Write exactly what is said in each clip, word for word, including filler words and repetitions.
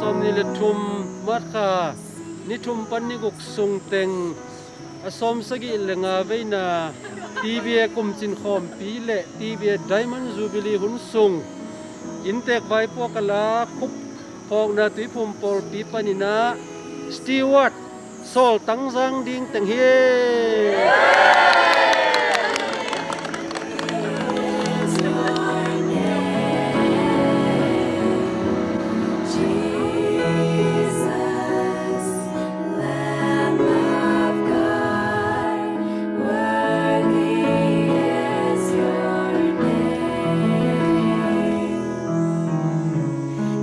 Sawmnih le thum March kha ni thum pan ni guk sung teng a sawmsagih le nga veina T B A kumcin khawmpi le T B A Diamond Jubilee hun sung inntek vaipuak a la khup phawkna tuiphum pawlpi paninah Steward Sawl Tangzang ding teng hi.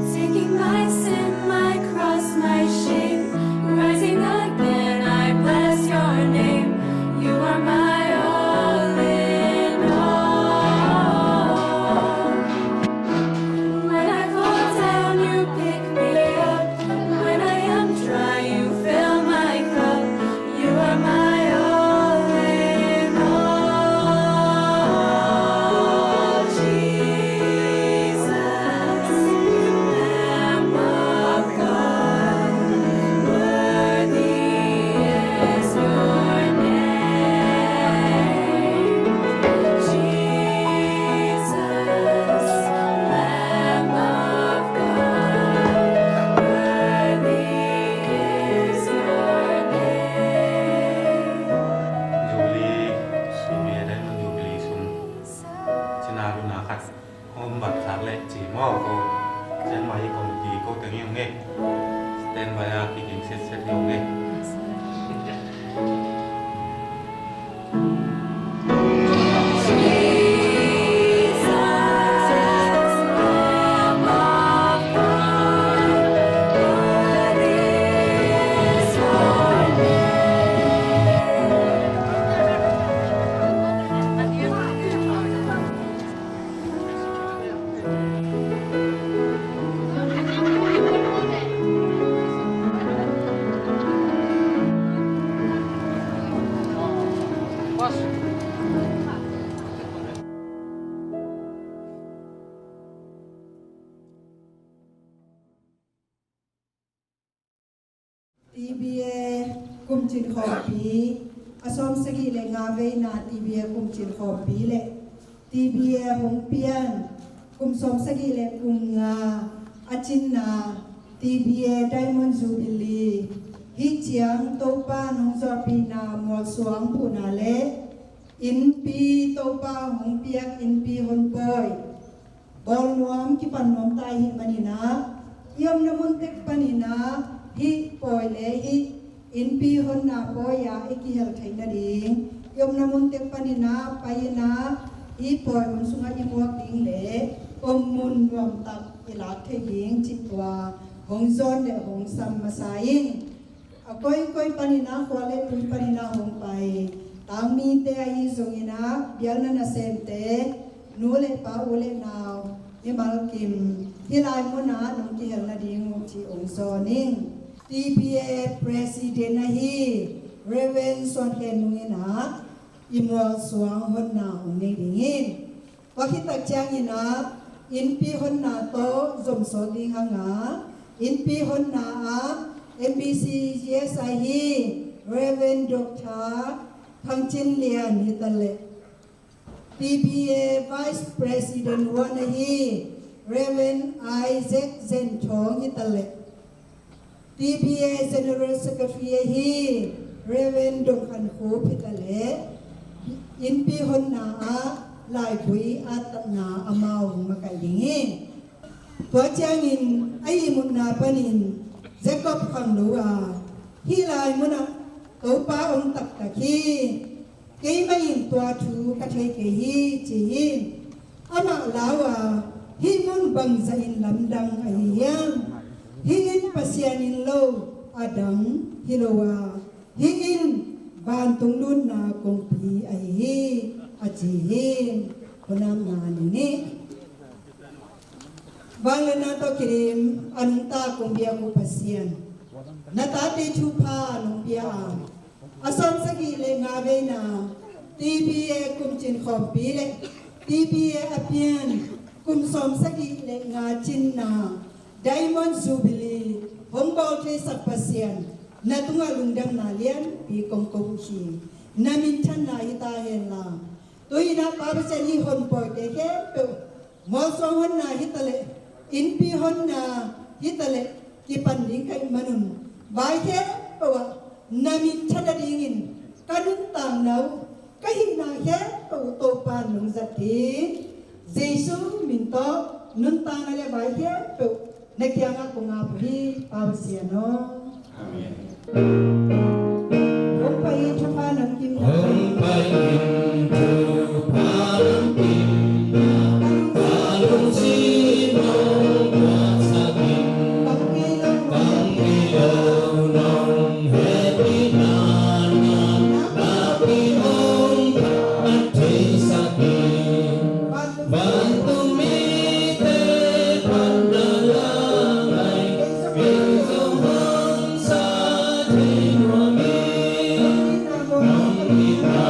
Taking my sin, my cross, my shame, rising again, I bless your name. You are my all in all. When I fall down, you pick me up. When I am dry, you fill my cup. You are my all in all, Jesus, Lamb of God. Worthy is your name, Jesus, Lamb of God. Worthy is your name. Jubilee, T B A Diamond Jubilee sung cina luna khat hong bat khak leh ci maw ko. Standby committee ko teng hi ung e. Standby a kiging setset hi ung e. T B A kumcin khawmpi a sawmsagih le nga veina T B A kumcin khawmpi le T B A hong pian kum sawmsagih le kum nga a cinna T B A Diamond Jubilee hih ciang Topa nong zawhpihna mualsuang phuhna le innpi Topa hong piak innpi honpawi bawlnuam kipannuam ta ahih maninah i omna mun tek paninah hih pawi le hih innpi honna pawi-ah i kihel theih nading i omna mun tek paninah pai-inah hih pawi hun sungah i muak ding le om mun nuamtak i lak theih ding cih tua hong zawn le hong sam masa in. A koikoi paninah khua le tui paninah hong pai tangmite ahi zonginah biakna nasemte nu le pa u le nau mimal kim hih lai munah nong kihel nading uh cih hong zawn in. T B A President ahi Reverend Suan Khen Nung inah i mualsuang honna hong nei ding in. Tua khit tak cianginah innpi honna tawh zomsawt ding hanga innpi honna ah M B C G S ahi Reverend Doctor Thang Cin Lian hi ta leh T B A Vice President one ahi Reverend Isaac Zen Thawng hi ta leh T B A General Secretary ahi Reverend Dong Khan Khup hi ta leh innpi honna ah laipui a tatna amau hong makaih ding hi. Tua ciangin a ihmutna panin Jacob khangno a hih lai munah Topa hong taktak hi. Keimah in tua thu ka thei kei hi ci hi. Amah lau a hih mun bangzah in lamdang ahi hiam? Hih in Pasian in lo a dang hi lo a hih in vantung lutna kongpi ahi hi a ci hi. Khonamna ni nih. Vangliatna tawh kidim a nungta kong biak uh Pasian, na tate thupha nong pia a a sawmsagih le nga veina T B A kumcin khawmpi le T B A a pian kum sawmsagih le nga cinna Diamond Jubilee hong bawl theisak Pasian, na tungah lungdamna lianpi kong ko uh hi. Na minthanna hi ta hen la. Tu-in ah Pa Pasian, hih honpawite khempeuh, mualsuang honna hi ta leh, innpi honna hi ta leh, kipan ding ka hih manun, vai khempeuh ah na min tha nadingin ka nuntakna uh, ka hihna khempeuh uh Topa'n hong zat hi. Jesu min tawh nuntakna le vai khempeuh na kiangah kong ap uh hi, Pa Pasian aw. Amen. Hong pai in, thupha nang kim na. Hong pai in, thupha nang kim na. Ka lungsim hong puaksak in. Bang ngei lo, bang ngei lo nong hehpihna na, nakpi hong phat theisak in. Vantung mite pan na la ngai, kei zong hong sa thei nuam ing. Nong itna nuam hi ka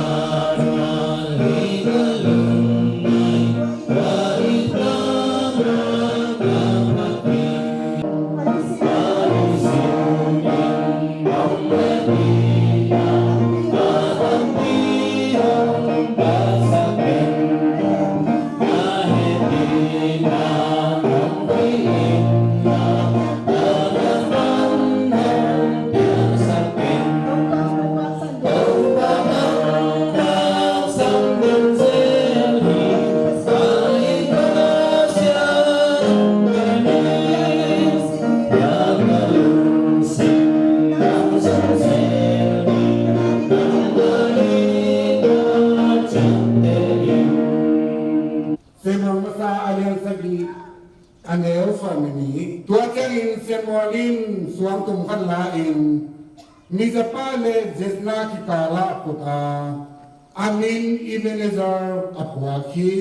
lungngai, hua itna nuam ka phat hi. Hua itna nuam ka phat hi. Samuel masa a lian sagih, a neu sawm le nih. Tua ciangin Samuel in suangtum khat la-in Mizpa le Jezreel kikalah kut a, a min Ebenezer a phuak hi.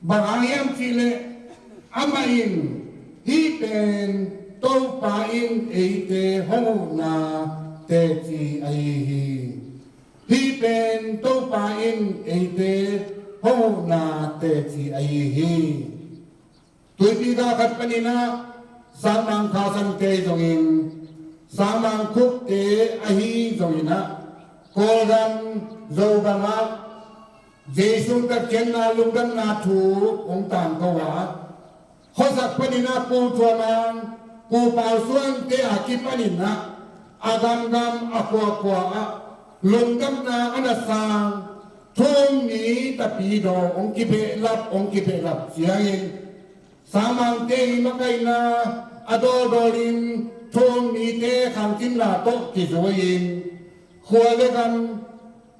Bang hang hiam cih leh amah in, "Hih pen Topa in eite hong huhna teci ahi hi. Hih pen Topa in eite hong huhna teci ahi hi." Tuipi gah khat panin ah sangmang kha sante zongin, sangmang khukte ahi zongin ah, Kawlgam, Zogam ah Jesu tatkhiatna lungdamna thu hong tangko a, khuasak panin ah Pu Thua Mang, Pu Pau Suante a kipanin ah, a gamgam a khuakhua ah lungdamna a na sang, thu-um mi tapidaw hong kibehlap, hong kibehlap ciangin, sangmangte i makaihna a dawldawlin, thu-um mite khangcimna tawh kizui-in, khua le gam,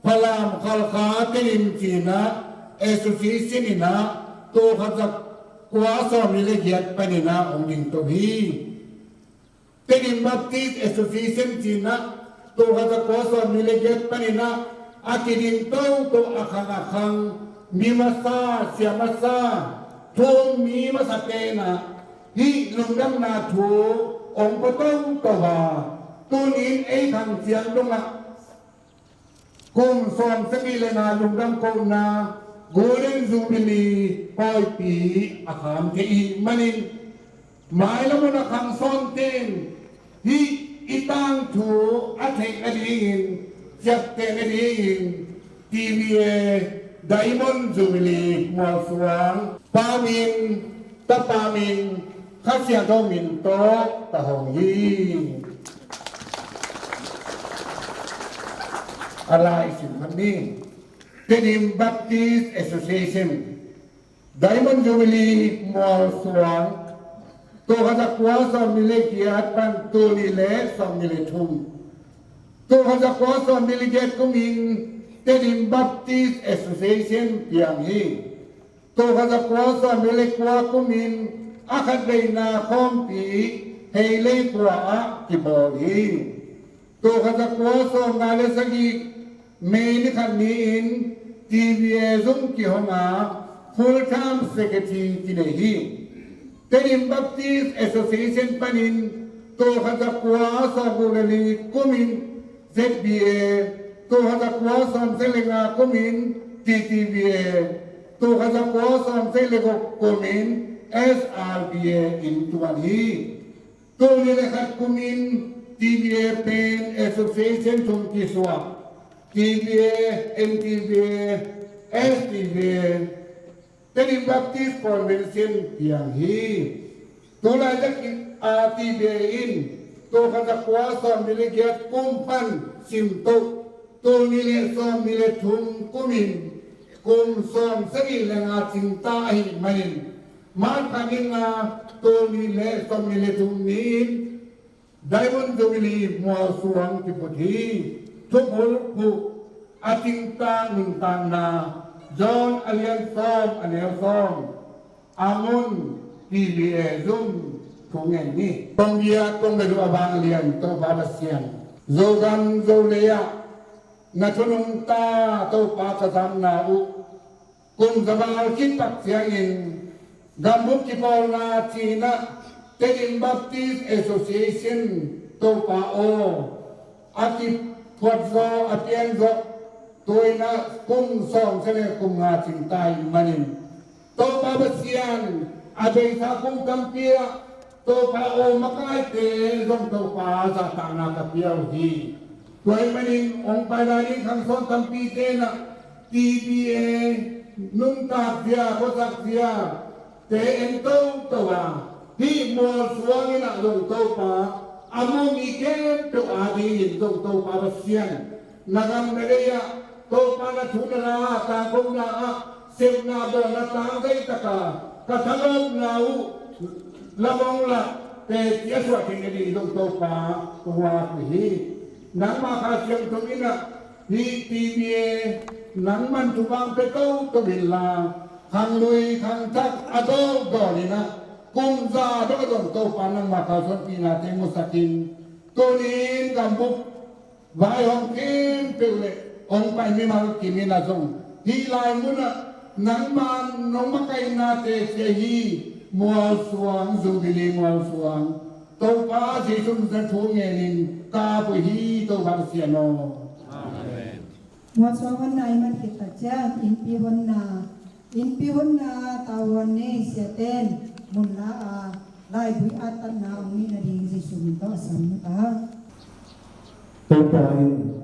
Falam, Khalkha, Tedim ci-in ah, association in ah, tul khat za kua sawmli le giat panin ah hong dingto hi. Tedim Baptist Association ci-in ah, tul khat za kua sawmli le giat panin ah, a kiding toto, a khang a khang, mi masa, sia masa, thu-um mi masa pen ah, hih lungdamna thu hong pua toto a, tuni-in ei khang ciang dongah kum sawmsagih le nga lungdam kohna Golden Jubilee pawipi a kham thei ahih manin, mailam hun a khang sawnte in hih i tangthu a theih nadingin, ciapteh nadingin, T V A Diamond Jubilee mualsuang Pa min, Tapa min, Kha Siangtho min tawh ka hong hi. A lai sim khat ni. Tedim Baptist Association Diamond Jubilee mualsuang, tul khat za kua sawmli le giat pan tul nih le sawmli le thum, tul khat za kua sawmli le giat kumin Tedim Baptist Association piang hi. Tul khat za kua sawmli le kua kumin a khatveina khawmpi Heilei khua ah kibawl hi. Tul khat za kua sawmnga le sagih May ni khat ni-in T V A zong kihong a, full time secretary kinei hi. Tedim Baptist Association panin tul khat za kua sawmguk le li kumin Z B A, tul khat za kua sawmsagih le nga kumin T T V A, tul khat za kua sawmsagih le guk kumin S R B A in tuan hi. Tul nih le khat kumin T B A pen association thum kisuah, T B A, N T B A, S T B A, Tedim Baptist Convention piang hi. Tulai takin a T B A in tul khat za kua sawmnih le giat kum pan simto, tul nih le sawmnih le thum kumin kum sawmsagih le nga cingta ahih manin, March kha ni nga, tul nih le sawmnih le thum ni-in Diamond Jubilee mualsuang kiphut hi. Thukhun huh a cingta nuntakna, John a lian sawm a neu sawm. A mun T B A zum thu ngen ni. Kong bia kong bia a vang lian Topa Pasian, Zogam Zolei ah na thu nungta Topa ka zamna uh kum za val khit tak ciangin gambup kipawlna ci-in ah Tedim Baptist Association Topa aw, a kiphuat zaw a pian zawh tua-in ah kum sawmsagih le kum nga cingta ahih manin, Topa Pasian, a beisa kum tampi ah Topa aw makaite zong Topa zahtakna ka pia uh hi. Tua ahih manin hong pai lai ding khangsawn tampite in ah T B A nuntak zia, khuasak zia te en toto a, hih mualsuang in ah zong Topa, a mu mi khempeuh adingin zong Topa Pasian, na gam na lei ah Topa na thu na la, tangkona ah sepna bawlna tangzai taka ka thalawpna uh lamong lah te cia suah theihna ding zong Topa kong ngak uh hi. Nangma Kha Siangtho in ah hih T B A nangman thupha pia toto inla, khanglui khangthak a dawldawlin ah kum za dong a dong Topa nangma kalsuanpihnate musakin, tuni-in gambup vaihawm khempeuh le hong pai mimal kim in ah zong hih lai munah nangman nong makaihnate cia hi. Mualsuang, Jubilee mualsuang Topa Jesu min thu ngenin ka ap uh hi. Topa Pasian aw. Amen. Mualsuang honna i man khit tak ciang innpi honna, innpi honna tavuan nei siaten mun la a, laibui a tatna hong nihna ding Jesu min tawh a sam uh ta. Topa in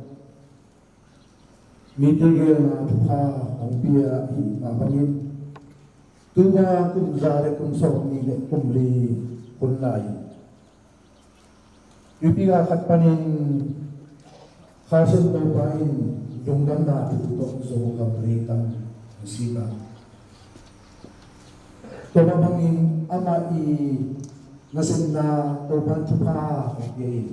mite geelna thupha hong pia ahih mah bangin, tuma kum za le kum sawmnih le kum li hun lai-in Nupi ga khat panin Kha Siangtho pa in lungdamna thu tawh Zogam leitang a sik a, tua mah bangin amah i nasepna Topa in thupha hong pia in,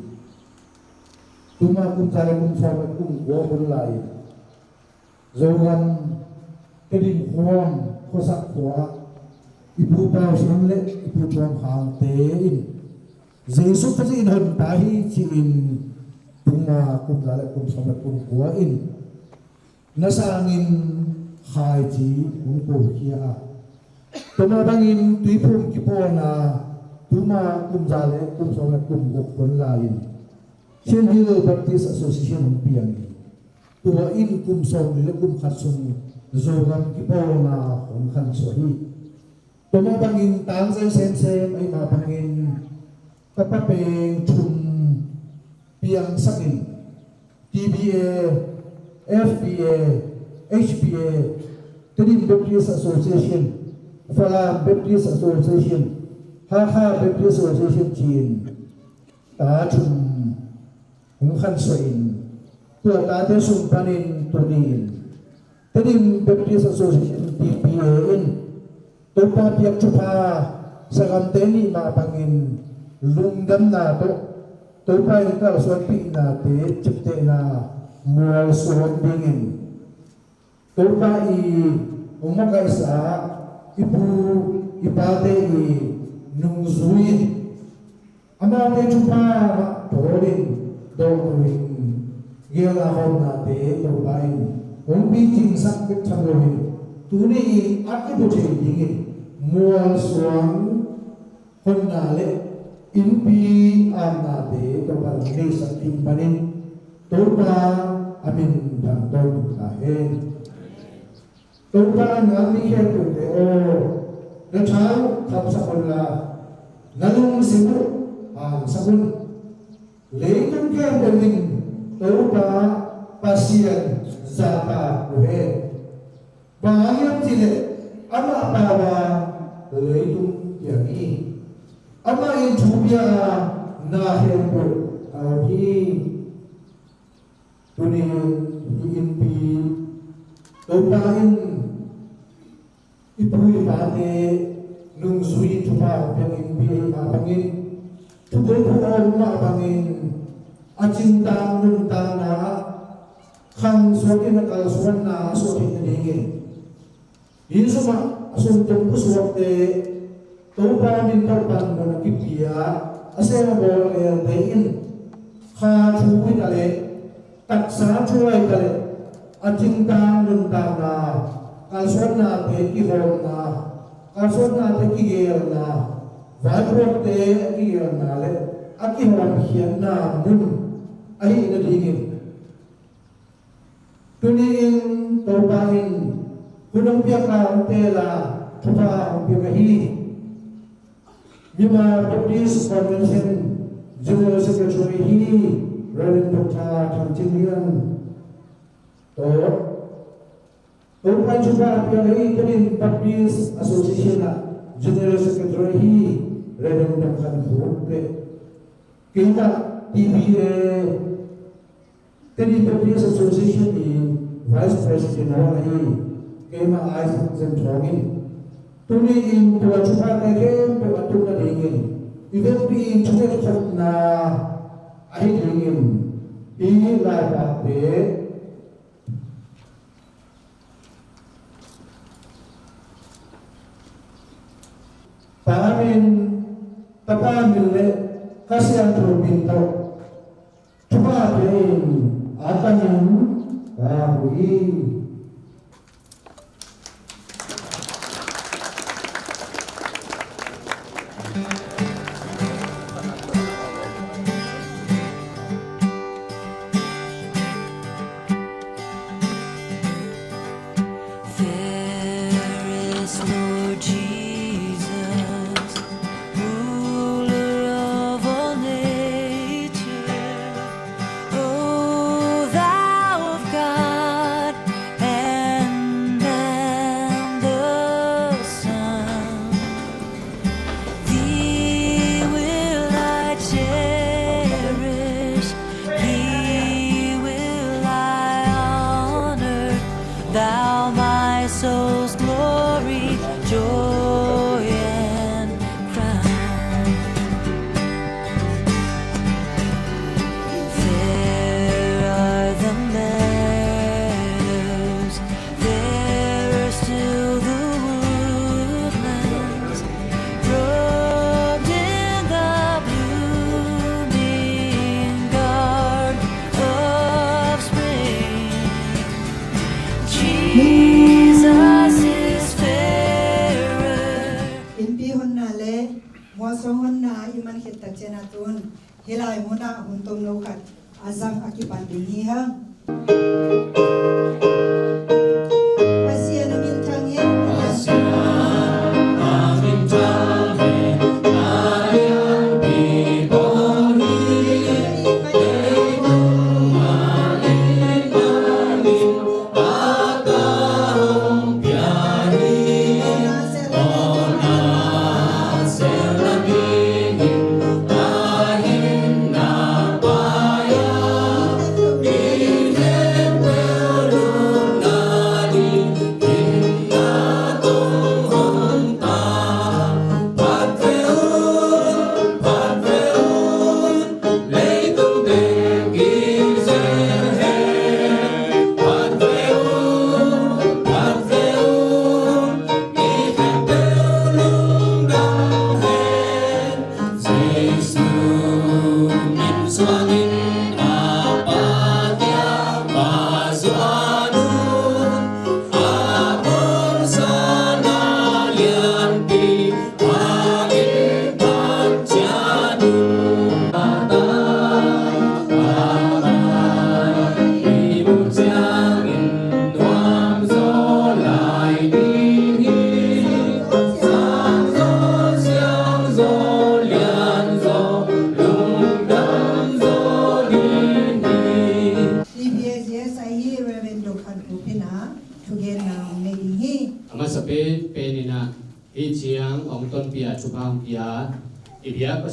tuma kum za le kum sawm le kum kua hun lai-in Zogam Tedim khuam khuasak khua i Pu Pau Siang le i Pu Tuam Hangte in Jesu Khazih in honpa hi ci-in tuma kum za le kum sawm le kum kua in na sangin khaici hong kokhia a, tua mah bangin tuiphum kipawlna tuma kum za le kum sawm le kum guk hun lai-in Shin Hill Baptist Association hong piang hi. Tua in kum sawmli le kum khat sung Zogam kipawlna hong khansuah hi. Tua mah bangin tangzai semsem ahih mah bangin tapa peng thum piangsakin T B A, F B A, H B A, Tedim Baptist Association, Falam Baptist Association, Hakha Baptist Association ci-in ta thum hong khansuah in, tua tate sung panin tuni-in Tedim Baptist Association, T B A in Topa piak thupha sagamte nih mah bangin lungdamna tawh Topa in kalsuanpihnate ciaptehna mualsuan dingin Topa i hong makaihsa i pu i pate i nungzui in amaute thupha mah tawlin dawhnu in geelna khawmnate Topa in hong picingsak bek tham loin tuni in a kibu thei dingin mualsuang honna le innpi apnate Topa in neisak ding panin Topa a min thang tawntung ta hen. Topa a ngak mi khempeuhte aw, Na tha uh khamsak un la, na lungsim uh hangsak un. Leitung khempeuh in Topa Pasian zahtak uh hen. Bang hang hiam cih leh amah pau a leitung piang hi. Amah in thu pia a, na khempeuh a om hi. Tuni-in hih innpi Topa in i pu i pate nungzui in thupha hong piak innpi ahih mah bangin, thupha hong piak mah bangin, a cingtang nuntakna ah khang suak in a kalsuanna a suak theih nadingin, hih sungah a sungtum khuasuakte Topa min tawh panmun a kipia a sem a bawl lelte in, kha thu hi ta leh, taksa thu hi ta leh, a cingtang nuntakna, kalsuannate kihawmna, kalsuannate kigelna, vaipuakte a kigelna le a kihawmkhiatna mun ahih nadingin, tuni-in Topa in hun hong piak a, hong teel a, thupha hong piak ahi Myanmar Baptist Convention General Secretary hi Reverend Doctor Thang Cin Lian tawh, Topa in thupha piak ahi Tedim Baptist Association ah General Secretary hi Reverend Dang Khan Khuk le keimah T B A, Tedim Baptist Association i Vice President a hong hi keimah Isaac Zen Thawng in, tuni-in tua thuphate khempeuh a tun nadingin i vekpi in thungetkhopna ahi dingin i laipate Pa min, Tapa min le Kha Siangtho min tawh thupha pia-in a tangin ka huh hi. There is Lord Jesus, ruler of all nature, O thou of God, and, and the Son. Thee will I cherish, thee will I honor, thou my soul's glory, joy and crown. There are the meadows, there are still the woodlands, robed in the blooming garb of spring. Jesus is fairer. Innpi honna le mualsuang honna i man khit tak ciangin, tun hih lai munah hun tomno khat a zang a kipan ding hi hang. Pasian a min thang hen. Pasian a min thang hen. A lianpi pawl hi. Leitung a lim a lim a ta hong pia hi.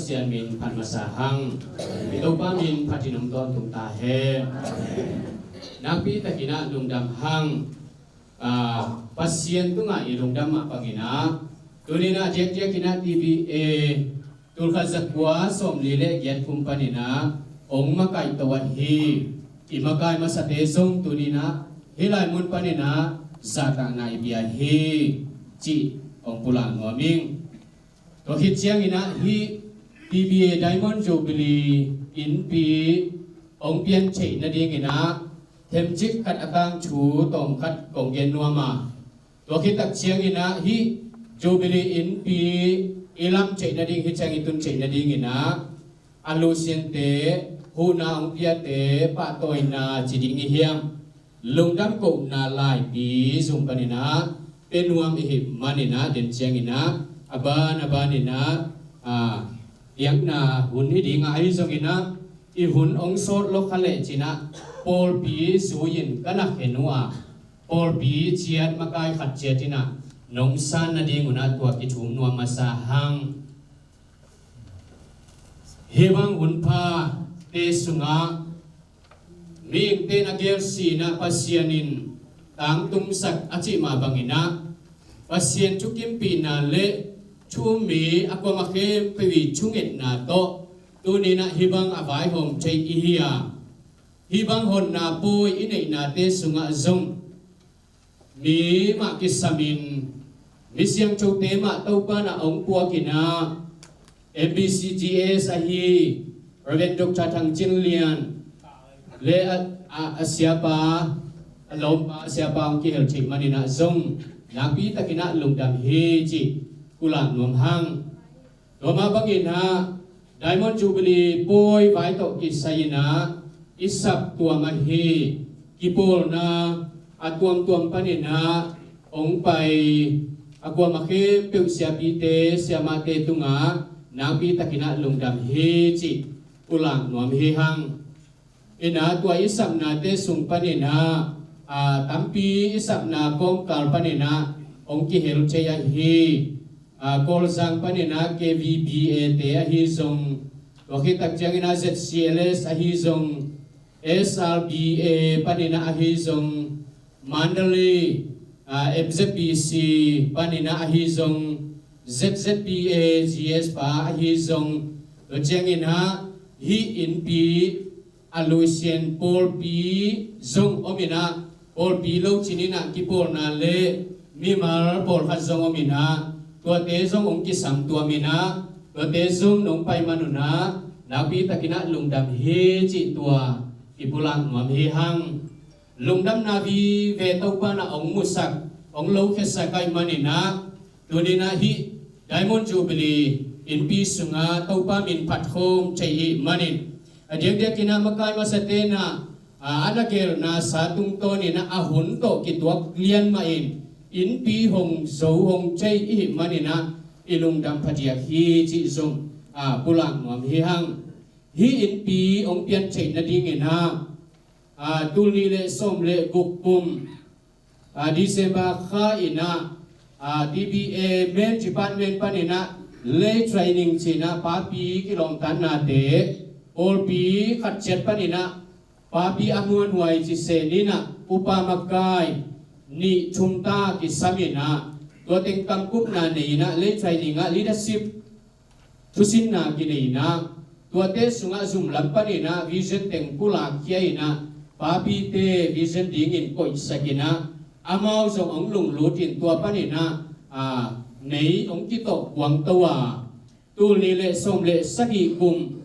Pasian min phat masa hang. I Topa min phat in om tawntung ta hen. Nakpi takin ah lungdam hang. Ah, Pasian tungah i lungdam mah bangin ah, tuni-in ah diakdiakin ah T B A tulkhat zakua sawmli le giat kum panin ah hong makaih to ahi. I makai masate zong tuni-in ah hih lai mun panin ah zahtakna i pia hi cih hong pulak nuam ing. Tua khit ciangin ah hih T B A Diamond Jubilee innpi hong pian theih nadingin ah themcik khat a tangthu tawm khat kong gen nuam a, tua khit tak ciangin ah hih Jubilee innpi i lam theih nading, hih ciang i tun theih nadingin ah a lusiante, huhna hong piate pahtawina ci ding i hiam, lungdam kohna laipi zong panin ah pia nuam i hih manin ah, den ciangin ah a ban a banin ah, ah, piakna hun hi ding a, ahi zongin ah i hun hong sawt lo kha leh cin ah pawlpi zui-in ka na khen uh a, pawlpi ciat makai khat ciat in ah nong san nadingun ah tua kithum nuam masa hang. Hih bang hunphate sungah mihingte in a gel si-in ah Pasian in tangtungsak a cih mah bangin ah Pasian thukimpihna le thu-um mi a kuamah khempeuh i thungetna tawh tuni-in ah hih bang a vaihawm thei i hi a, hih bang honna pawi i neihnate sungah zong mi mah kisamin, mi siangthote mah Topa in ah hong puakin ah, M B C G S ahi Reverend Doctor Thang Cin Lian le a, a, a siapa, a lawmpa, a siapa hong kihel theih manin ah zong nakpi takin ah lungdam hi cih pulak nuam hang. Tua mah bangin ah Diamond Jubilee pawi vai tawh kisai-in ah i saptuam ahi kipawlna a tuamtuam panin ah hong pai a kuamah khempeuh siapite siamahte tungah nakpi takin ah lungdam hi cih pulak nuam hi hang. In ah tua i sapnate sung panin ah, ah, tampi i sapna kawmkal panin ah hong kihel thei ahi, ah, Kawlzang panin ah K V B A te ahi zong, tua khit tak ciangin ah Z C L S ahi zong, S R B A panin ah ahi zong, Mandalay, ah, M Z B C panin ah ahi zong, Z Z B A G S pa ahi zong, tua ciangin ah hih innpi a lusian pawlpi zong om in ah, pawlpi lo cin in ah kipawlna le mimal pawlkhat zong om in ah, tuate zong hong kisam tuam in ah, tuate zong nong pai man un ah, nakpi takin ah lungdam hi cih tua i pulak nuam hi hang. Lungdamna vive Topa in ah hong musak, hong lokhiasak ahih manin ah, tuni-in ah hih Diamond Jubilee innpi sungah Topa min phat khawm thei i hih manin, a diakdiakin ah makai masate in ah, a, a na gelna sa tungtawnin ah a hun tawh kituak lian mahin innpi hong zo hong thei i hih manin ah i lungdam phadiak hi cih zong, a, pulak nuam hi hang. Hih innpi hong pian theih nadingin ah, a, tul nih le sawm le guk kum, a, December kha in ah, a, T B A main department panin ah lay training ci-in ah papi kilawmtatnate, pawlpi khat ciat panin ah papi a muanhuai ci se ni-in ah upa makai nih thum ta kisam in ah, tua teng kamkupna nei in ah lay training ah leadership thusinna kinei in ah, tuate sungah zum lam panin ah vision teng pulakkhia in ah, papite vision dingin koihsak in ah, amau zong hong lunglut in tua panin ah, a, mei hong kitawh kuangto a, tul nih le sawm le sagih kum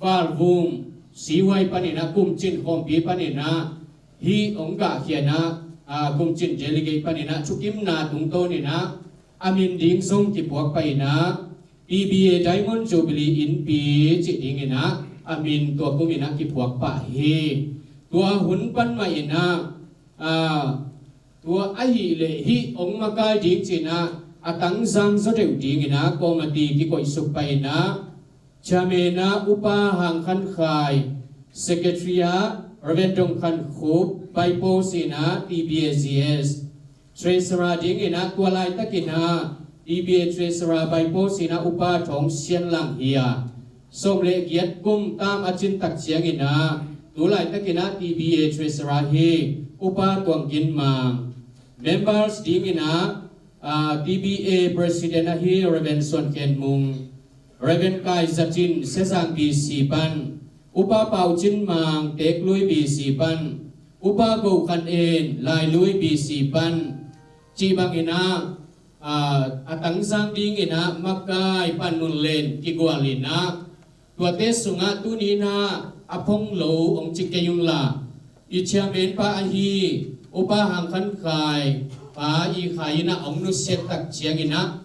Valvum C Y panin ah kumcin khawmpi panin ah hih hong gahkhia in ah, a, kumcin delegate panin ah thukimna tungtawnin ah a min ding zong kipuak pah in ah, T B A Diamond Jubilee innpi cih dingin ah a min tua kumin ah kipuak pah hi. Tua hun pan mah in ah, a, tua ahih leh hih hong makai ding ci-in ah a tangzang zaw deuh dingin ah committee kikoihsuk pah in ah, chairman ah Upa Hang Khan Khai, secretary ah Reverend Dong Khan Khup, by post in ah T B A G S, treasurer dingin ah tua laitakin ah T B A treasurer by post in ah Upa Thawng Sian Lang hi a, Sawm le giat kum tam a cin tak ciangin ah, tu laitakin ah T B A Treasurer hi Upa Tuang Gin Mang. Members dingin ah, ah, T B A President ahi Reverend Suan Khen Mung, Reverend Kai Za Cin, Sezang B C pan, Upa Pau Cin Mang, Teeklui B C pan, Upa Go Khan En, Lailui B C pan, cih bangin ah, ah, a tangzang dingin ah makai panmun len kigualin ah, tuate sungah tuni in ah a phong lo hong ci kei unla, i chairman pa ahi Upa Hang Khan Khai pa i khai in ah hong nusiat tak ciangin ah,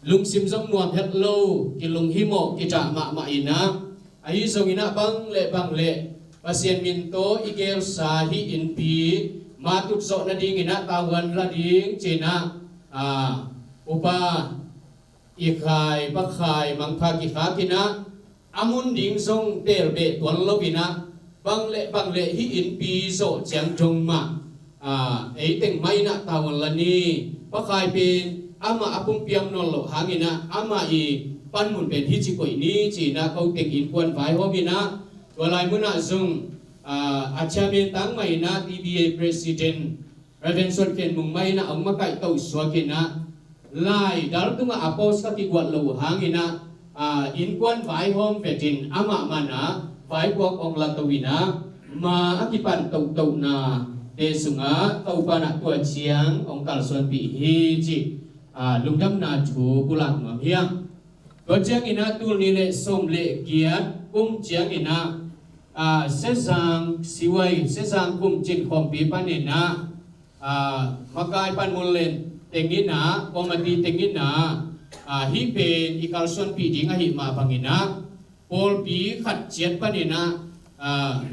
lungsim zong nuam het lo, kilunghimawh kidah mahmah in ah, ahi zongin ah bang le bang le Pasian min tawh i gelsa hih innpi matut zawh nadingin ah tavuan la ding ci-in ah, ah, Upa i khai, pa khai mangpha kikhak in ah, a mun ding zong teel beh tuan lo in ah, bang le bang le hih innpi zawh ciang dong mah, ah, ei teng mah in ah tavuan la ni. Pa khai pen amah a pumpi om nawn loh hangin ah, amah i panmun pen hih ci koih ni ci-in ah ko teng innkuan vaihawm in ah, tua lai mun ah zong, ah, a chairman tangmah in ah T B A President Reverend Suan Khen Mung mah in ah hong makaih toh suak in ah, lai dal tungah a post ka kiguat lo hangin ah, ah, innkuan vaihawm vetin amah man ah vaipuak hong la to in ah, ma a kipan tohtohna te sungah Topa in ah tua ciang hong kalsuanpih hi cih, ah, lungdamna thu pulak nuam hi hang. Tua ciangin ah tul nih le sawm le giat kum ciangin ah, ah, Sezang siwai, Sezang kum cin khawmpi panin ah, ah, makai panmun len teng in ah, committee teng in ah, ah, hih pen i kalsuanpih ding ahih mah bangin ah, pawlpi khat ciat panin ah, ah,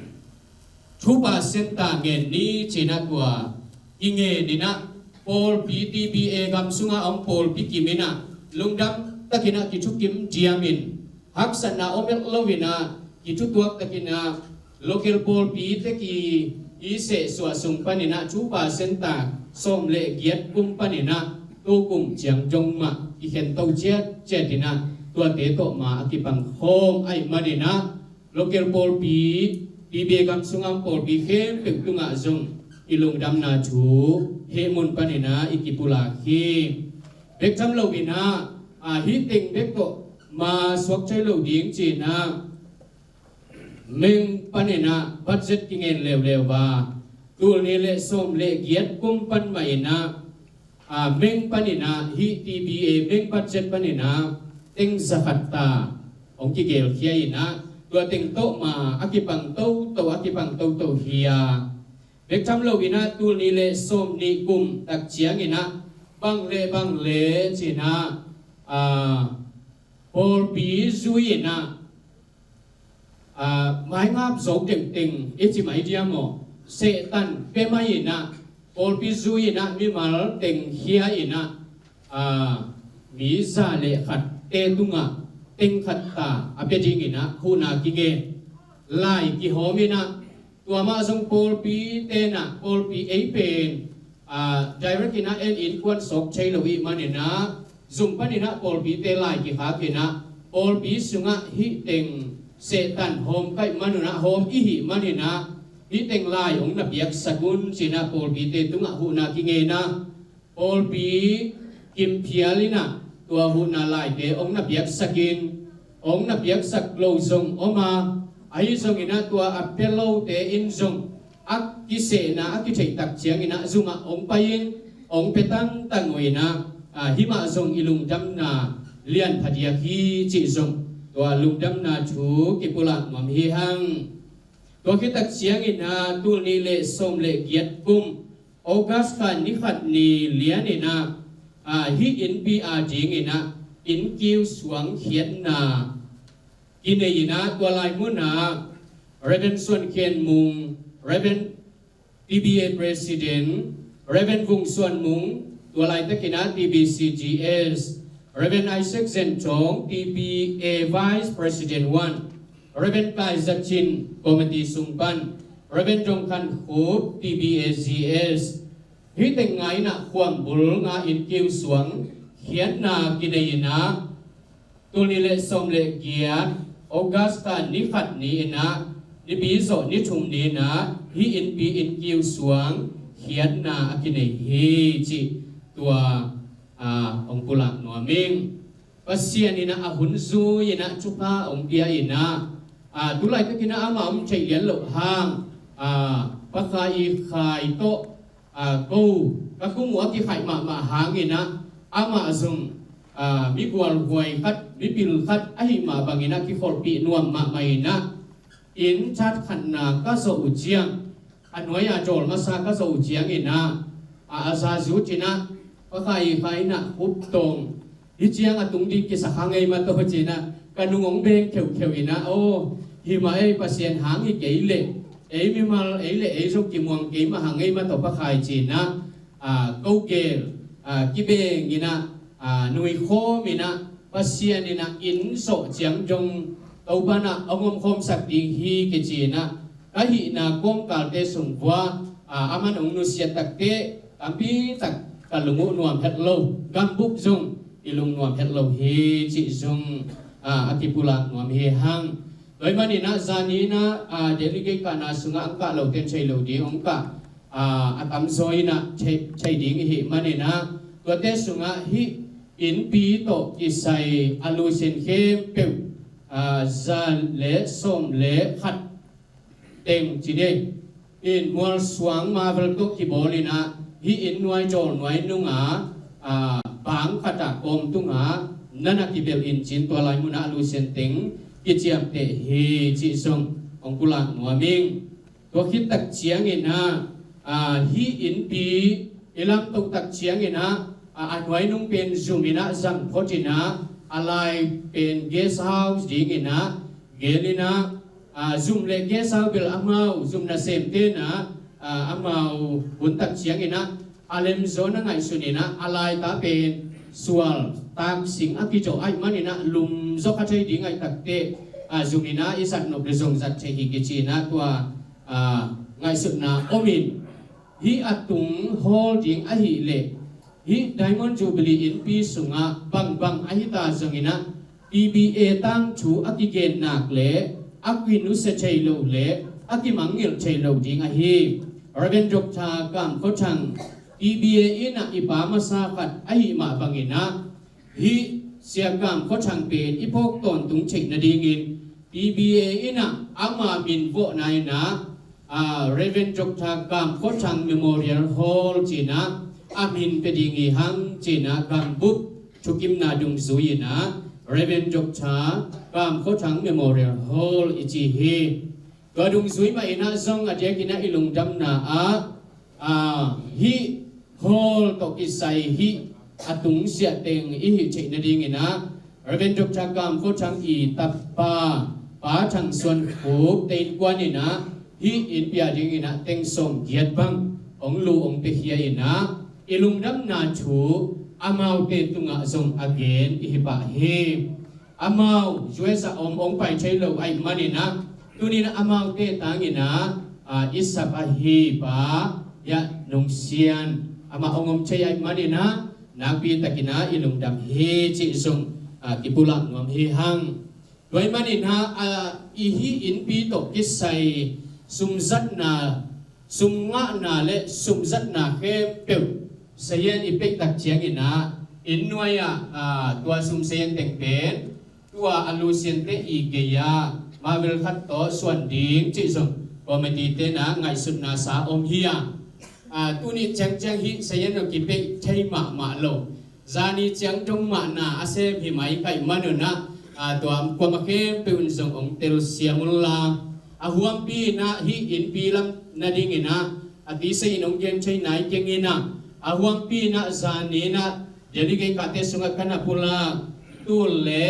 Thupa Center ngen ni ci-in ah tua i ngen in ah, pawlpi T B A gam sungah om pawlpi kim in ah, lungdam takin ah kithukim diamin, haksatna om het lo in ah, kithutuak takin ah, local pawlpi tek i, i sehsuah sung panin ah Thupa Center sawm le giat kum panin ah, tu kum ciang dong mah i khen to ciatciat in ah, tuate tawh ma a kipang khawm ahih manin ah, local pawlpi, T B A gam sungah pawlpi khempeuh tungah zong i lungdamna thu hih mun panin ah i kipulak hi. Bek tham lo in ah, ah, hih teng bek tawh ma suak thei lo ding ci-in ah, Meng panin ah budget kingen leuleu a, tul nih le sawm le giat kum pan mah in ah, ah, Meng panin ah hih T B A Meng budget panin ah teng za khat ta hong kigelkhia in ah, tua teng tawh ma a kipang toto, a kipang toto hi a. Bek tham lo in ah tul nih le sawm nih kum tak ciangin ah, bang le bang le ci-in ah, ah, pawlpi zui in ah, ah, maingap zo tengteng i ci mai diam aw, Satan pia mai in ah, pawlpi zui in ah, mimal teng khia in ah, ah, mi za le khat te tungah teng khat ta a pia dingin ah huhna kingen, lai kihawm in ah, tua mah zong pawlpi ten ah, pawlpi ei pen, ah, direct in ah en innkuan sawk thei lo ih manin ah, zung panin ah pawlpite lai kikhak in ah, pawlpi sungah hih teng Satan hawm ka hih manun ah, hawm i hih manin ah, hih teng lai hong na piaksak un ci-in ah pawlpite tungah huhna kingen a, pawlpi kimphial in ah tua huhna laite hong na piaksak in, hong na piaksak lo zong om a, ahi zongin ah tua a pia lote in zong a kisehna a kitheih tak ciangin ah zumah hong pai in, hong pia tangtang uh in ah, ah, hih mah zong i lungdamna lian phadiak hi cih zong tua lungdamna thu kipulak nuam hi hang. Tua khit tak ciangin ah tul nih le sawm le giat kum August kha ni khat ni lian in ah, ah, hih innpi a dingin ah innkiu suang khiatna kinei in ah, tua lai mun ah Reverend Suan Khen Mung, Reverend T B A President, Reverend Vung Suan Mung, tua laitakin ah T B C G S, Reverend Isaac Zen Thong, T B A Vice President one, Reverend Kai Za Cin, Committee sung pan, Reverend Dong Khan Khup, T B A G S, hih teng nga in ah khuambul nga innkiu suang khiatna kinei in ah, tul nih le sawm le giat August kha ni khat ni-in ah, Nipi zawh ni thum ni-in ah, hih innpi innkiu suang khiatna a kinei hi cih tua, aa, hong pulak nuam ing. Pasian in ah a hun zui-in ah thupha hong pia-in ah, aa, tu laitakin ah amah om theih lian loh hang, aa, Pa Khai Khai tawh, aa, ko, ka kum uh a kikhaih mahmah hangin ah, amah zong, aa, mi gualhuai khat, mi pil khat ahih mah bangin ah kikholhpih nuam mahmah in ah, inn that khatna ka zawh uh ciang, a nuai-a dawl masa ka zawh uh ciangin ah, a, a za zut in ah, Pa Khai Khai in ah, Khup Tawng, hih ciang a tung ding kisa kha ngei mah tawh ci-in ah, ka nung hong beng kheukheu in ah, aw, hi mah ei, Pasian hang hi kei leh, ei mimal, ei leh ei zong kimuang kei mah hang ngei mah tawh Pa Khai ci-in ah, aa, ko gel, aa, kibeng in ah, aa, nui khawm in ah, Pasian in ah inn zawh ciang dong Topa in ah hong omkhawmsak ding hi kici in ah, ka hihna kawmkalte sung vua, aa, aman hong nusiat takteh, tampi tak ka lung uh nuam het lo, gambup zong i lung nuam het lo hi cih zong, aa, a kipulak nuam hi hang. Tua ahih manin ah zani in ah, aa, delegate kahna sungah hong kah lote in thei lo ding hong kah, aa, a tamzaw in ah thei, thei ding i hih manin ah, tuate sungah hih innpi tawh kisai a lusin khempeuh, aa, za le sawm le khat teng ci ni. In mualsuang mavel tawh kibawl in ah, hih inn nuai dawl nuai nunga, aa, bang khat ah kawm tunga na na kibelh in ci-in tua lai munah a lusin teng kiciamteh hi cih zong hong pulak nuam ing. Tua khit tak ciangin ah, aa, hih innpi i lamtoh tak ciangin ah, aa, a nuai nung pen zum in ah zang phot in ah, a lai pen guest house ding in ah, gel in ah, aa, zum le guest house bel amau zum nasemte in ah, aa, amau hun tak ciangin ah, a lemzaw na ngaihsun in ah, a laita pen sual taksing a kizawh ahih manin ah, lum zaw kha thei ding ahih takteh, aa, zum in ah i zat nop le zong zat thei hi kici in ah tua, aa, ngaihsutna om in, hih a tung hawl ding ahih leh, hih Diamond Jubilee innpi sungah bangbang ahi ta zongin ah, T B A tangthu a kigen nak le a kinusia thei lo le a kimangngilh thei lo ding ahi. Reverend Doctor Kam Khua Thang, T B A in ah i pa masa khat ahih mah bangin ah, hih Sia Kam Khua Thang pen i phawk tawntung theih nadingin T B A in ah ama min vawhna in ah, aa, Reverend Doctor Kam Khua Thang Memorial Hall ci-in ah a min pia ding hi hang ci-in ah gambup thukimna dungzui in ah Reverend Doctor Kam Khua Thang Memorial Hall i ci hi. Tua dungzui mah in ah zong a diakin ah i lungdamna ah, aa, hih hall tawh kisai hih a tungsiah teng i hih theih nadingin ah Reverend Doctor Kam Khua Thang i tapa Pa Thang Suan Khup te innkuan in ah hih innpi a dingin ah teng sawmgiat bang hong lu hong piakhia in ah i lungdamna thu amaute tungah zong a gen i hi pah hi. Amau U S a om hong pai thei lo ahih manin ah, tuni-in amaute tangin ah, aa, i sap ahi pa Hia Nung Sian amah hong om thei ahih manin ah, nakpi takin ah i lungdam hi cih zong, aa, kipulak nuam hi hang. Tua ahih manin ah, aa, i hih innpi tawh kisai sumzatna, sum ngahna le sumzatna khempeuh sayan i peih tak ciangin ah, inn nuai ah, aa, tua sum sayan teng pen tua a lusiante i gei ah mavel khat tawh suan ding cih zong committee te in ah ngaihsutna sa om hi a, aa, tuni ciangciang hih sayan zong kipeih thei mahmah lo. Zani ciang dong mah na a sem hi mai ka hih manun ah, aa, tua kuamah khempeuh in zong hong telsiam unla, a huampi in ah hih innpi lam nadingin ah a tisa in hong gen thei nai keng in ah, a huampi in ah zani in ah delegate kahte sungah ka na pulak tul le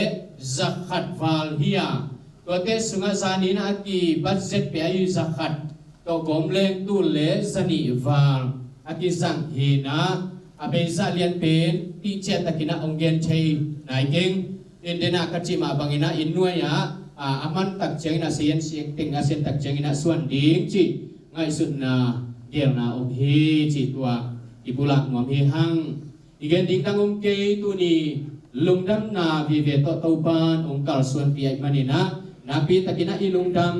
zakhat val hi a, tuate sungah zani in ah a ki budget pia ahi zakhat tawh gawm leng tul le zanih val a kizang hi in ah, a beisa lian pen tihciah takin ah hong gen thei nai keng. In den ah ka cih mah bangin ah inn nuai ah, aa, a man tak ciangin ah sayan siang teng a sian tak ciangin ah suan ding cih ngaihsutna gelna om hi cih tua i pulak nuam hi hang. I gen ding dang om kei, tuni lungdamna vive tawh Topa'n hong kalsuanpih ahih manin ah, Nakpi takin ah i lungdam,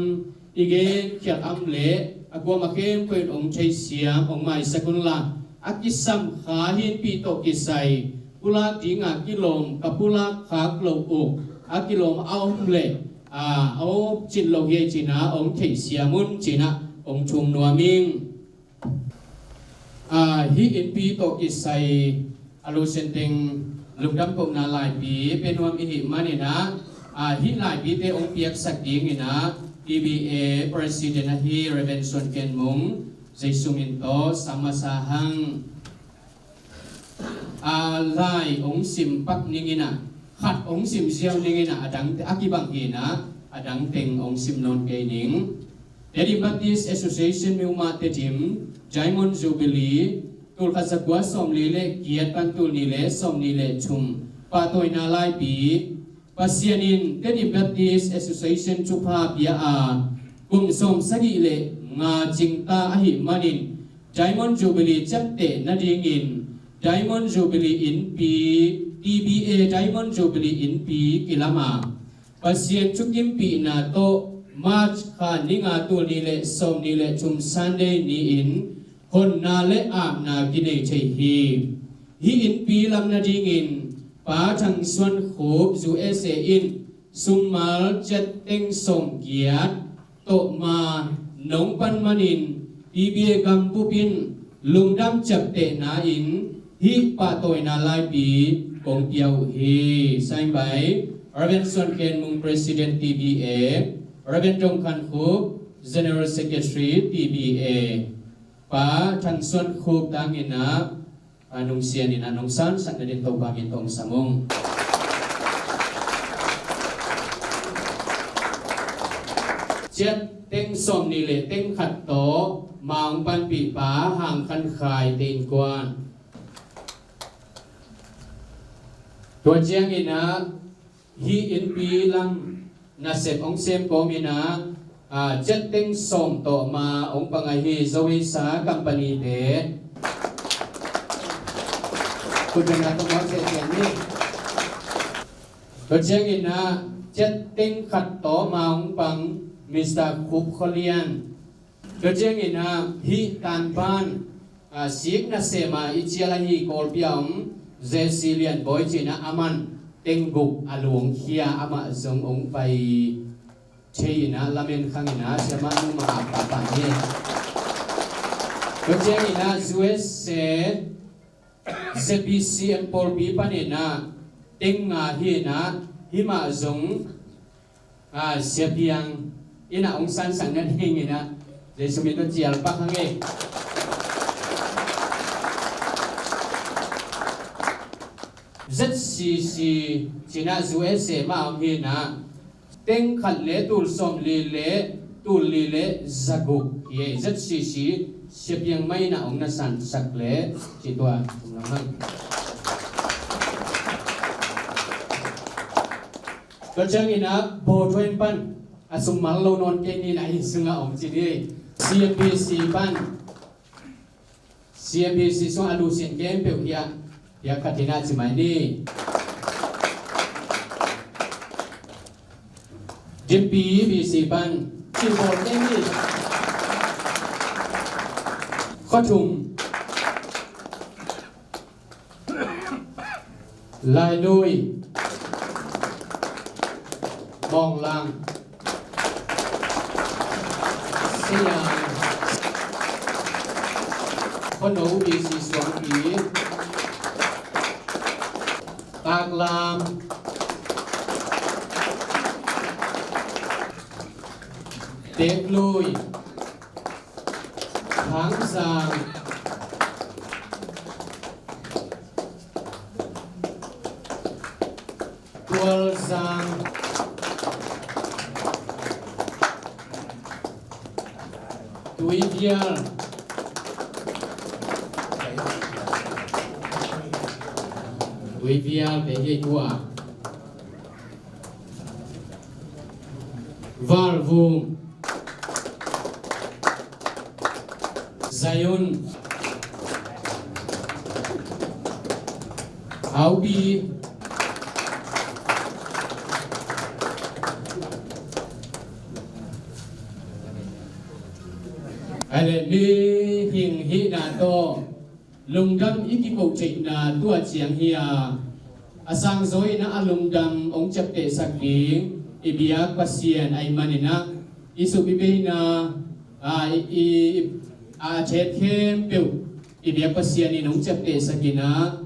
i gen khial am le a kuama khempeuh in hong theihsiam, hong maisak unla, a kisam kha hi innpi tawh kisai pulak dinga kilawm, ka pulak khak loh uh a kilawm a om leh, a, a om cin lo hi ei ci-in ah hong theihsiam un ci-in ah hong thum nuam ing. A, hih innpi tawh kisai a lusen teng lungdam kohna laipi pia nuam i hih manin ah, a, hih laipite hong piaksak dingin ah T B A President ahi Reverend Suan Khen Mung, Zeisu min tawh sam masa hang. A, lai hong sim pak ning in ah, khat hong sim ziau ning in ah, a dang a kibang hi-in ah, a dang teng hong sim nawn kei ning. Tedim Baptist Association Myanmar Tedim Diamond Jubilee, tul khat za kua sawmli le giat pan tul nih le sawmnih le thum pahtawina laipi. Pasian in Tedim Baptist Association thupha pia a, kum sawmsagih le nga cingta ahih manin Diamond Jubilee ciapteh nadingin Diamond Jubilee innpi, T B A Diamond Jubilee innpi kilam a, Pasian thukimpihna tawh March kha ni nga tul nih le sawmnih le thum Sunday ni-in honna le apna kinei thei hi. Hih innpi lam nadingin Pa Thang Suan Khup, U S A in summal ciat teng sawmgiat tawh ma nong pan manin T B A gambup in lungdam ciaptehna in hih pahtawina laipi kong pia uh hi. Signed by Reverend Suan Khen Mung, President T B A, Reverend Dong Khan Khup, General Secretary T B A. Pa Thang Suan Khup tangin ah, a, nungsianin ah nong sansak nading Topa min tawh hong sam ung. Ciat teng sawmnih le teng khat tawh ma hong panpih Pa Hang Khan Khai te innkuan. Tua ciangin ah hih innpi lam nasep hong sem kawmin ah, a, ciat teng sawm tawh ma hong pang ahi Zoesa company te. Kutbetna tawh mawk sehseh ni. Tua ciangin ah ciat teng khat tawh ma hong pang Mister Khup Khua Lian. Tua ciangin ah hih tanpan, a, sik nasem a i cial ahi Kawlpi a om J C Lian Bawi ci-in ah aman teng guk a luang khia, amah zong hong pai thei-in ah lamen khangin ah siamah nu mah a pahpah hi. Tua ciangin ah U S A Z B C M pawlpi panin ah teng nga hi-in ah hih mah zong, a, Sia Piang in ah hong sansak nadingin ah Jesu min tawh cial pak hang e. Z C C ci-in ah U S A mah hong hi-in ah teng khat le tul sawmli le tul li le zaguk hi e. Z C C Sia Piang mah in ah hong na sansak le ci tua tung lam hang. Tua ciangin ah Bo Twain pan a summal lo nawn kei ni, na inn sungah om ci ni. C M B C pan, C M B C sung a lusin khempeuh hiah, hiah khatin ah ci mai ni. Dipi B C pan ci bawl kei ni. Khuathum. Lainui, Mawnglang, Siang, Khuano B C Suangpi, Taklam, Teklui, Thangzang, Tualzang, Tuivial, Tuivial te hi kua. Valvung, Zion, Aubi, Ahih leh mihing hihna tawh lungdam i kikoh theihna tua ciang hi a, a sangzaw in a lungdam hong ciaptehsak ding i biak Pasian ahih manin ah, i sum i beina, a, i, i, a, a thet khempeuh i biak Pasian in hong ciaptehsak in ah,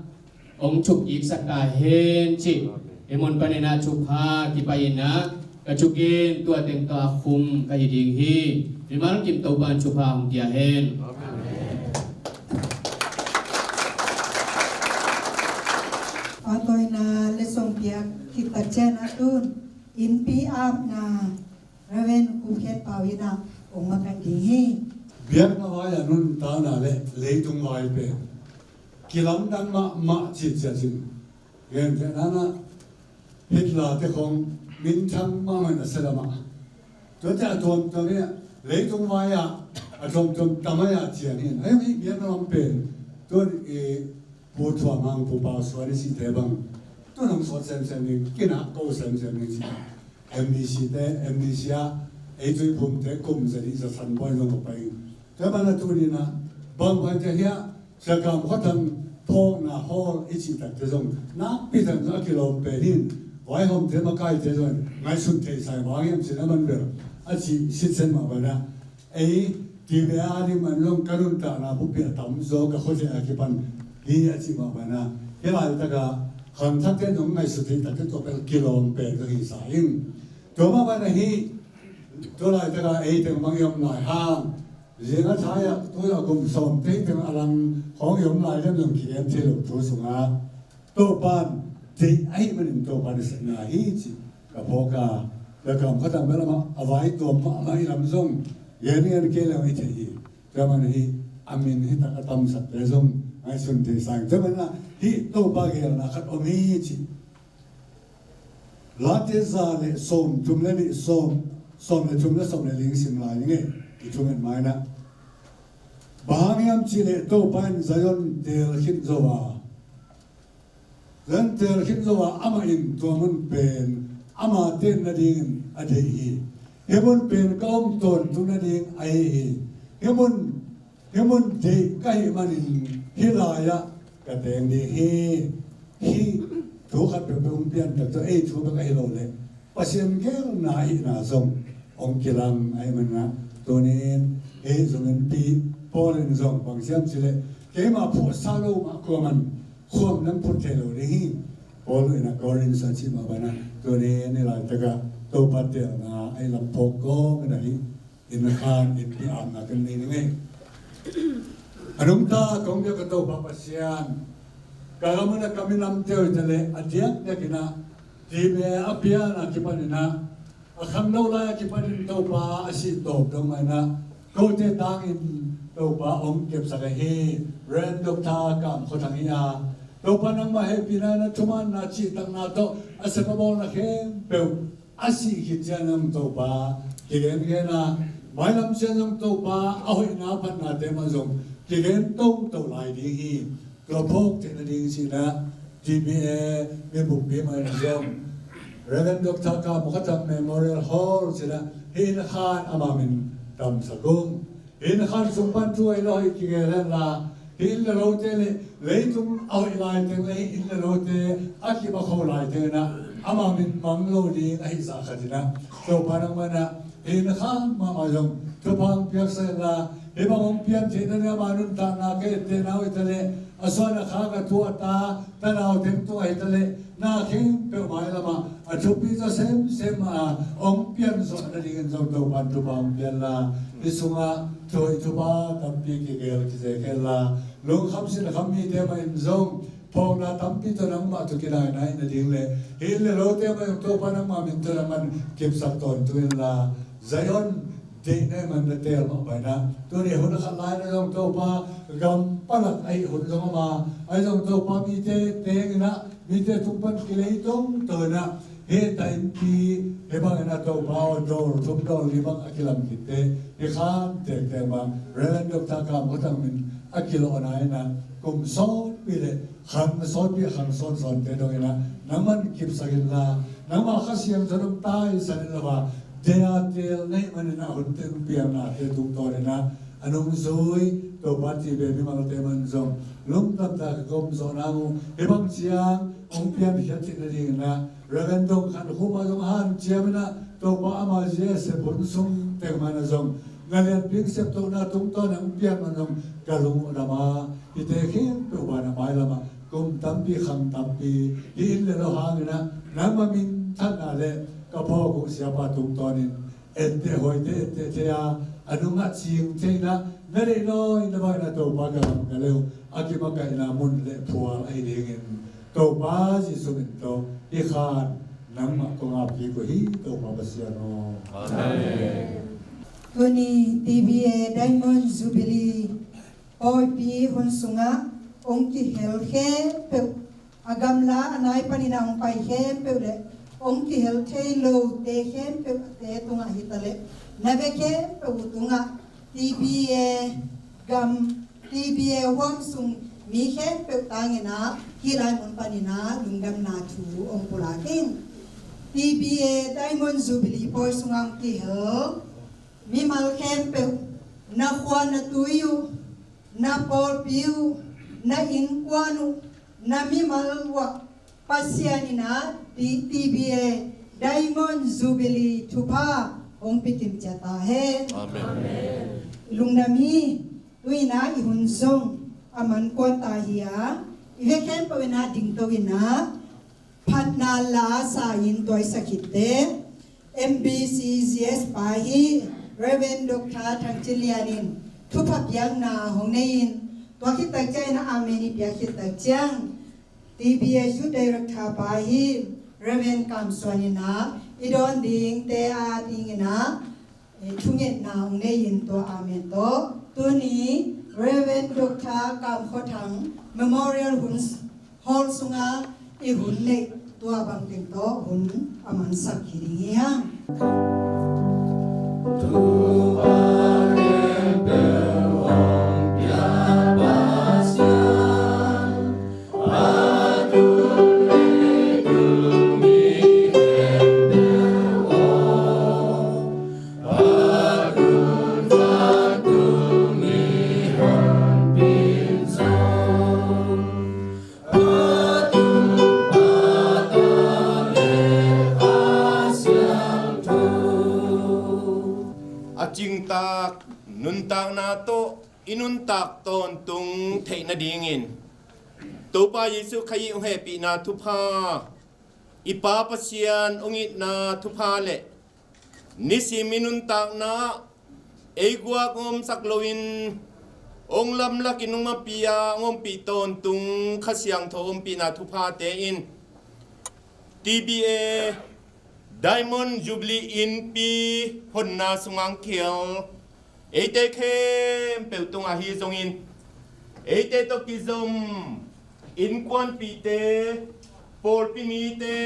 hong thuk kiksak ta hen ci. Hih mun panin ah thupha kipai in ah ka thugen tua teng tawh a khum ka hi ding hi. Mimal kim Topa'n thupha hong pia hen. Amen. Pahtawina le sawm piak khit tak ciang a tun innpi apna Reverend Khup Khet Pau in ah hong makaih ding hi. Biakna vai a nuntakna le leitung vai pen kilamdang mahmah cih ciangin, gentehna-in ah Hitler te khong minthang mahmah in a sia lam ah, tuate a tuamtuam in ah leitung vai ah a tuamtuam tam a, a ciang hi in ah, hih biakna lam pen tun i Pu Thuam Mang, Pu Pau Suan i cihte bang tun hong sawt semsem ding, kinak ko semsem ding ci. M B C te, M B C ah ei Tuiphumte kum za nih za san pawi zong a pai. Tua banah tuni-in ah bang pai te hiah Sia Kam Khua Thang phawkna hall i cih takte zong nakpi takin zong a kilawm pen hi in, vaihawmte makaite zong ngaihsun thei sa ing, bang hiam cih leh aman bel a cih sitsen mah banah ei T B A a ding man zong ka nuntakna buppi a tamzaw ka khuate a kipan hi a cih mah banah, hih laitak ah khangthakte zong ngaihsut thei takte tawh bel kilawm pen ka hi sa ing. Tua mah banah hih, tua laitak ah ei teng bang i om lai hang, zing a thai ah tu-in ah kum sawm tei teng a lang khawng i om lai lem zong kigen thei lo thu sungah Topa'n deih ahih manin Topa'n i sepna hi cih ka phawk a, Sia Kam Khua Thang bel amah a vai tuam mahmah i lam zong gen gen kei leng i thei hi. Tua manin hih a min hih tak a tamsakte zong ngaihsun thei sa ing. Tua manin ah hih Topa geelna khat om hi cih Late za le sawm thum le nih, sawm, sawm le thum le sawm le li sim lai ning e, i thum en mai-in ah. Bang hang hiam cih leh Topa in Zion teel khit zo a, Zion teel khit zo a, amah in tua mun pen ama tenna dingin a deih hi. Hih mun pen ka om tawntung nading ahi hi. Hih mun, hih mun deih ka hih manin hih lai-ah ka teng ding hi. Hih thu khat peuhpeuh hong pian tak tawh ei thu bek ahi lo leh Pasian geelna ahihna zong hong kilang ahih manin ah, tuni-in hih zong innpi Paul in zong bang ci hiam cih leh, keima phuahsa lo mah kuaman khuam nang phut thei lo ding hi. Paul in ah Korin sung a cih mah banah, tuni-in hih laitak ah Topa teelna ahi lam phawk kawmin ah hih inn khan innpi apna kan nei ning e. A nungta kong biak ka Topa Pasian, ka gam ah ka minamte uh hi ta leh a diakdiakin ah T B A a pian a kipanin ah, a khangno lai a kipanin Topa a sih tawp dong mah in ah, kote tangin Topa hong kepsak ahi Rev. Doctor Kam Khua Thang hi a, Topa nangmah hehpihna in ah thumanna cihtakna tawh a sep a bawlna khempeuh a sih khit ciang zong Topa kigengen a, mailam ciang zong Topa a hoihna phatnate mah zong kigen toto lai ding hi. Tua phawk theihna ding ci-in ah T B A mi buppi mah in zong Rev. Doctor Kam Khua Thang Memorial Hall ci-in ah hih inn khan ama min tamsak ung. Hih inn khan sung pan thu hoih lo hoih kigel hen la, hih inn le lote le leitung a hoih laiteng le hih inn le lote a kip a kho laiteng in ah ama min mang lo ding ahih zah khat in ah, Topa nangmah in ah hih inn khan mahmah zong thupha hong piaksak hen la, hih bang hong pian theihna ding ama nuntakna ka ettehna uh hi ta leh, a suan a khak a tu a ta, tanau teng tungah hi ta leh, na khempeuh mailam ah a thupi zaw semsem a hong pian zawh nadingin zong Topa'n thupha hong pia hen la, hih sungah thu hoih thupha tampi kigel kizek hen la, lungkham sinkham mite mah in zong phawkna tampi tawh nangmah tawh kinainai nading le hih inn le lote mah in Topa nangmah min tawh nangman kipsak tawntung hen la, Zion deihna ahih manin na teel mah bangin ah, tuni hun khat lai-in ah zong Topa, gam palak ahih hun zong om a, ahi zong Topa mite teng in ah, mite tung pan kilei tongtong in ah, hih ta innpi, hih bangin ah Topa aw, dawl thum dawl li bang a kilam khitte, hih khan tektek bang Rev. Doctor Kam Khua Thang min a kilawhna in ah, kum sawtpi le khang sawtpi a khang sawnsawnte dongin ah nangman kipsak inla, nangma Kha Siangtho in hong taisan inla, deih a teel na hih manin ah hunte hong pianna te tungtawn in ah a nungzui Topa, TBA mimalte man zong lungdam tak a ka om zawh nang uh. Hih bang ciang hong piankhiat theih nadingin ah Reverend Dong Khan Khum ah zong hanciam in ah Topa, ama zia sep hun sung teng man ah zong na lianpi septohna tungtawn in hong pian man zong ka lung uh dam a, hihte khempeuh banah mailam ah kum tampi khang tampi hih inn le lo hangin ah nangma minthanna le ka phawk uh siapa tungtawnin etteh hawite etteh thei a, a nungah cing thei in ah na deih nawi na baihna Topa ka gam ka lei uh a kimakaihna mun le phual ahi dingin Topa Jesu min tawh hih khan nangmah kong ap kik uh hi, Topa Pasian aw. Amen. Tuni TBA Diamond Jubilee pawipi hun sungah hong kihel khempeuh, a gamla a nai panin a hong pai khempeuh le hong kihel thei lote khempeuh te tungah hi ta leh na bia khempeuh uh tungah TBA gam, TBA huam sung mi khempeuh tangin ah hih lai mun panin ah lungdamna thu hong pulak ing. TBA Diamond Jubilee pawi sungah hong kihel mimal khempeuh, na khua na tui uh, na pawlpi uh, na innkuan uh, na mimal uh ah Pasian in ah TBA Diamond Jubilee thupha hong pia kim ciat ta hen. Amen. Lungdam hi. Tu-in ah i hun zong a man kuan ta hi a, i vek khempeuh in ah dingto in ah phatna la sa in tuaisak khit. MBCGS pa hi Reverend Doctor Thang Cin Lian in thupha piakna hong nei in, tua khit tak ciangin ah amen i piak khit tak ciang TBA Youth Director pa hi Reverend Kam Suan in ah i dawn dingte a dingin ah thungetna hong nei in tua amen tawh tuni Reverend Doctor Kam Khua Thang Memorial hun Hall sungah i hun neih tua bangteng tawh hun a mansak hi ding hi hang. A cingtak nuntakna tawh i nuntak tawntung theih nadingin Topa Jesuh Khrih hong hehpihna thupha, i Pa Pasian hong itna thupha le nisim i nuntakna ei guak omsak loin hong lamlak in hong ompih a, hong ompih tawntung Kha Siangtho ompihna thuphate in TBA Diamond Jubilee Innpi honna sungah hong kihel eite khempeuh tungah ahi zongin, eite tawh kizom innkuanpihte, pawlpi mite,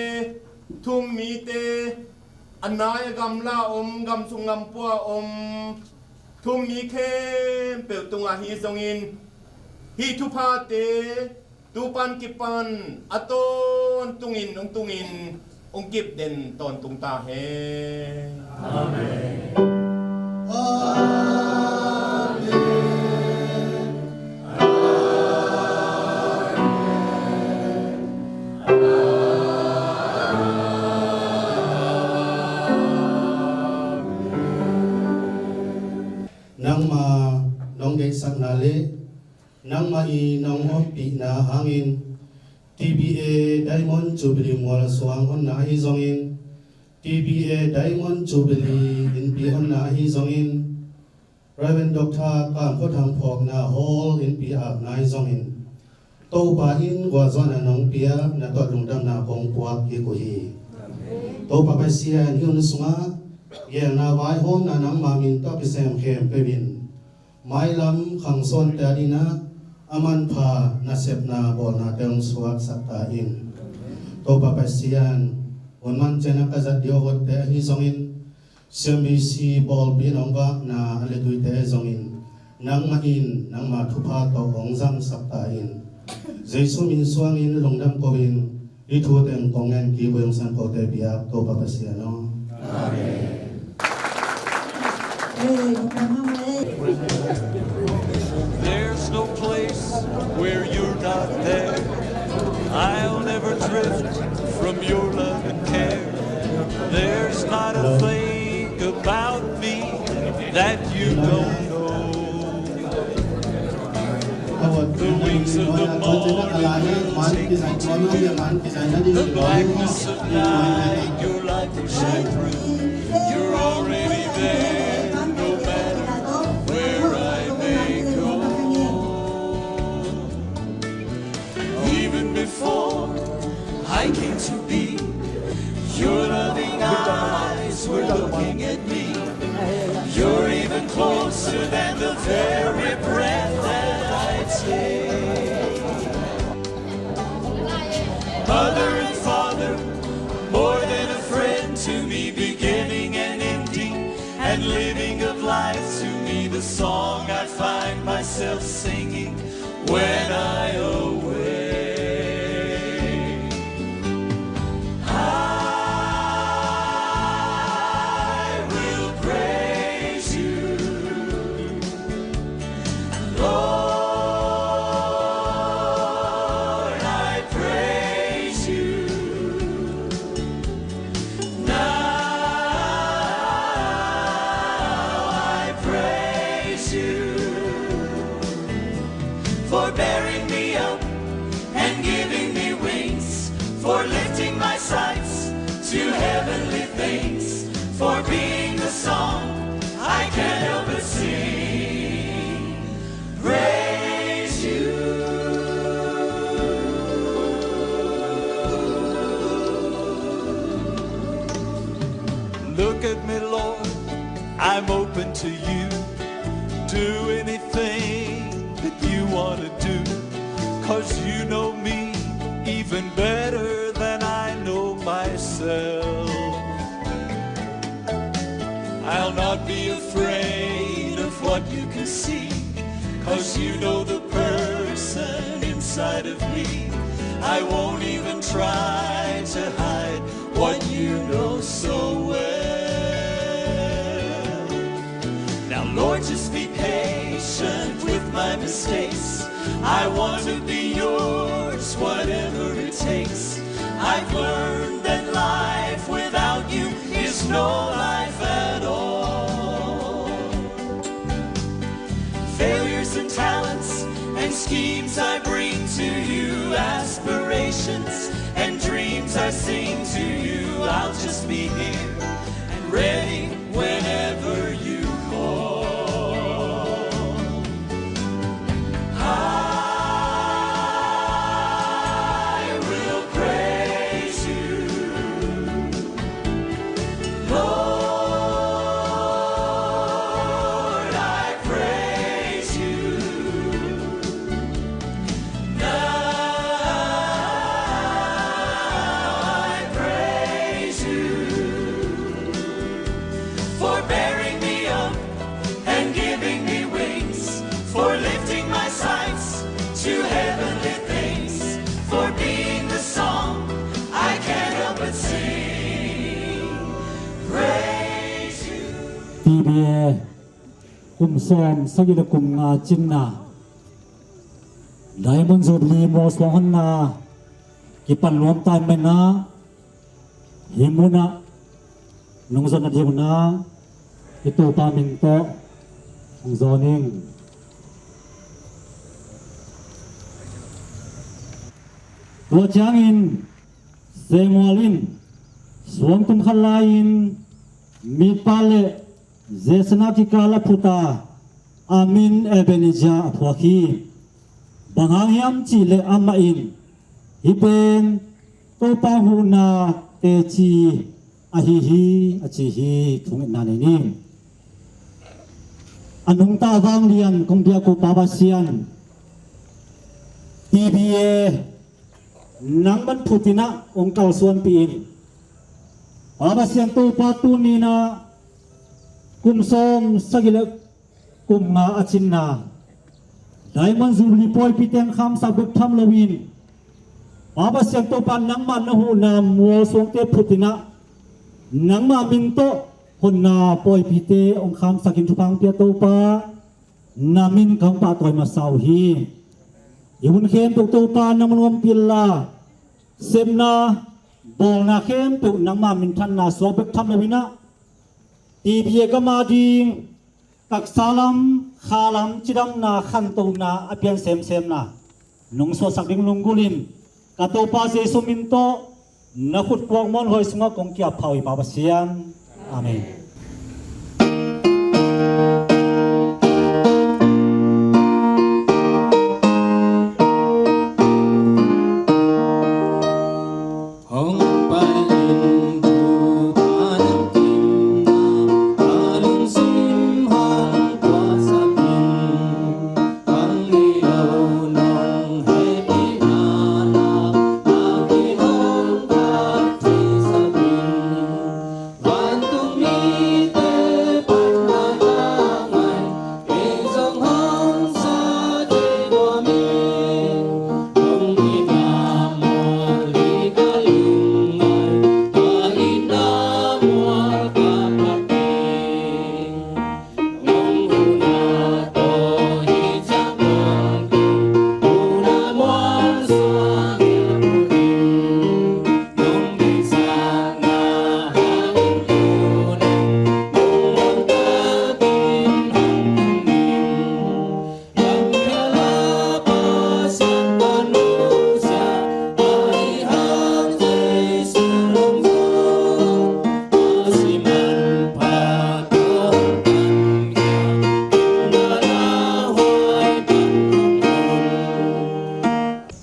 thum mite, a nai a gamla om, gamsung gampua om thum mi khempeuh tungah ahi zongin, hih thuphate tu pan kipan a tawntungin hong tungin hong kipden tawntung ta hen. Amen. Amen. Amen. Nangma nong deihsakna le nangmah i nong ompihna hangin TBA Diamond Jubilee mual suang honna ahi zongin, TBA Diamond Jubilee innpi honna ahi zongin, Reverend Doctor Kam Khua Thang phawkna hall innpi akna ahi zongin, Topa in gualzawhna nong piak na tawh lungdamna kong puak kik uh hi. Topa Pasian, hih hun sungah geelna vaihawmna nangma min tawh kisem khempeuh in mailam khangsawnte adingin a manpha nasepna bawlnate hong suaksak ta in. Topa Pasian, hun man ciangin ka zat ding a hotte ahi zongin, Siam B C bawlpi in hong vakna a letuite ahi zongin, nangmah in nangma thupha tawh hong zangsak ta in. Jesu min suangin lungdam ko-in, hih thu teng kong ngen kik uh hi. Hong Siangthote biak Topa Pasian aw. Amen. Hey, lungdam mahmah ei. From your love and care, there's not a thing about me that you don't know. The wings of the morning will take me to you. The blackness of night, your light will shine through. You're already there, no matter where I may go. Even before I came to be, your loving eyes were looking at me. You're even closer than the very breath that I take. Mother and father, more than a friend to me, beginning and ending, and living of life to me, the song I find myself singing when I awake. I will praise you, Lord, I praise you. Now I praise you for bearing me up and giving me wings, for lifting my sights to heavenly things, for being the song I can't help but sing. Praise you. Look at me, Lord, I'm open to you. Do anything that you want to do, 'cause you know me even better than I know myself. I'll not be afraid of what you can see, 'cause you know the person inside of me. I won't even try to hide what you know so well. Now, Lord, just be patient with my mistakes. I want to be yours, whatever it takes. I've learned that life without you is no life at all. Failures and talents and schemes I bring to you, aspirations and dreams I sing to you. I'll just be here and ready whenever you call. I will praise you, Lord, I praise you. Now I praise you for bearing me up and giving me wings, for lifting my sights to heavenly things, for being the song I can't help but sing. Praise you. T B A kum sawm sagih le kum nga cinna Diamond Jubilee mualsuang honna kipan nuam tai manin ah, hih munah nong zon nading unah i Topa min tawh hong zawn ing. Tua ciangin Samuel in suangtum khat lai-in mipa le Jesse na kikal a phut a, a min Ebenezer a phuak hi. Bang hang hiam cihleh amah in hih pen Topa huhna teci ahi hi, a ci hi. Thungetna nei ni. A nungta vanglian kong biak uh Pa Pasian, T B A nangman phut in ah hong kalsuanpih in. Pa Pasian Topa, tuni-in ah kum sawm sagih le kum nga a cinna Diamond Jubilee pawipite hong khamsak bek tham loin, Pa Pasian Topa, nangmah na huhna mualsuangte phut in ah nangmah min tawh honna pawipite hong khamsak in thupha hong pia Topa, na min ka hong pahtawi masa uh hi. I hun khempeuh Topa nangman ompih inla, Sepna, bawlna khempeuh nangma minthanna suak bek tham lo in ah, TV a gam ading taksa lam, kha lam cidamna, khantohna a pian semsemna nong suahsak ding lunggulh in, ka Topa Jesu min tawh na khut puak muanhuai sungah kong kiappha uh hi Pa Pasian. Amen.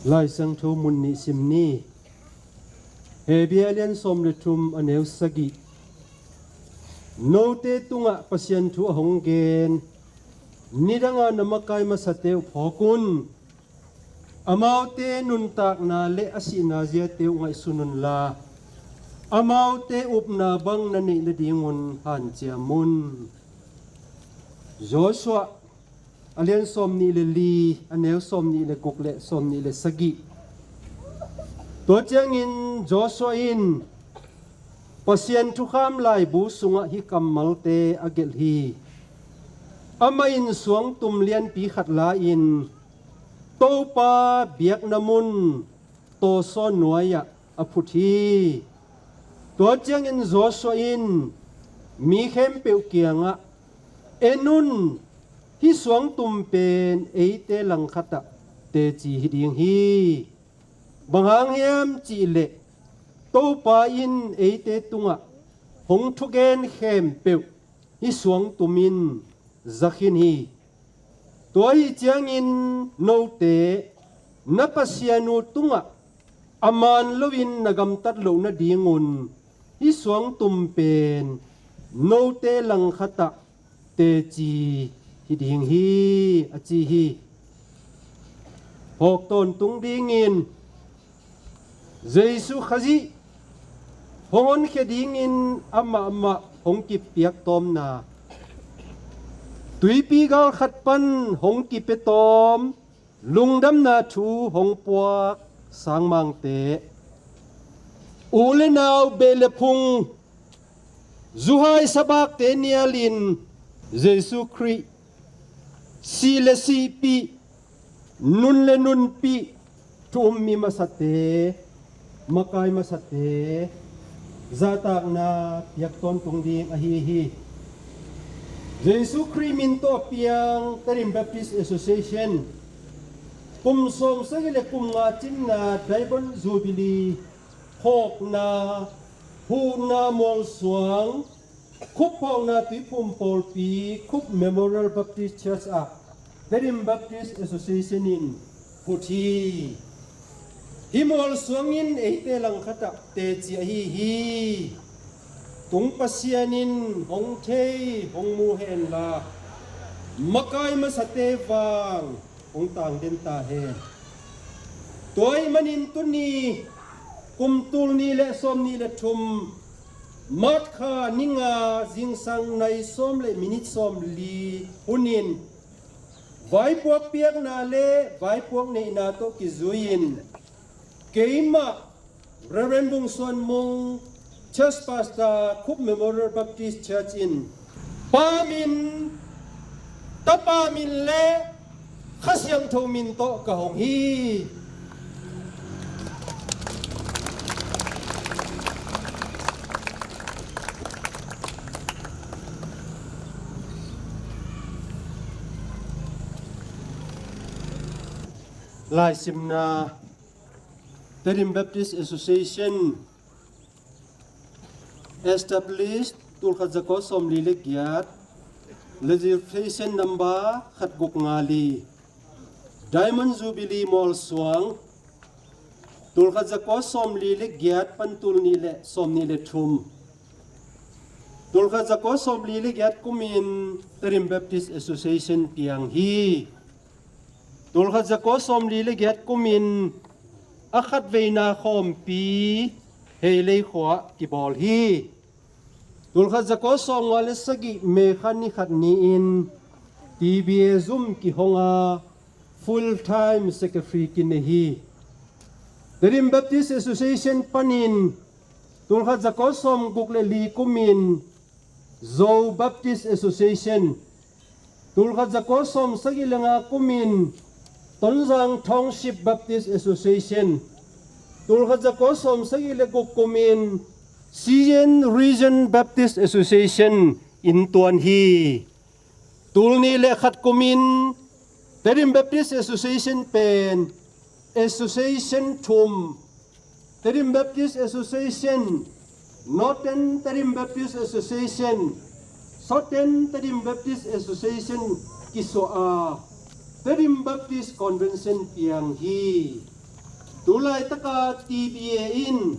Lai Siangtho mun nih sim ni. Hebru a lian sawm le thum a neu sagih. Note tungah Pasian thu a hong gen, nidanga na makai masate uh phawk un. Amaute nuntakna le a sihna ziate uh ngaihsun unla, amaute upna bang na neih nadingun hanciam un. Joshua a lian sawm nih le li, a neu sawm nih le guk le sawm nih le sagih. Tua ciangin Joshua in Pasian thukham laibu sungah hih kammalte a gelh hi. Amah in suangtum lianpi khat la-in Topa biakna mun tawsaw nuai-ah a phut hi. Tua ciangin Joshua in mi khempeuh kiangah, "En un, hih suangtum pen eite langkhatah teci hi ding hi. Bang hang hiam cihleh Topa in eite tungah hong thugen khempeuh hih suangtum in za khin hi. Tua ahih ciangin note na Pasian uh tungah a man loin na gamtat loh nadingun hih suangtum pen note langkhatah teci hi ding hi," a ci hi. Phawk tawntung dingin Jesu Khazih hong honkhia dingin amah mah hong kipiak tawmna, tuipi gal khat pan hong kipia tawm lungdamna thu hong puak sangmangte, u le nau, beh le phung, zuhai sabakte nialin Jesu Khrih sih le sihpih, nun le nunpih, thu um mi masate, makai masate zahtakna piak tawntung ding ahi hi. Jesu Khrih min tawh piang Tedim Baptist Association kum sawmsagih le kum nga cinna Diamond Jubilee phawkna, huhna mualsuang, Khup phawkna tuiphum pawlpi, Khup Memorial Baptist Church ah Tedim Baptist Association in phut hi. Hih mualsuang in eite langkhatah teci ahi hi. Tung Pasian in hong thei, hong mu henla, makai masate vang hong tangden ta hen. Tua ahih manin tuni kum tul nih le sawm nih le thum, March kha ni nga, zingsang nai sawm le minit sawm li hunin vaipuak piakna le vaipuak neihna tawh kizui-in keimah Reverend Bung Suan Mung, Church Pastor, Khup Memorial Baptist Church in Pa min, Tapa min le Kha Siangtho min tawh ka hong hi. Laisimna. Tedim Baptist Association established tulkhat zakua sawmli le giat, registration number khat guk nga li. Diamond Jubilee mualsuang tulkhat zakua sawmli le giat pan tulnih le sawmnih le thum. Tulkhat zakua sawmli le giat kumin Tedim Baptist Association piang hi. Tulkhat zakua sawmli le giat kumin a khatveina khawmpi Heilei khua kibawl hi. Tulkhat zakua sawmnga le sagih May kha ni khat ni-in T B A zum kihonga full time secretary kinei hi. Tedim Baptist Association panin tulkhat zakua sawmguk le li kumin Zo Baptist Association, tulkhat zakua sawmsagih le nga kumin Tonzang Township Baptist Association, tulkhat zakua sawmsagih le guk kumin Siyin Region Baptist Association in tuan hi. Tulnih le khat kumin Tedim Baptist Association pen association thum, Tedim Baptist Association, Northern Tedim Baptist Association, Southern Tedim Baptist Association kisuah a Tedim Baptist Convention piang hi. Tulaitaka T B A in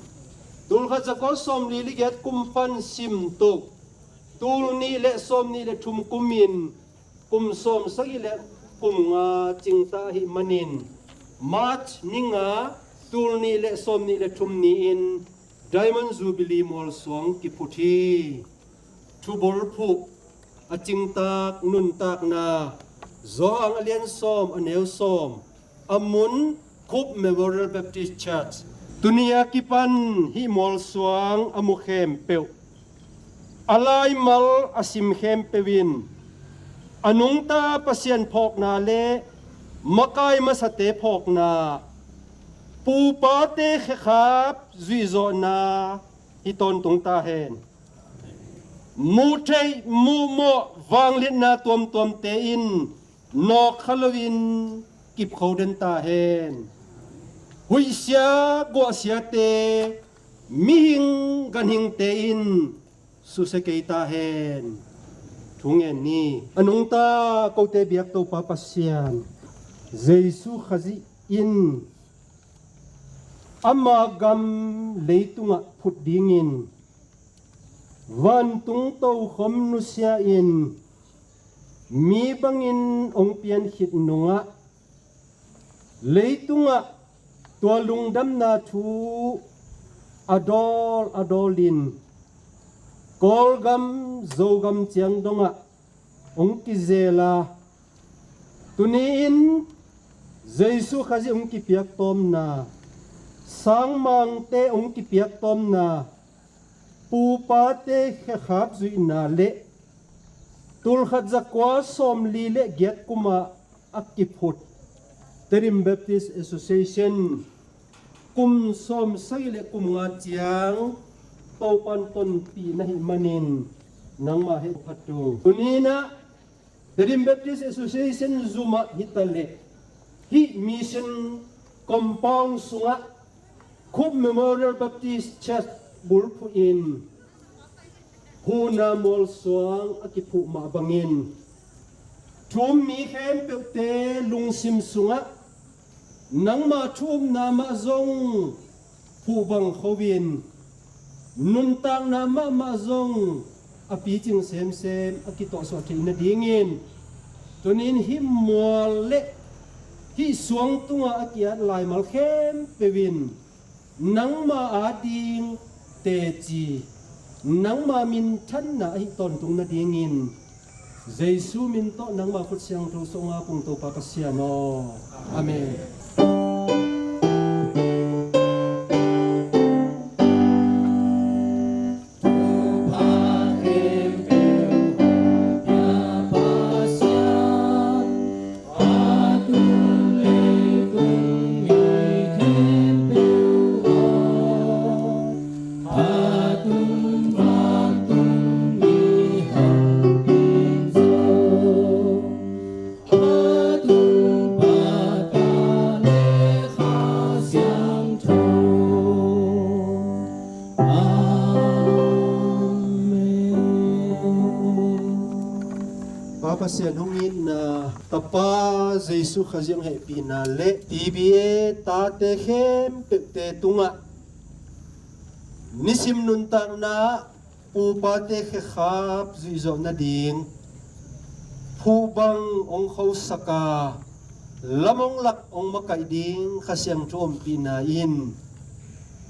tulkhat zakua sawmli le giat kum pan simtuk tulnih le sawmnih le thum kumin kum sawmsagih le kum nga cingta ahih manin March ni nga tulnih le sawmnih le thum ni-in Diamond Jubilee mualsuang kiphut hi. Thubulphuh a cingtak nuntakna, Zawhang a lian sawm a neu sawm, a mun Khup Memorial Baptist Church. Tuni a kipan hih mualsuang a mu khempeuh, a laimal a sim khempeuh in a nungta Pasian phawkna le makai masate phawkna, pupate khekhap zuihzawhna hi tawntung ta hen. Muh theih muh mawh vangliatna tuamtuamte in nawk kha loin kip kho den ta hen. Huihsia guahsiate, mihing ganhingte in susia kei ta hen. Thu ngen ni. A nungta kote biak Topa Pasian Jesu Khazih in ama gam leitungah phut dingin vantung tokhom nusia-in mi bangin hong piankhit nungah, leitungah tua lungdamna thu a dawl a dawlin Kawlgam, Zogam ciang dongah hong kizel a, tuni-in Jesu Khazih hong kipiak tawmna, sangmangte hong kipiak tawmna, pupate khekhap zuihna le tulkhat zakua sawmli le giat kumah a kiphut Tedim Baptist Association kum sawmsagih le kum nga ciang Topan tonpih na hih manin nangmah hehpihna. Tuni-in ah Tedim Baptist Association zumah hi taleh hih mission compound sungah Khup Memorial Baptist Church bulphuh in huhna mualsuang a kiphuh mah bangin thu-um mi khempeuhte lungsim sungah nangma thu-umna mah zong phuhbang kho-in nuntakna mahmah zong a picing semsem a kitawhsuah theih nadingin tuni-in hih mual le hih suang tungah a ki-at laimal khempeuh in nangma ading teci, nangma minthanna ahi tawntung nadingin Jesu min tawh nangma khut siangtho suang a pung Topa Pasian aw. Amen. Pa Pasian hong itna, Tapa Jesu Khazih hong hehpihna le T B A tate khempeuhte tungah nisim nuntakna ah pupate khekhap zuihzawh nading phuhbang hong khosak a, lam hong lak hong makaih ding Kha Siangtho ompihna in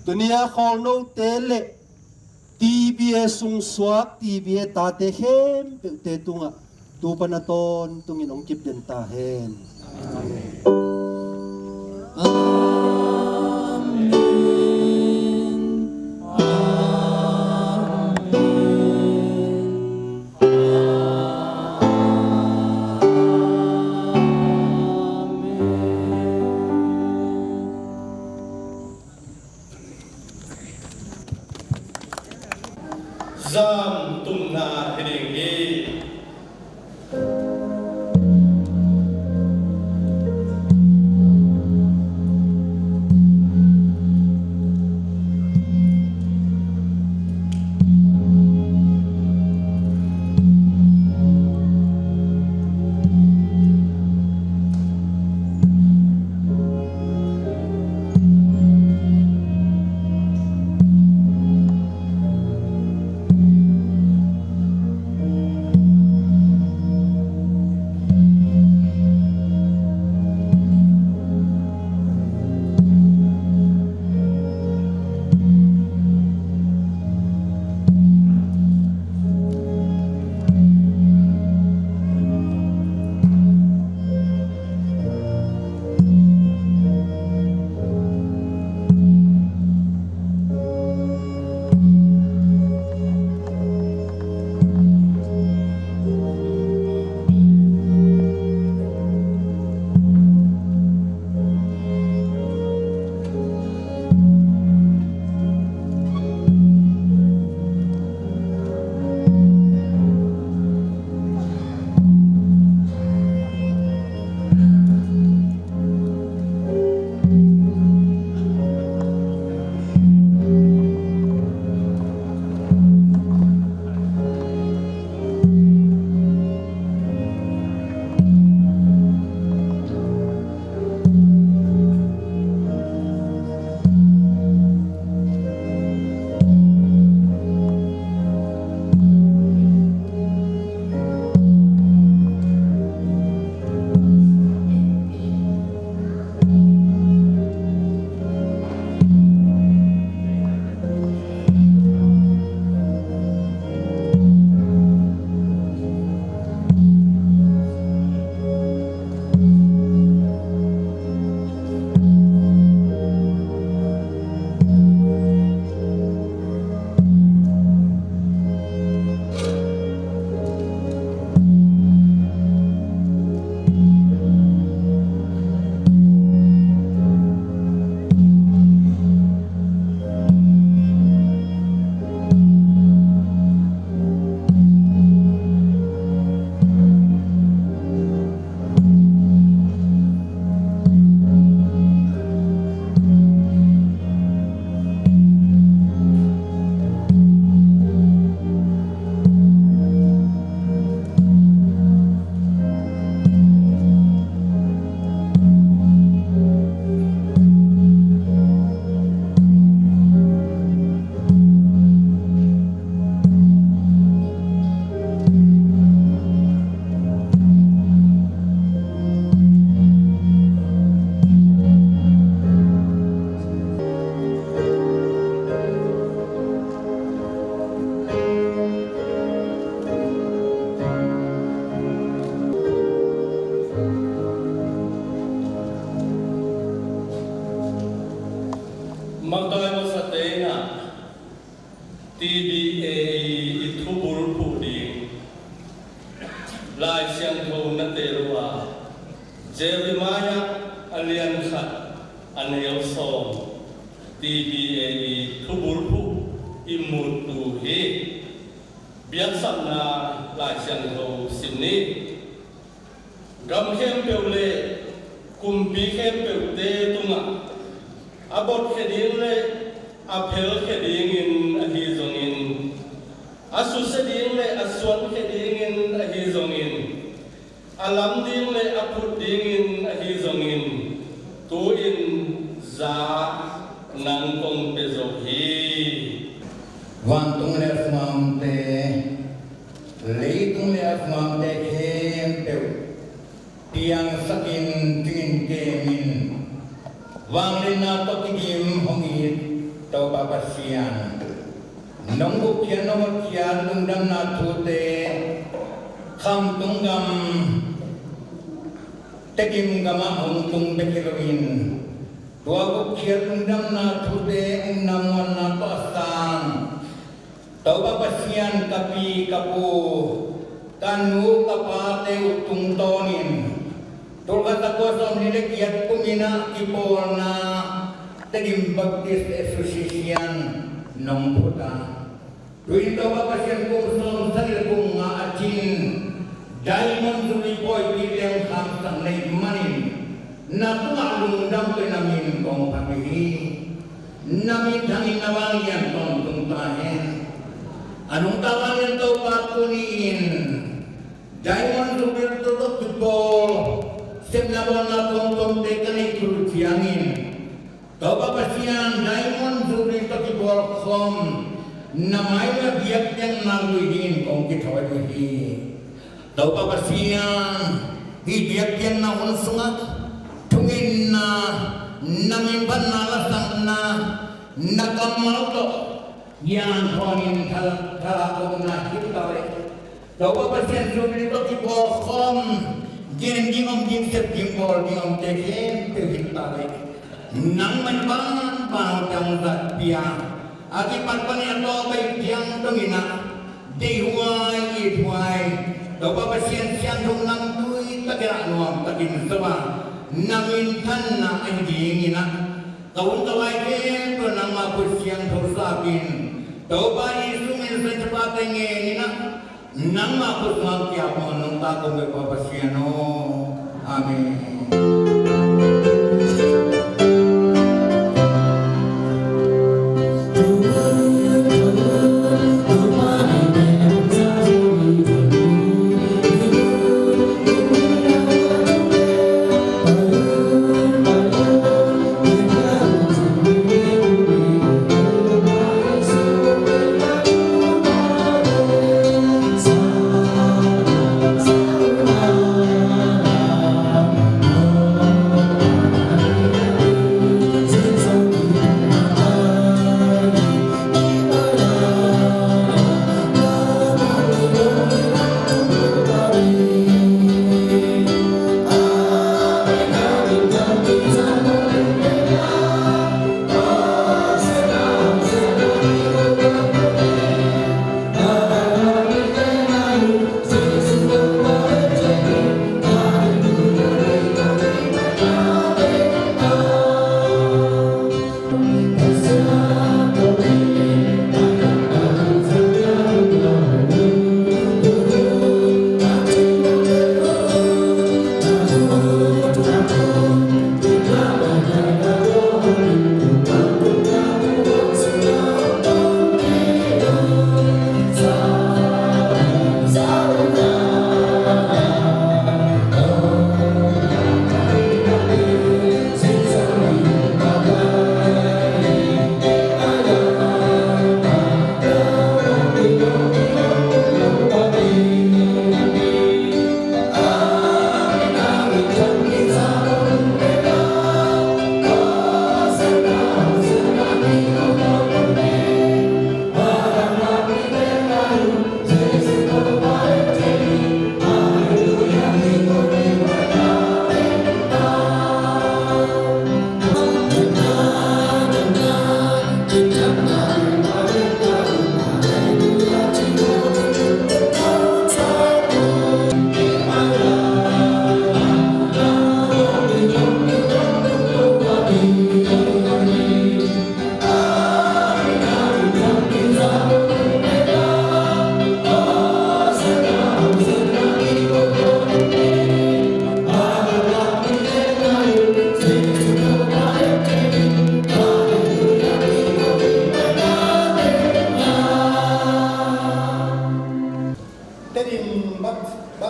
tuni-a khawlnote le T B A sungsuak, T B A tate khempeuhte tungah tu pan a tawntungin hong kipden ta hen. Amen. Amen. Amen. Zam tumna hi ding hi. Makai masa teina T B A i thubul phuh ding Lai Siangtho na tel uh a, Jeremiah a lian khat a neu sawm, T B A i thubul phuh i muttu hi. Biaksapna Lai Siangtho sim ni. Gam khempeuh le kumpi khempeuhte tungah a botkhia ding le a phelkhia dingin ahi zongin, a susia ding le a suankhia dingin ahi zongin, A lam ding le a phut dingin ahi zongin, tu-in za nang kong pia zo hi. Vantung le a sungah omte, leitung le a sungah omte khempeuh piangsakin, cingin kemin, vangliatna tawh kidim hong it Topa Pasian, nong gupkhiat, nong hotkhiat lungdamna thute khamtung gam, Tedim gamah hong tung bek hi loin, tua gupkhiat lungdamna thute omna muanna tawh a sang Topa Pasian, ka pi, ka pu, ka nu, ka pate uh tungtawnin, tul khat za kua sawmli le giat kumin ah kipawlna Tedim Baptist Association nong phut a, tu-in Topa Pasian, kum sawmsagih le kum nga a cin Diamond Jubilee pawipi leng khangsak na hih manin, na tungah lungdam tawh na min kong phat uh hi. Na min thangin na vanglian tawntung ta hen. A nungta vanglian Topa, tuni-in Diamond Jubilee tawh kipawl sepna bawlna tuamtuamte ka neih khit uh ciangin, Topa Pasian, Diamond Jubilee tawh kipawl khawm na mai-ah biakpiakna lui dingin kong kithawi uh hi. Topa Pasian, hih biakpiakna hun sungah thungetna, na min phatna lasakna, na kammal tawh gianthuanin thala-, thalak omna hi ta leh, Topa Pasian, Jubilee tawh kipawl khawm, gen ding, om ding, sep ding, bawl ding omte khempeuh hi ta leh, nangmah in bangbang hong zatpih a, a kipat panin a tawp a it ciang dongin ah, deihhuai, ithuai, Topa Pasian, siangtho namtui takin ah, nuam takin zo a, na minthanna ahi dingin ah, ka hun ka vai khempeuh nangmah khut siangtho sap in, Topa Jesu min suang, Topa, ka ngen in ah, nangmah khut sungah kiap mawk nong ta kong bek Pa Pasian aw. Amen.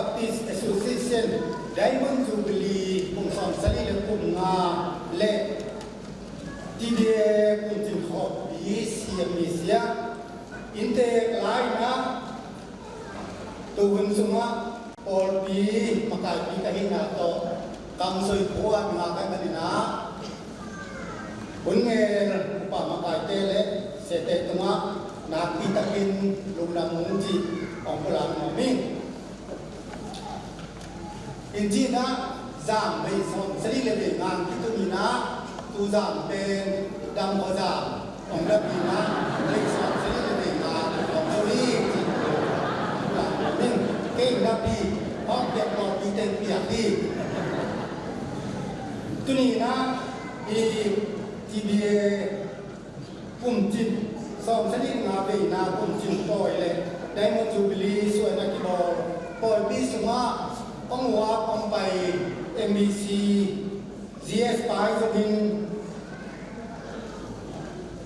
Baptist Association Diamond Jubilee kum sawmsagih le kum nga le T B A kum cin khawmpi siam mi sia inntek lai-in ah, tuhun sungah pawlpi makaipi ka hihna tawh kamsoi khua mi nga ka hih manin ah, hun ngel upa makaite le siate tungah nakpi takin lungdam ung cih kong pulak nuam ing. In cih ah, zam vei sawmsagih le vei nga kitung in ah, tu zam pen dam khua zam hong napi in ah, vei sawmsagih le vei nga hong zo hi cih kong pulak nuam ing. Kei napi hong piak pawlpite piak hi. Tuni in ah, i T B A kum cin sawmsagih nga veina kum cin pawi le Diamond Jubilee suahna kibawl pawlpi sungah hong uap hong pai M B C, G S pa ahi zongin,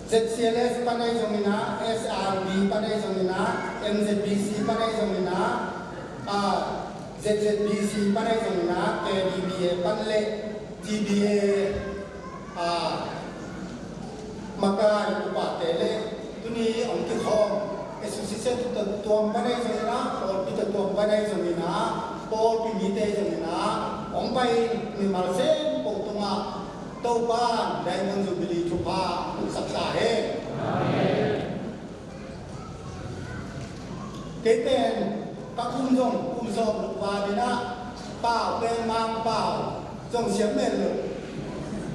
Z C L S pan ahi zongin ah, S R B pan ahi zongin ah, M Z B C pan ahi zongin ah, ah, Z Z B C pan ahi zongin ah, K D B A pan le T B A, ah, makai upate le tuni hong kikhawm association tawh tuam pan ahi zongin ah, pawlpi tawh tuam pan ahi zongin ah, pawlpi mite zongin ah, hong pai mimal sempo tungah Topa in Diamond Jubilee thupha hong saksa hen. Kei pen ka kum zong kum sawm luk val in ah, pau pen Mang pau zong siam men lo.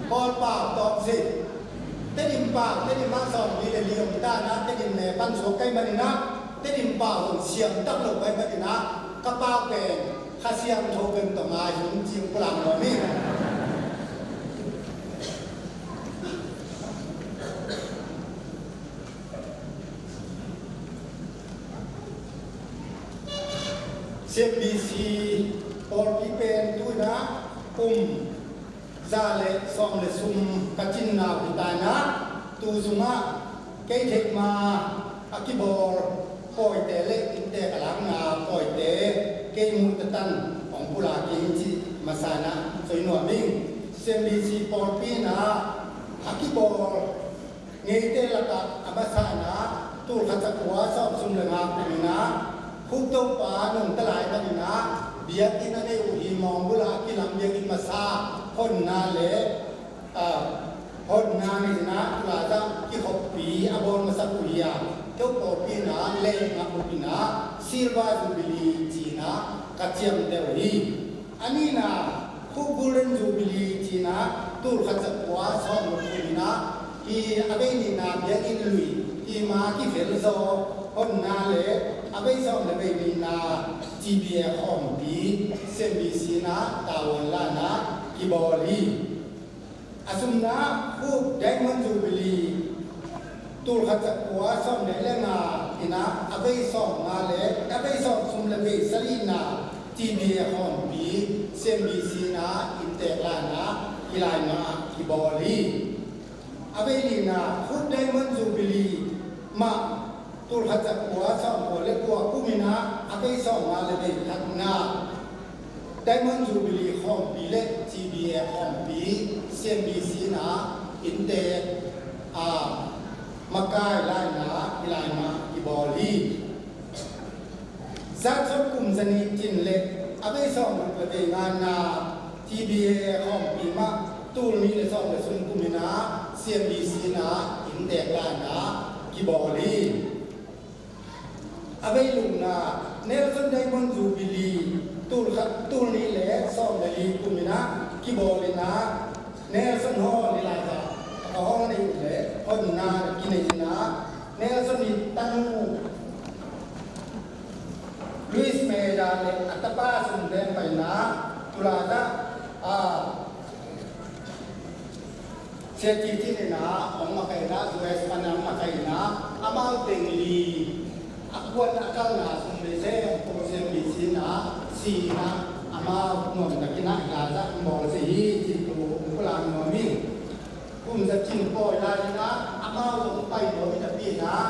Kawl pau tawm si. Tedim pau, Tedim ah sawm li le li om ta in ah, Tedim ne pan suak ka hih manin ah, Tedim pau zong siam tak lo ka hih manin ah, ka pau pen Kha Siangtho pen tawh ngai hun cih pulak nuam ing. C M B C pawlpi pen tu in ah kum za le sawm le sum ka cinna uh hi ta in ah, tu sungah kei theih ma a kibawl pawite le inntek a lakna pawite kei muh tatan hong pulak ing cih masa in ah soi nuam ing. C M B C pawlpi in ah a kibawl ngeite lakah a masa in ah, tul khat za kua sawm sum le nga kum in ah, Khup Topa nungta lai pan in ah, biakinn a nei uh hi. Mawngbulh ah a kilam biakinn masa honna le, ah, honna nei in ah, tu laitak kikhoppi a bawl masak uh hi a, kei pawlpi in ah leh ngap uh in ah, Silver Jubilee ci in ah ka ciamteh uh hi. A nihna, Khup Golden Jubilee ci in ah, tul khat za kua sawm le kua in ah, hi a vei nihna biakinn lui, hi ma kikhel zaw honna le a vei sawm le vei nihna T B A khawmpi C M B C in ah tavuan la in ah kibawl hi. A sumna, Khup Diamond Jubilee, tul khat za kua sawm le nga in ah, a vei sawm nga le a vei sawm sum le vei sagihna T B A khawmpi C M B C in ah inntek la in ah, hi lai mah kibawl hi. A vei lina, Khup Diamond Jubilee mah, tul khat za kua sawm kua le kua kum in ah, a vei sawm nga le vei khatna Diamond Jubilee khawmpi le T B A khawmpi C M B C in ah inntek, ah, makai la in ah, hi lai mah kibawl hi. Zan sawm kum za nih cin le a vei sawm guk le vei ngana T B A khawmpi mah tul nih le sawm le sung kum in ah C M B C in ah inntek la in ah kibawl hi. A vei lukna, Nelson Diamond Jubilee tul khat, tul nih le sawm le li kum in ah kibawl in ah, Nelson Hall i laitak a ka hong nei uh le honna kinei in ah, Nelson i tanu Louis Meda le a tapa sung pen pai in ah, tu laitak, ah, Sia Ci Cin in ah hong makaih in ah, U S pan hong makaih in ah, amau teng li a kuan a kalna sung le se hong ko siam mi si in ah, si in ah, amau nuamtak in ah hi laitak hong bawl si hi cih tu hong pulak nuam hi. Kum za cin pawi lai in ah amau zong pai nuam hi napi in ah,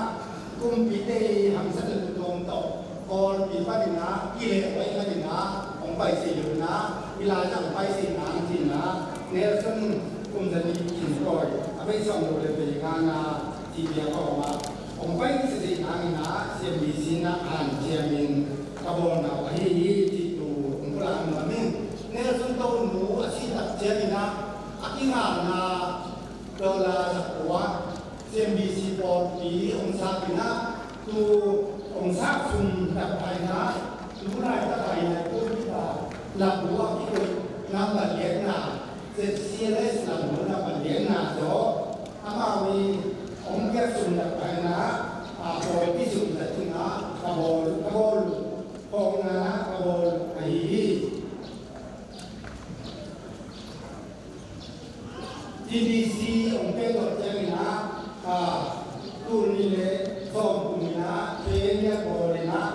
kumpite i hamsatna lungdam tawh Pawlpi panin ah kilehhuai panin ah hong pai sih lo in ah, hih lai-ah hong pai sih nang ci-in ah Nelson kum za nih khin tawi a bei sawm lo le bei nga na ci bia ka om ah, hong pai sih sih nang in ah C M B C in ah hanciamin ka bawlna uh ahi hi cih tu hong pulak nuam ing. Nelson Tonu a sih tak ciangin ah a kingalna dollar za kua C M B C pawlpi hong sak in ah, tu hong sak sum tak pai in ah, tu laitak pai in ah, tu laitak labu a kikoih nambat liatna, Z C L S labu nambat liatna zaw amau i hong piak sum tak pai in ah, a pawlpi sum tak in ah ka bawl, ka bawl, ka bawl ahi hi. T B C hong piak zawh ciangin ah, tul nih le sawm kum in ah, Kenya bawl in ah,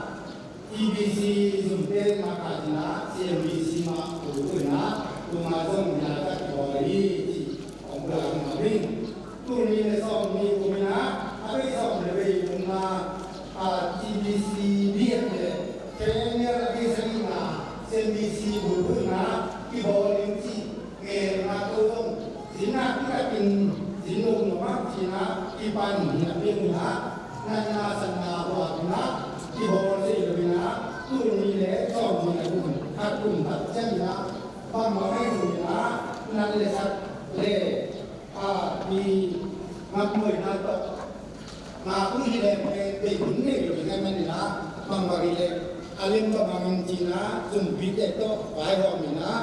T B C zumte mah khat in ah, C M B C mah tul in ah, tuma zong in ah ka kibawl hi ci hong pulak nuam ing. Tul nih le sawm nih kum in ah, a bei sawm le bei kum in ah, T B C biak le Kenya a bei sagihna, C M B C bulphuhna kibawl in ci. Ngen na to zong, zin a kitakin, zin lo nuam ah cih na kipan hi a piang in ah, natna satna huap in ah kibawl sih lo in ah, tul nih le sawm nih le kum, khat kum khat ciang in ah, bangmah ahi zong in ah, nat le sat le, a, mi ngapnuaina tawh ngak uh hi leh pen bei hun nei lo hi, tua ahih manin ah bangbang hi leh a lem bangbang in ci-in ah zumpite tawh vaihawm in ah,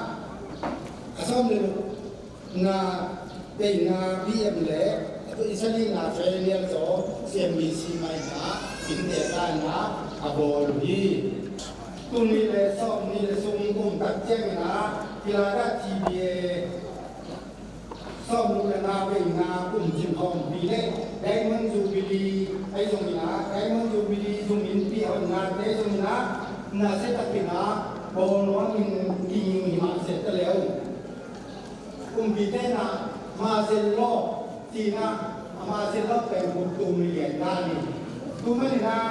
a sawm le gukna, beina B M le a tu i sagihna Fenial zaw C M B C mah in ah, binte ka in ah a bawl uh hi. Tul nih le sawm nih le sung kum tak ciangin ah, hih lai-ah T B A sawm le nga, beina kum cin khawmpi le Diamond Jubilee ahi zongin ah, Diamond Jubilee zong innpi honna te zongin ah, nasia takin ah bawl nuam in kiging hi mah se ta leh, kumpite in ah Marcelo ci-in ah, a Marcelo pen kumtu milian dan hi. Tua manin ah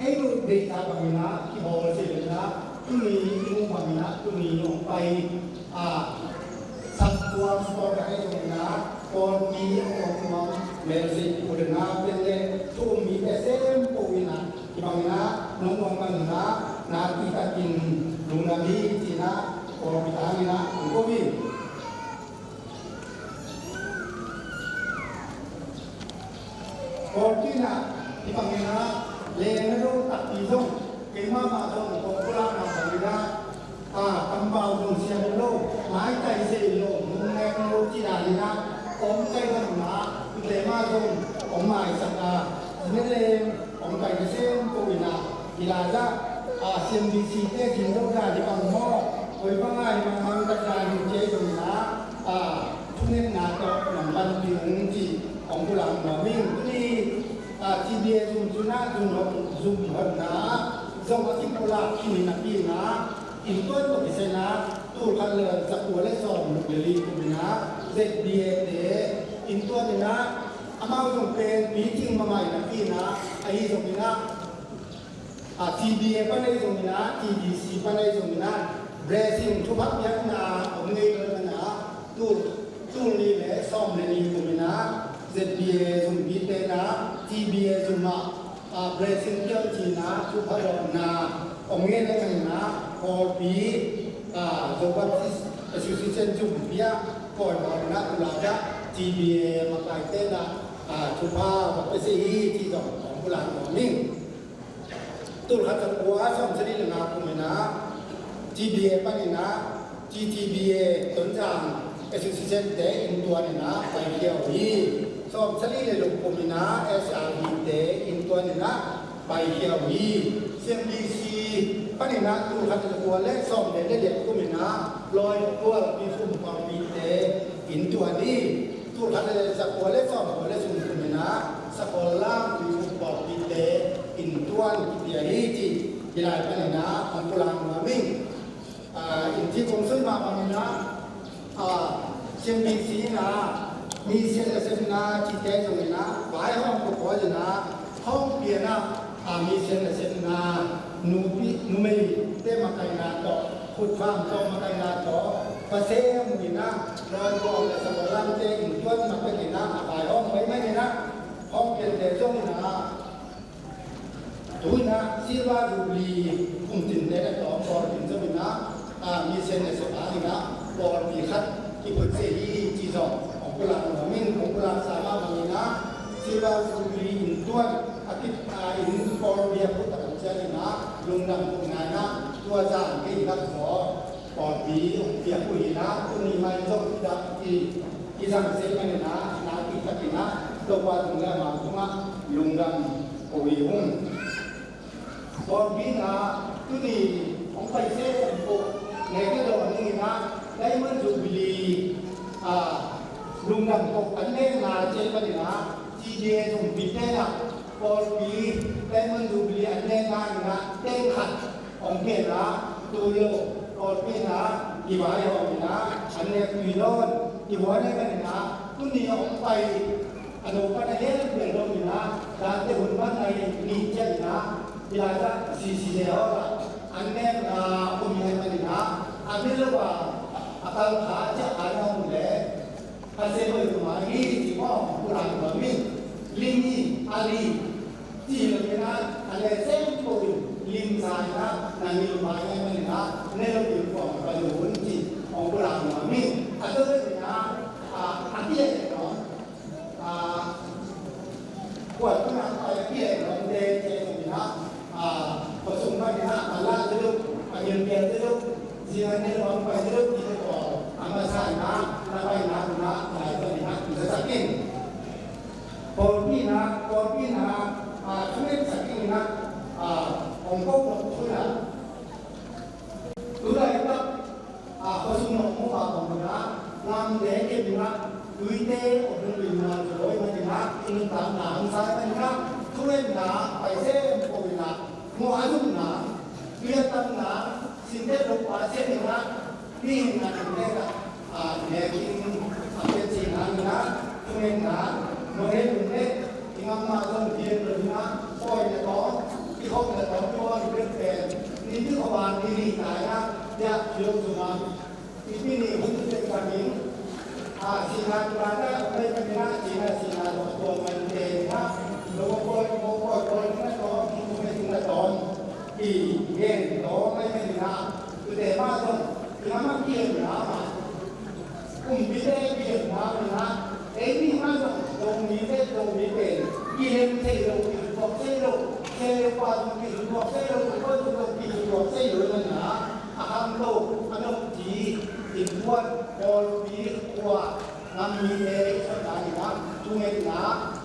ei uh deihsa bangin ah kibawl sih lo in ah, tuni i muh bangin ah tuni hong pai, a, saptuam sport a hi zongin ah, pawlpi a pawlpi mah mel sih, u le nau te le thu um mite sem po in ah, hih bangin ah nong muang bangin ah nakpi takin lungdam hi ci-in ah pawlpi tangin ah hong ko hi. Pawlpi in ah hih bangin ah lengna lo takpi zong, keimah mah zong kong pulakna bangin ah, a, kampau zong siam lo, maitai se lo, nungneng lo cih dan in ah om kei bangin ah, ute mah zong om maisak a, zin leng om kai ka sem ko in ah, hih lai-ah, a, C M B C te zin lo dan hi bang maw, koi bang a hi bang, mang tak dan hi ci-a hi zongin ah, a, thungetna tawh nong panpih ung ci hong pulak nuam ing. Tuni, a, T B A zum cun ah, zum hon, zum honna zong a kipulak khin hi napi in ah, inntuan tawh kisai in ah, tul khat le za kua le sawm le li kum in ah Z B A te inntuan in ah, amau zong pen meeting mahmah hi napi in ah, ahi zongin ah, a, T B A pan ahi zongin ah, T B C pan ahi zongin ah, blessing thupha piakna om ngei lo in ah, tul, tul nih le sawm le nih kum in ah, Z B A zumpite in ah, T B A zum ah, a, blessing piak cihna, thupha dawhna om ngei lo in ah, pawlpi, a, Zo Baptist Association zumpi ah pawi bawl in ah, tu lai-ah T B A makaite in ah, a, thupha va pia sih hi ci zong kong pulak nuam ing. Tul khat za kua sawmsagih le nga kum in ah T B A panin ah T T B A Tonzang Association te inntuan in ah paikhia uh hi. Sawmsagih le luk kum in ah S R B te inntuan in ah paikhia uh hi. C M B C panin ah tul khat za kua le sawm le le liat kum in ah Lawi Kual Pi Fum Pawlpi te inntuan hi. Tul khat le za kua le sawm kua le sung kum in ah Sakol Lam Pi Fum Pawlpi te inntuan kipia hi ci hih lai panin ah hong pulak nuam ing. A, in ci kong soi mah bangin ah, a, C M B C in ah mission le sepna cihte zongin ah vaihawm ko pawl in ah hong pian ah, a, mission le sepna Nupi, numeite makaihna tawh, khutvam tawh makaihna tawh, Pasian in ah, dawi bawl le sa bawl lamte inntuan makaihna a vaihawm maimai in ah, hong piante zong in ah, tu in ah Silver Jubilee kum tinte le tawh pawlpi zong in ah, a, mission le sa in ah, pawlpi khat kiphut se hi ci zong, hong pulak nuam in, hong pulak sa mah bang in ah, Silver Jubilee inntuan a ki, a, inn pawlpi a phut a kan ciang in ah, lungdam phut ngai in ah, tua zan kei lak zaw pawlpi hong piak uh hi in ah, tuni mai zong i dak i, i zang se man in ah, na kitakin ah, Topa tung le amau tungah lungdam ko hi ung. Pawlpi in ah, tuni hong pai se kan ko, ne ka dawn in ah, Diamond Jubilee, a, lungdam ko an nek na ciang man in ah, C D A zong pite na, pawlpi Diamond Jubilee an nek na in ah, teng khat hong gen a, tu lo, pawlpi in ah, i vaihawm in ah, an nek tui dawn, i buai nek in ah, tuni hong pai, a no pan a hel pian lo in ah, dante hun man ngai ni ciang in ah, i lai ta, C C J hall ah, an nek na, um nek man in ah, a mil lo a, a kal kha ciang a na um le, Pasian hoih lum a hi ci mawh, pulak nuam in, lim hi, a li, ci lo in ah, a le sem ko in, lim sa in ah, nang i lum a hi man in ah, ne lo in kuang pa lo un ci, hong pulak nuam in, a tua in ah, a, a kileh nuam, a, kuat tu nak pai a kileh nuam te, te in ah, a, khua sung pan in ah, a la te lo, a ngil pial te lo, zia ne lo, a pai te lo, ti te ko, a masa in ah, na pai na, na, na, na, na, na, na, na, Pawlpi in ah, pawlpi in ah, a, thungetsak ding in ah, a, hong ko ko thu in ah. Tu laitak, a, khua sung nong mu a hong in ah, ngamte kem in ah, tuite hong hung in ah, zawi man in ah, i nuntakna hong sai man in ah, thungetna pai sem ko in ah, muah a zumna, tui a tamna, sinte lo pa sem in ah, mihing a tung le ka, a, nekin a pia cihna in ah, thungetna, mawhna in le, i ngam mah zong pian lo in ah, pawina tawh, i khopna tawh, i bawl i pek pen, ni ti khawh a, ni ni ta in ah, biak phial zong a, i pi ni hun tek ka min, a, sihna tua na, a pek ka min ah, sihna, sihna tawh, tua man te in ah, lo bawl, bawl, bawl, bawl, na tawh, i thungetna tawh, i gen tawh, mai mai in ah, tute mah zong, i ngam a kiam na mah. Kumpite kiam na mah. Ei mi mah zong, Zomite, Zomite. Kilem thei lo, kizuttuak thei lo. Thei lo pa zong kizuttuak thei lo, kizuttuak thei lo, kizuttuak thei lo na na. A khangto, a nopci, innkuan, pawlpi, khua, ngam mite, i sawtna in ah, thungetna,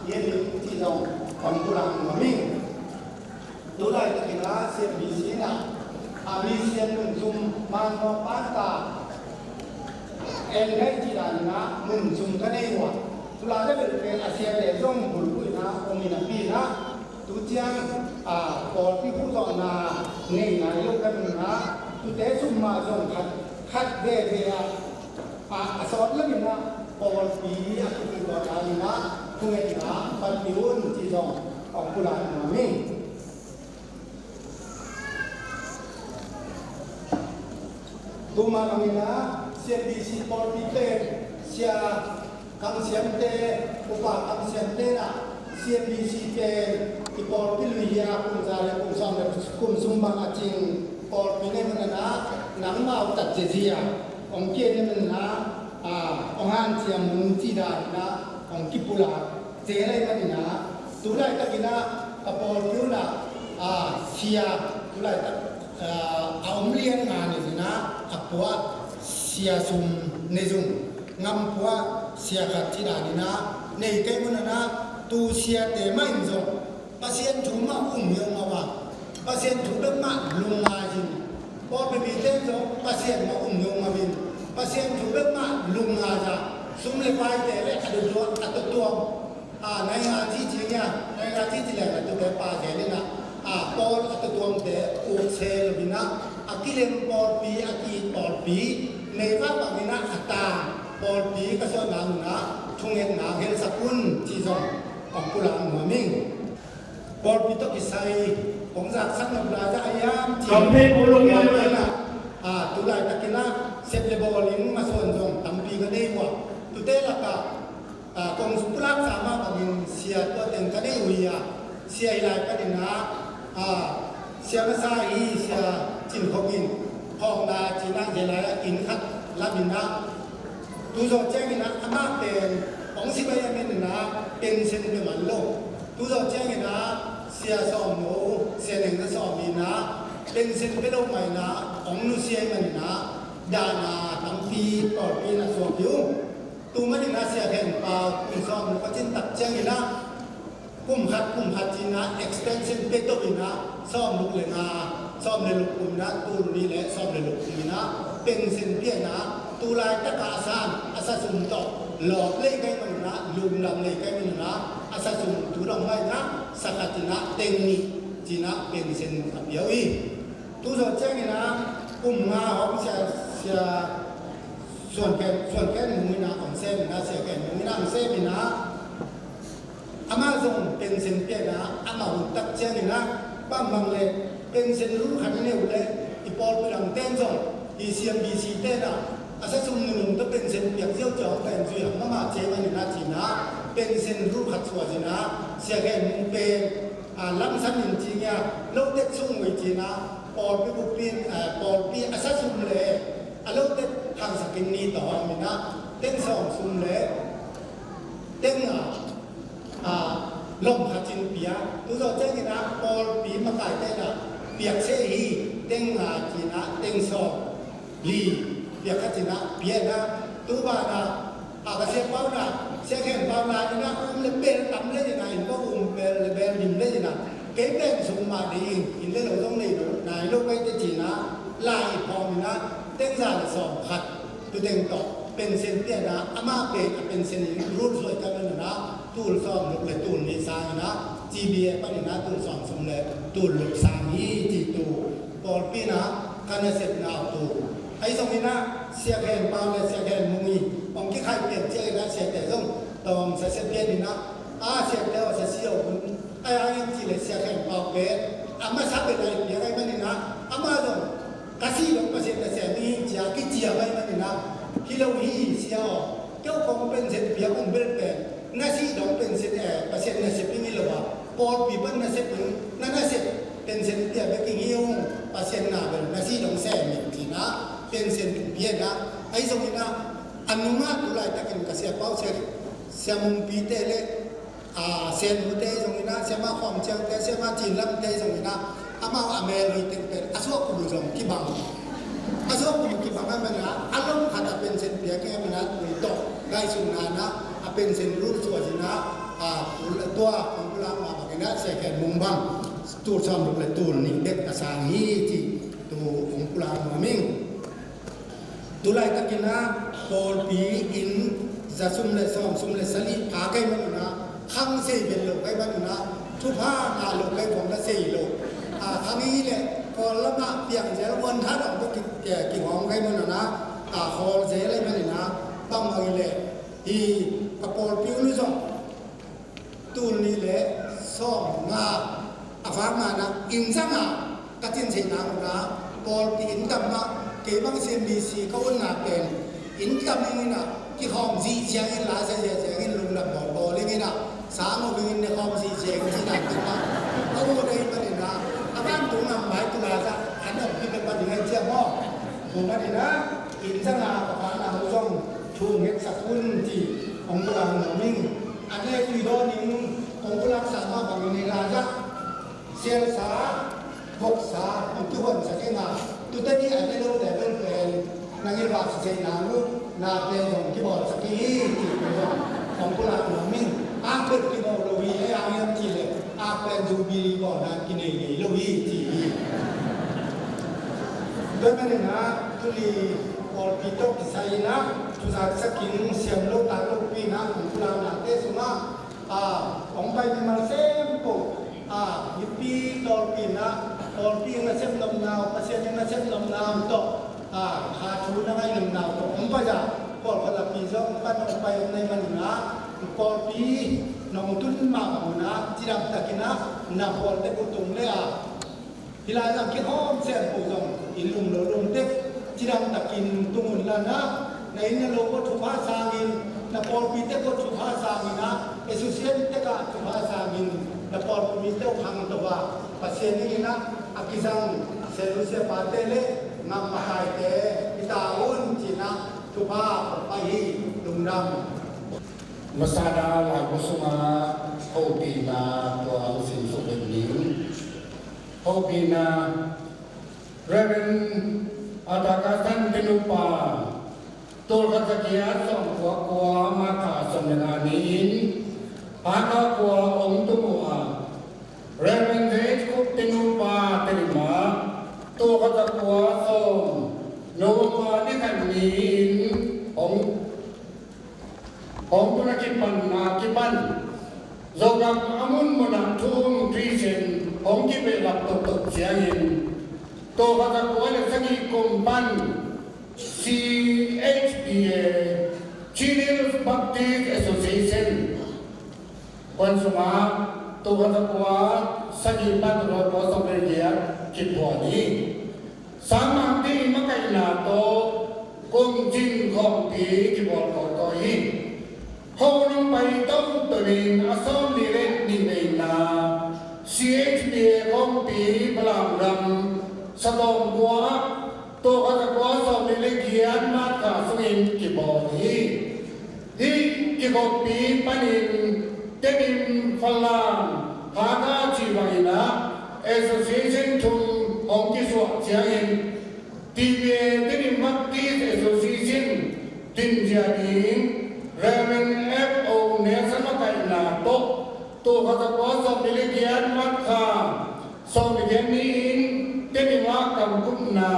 i a lim ci zong, kam kulang nuam ing. Tu laitakin ah C M B C in ah, a, mi sian mun zum man mawh pan ta, en gai ci dan in ah mun zum ka nei uh a. Tu laitakin pen a siate zong bulphuh in ah om in a pi in ah. Tu ciang, a, pawlpi phuhzawhna nei nai lo ka nun ah, tute sum mah zong khat, khat veve ah, a, a sawt lam in ah pawlpi a kiphuhzawhna in ah thungetna panpih un ci zong kong pulak nuam ing. Tuma bangin ah C M B C pawlpi pen sia kamsiamte, upa kamsiamte in ah C M B C pen i pawlpi lui hi a, kum za le kum sawm le kum sung bang a cing pawlpi nei man in ah nangmau tat zia zia hong kia nei man in ah, a, hong hanciam nung ci dan in ah hong kipulak Tua ahih manin ah, tu laitakin ah, ka pawlpi un ah, a, sia, tu laitak, a, a om lian nga ni zin ah, a pua sia sum ni zung, ngam pua sia khat ci danin ah, nei kei mun ah, tu siate mah in zong, Pasian thu mah um hiau mah bang. Pasian thu bek mah lungngai in. Pawlpi mite zong Pasian mah um hiau mah in. Pasian thu bek mah lungngai a. Sum le paite le a tutuam, a tutuam. A, nai nga ci ci nia, nai nga ci ci le na tute pa te le na. A, pawl a tutuamte uk se lo in ah. A kilem pawlpi, a ki-it pawlpi. Mei vak bang in ah a ta pawlpi ka suahna mun ah. Thungetna gelsak un ci zong. Pang pulak nuam ing. Pawlpi tawh kisai, Kong zaksak nop lai za a hiam ci. Kong phei pulung in a, a, tu laitakin a sep le bawl in masuan zong tampi ka nei uh a, tute lakah, a, kong pulaksa mah bangin sia tua teng ka nei uh hi a, sia hi lai panin a, a, sia masa hi, sia Cin Khok in hawkna ci-in a, zia lai-ah inn khat lamin a, tu zawh ciangin a, amah pen hong si bai a, men in a, pension pia man lo. Tu zawh ciangin a, sia Sawmno, sia Neng Za Sawm in a, pension pia lo mah in a, hong nusia ahih manin a, dahna tampi pawlpi in a suak hi uh. Tu manin a, sia Khen Pau kum sawmguk a cin tak ciangin a, kum khat, kum khat ci-in a, extension pia to in a, sawmguk le nga, sawm le guk kum in a, tul nih le sawm le guk kum in a, pension pia in a, tu laitak a a sa, a sa sum tawh lawp lei ka hih manin a, lungdam lei ka hih manin a, a sa sum tu dong mah in a, sa khat in a, teng nih ci-in a, pension ka pia uh hi. Tu zawh ciangin a, kum nga hong sia, sia Suan Khen, Suan Khen Mung in a hong sem in a, sia Khen Mung in a hong sem in a, amah zong pension pia in a, amah hun tak ciangin a, bangbang le pension rul khat i neih uh leh, i pawlpi lamte in zong, i C M B C te in a, a sa sum nunung tawh pension piak ziau ciang pen zui hang mahmah ci ahih manin a, ci-in a, pension rul khat suak in a, sia Khen Mung pen, a, lamsang in ci ngia, lotek sung uh hi ci-in a, pawlpi buppi in, a, pawlpi a sa sum le a lotek khangsak in ni tawh hawm in a, teng sawm sum le teng nga, a, lom khat in pia. Tu zawh ciangin a, pawlpi makaite in a, piak seh hi, teng nga ci-in a, teng sawm li piak khat in a, pia in a, tu ban a, a, ka sia Pau na, sia Khen Pau na in a, um le bel tam le in a, inn va um bel le bel dim le in a, kei pen sum mah ding, inn le lo zong nei lo, nai lo ka hi teh ci-in a, lai phawng in a, teng za le sawm khat, tu teng tawh pension pia in a, amah pen a pension in rul suai ka hih manin a, tul sawmguk le tul nih sang in a, G B A panin a, tul sawmthum le tul guk sang hi ci. Tu pawlpi in a, ka nasepna uh tu. Ahi zongin a, sia Khen Pau le sia Khen Mung in hong kikhai pian ciangin a, siate zong tawm sa sia pian in a, a, siate aw, sa si aw hun. Ahi hang in ci le sia Khen Pau pen a masa bel a i piak ahih manin a, amah zong ka sih dong Pasian nasem hi ci a kiciam ahih manin a, hi lo hi sia aw. Kei uh kong pension piak uh bel pen na sih dong pension, eh, Pasian nasep ing hi lo a, pawlpi pan nasep ing, na nasep pension pia bek ing hi ung, Pasian na bel na sih dong sem in ci-in a, pension pia in a, ahi zongin a, a nungah tu laitakin ka sia Pau, sia, sia Mungpi te le, a, sia Nu te zongin a, sia Ma Khawm Ciang te, sia Ma Cin Lam te zongin a, amau a mel hui teng pen a suah kum zong kibang. A suah kum kibang ahih manin a, a lom khat a pension piak ahih manin a, tui tawh ngaihsutna in a, a pension rul suak in a, a, tua hong pulak mah bangin a, sia Khen Mung bang tul sawmguk le tul nih bek a sang hi ci. Tu hong pulak nuam ing. Tu laitakin a, pawlpi in za sum le sawm sum le sali pha ka hih manin a, khang sei bel lo ka hih manin a, thupha ngah lo ka hih bang na sei lo. A, khang hi leh Kawl lamah piang zel, uan tha dong bek ki, ki, kihawm ka hih manin a, a, khawl zel ahih manin a, bangbang hi leh hi ka pawlpi uh zong tul nih le sawm nga a vak nga in a, inn za nga, ka cin theihna uh na, pawlpi inn tam mah, kei bang C M B C ka utna pen inn tam ing in a, kikhawm zih ziang in, la sa ziahziang in, lungdam bawlbawl ing in a, sang uh ing in, ne khawm zih ziang in, ci dan tam mah ka ut ahih manin a, a vantung nam mai tu la za, an om kipia pan ding ahi ciang maw. Tu manin a, inn za nga ka vak na uh zong thu ngetsak un ci, hong pulak nuam ing. A ne tui dawn ning, kong pulaksa mah bangin i la zah, sialsa, voksa, hong kihuansak ing a, tute ni a ne lo level pen nang i vak sisei nang uh, na pen zong kibawlsak ing hi, ci pen zong kong pulak nuam ing. Ang pen kino lo hi, ei ang hiam cih leh, ang pen jubilee bawlna kinei ngei lo hi, ci hi. Tua manin a, tuni pawlpi tawh kisai in a, thuzaksak in siam lo tak lopi in a, kong pulaknate sungah, a, hong pai mimal sempoh, a, mipi tawlpi in a, tawlpi in a sem lomna uh, Pasian in a sem lomna uh tawh, a, kha thu na ngaih lomna uh tawh hong pai a, pawlkhat lapi zong pan hong pai om na hih manin a, pawlpi nong tun mah bang un a, cidam takin a, na pawlte uh tung le a, Hih lai-ah kihawm sempo zong i lum lo lum tek, cidam takin tung un la na, na inn na lo ko thupha sangin, na pawlpi tek ko thupha sangin ah, association tek ah thupha sangin, na pawlpi mi teuh khang to a, Pasian ning in ah a kizang Sia Lu Sia Pate le ngam makaite i ta un ci-in ah thupha a pai hi. Lungdam. Masada lai ko sungah hopihna tua hong sim suk ding. Hopihna, Reverend Atakasan Tenupa, tul khat za giat sawm kua kua, March kha sawm le nga ni-in, Hakha khua hong tung uh a, Reverend J H Khup Tenupa Tedim ah, tul khat za kua sawm, November ni khat ni-in hong hong tun a kipan, a kipan, Zogam a munmun ah thu um Khristian hong kibehlap toktok ciangin, tul khat za kua le sagih kum pan C H B A, Chin Hills Baptist Association, kuan sungah tul khat za kua sagih pan tul khat za kua sawm le giat kiphuan hi. Sangmangte i makaihna tawh kumcin khawmpi kibawl kawikawi hi. Hun hong pai toto in a sawmnih le nih veina C H B A khawmpi Falam gam Satawng khua ah tul khat za kua sawmnih le giat March kha sungin kibawl hi. Hih kikhoppi panin Tedim, Falam, Hakha cih bangin ah association thum hong kisuah ciangin, T B A Tedim Baptist Association dinzia ding Reverend F O Nelson makaihna tawh tul khat za kua sawmnih le giat March kha sawmnih le giat ni-in Tedim ah kamkupna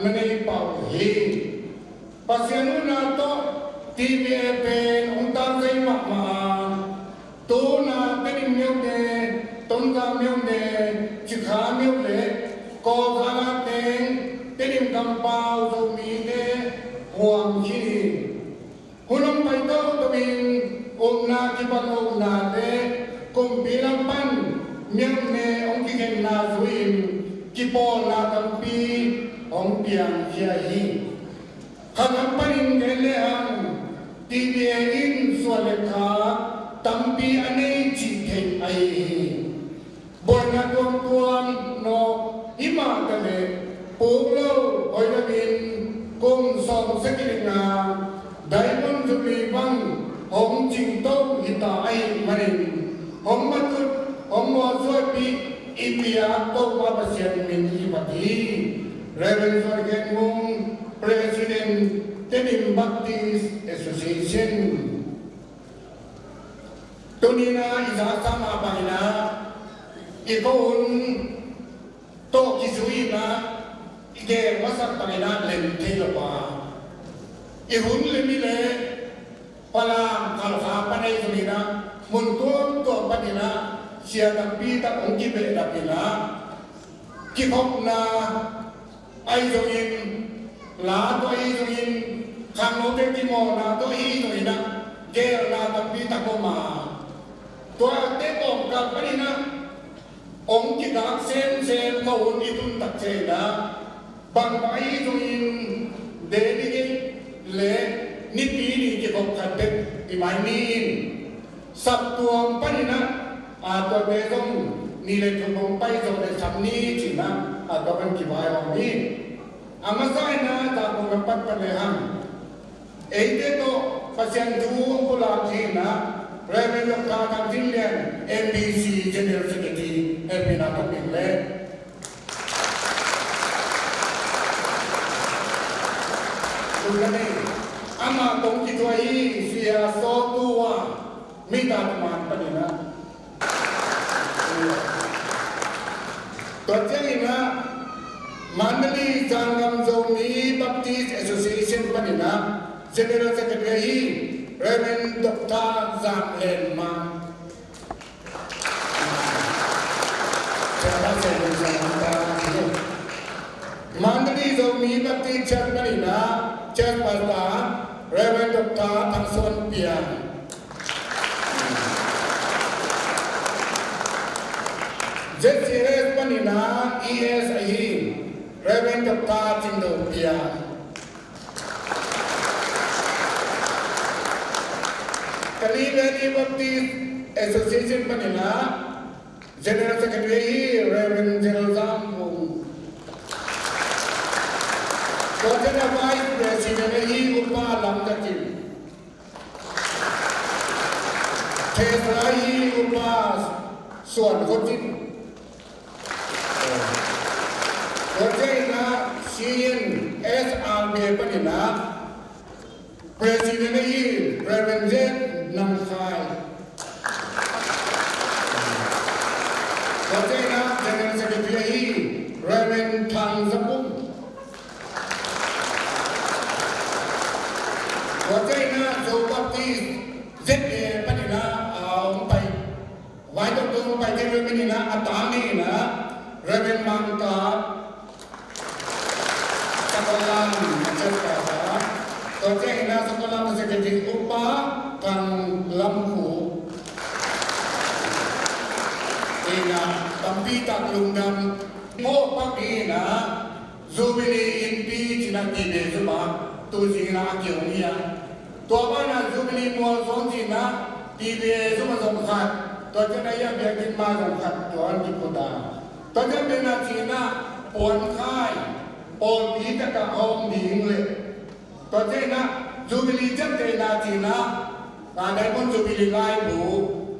na nei pah uh hi. Pasian huhna tawh T B A pen hong tangzai mahmah a, tu-in ah Tedim myo ne, Tonzang myo ne, Cikha myo le Kawlgam a teng Tedim kampau Zomite huam khin hi. Hun hong pai toto in upna kipan lohna le kumpi lam pan myo ne hong kikhenna zui-in kipawlna tampi hong piangkhia hi. Khat lam panin gen lehang, T B A in suan le khak tampi a nei cih theih ahi hi. Buaina tuamtuam nawk hi mah taleh, puk lo hoih loin kum sawmsagih le nga Diamond Jubilee bang hong cingto hi ta ahih manin, hong matut, hong mawhsuahpih i biak Topa Pasian min i phat hi. Reverend Suan Khen Mung, President, Tedim Baptist Association. Tuni-in ah i zaksa mah bangin ah i khuahun tawh kizui-in ah i geel masak bangin ah lem thei lo a, i hun le mi le Falam, Khalkha pan ahi zongin ah, mun tuamtuam panin ah sia tampi tak hong kibehlap in ah, kikhopna ahi zongin, la tawh ahi zongin, khangnote kimawlna tawh ahi zongin ah, geelna tampi tak om a, tuate kawmkal panin ah hong kigak semsem khuahun i tun tak ciangin ah, bangbang ahi zongin, delegate le nipi ni kikhop khat bek i mai ni in, saptuam panin ah, a, tuate zong ni le thum hong pai zawh le sam ni ci-in ah, a, tua pan kivai om hi. A masa in ah, zakua lam pan pan lehang, eite tawh Pasian thu hong pulak dingin ah, Reverend Doctor Thang Cin Lian, M B C General Secretary, hehpihna tawh ning le. Tun ka nei, amah tawh kithuah hi, Sia Saw Tua, Mita Thuman panin ah. Tua ciangin ah, Mandalay Zangam Zomi Baptist Association panin ah General Secretary hi, Reverend Doctor Zam Len Mang. Mandalay Zomi Baptist Church panin ah Church Pastor Reverend Doctor Thang Suan Pian. Z C S panin ah E S Reverend Doctor Cin Do Pia. Kalay Valley Baptist Association panin ah General Secretary ahi Reverend General Zam Hung. Tua ciangin ah Vice President ahi Upa Lam Za Cin. Treasurer ahi Upa Suan Khua Cin. Tua ciangin ah C N S R B panin ah President ahi Reverend Z Nam Khai. Tua ciangin ah General Secretary ahi Reverend Thang Za Pum. Tua ciangin ah Zo Baptist Z A panin ah a hong pai, vai tawh tung pai thei lo manin ah a tang in ah Reverend Mang Kap, Sakalam, Manchester. Tua ciangin ah Sakalam Secretary Upa Thang Lam Khu. In ah tampi tak lungdam. Mawh pak in ah Jubilee Innpi ci-in ah T B A zum ah tu zing in ah a kihong hi a. Tua banah Jubilee Mualsuang ci-in ah T B A zum ah zong khat, tua ciangin ah biakinn mah zong khat, tua hong kiphut a. Tua ciangin ah ci-in ah puankhai, pawlpi tak ah hong ding leh, tua ciangin ah Jubilee ciaptehna ci-in ah, a, Diamond Jubilee laibu,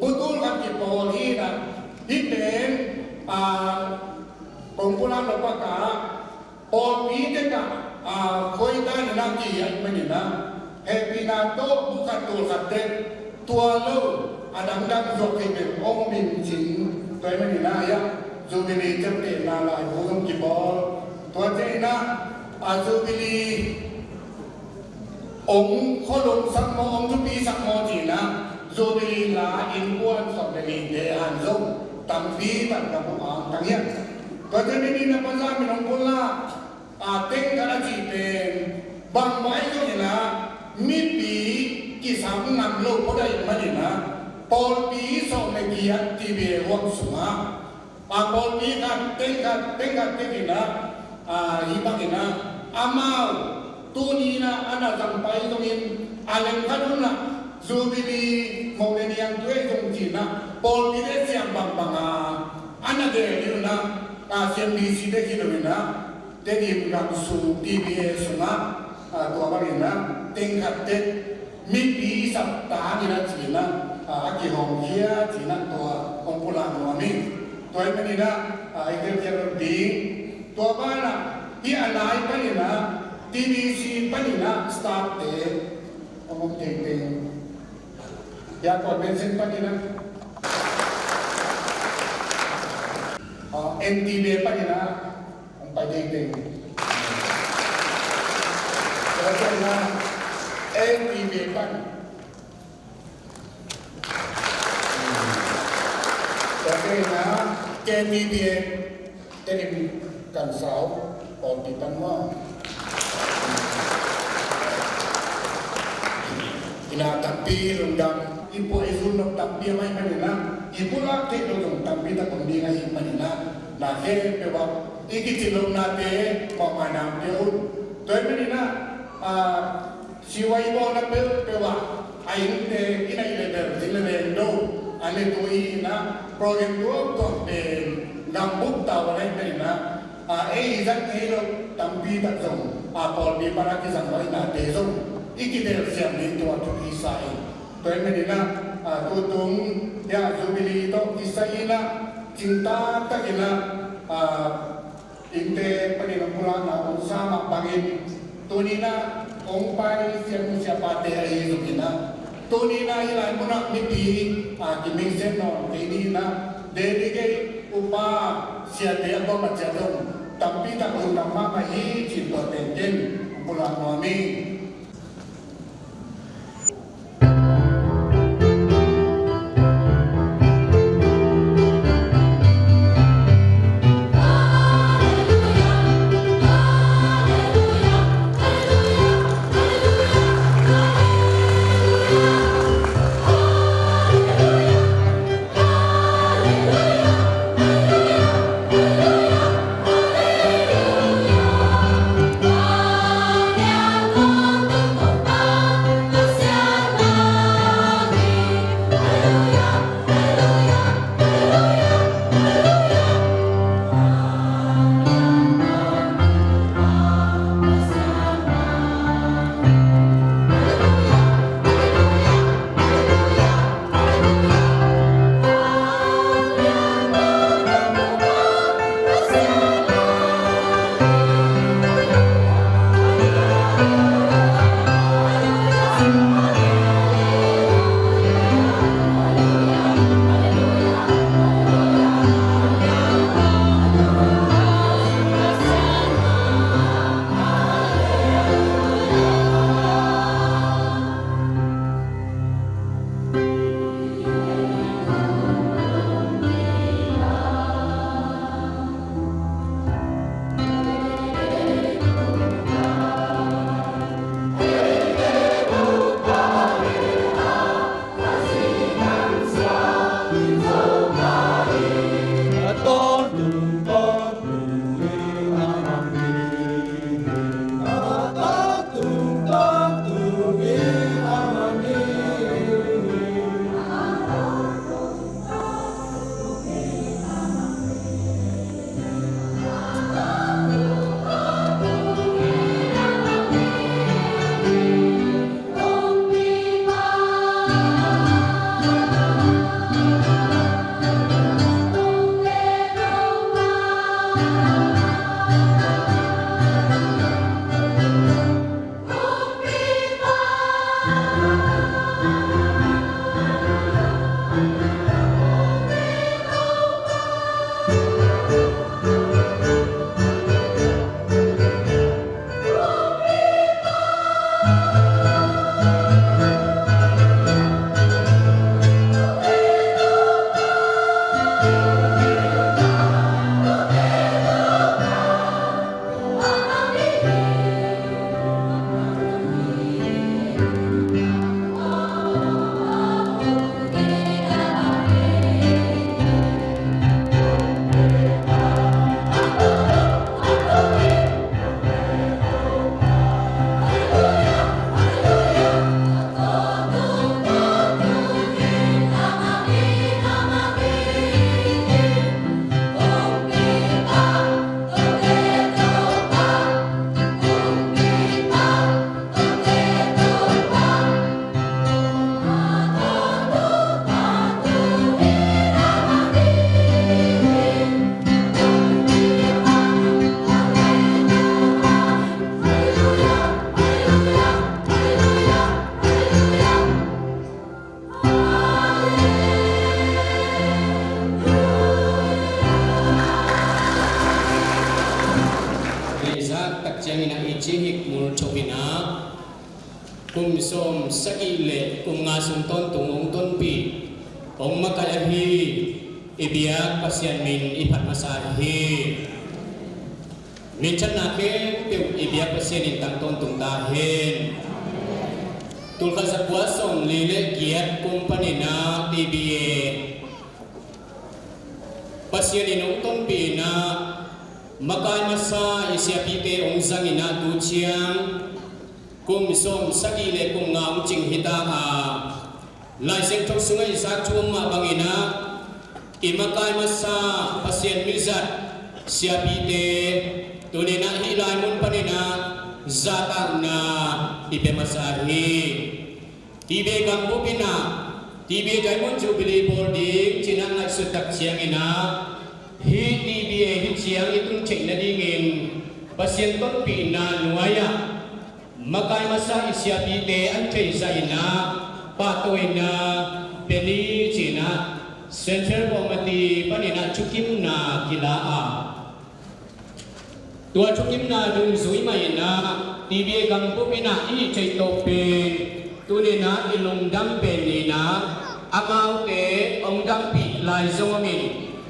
bu tul khat kipawl hi in ah, hih pen, a, kong pulak lo pak a, pawlpi tek ah, a, khuai dan in ah kihiat manin ah, hehpihna tawh bu khat tul khat tek, tua lo a dangdang zuak thei pen hong om in cin, tua ahih manin ah hiah Jubilee ciaptehna laibu zong kibawl. Tua ciangin ah, a, Jubilee hong khualung sak maw, hong thupi sak maw ci-in ah Jubilee la innkuan sawm le nihte han zong tampi tak na buk a hong tang hi a. Tua ciangin ah Pa Zam in hong pulak, a, teng khat a cih pen bangmah ahi zongin ah mipi kisam ngam lo phot ahih manin ah pawlpi sawm le giat T B A huam sungah, a, pawlpi khat teng khat teng khat tek in ah, a, hih bangin ah amau tuni in ah a na zang pai zongin a leng khat hun ah Jubilee mawh le niangtui ahi zong ci-in ah pawlpi le siam bangbang a a na gel hi un ah, a, C M D C te hi lo in ah Tedim gam sung T B A sungah, a, tua bangin ah teng khat tek mipi i sap tangin ah ci-in ah, a, a kihong khia ci-in ah tua hong pulak nuam hi. Tua ahih manin ah, a, i telkhial ding, tua banah hih a nai panin ah T B C panin ah staff te hong om tengteng. Hih a convention panin ah, a, N T B A panin ah hong pai tengteng. Tua ciangin ah N T B A pan. Tua ciangin ah K T B A, Tedim Kansau pawlpi pan maw. In ah tampi lungdam, i puah i zun nop tampi a mai manin ah i pulak theih lo zong tampi tak om ding ahih manin ah, na khempeuh ah i kicin lohnate mawhmaina pia un. Tua ahih manin ah, a, siwa i bawlna peuhpeuh ah a innte i naih le bel zin le leng do a ne tu i in ah program tuamtuam pen gambup tau a naih manin ah, a, ei i zat ngei lo tampi tak zong, a, pawlpi pan a kizang lo i nate zong i kidelsiam ding tua thupi sa in. Tua ahih manin ah, a, tutung, ya, Jubilee tawh kisai in ah cingtak takin ah, a, innte panin hong pulakna hong sa mah bangin tuni in ah hong pai sianu siapate ahi zongin ah, tuni in ah hih lai munah mipi, a, kimixen nawn kei ni in ah, delegate upa siate a bawm a ciat zong tampi tak lungdam mahmah hi cih tua tengken hong pulak nuam hi. Leizak tak ciangin ah i cihik mul thok in ah kum sawm sagih le kum nga sung tawntung hong tonpih, hong makai ahi i biak Pasian min i phat masa hi. Minthanna khempeuh i biak Pasian in tang tawntung ta hen. Tulkhat zakua sawmli le giat kum panin ah T B A Pasian in hong tonpih in ah makai masa i siapite hong zang in ah tu ciang kum sawm sagih le kum nga hong cing hi ta a, Lai Siangtho sungah i zak thu mah bangin ah i makai masa Pasian mizat siapite tuni in ah hih lai mun panin ah zahtakna i pia masa hi. T B A gambup in ah T B A Diamond Jubilee bawl ding ci-in ah ngaihsut tak ciangin ah hih T B A hih ciang i tun theih nadingin Pasian tonpihna nuai-ah makai masa i siapite an theihzah in ah pahtawina pia ni ci-in ah Central Committee panin ah thukimna kila a, tua thukimna dungzui mah in ah T B A gambup in ah i hih theih tawh pen tuni in ah i lungdam pen ni in ah amaute hong dampih lai zong om in,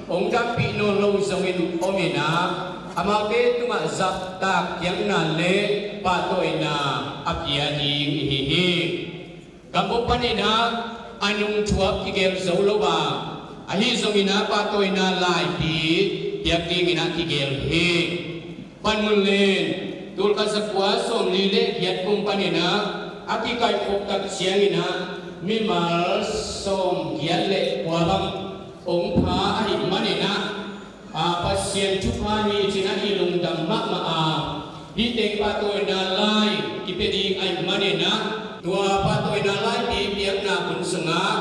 hong dampih nawn lo zongin om in ah amaute tungah zahtak piakna le pahtawina a pia ding i hi hi. Gambup panin ah a nungthuap kigel zo lo a, ahi zongin ah pahtawina laipi piak dingin ah kigel hi. Panmun len, tulkhat zakua sawmli le giat kum panin ah a kikaikhop tak ciangin ah mimal sawmgiat le kua bang hong pha ahih manin ah, a, Pasian thupha hi ci-in ah i lungdam mahmah a, hih teng pahtawina lai kipia ding ahih manin ah tua pahtawina laipi piakna hun sungah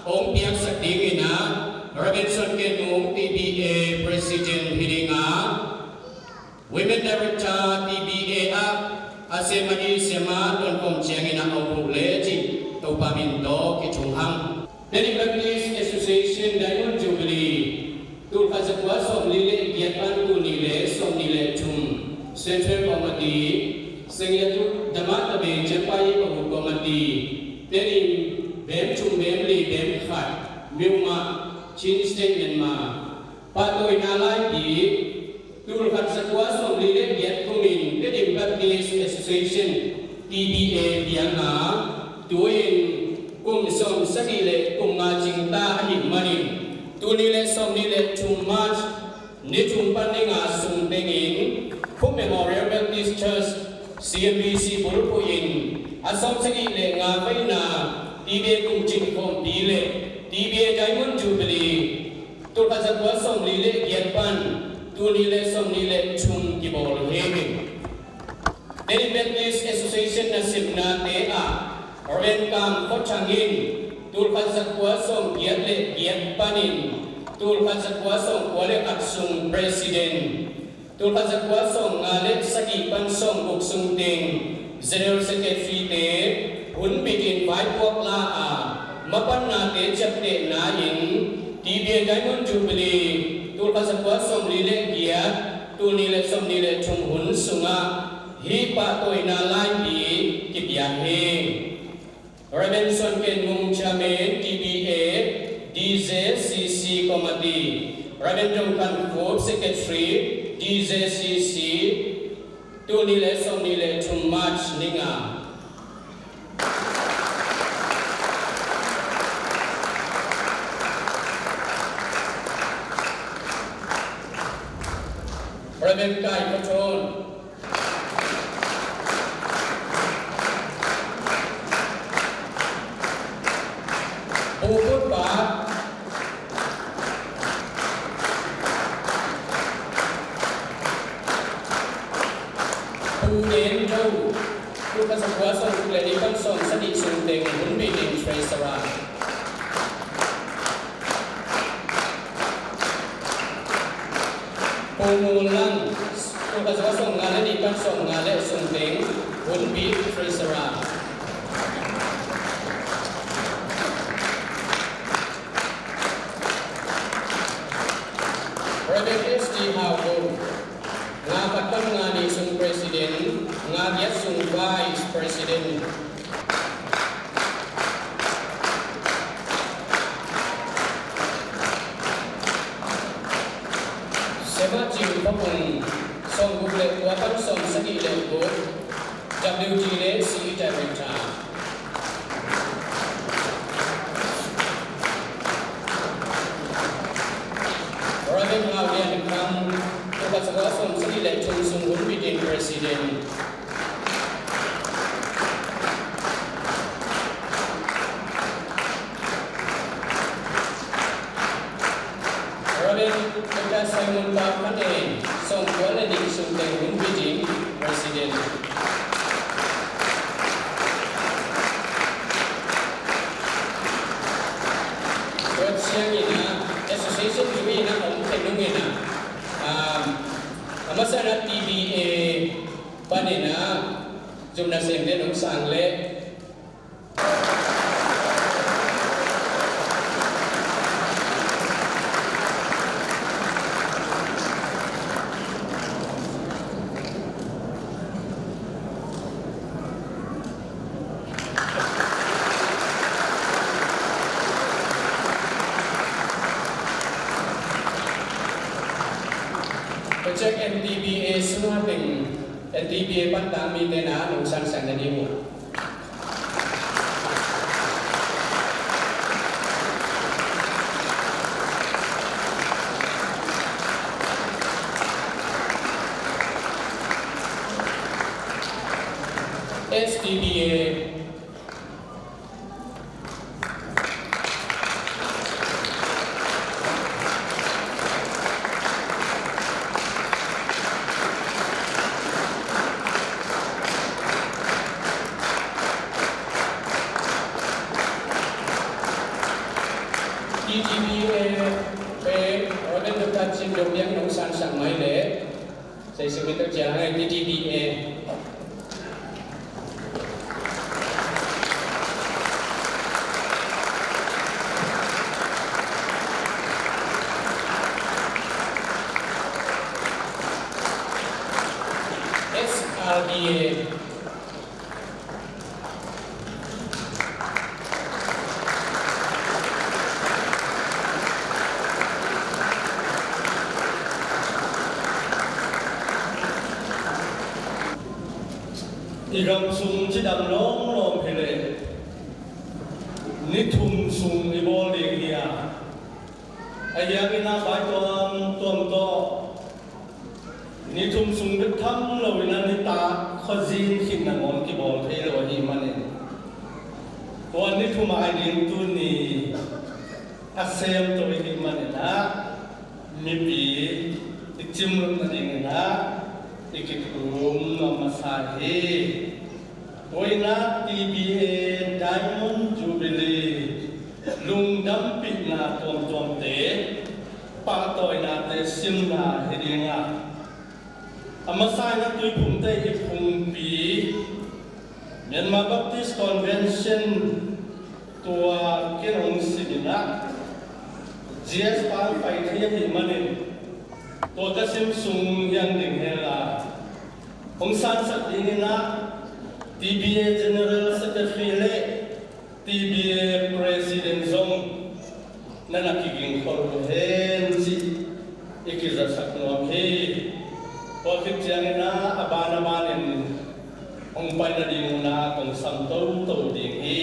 hong piaksak dingin ah Reverend Son Ken Mung T B A President hi ding a, Women Director T B A ah a sem a di siama Ton Kom ciangin ah a uh le cih Topa min tawh kithung hang. Tedim Baptist Association Diamond Jubilee, tulkhat zakua sawmli le giat pan tulnih le sawmnih le thum, Central Committee, Sengyatuk Dhamma Tabeng Champai Pahu Committee, Tedim bem thum bem li bem khat, Myanmar, Chin State, Myanmar. Pahtawina laipi, tulkhat zakua sawmli le giat kumin Tedim Baptist Association, T B A, biang a, tu-in kum sawm sagih le kum nga cing ta ahih manin, tul nih le sawmnih le thum March ni thum pan ni nga sung tengin Khup Memorial Baptist Church, C M B C bulphuh in a sawm sagih le nga veina T B A kum cin khawmpi le T B A Diamond Jubilee, tulkhat zakua sawmli le giat pan tul nih le sawmnih le thum kibawl hi. Tedim Baptist Association nasepnate ah Reverend Kam Khua Thang in tulkhat zakua sawmgiat le giat panin tulkhat zakua sawmkua le khat sung President, tulkhat zakua sawmnga le sagih pan sawmguk sung teng General Secretary te hun bitin vaipuak la a, mapannate ciaptehna in T B A Diamond Jubilee tulkhat zakua sawmli le giat, tul nih le sawmnih le thum hun sungah hih pahtawina laipi kipia Hi. Reverend Suan Ken Mung, Chairman, T B A, D J C C Committee. Reverend Dong Kan Khup, Secretary, D J C C, tul nih le sawmnih le thum March ni nga. Reverend Kai Kha Thawn. Pu Put Pa. Pu Nen Do. Tul khat za kua sawmguk le nih pan sawmsagih sung teng hun bitin Treasurer. Pu Mun Lang, tul khat za kua sawmnga le nih pan sawmnga le sung teng hun bit Treasurer. Reverend S T Hau Bun, nga khat pan nga nih sung President, nga giat sung Vice President. Sema Cing Pha Pung, sawmguk le kua pan sawmsagih le guk, W G le C E Director. Reverend Hau Lian Kham, tul khat za kua sawmsagih le thum sung hun bitin President. Reverend Doctor Simon Pau Khan En, sawmkua le nih sung teng hun bitin President. Tua ciangin ah, association tu in ah om thei nung in ah, um, a masa in ah T B A panin ah, zumna semte nong sang leh, Project N T B A sungah teng N T B A pan tang mite na nong sang sang na ding uh. S T B A. T T B A pen Reverend Doctor Cin Dong Liang nong sang sang mai leh, Sei sumit tuk ciang hai T T B A. S R B A. I gam sung cidam lawnglawng hi leh ni thum sung i bawl ding hi a, a hiang in a bai tuamtuam tawh ni thum sung bek tham lo in a nitak khuazin khit nangawn kibawl thei lo ahih manin, tua ni thum a ding tuni a sem to i hih manin a, mipi i cimluk nading in a i kithum nuam masa hi. Tua in a T B A Diamond Jubilee lungdampihna tuamtuamte, pahtawinate simna hi ding a, a masa in a Tuiphumte i phungpi Myanmar Baptist Convention, tua ken hong sim in a, G S pa pai thei ahih manin, tua ka sim sung hiang ding hen la, hong sansak ding in a, T T B A General Secretary le T B A President zong na na kigingkhol uh hen cih i kizasak nuam hi. Tua khit ciangin ah a ban a banin hong pai nading uh na kong sam toto ding hi.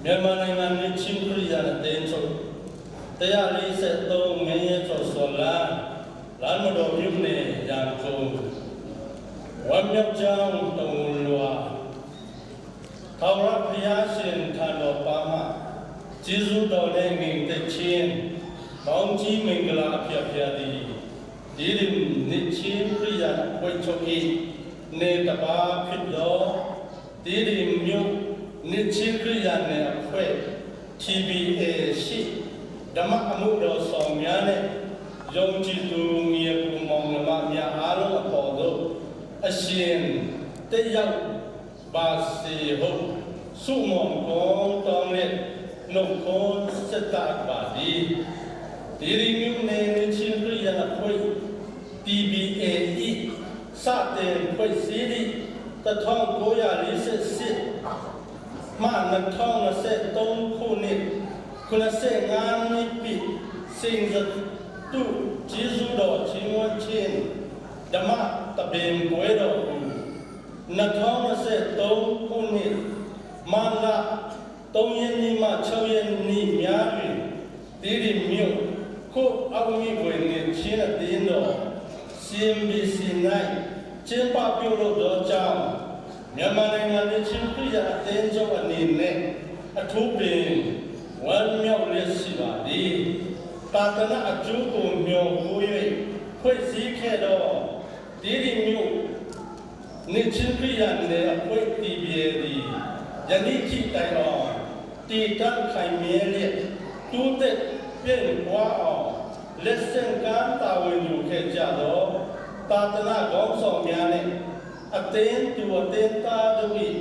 Myanmar နိုင်ငံ နှစ်ချင်းခရစ်ယာန်အသင်းချုပ် တစ်ရာလေးဆယ့်သုံး မဲရဲကျော်စွာလန်း လမ်းမတော်မြို့နယ် ရန်ကုန် ဝမ်းမြောက်ကြောင်း သဝဏ်လွှာ ထာဝရဘုရားရှင်ထံတော်ပါမှ ကျေးဇူးတော်နဲ့ ငြိမ်သက်ခြင်း ကောင်းချီးမင်္ဂလာ အဖျာဖျာသည် တီးတိမ် နှစ်ချင်းခရစ်ယာန်အဖွဲ့ချုပ်၏ နယ်တစ်ပါးဖြစ်သော တီးတိမ်မြို့ နှစ်ချင်းခရစ်ယာန်နယ်အဖွဲ့ T B A ရှိ ဓမ္မအမှုတော်ဆောင်များနဲ့ ယုံကြည်သူ ညီအစ်ကိုမောင်နှမများအားလုံးအပေါ်သို့ အရှင် တက်ရောက်ပါစေဟု ဆုမွန်ကောင်းတောင်းလျက် နှုတ်ခွန်းဆက်သပါသည်။ တီးတိမ်မြို့နယ် နှစ်ချင်းခရစ်ယာန်အဖွဲ့ T B A စတင်ဖွဲ့စည်းသည့် တစ်ထောင်ကိုးရာလေးဆယ့်ရှစ် မှ နှစ်ထောင်နှစ်ဆယ့်သုံးခုနှစ် ခုနစ်ဆယ့်ငါးနှစ်ပြည့် စိန်စတုကျေးဇူးတော်ချီးမွမ်းခြင်း ဓမ္မသဘင်ပွဲတော်ကို နှစ်ထောင်နှစ်ဆယ့်သုံးခုနှစ် မတ်လ သုံးရက်နေ့မှ ခြောက်ရက်နေ့များတွင် တီးတိမ်မြို့ ကိုယ့်အောက်မေ့ဖွယ်နှစ်ခြင်းအသင်းတော် C M B C ၌ကျင်းပပြုလုပ်သောကြောင့် မြန်မာနိုင်ငံနှစ်ခြင်းခရစ်ယာန်အသင်းချုပ်အနေနဲ့ အထူးပင်ဝမ်းမြောက်လျက်ရှိပါသည်။ သာသနာ့အကျိုးကိုမျှော်ကိုး၍ ဖွဲ့စည်းခဲ့သော တီးတိမ်မြို့ နှစ်ခြင်းခရစ်ယာန်နယ်အဖွဲ့ T B A သည် ယနေ့ထိတိုင်အောင် တည်တံ့ခိုင်မြဲလျက် တိုးတက်ပြန့်ပွားအောင် လက်ဆင့်ကမ်းတာဝန်ယူခဲ့ကြသော သာသနာ့ခေါင်းဆောင်များနှင့် အသင်းသူအသင်းသားတို့၏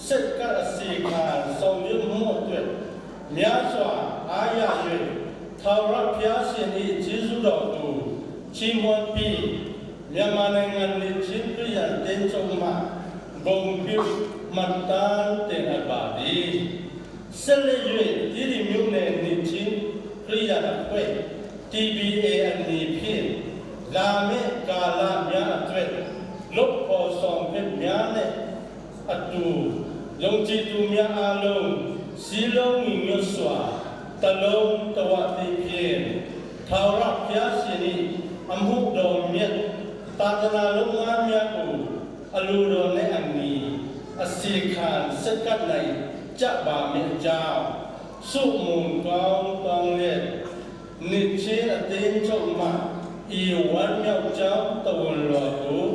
ဆက်ကပ်အစီအခံဆောင်ရွက်မှုအတွက် များစွာအားရ၍ ထာဝရဘုရားရှင်၏ကျေးဇူးတော်ကိုချီးမွမ်းပြီး မြန်မာနိုင်ငံနှစ်ခြင်းခရစ်ယာန်အသင်းချုပ်မှ ဂုဏ်ပြုမှတ်တမ်းတင်အပ်ပါသည်။ ဆက်လက်၍ တီးတိမ်မြို့နယ်နှစ်ခြင်းခရစ်ယာန်အဖွဲ့ T B A အမည်ဖြင့် လာမည့်ကာလများအတွက် လုပ်ဖော်ဆောင်ဖက်များနှင့် အတူ ယုံကြည်သူများအားလုံး စည်းလုံးညီညွတ်စွာ တစ်လုံးတစ်ဝသီဖြင့် ထာဝရဘုရားရှင်၏အမှုတော်မြတ် သာသနာလုပ်ငန်းများကို အလိုတော်နှင့်အညီ အစီအခံဆက်ကပ်နိုင်ကြပါမည်အကြောင်း ဆုမွန်ကောင်းတောင်းလျက် နှစ်ခြင်းအသင်းချုပ်မှ ဤဝမ်းမြောက်ကြောင်းသဝဏ်လွှာကို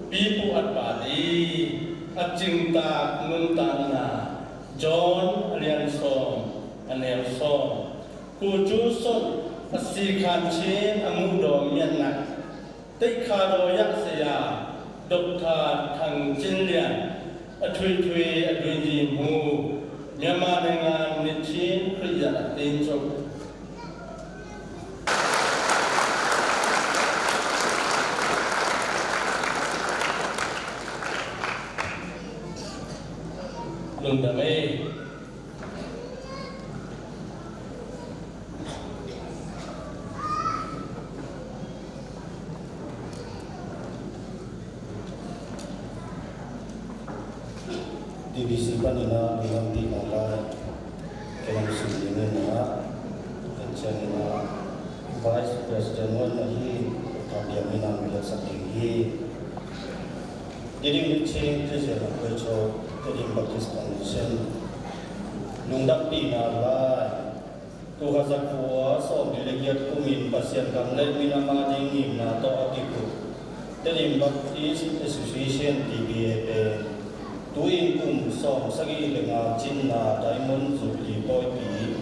ပေးပို့အပ်ပါသည်။ အကျဉ်းသား နုန်တန်နာ John အလျံစော် အနည်းစော် ကိုကျိုးစွန့် အစီခံခြင်းအမှုတော်မြတ်၌ သိက္ခာတော်ရဆရာ ဒေါက်တာ ထန်ကျင်းလျန် အထွေထွေအတွင်းရေးမှူး မြန်မာနိုင်ငံနှစ်ခြင်းခရစ်ယာန်အသင်းချုပ် Lungdam ei. T B C panin ah lungdampihna lai ka hong sim ding in ah, kan ciangin ah Vice President Wan ahi Thang Lian in ah hong piaksak ding hi. Tedim Chin Christian Appreciation, Tedim Baptist Convention, lungdampihna lai. Tul khat za kua sawmli le giat kumin Pasian gam le minam a ding ngimna tawh a kikup Tedim Baptist Association, T B A pen tu-in kum sawmsagih le nga cinna Diamond Jubilee pawipi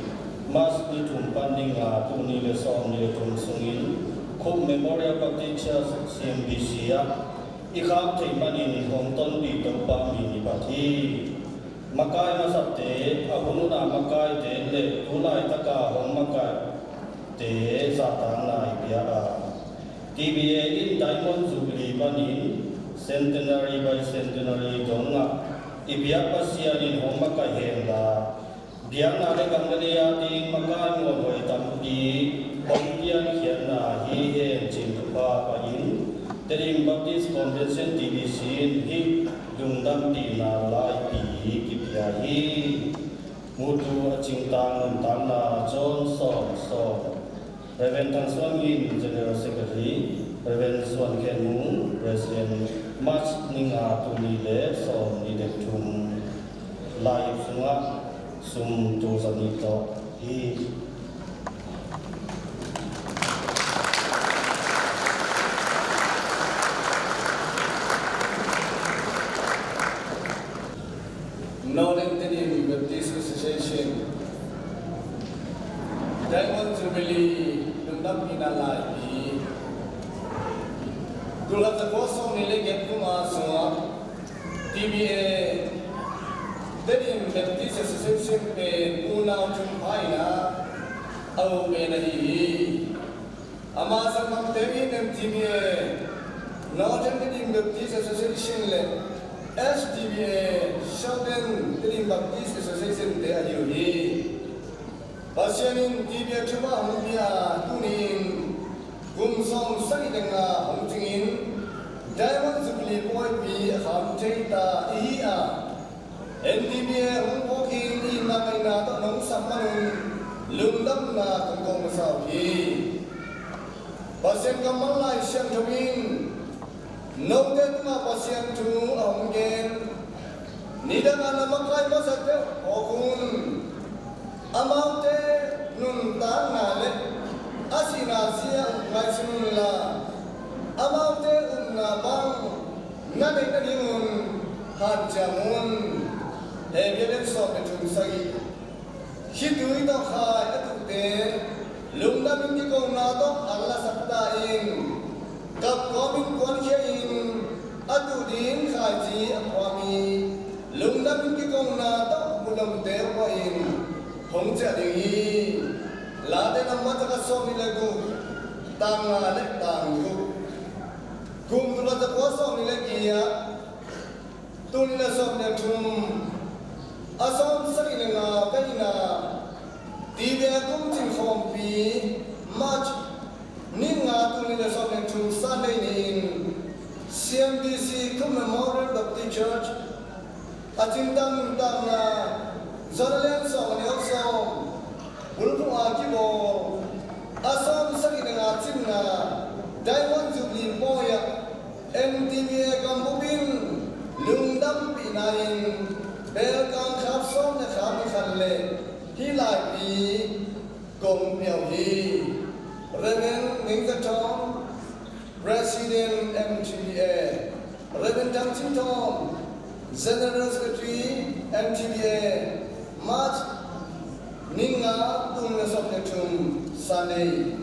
March ni thum pan ni nga, tul nih le sawmnih le thum sungin Khup Memorial Baptist Church, C M B C ah i khak theih manin hong tonpih Topa min i phat hi. Makai masate, a hun hun a makaite le tu laitaka hong makaite zahtakna i pia a, T B A in Diamond Jubilee panin Centenary, Bicentenary dongah i biak Pasian in hong makaih hen la, biakna le gamla leia ding makai muanhuai tampi hong piankhiatna hi hen cih thupha pahin Tedim Baptist Convention, T B C in hih lungdampihna laipi kipia hi. Mutu a cingtang nuntakna John Sawm Sawm, Reverend Thang Suan Ngin, General Secretary, Reverend Suan Khen Mung, President, March ni nga, tul nih le sawmnih le thum. Lai sungah sum tul za nih tawh hi. Northern Tedim Baptist Association Diamond Jubilee lungdampihna laipi, tul khat za kua sawmnih le giat kum a sungah T B A Tedim Baptist Association pen unau thum pha in a, a u pen ahi hi. Ama zangmangte in M T B A, Northern Tedim Baptist Association le S T B A, Southern Tedim Baptist Association te ahi uh hi. Pasian in T B A thupha hong pia tuni-in kum sawm sagih le nga hong cingin Diamond Jubilee pawipi a kham thei ta i hi a, N T B A hong phawkin i ngaihna tawh nong sam manun lungdamna kong ko masa uh hi. Pasian kammal Lai Siangtho in note tungah Pasian thu a hong gen, nidang a na makai masate uh phawk un. Amaute nuntakna le a sihna zia uh ngaihsun unla, amaute upna bang na neih nadingun hanciam un. Hebru lian sawm le thum sagih. Khitui tawh khai a tuhte lungdamin kikona tawh an lasak ta in, kap kawmin kuankhia in a tuh ding khaici a phuami lungdamin kikona tawh mudomte uh in hong ciah ding hi. Late nambat a khat sawmnih le guk, tang nga le tang guk. Kum tul khat za kua sawmnih le giat, tul nih le sawmnih le thum, a sawm sagih le nga veina T B A kum cin khawmpi, March ni nga, tul nih le sawmnih le thum Sunday ni-in C M B C Khup Memorial Baptist Church a cingtang nuntakna, John a lian sawm, a neu sawm, bulphuh a kibawl a sawm sagih le nga cinna Diamond Jubilee pawi ah N T B A gambup in lungdampihna in belkang khap sawm le khap nih khat le hih laipi kong pia uh hi. Reverend Ning Za Thawm, President M T B A, Reverend Thang Cin Thawm, General Secretary M T B A, March ni nga, tul nih le sawmnih le thum Sunday.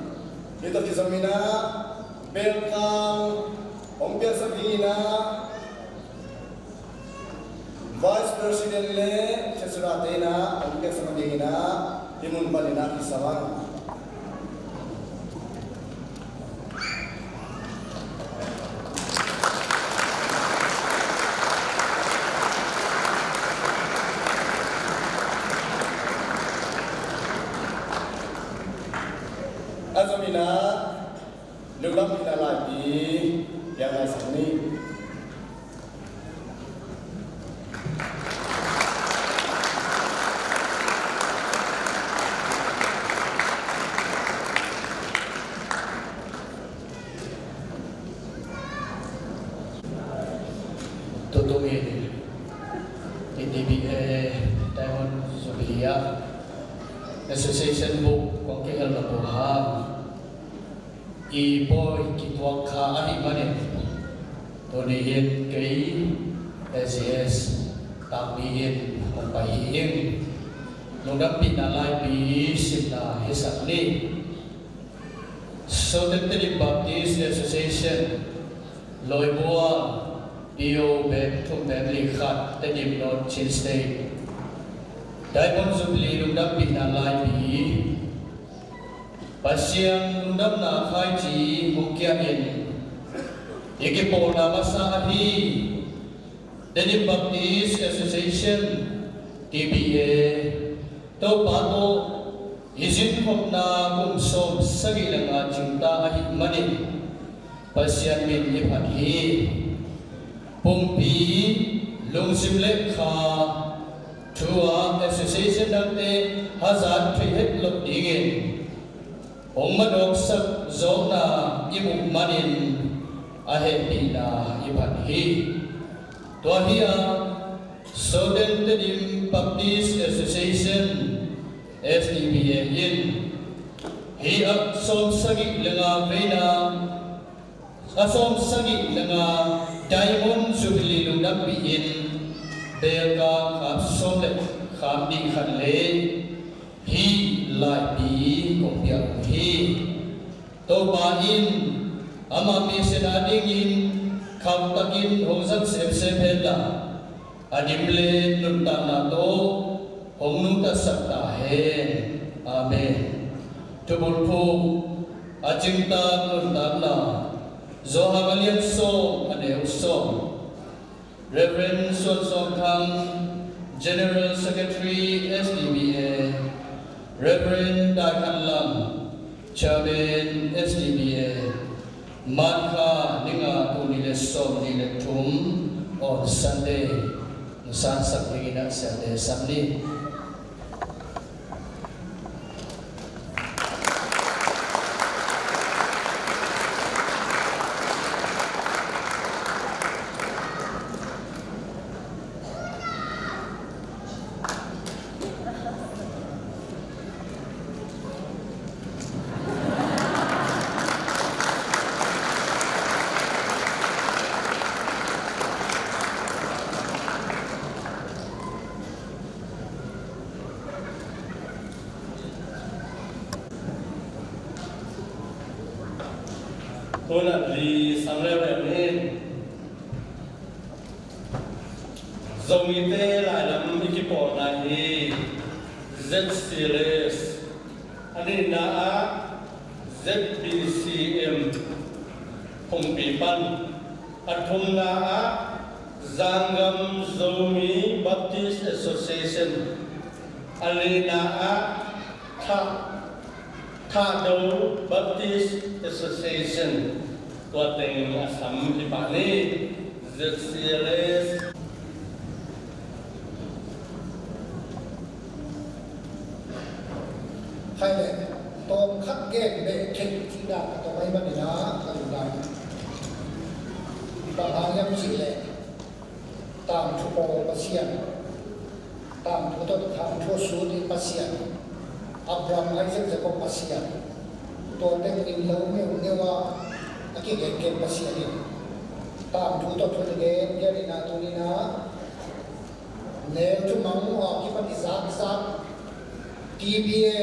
Hih tawh kizom in ah belkang hong piaksak ding in ah, Vice President le Treasurer te in ah hong piaksak ding in ah, hih mun panin ah kisam ang. A zom in ah, lungdampihna laipi piak lai sang ni. Tutung in T B A Diamond Jubilee ah Association Book kong kihelna pawh hang i pawi kituak kha ahih manin, tuni in kei A C S takpi in hong pai hi ing. Lungdampihna laipi simna hisak ni. Southern Tedim Baptist Association, Loibua, P O bek thum bek li khat, Tedim North, Chin State. Diamond Jubilee lungdampihna laipi. Pasian lungdamna khaici hong kia in, i kipawlna masa ahi Tedim Baptist Association, T B A, Topa tawh i zinkhopna kum sawm sagih le nga cingta ahih manin Pasian min i phat hi. Pumpi lungsim le kha thu-a association dangte hazat thei het loh dingin hong madawksak zawkna i muh manin a hehpihna i phat hi. Tua hi-a Southern Tedim Baptist Association, S T B A in hih a sawm sagih le nga veina, a sawm sagih le nga Diamond Jubilee lungdampih in belka khap sawm le khap nih khat le hih laipi kong pia uh hi. Topa in ama misiat a dingin khauhtakin hong zang semsem hen la, a dim le nuntakna tawh hong nungtasak ta hen. Amen. Thubulphuh, a cingtak nuntakna. Johan a lian sawm, a neu sawm. Reverend Suan Sawm Thang, General Secretary, S T B A, Reverend Dai Khan Lam, Chairman, S T B A, March kha ni nga, tul nih le sawm nih le thum, on Sunday, nusansak dingin a siate sam ni. Hun a li sang leuleu ni. Zomite lailam i kipawlna hi Z C L S, a nihna ah Z B C M Phungpi pan, a thumna ah Zangam Zomi Baptist Association, a lina ah Thah, Thahdo Baptist Association, tua teng a sam hi pah ni. Z C L S. Khai le, tawm khat gen beh khen cihna ka tawm ahi manin ah, ka lungdam. Bang hang hiam cih leh, tangthu pawl Pasian, tangthu tawh tangthu sut i Pasian, Abraham, Isaac, Jacob Pasian, tua teng in lo ngeungeu a, a kigengen Pasian in, tangthu tawh thu na gen, gen in ah, tuni in ah, neu thumang uh a kipan i zakzak, T B A,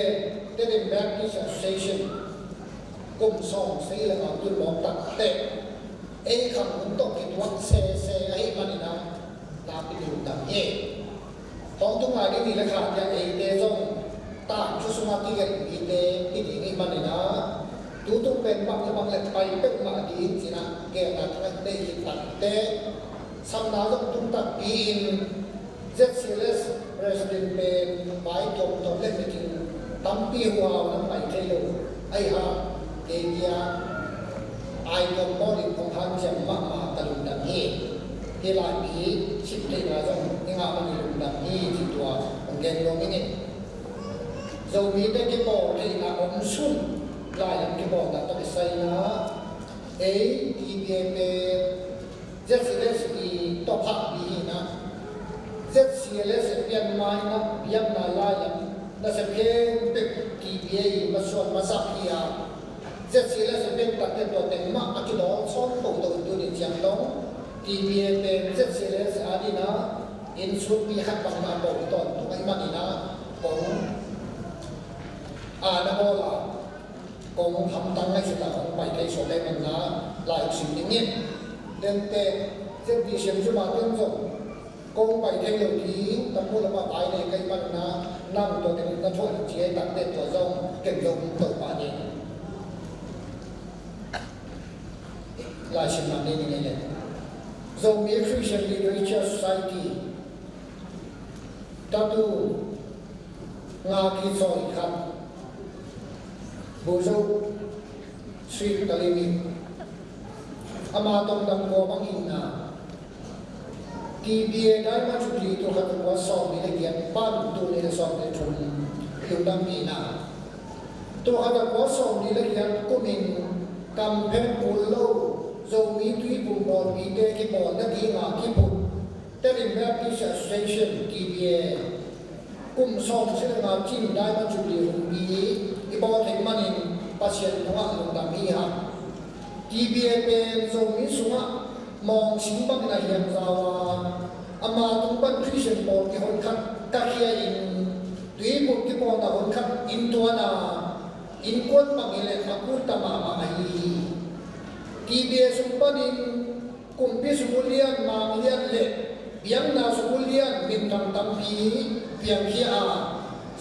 Tedim Baptist Association, kum sawm sagih le nga tul mawk takteh, ei khang hun tawh kituak sese ahih manin ah, nakpi lungdam hi. Hong tung lai ding ni le kha tiang eite zong tangthu sungah kigelh mite hi ding ahih manin ah, tutung pen bang le bang le pai peuhmah ding ci-in ah, gelna thangah nei hi takteh, samna zong tung takpi in, Z C L S President pen vai tuamtuam le meeting tampi huhau nan pai thei lo. Ahi hang, kei kia ai tuam pawl in kong hanciam mahmah, ka lungdam hi. Hih laipi sim theihna zong i ngah manin lungdam hi, ci tua kong gen nuam ing. Zomite kipawl theihna om sun, lailam kipawlna tawh kisai in ah, ei T B A pen Z C L S i tawpkhak mi hi in ah, Z C L S i pianma in ah, biakna lailam nasep khempeuh T B A i masuan mazak hi a, Z C L S i pian takteh tua teng mah a kidawn sawn toto in, tuni ciang dong T B A pen Z C L S a dingin ah, inn sutpi khat bang mah a pau hi tawntung ahih manin ah, Kong a na bawl a, kong hamtang ngaihsut a kong pai thei suak ahih manin lai sim ding in. Dente Z B C M zuma ten zong kong pai thei lo ding, tampul a pai nei ka hih manin nang tua teng na thuah ding ci a, i takte tua zong ken zong to pah ding. Lai sim lam ding ni ngei le. Zomi Christian Literature Society. Tatu nga kisawi khat. Buzo Sweet Kalimi. Ama tongdam kua bang inna. T B A Diamond Jubilee tul khat za kua sawmnih le giat pan tul nih le sawmnih le thum lungdampihna. Tul khat za kua sawmnih le giat kumin kamphen kul lo Zomi Tuiphum pawlpite kipawlna dinga kiphut Tedim Baptist Association, T B A, kum sawmsagih le nga cin Diamond Jubilee humpi i bawl theih manin Pasian tungah lungdam hi hang. T B A pen Zomi sungah mawngsing bangin a hiamzau a, ama tung pan Christian pawl kihon khat ka khia in, Tuiphum kipawlna hon khat in tuan a, innkuan bang hi leh a kulta mahmah ahi hi. T B A sung panin kumpi sung ulian, mang lian le biakna sung ulian minthang tampi piangkhia a,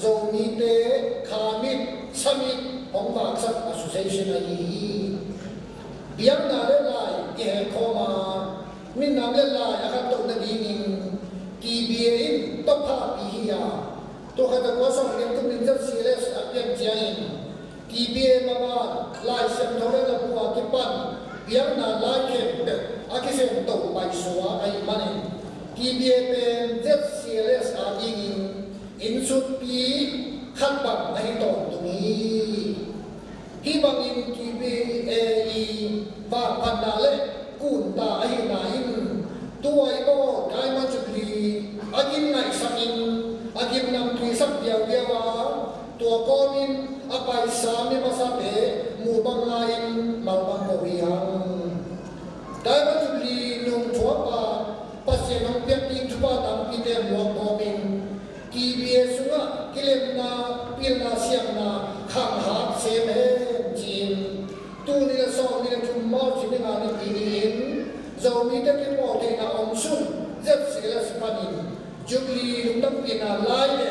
Zomite khamit samit hong vaksak association ahi hi. Biakna le lai kihehkhawm a, minam le lai a khantoh nadingin T B A in tawpha pia hi a, tul khat za kua sawmnih le thum in Z C L S a pian ciangin T B A maban Lai Siangtho le Labu a kipan biakna lai khempeuh a kisemto paisuak ahih manin T B A pen Z C L S a dingin innsutpi khat bang ahi tawntung hi. Hih bangin T B A i vangphatna le kunta ahihna in tua i bawl Diamond Jubilee a gim ngaihsakin a gim namtui sak viauviau a, tua kawmin a paisa mi masate muh bang ngai-in mal bang ko hi hang. Diamond Jubilee nung thuak a Pasian hong piak ding thupha tampite muak kawmin T B A sungah kilemna, pilna, siamna khang hat sem hen ci-in, tul nih le sawmnih le thum March ni nga Nipi ni-in Zomite kipawl theihna om sun Z C L S panin Jubilee lungdampihna lai le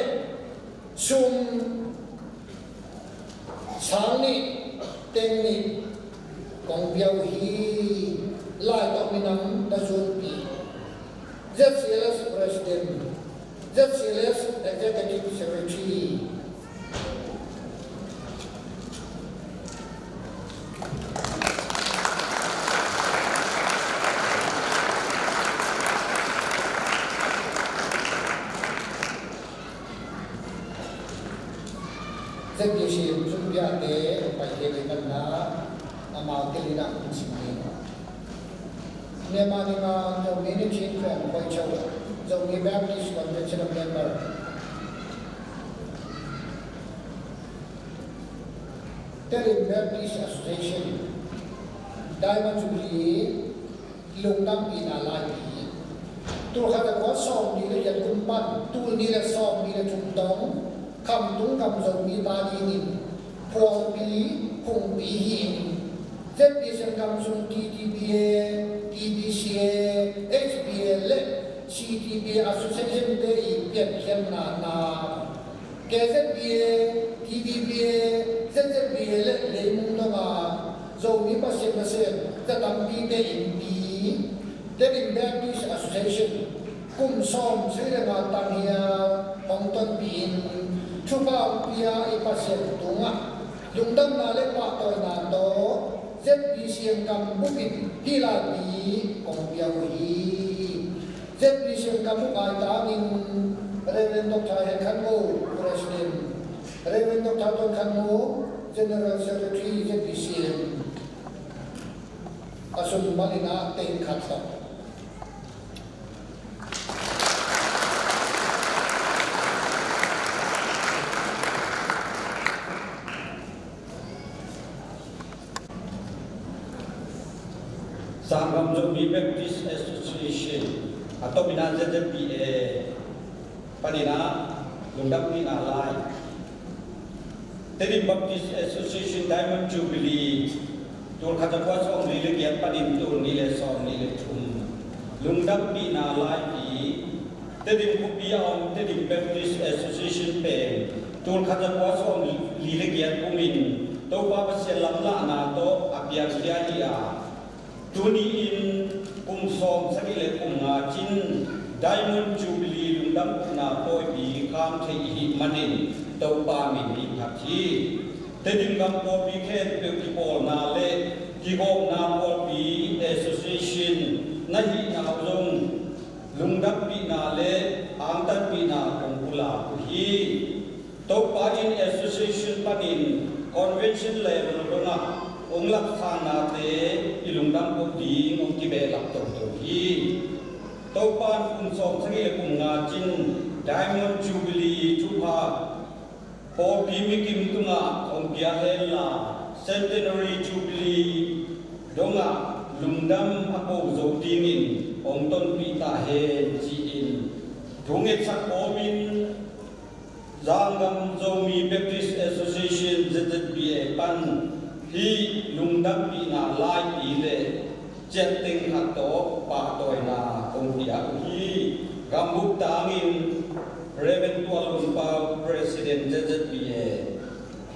sum sang nih teng nih kong pia uh hi. Lai tawh minam na zunpi, Z C L S President, Z C L S Executive Secretary, Z B C in zumpiate pai thei ding manna amau te lina hun sim ding. Myanmar ninga Zomi Nichin Khuan Khoi Cho, Zomi Baptist Convention of Myanmar, Tedim Baptist Association, Diamond Jubilee lungdampihna laipi hi. Tul khat le kua sawmnih le giat kum pan tul nih le sawmnih le thum dong Khamtung gam Zomi ta dingin phualpi phungpi hi-in Z B C gam sung T T B A, T B C A, H B A le C T B A association te i piankhiatna na K Z B A, T B B A, Z Z B A le leimung dong a Zomi Pasian nasem za tampite innpi Tedim Baptist Association kum sawmsagih le nga tang hial hong tonpih in thupha hong pia i Pasian tungah lungdamna le pahtawina tawh Z B C gam bupin hih laipi kong pia uh hi. Z B C gam bup maitangin Reverend Doctor Hen Khan Ngo, President, Reverend Doctor Ton Khan Ngo, General Secretary Z B C M, a sum malina tein khat tawh. Sangam Zomi Baptist Association, a topina Z Z B A, panina Lungdampihna lai. Tedim Baptist Association Diamond Jubilee, tul khat za kua sawmli le giat panin tul nih le sawmli le thum. Lungdampihna laipi. Tedim khuapi a om Tedim Baptist Association pen tul khat za kua sawmli le giat kumin Topa Pasian lamlahna tawh a piangkhia hi a, tuni-in kum sawm sagih le kum nga cin Diamond Jubilee lungdam ukna pawipi kham thei ihih manin Topa min i phat hi. Tedim gam pawlpi khempeuh kipawlna le kigawmna pawlpi association na hihna uh zong lungdampihna le angtanpihna kong pulak uh hi. Topa in association panin convention level dongah hong laksannate i lungdam koh ding hong kibehlap toto hi. Topa in kum sawm sagih le kum nga cin Diamond Jubilee thupha pawlpi mikim tungah hong pia henla, Centenary Jubilee dongah lungdam a ko zo dingin hong tonpih ta hen ci-in thungetsak kawmin Zanggam Zomi Baptist Association, Z Z B A, pan hih lungdampihna laipi le ciatteng khat tawh pahtawina kong pia uh hi. Gambup tangin Reverend Tuan Lun Pau, President, Z Z B A,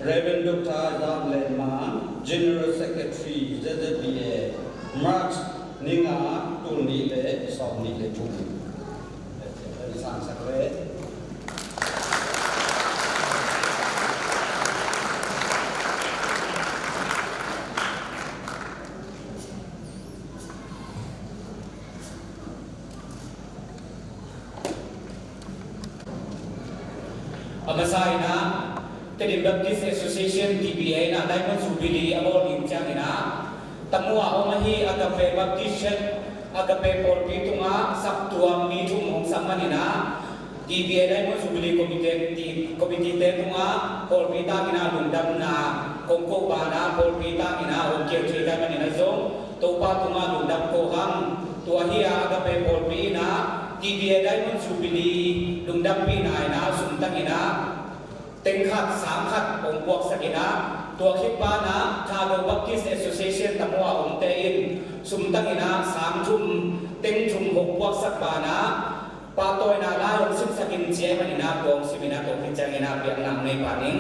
Reverend Doctor Zam Len Man, General Secretary, Z Z B A, March ni nga, tul nih le sawmnih le thum. A masa in ah, Tedim Baptist Association, T B A in ah Diamond Jubilee a bawl ding ciangin ah, Tamu a om ahi Agape Baptist Church, Agape pawlpi tungah saptuam mi thum hong sam manin ah, T B A Diamond Jubilee Committee, Committee te tungah pawlpi tangin ah lungdamna kong ko banah, pawlpi tangin ah hong kir thei kai manin ah zong Topa tungah lungdam ko hang. Tua hi a, Agape pawlpi in ah T B A Diamond Jubilee lungdampihna in ah sumtang in ah teng khat, sang khat hong puaksak in ah, tua khit banah Thado Baptist Association Tamu a omte in sumtang in ah sang thum, teng thum hong puaksak banah, pahtawina lai hong simsak in ci ahih manin ah tua hong sim in ah, tua khit ciangin ah biakna hong nei pah ning.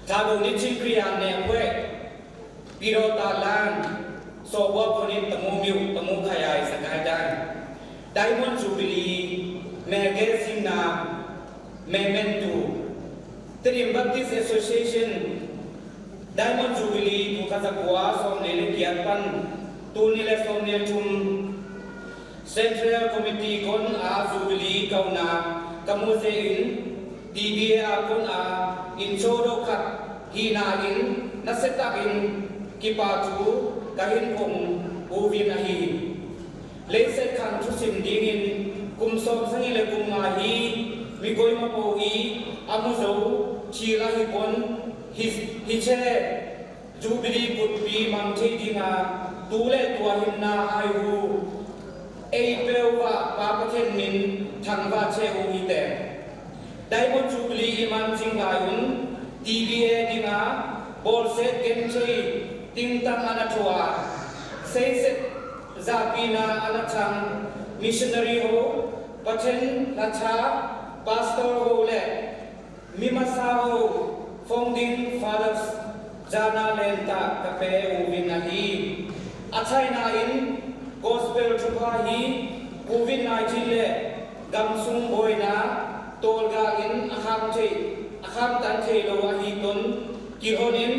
Thado Nichin Krian Nekhueh, Pidawta Lan, Sawbua Phonit, Tamu Miuh, Tamu Khayai, Sagaing Dan. Diamond Jubilee, Melgei Zingna, Memento. Tedim Baptist Association, Diamond Jubilee, tul khat za kua sawmli le giat pan tul nih le sawmli le thum. Central Committee kon a Jubilee kauna ka mu zehin, T B A a kon a inn cho dawh khat hihna in, nasia takin kipa thu ka hin phong uvin ahi. Leiset khang thusim dingin kum sawm sagih le kum nga hi mi koimapo i a mu zo thil ahi pon hi, hi che. Jubilee kutpi mang thei dinga tu le tua hinna ai hu ei peuh ah Pa Pathian min thangvah che uh hi teh. Diamond Jubilee i man zing lai un T B A dinga bawlsiat genthei tingtang a na thuah, seiset zahpihna a na thang missionary ho, Pathian hla tha, pastor ho le mi masa ho, founding fathers, zana lentah ka pe uvin ahi. A thaina in gospel thupha hi Covid nineteen le gamsung buaina tawlgal in a kham thei, a khamtan thei lo ahi ton kilhon in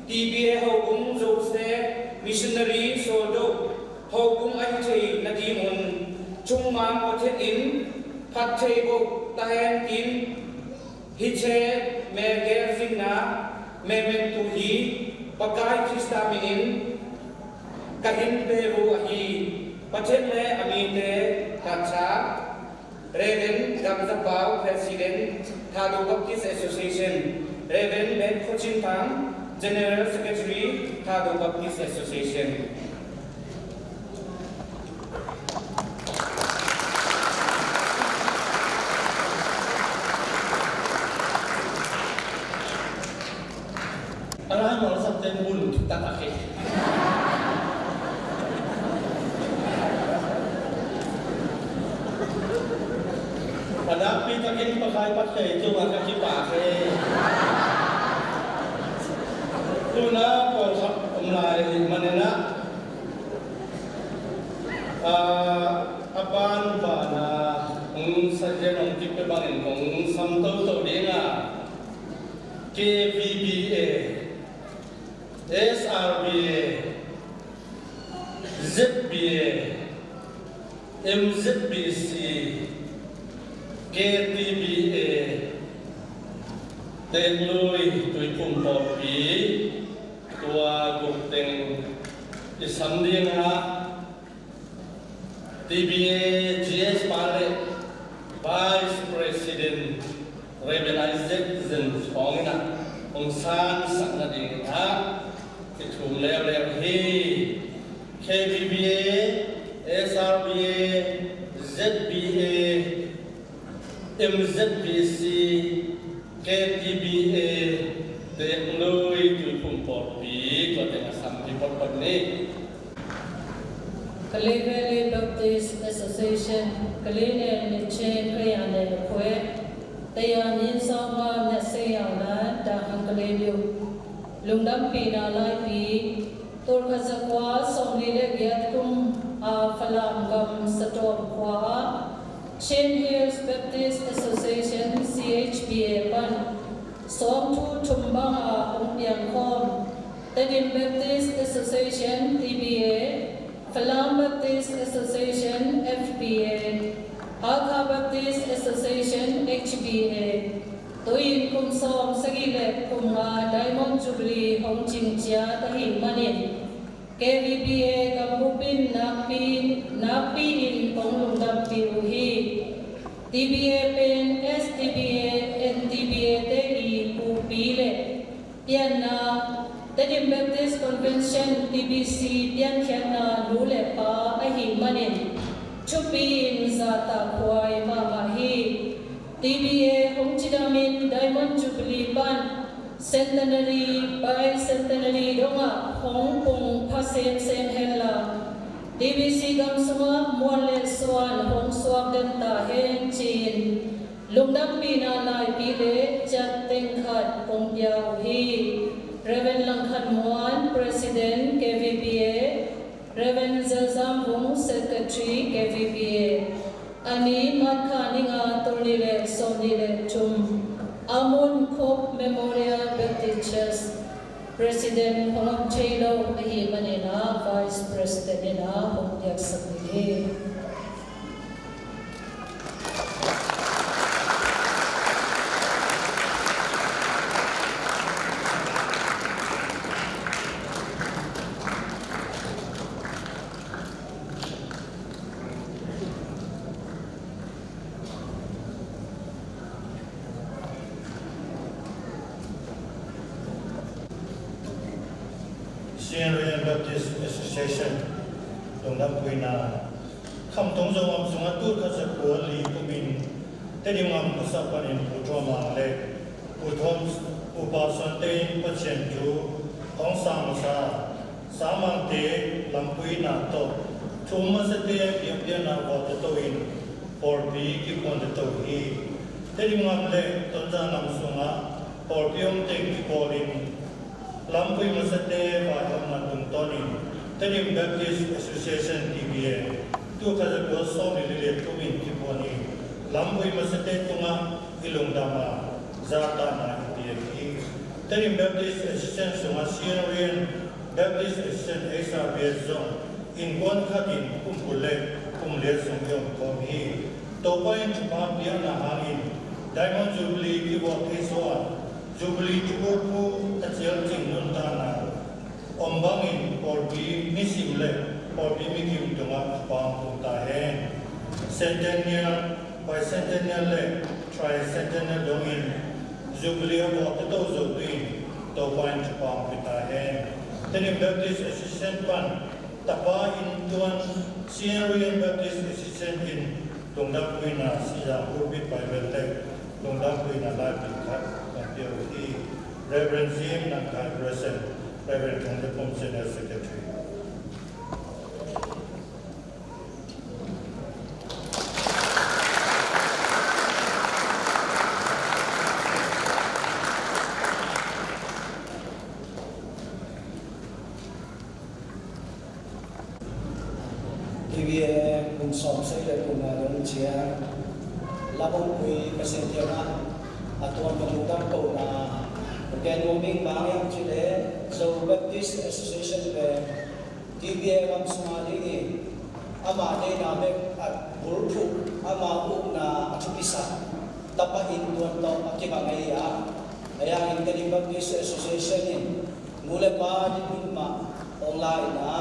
T B A hobung zose missionary sawldo hobung ahi thei nadingun chungmang Pathian in phat thei boh ta hen tin, hi che melgel zingna memento hi Pakai Khrista minin ka hin pe uh ahi. Pathian le a mite hla tha. Reverend Gam Za Pau, President, Thado Baptist Association, Reverend Ben Kho Cin Thang, General Secretary, Thado Baptist Association. A lai mawlsapte mun taktak hi. A nakpi takin Pakai Pathian tungah ka kipak hi. Tuna pawlkhat om lai ahih manin ah, a, a ban bana hong sa hian hong kipia bangin hong sam toto ding a, K V B A, S R B A, Z B A, M Z B C, K T B A, Teeklui Tuiphum Pawlpi, tua guk teng i sam ding a, T B A G S pa le Vice President Reverend Isaac Zen Thawng in ah hong sansak nading in ah i thum leuleu hi. K V B A, S R B A, Z B A, M Z B C, K T B A, Teeklui Tuiphum Pawlpi, tua teng a sam hi potpot ni. Kalay Valley Baptist Association, Kalay Nel Mitche Kayane Kwe, Tayang Yin Sauma Naseyang Na Dahang Kalay Liu, Lungdampihna Laipi, tulkhat zakua sawmli le giat kum a Falam gam Satawm khua ah Chin Hills Baptist Association, C H B A pan sawmthu thum banga hong piangkhawm Tedim Baptist Association, T B A, Falam Baptist Association, F B A, Hakha Baptist Association, H B A, tuin kum sawm sagih le kum nga Diamond Jubilee hong cingciat ahih manin, K V B A gambup in nakpi, nakpi in kong lungdampih uh hi. T B A pen S T B A, N T B A te i pupi le pianna, Tedim Baptist Convention, T B C piankhiatna nu le pa ahih manin, thupi in zahtakhuai mahmah hi. T B A hong cidamin Diamond Jubilee pan Centenary, Bicentenary dongah hong pung pha semsem henla, T B C gam sungah muan le suan hong suak den ta hen ci-in lungdampihna laipi le ciat teng khat kong pia uh hi. Reverend Langkhan Muan, President, K V B A, Reverend Zelzam Vung, Secretary, K V B A. A ni March kha ni nga, tul nih le sawmnih le thum, Amun Khop Memorial Baptist Church, President hong om thei lo ahih manin ah Vice President in ah hong piaksak ding hi. Sierra Leone Baptist Association lungdampuina. Khamtung Zogam sungah tulkhat zakua li kumin Tedim gam khuasa panin Pu Thuam Mang le Pu Thuam, Pu Pau Suante in Pathian thu hong sang masa Samangte lampuina tawh thu um masate biakpiakna vawh teto in pawlpi kiphuan teto hi. Tedim gam le Tonzang gam sungah pawlpi om teng kipawlin lampui masate vaihawmna tungtawnin Tedim Baptist Association, T B A, tulkhat zakua sawmli le thum in kiphuan hi. Lampui masate tungah i lungdam a, zahtahna i piak hi. Tedim Baptist Association sungah Sierra Leone Baptist Association, H R B A zong innkuan khatin kum kul le kum riat sung i om khawm hi. Topa in thupha piakna hangin Diamond Jubilee kivawh thei zaw a, Jubilee thubulphu a cial cing nuntakna om bangin pawlpi misim le pawlpi mikim tungah thupha hong tung ta hen. Centennial, Bicentennial le Tricentennial dongin Jubilee a vawh teto zo tu in Topa in thupha hong pia ta hen. Tedim Baptist Association pan tapa in tuan Sierra Leone Baptist Association in lungdampuina Sizang Pulpit Bible le lungdampuina laipi khat kan pia uh hi. Reverend Zim Nang Khai, President. Reverend Thong Te Pom, General Secretary. T V A kum sawm sei le kum nga dong ciang lam hong pui Pasian kiangah a tuam ka lungdam kohna ka gen nuam ing. Bang hiam cih leh Zo Baptist Association pen T V A ram sungah dingin ama deihna bek a bulphuh, ama ukna a thupisak tapa in tuantawm a kibang ahi a, a yang in Tedim Baptist Association in nu le pa ding hun mah hong la in a,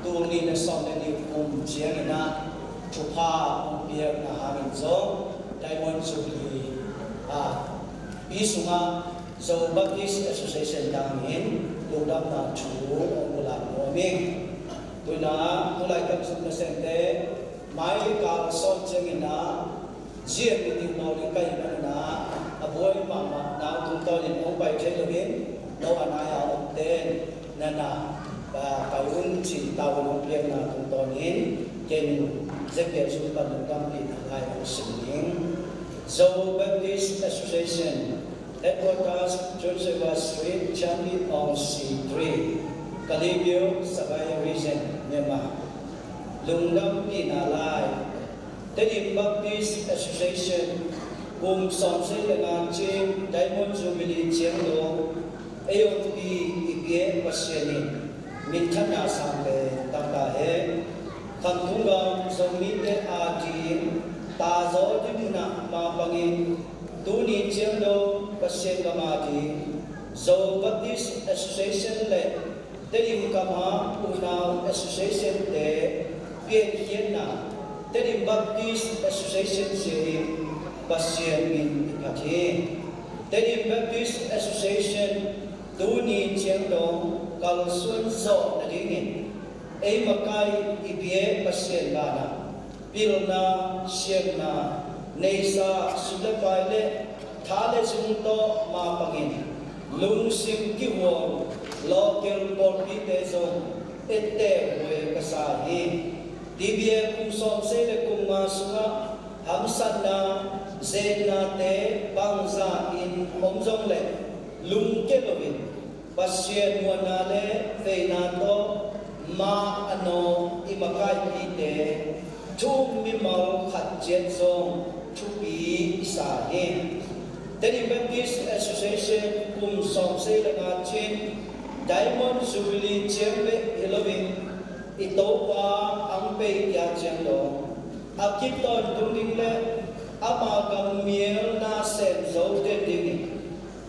tul nih le sawm le nih kum ciangin a thupha hong piakna hangin zong Diamond Jubilee a pi sungah Zo Baptist Association tangin lungdamna thu hong pulak nuam ing. Tu-in a tulaitak zumna sente mai kal sawm ciangin a zian mi ding bawl ding ka hih manin a, a buai mahmah nau tungtawnin hong pai thei loin no a nai-a omten na na pai un cih tavuan hong piakna tungtawnin ken in Ezekiel sung pan lungdampihna lai hong sim ning. Zo Baptist Association, Headquarters, John Silver Street, Changi, Awngsi three, Kalay View, Sagaing Region, Myanmar. Lungdampihna lai. Tedim Baptist Association kum sawm sei le nga cin Diamond Jubilee ciang dong ei hong pi i biak Pasian in minthanna sang pen tangta hen. Khamtung gam Zomite a ding tazaw ding munah mapangin tuni ciang dong Pasian gam a ding Zo Baptist Association le Tedim gam a unau association te piankhiatna Tedim Baptist Association zia in Pasian min i phat hi. Tedim Baptist Association tuni ciang dong kalsuan zawh nadingin ei makai i biak Pasian banah pilna, siamna, neihsa, sum le pai le tha le zung tawh mapangin lungsim kihuam local pawlpite zong etteh huai ka sa hi. T V A kum sawm sei le kum nga sungah hamsatna, zennate bangzah in om zong le lungkia loin Pasian muanna le veina tawh mah a nawng i makaipite thu-um mimal khat ciat zong thupi i sa hi. Tedim Baptist Association kum sawm sei le nga cin Diamond Jubilee ciang bek hi loin i Topa ang pei kia ciang dong a kitawntung ding le ama gammial na sem zo den dingin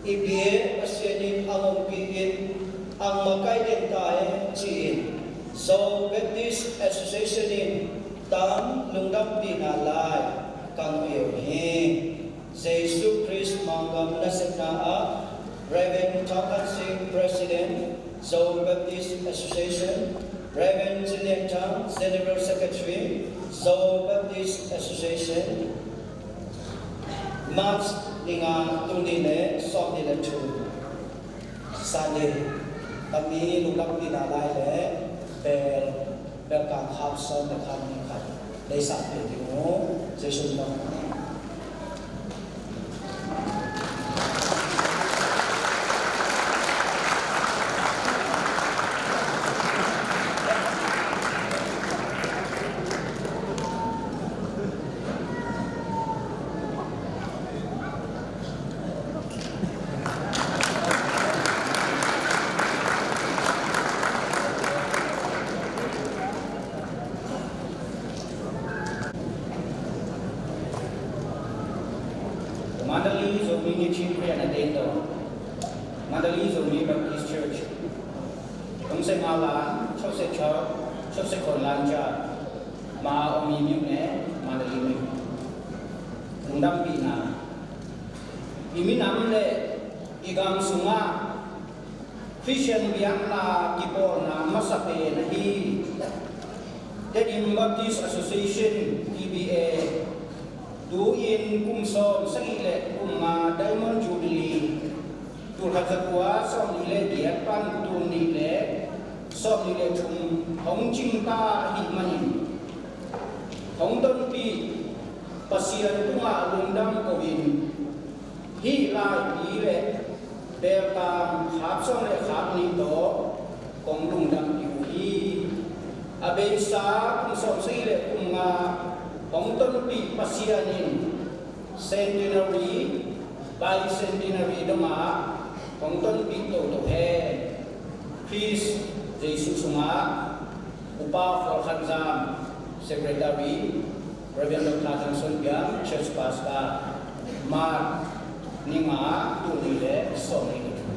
i biak Pasian in a ngongpi in ang makai den ta hen ci-in Zo Baptist Association in tam lungdampihna lai kang pia uh hi. Jesu Khrist manggam nasepna ah Reverend Thang Khan Sing, President, Zo Baptist Association, Reverend Cin Lian Thang, General Secretary, Zo Baptist Association, March ni nga, tul nih le sawm nih le thum, Sunday, tami lungdam pina lai le bel, bel kang khau sawm le khau nih khat, lei sa pe ding uh, Jesu min. Mandalay Zomi Ngiat Chin Khristian a dei tawh Mandalay Zomi Baptist Church Kong Seng Hau Lan, Chok Sek Chok, Chok Sek Khon Lan Ca, Ma Aw Mi Myo Ne, Mandalay Myo. Lungdampihna. I minam le i gam sungah Khristian biakna kipawlna masa pen ahi Tedim Baptist Association, T B A, tu-in kum sawm sagih le kum nga Diamond Jubilee Tulkhat zakua sawmnih le giat pan tulnih le sawmnih le thum hong cingta ahih manin, hong tonpih Pasian tungah lungdam ko-in, hih laipi le beltam khap sawm le khap nih tawh kong lungdampih uh hi. A beisa kum sawmsagih le kum nga hong tonpih Pasian in centenary, bicentenary dongah hong tonpih toto hen. Khrist Jesuh sungah Upa Khual Khan Zam, Secretary, Reverend Doctor Thang Son Biam, Church Pastor, March ni nga, tul nih le sawmnih le thum.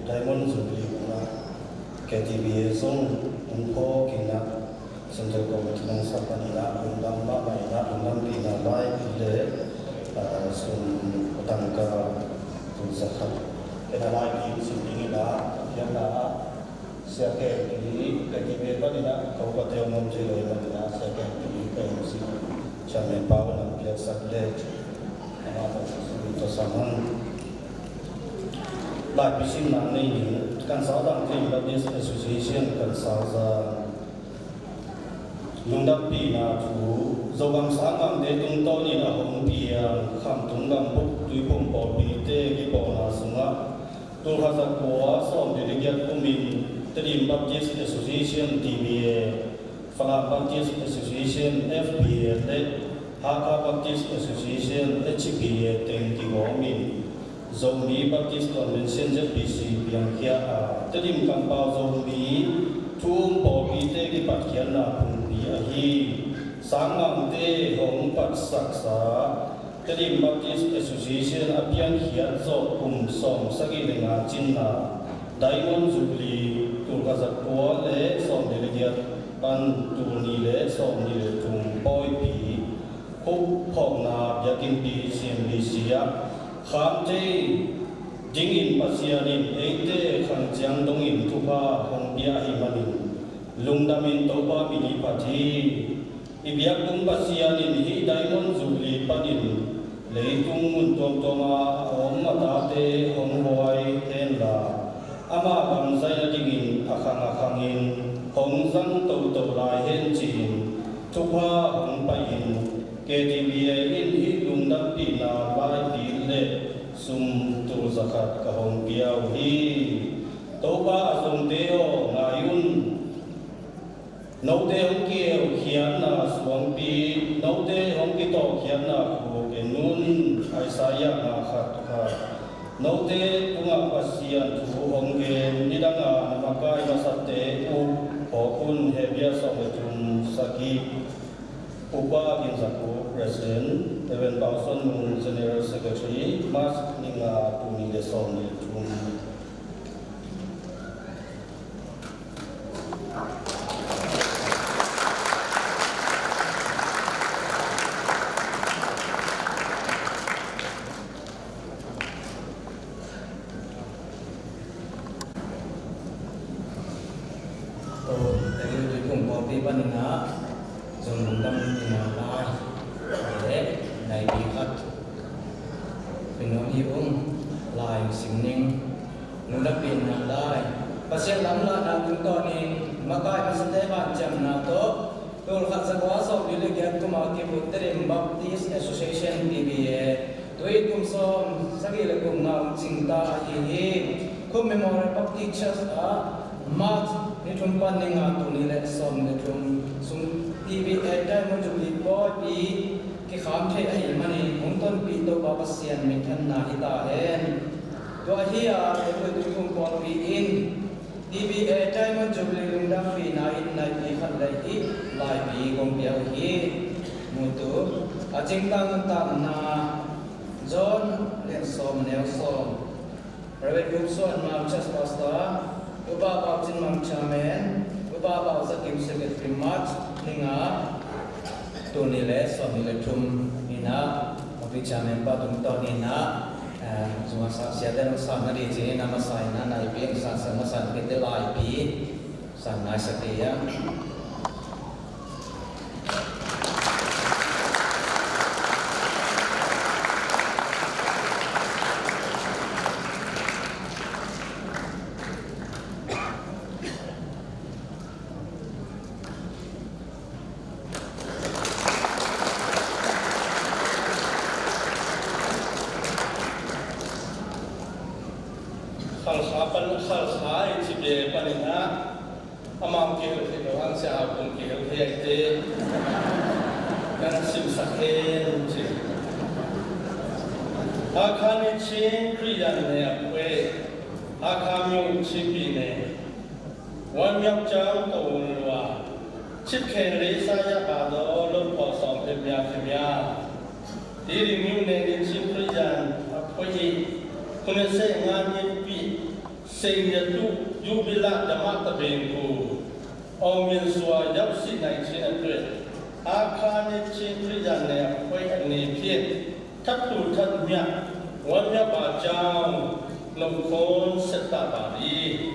Diamond Jubilee hunah K T V A zong hong phawk in ah, Central Committee nong sak panin ah lungdam mahmah in ah, lungdampihna laipi le, ah, sum tangka tul zakhat. Ken a laipi in sim ding in ah, a piakna ah Sia Ken Pi, K T V A panin ah, ko ka teu ngom ci lo i manin ah, Sia Ken Pi, K M C Chairman pa un ah piaksak le, amah tawh sum tawh sam hang. Laipi simna nei ning, kan Sauzang Tedim Baptist Association, kan Sauzang lungdampihna thu, Zogam sangmangte tungtawnin a hong piang Khamtung Gambuk Tuiphum pawlpite kipawlna sungah, tulkhat zakua sawmli le giat kumin Tedim Baptist Association, T B A, Falam Baptist Association, F B A, le Hakha Baptist Association, H B A, teng kigawmin Zomi Baptist Convention, Z B C, piangkhia a, Tedim kampau Zomi thu-um pawlpite kipatkhiatna phungpi ahi sangmangte hong patsaksa Tedim Baptist Association a piankhiat zawh kum sawmsagih le nga cinna Diamond Jubilee, tulkhat zakua le sawmli le giat pan tulnih le sawmnih le thum pawipi khup phawkna biakinnpi C M B C ah, khamthei dingin Pasian in eite khang ciang dongin thupha hong pia ahih manin, lungdamin Topa min i phat hi. I biak tung Pasian in hih Diamond Jubilee panin leitung mun tuamtuam ah a om a tate hong huai henla, ama gam zai nadingin a khang a khangin hong zang toto lai hen ci-in thupha hong paihin, K T V A in hih lungdampihna laipi le sum tul zakhat ka hong pia uh hi. Topa a zongte aw, ngai un. Note hong kieukhiatna suangpi, note hong kitawhkhiatna khuk en un. Isaiah nga khat khat. Note tungah Pasian thu hong gen, nidanga na makai masate uh phawk un. Hebru sawm le thum sagih. Upa Gin Za Khup, President, Reverend Pau Suan Nung, General Secretary, March ni nga, tul nih le sawm le thum. Ko, tagi tui kung pawlpi panin ah zong lungdampihna lai le naipi khat pia nuam hi ung. Lai sim ning. Lungdampihna lai. Pasian lamlahna tungtawnin makai masate hanciamna tawh, tulkhat zakua sawmli le giat kuma kibut Tedim Baptist Association, T B A, tui kum sawm sagih le kum nga hong cingta ahi hi. Khup Memorial Baptist Church ah March ni thum pan ni nga, tul nih le sawm le thum sung T B A Diamond Jubilee pawipi kikham thei ahih manin hong tonpih Topa Pasian minthanna hi ta hen. Tua hi a, Tedim Tuiphum pawlpi in T B A Diamond Jubilee lungdampihna in naipi khat le ih laipi kong pia uh hi. Mutu a cingtang nuntakna John lian sawm neu sawm. Reverend Gum Suan Mam Church Pastor, Upa Pau Cin Mang Chairman, Upa Pau Za Kim Secretary March ni nga, tul nih le sawm nih le thum ni-in ah, Office Chairman pa tungtawn ni-in ah, eh, zung a sa siate nong san na di ci-in a masa in ah naipi in san sa masa in kete laipi san nai sa kei a. Khalkha pan, Khalkha i ci bia panin ah, amau kihel thei lo hang sia, a kun kihel thei a i te. Nan simsak hen ci. Hakha Nichin Khristian ne a phuai. Hakha Myung Chipi ne. Wan Myok Chang Ko Wun Lua. Chip Khen Re Sa Ya Ba Do Lo Pho Song Phe Mya Phe Mya. Ti Ling Myu Ne Nichin Khristian a phuai i. Khun ne se nga ne pi. Seng ya tu, yu bila dama ta beng ku. Aung Min Sua yap si nai chin a tuet. Hakha Nichin Khristian ne a phuai a ni phiat. That tu that mya. Wan mya ba jao. Nom khon set ta ba di.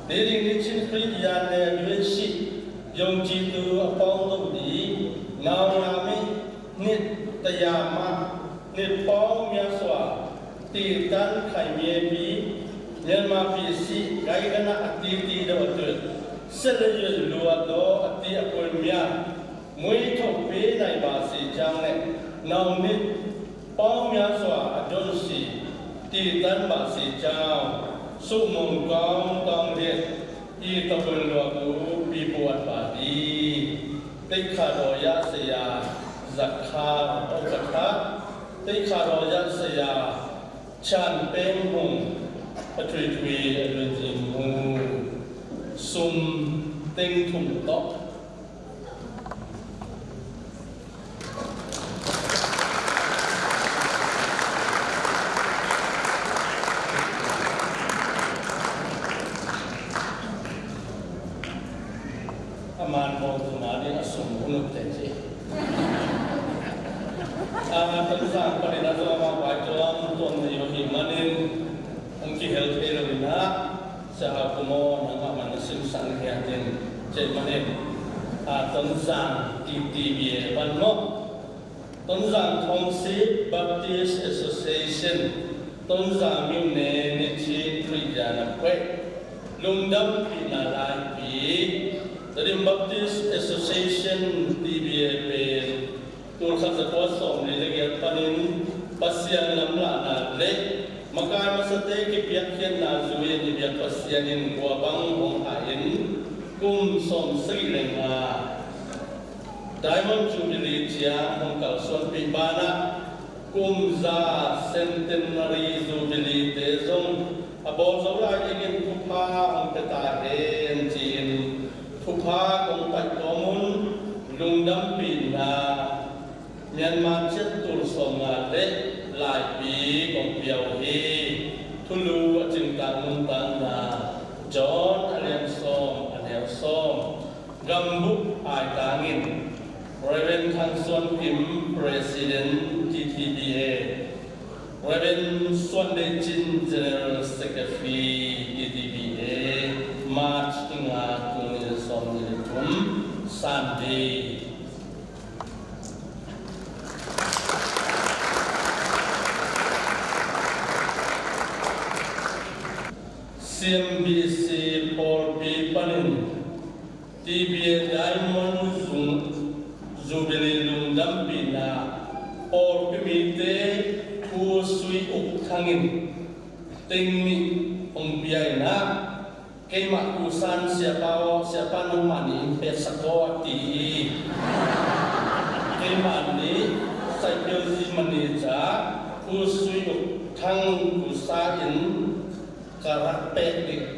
Ni ding Nichin Khristian ne a duet si. Yong ci tu a pawng do di. Nau na mi. Nit tayama. Nit pawng mya sua. Ti tan khai mye pi, Myanmar pi si, kai gana a ti ti do a tuet. Sele yun lua do a ti a pun mya. Mui thok pi nai ba si jang ne. Nau nit pawng mya sua a don si. Ti tan ba si jang. Su mong kong kong liet. I ta pun lua ku pi buat ba di. Tikha do ya se ya. Zakha o katha. Tikha do ya se ya. Chan peng hung, a tui tui a lun zing hung, sum teng thum tok. A man bawng tuma ding a sum hun ut teh ci. A, Tonzang panin a zong amah vai tuam tuam na i uh hi manin hong kihel thei lo in ah, Sia Hau Kum aw, nangmah man na simsan hi a ding cei manin, a, Tonzang T T B A pan maw. Tonzang Thongsit Baptist Association, Tonzang Myone Nichin Khristian a phuai, lungdampihna laipi. Tedim Baptist Association T B A pen, tul khat za kua sawmli le giat panin Pasian lamlahna le makai masate kipiakkhiatna zui-in i biak Pasian in kua bang hong hah in kum sawmsagih le nga Diamond Jubilee ciang hong kalsuanpih banah, kum za Centenary Jubilee te zong a bawl zo lai dingin thupha hong pia ta hen ci-in thupha kong paih kawm un, lungdampihna Myanmar ciat tul sawmnga le laipi kong pia uh hi. Thulu a cingtang nuntakna John a lian sawm a neu sawm. Gambup aitangin Reverend Thang Suan Kim, President T T B A, Reverend Suan Dei Cin, General Secretary T T B A, March ni nga, tul nih le sawmnih le thum, Sunday. C M B C pawlpi panin T B A Diamond Zung Jubilee lungdampihna pawlpi mite Pu Sui Uk Thangin teng nih hong pia in ah, keimah kusan siapa aw, siapa nangmah nih in petsak aw a ti hi. Keimah nih saipil zi mani ca Pu Sui Uk Thang kusa in ka rak pek ding.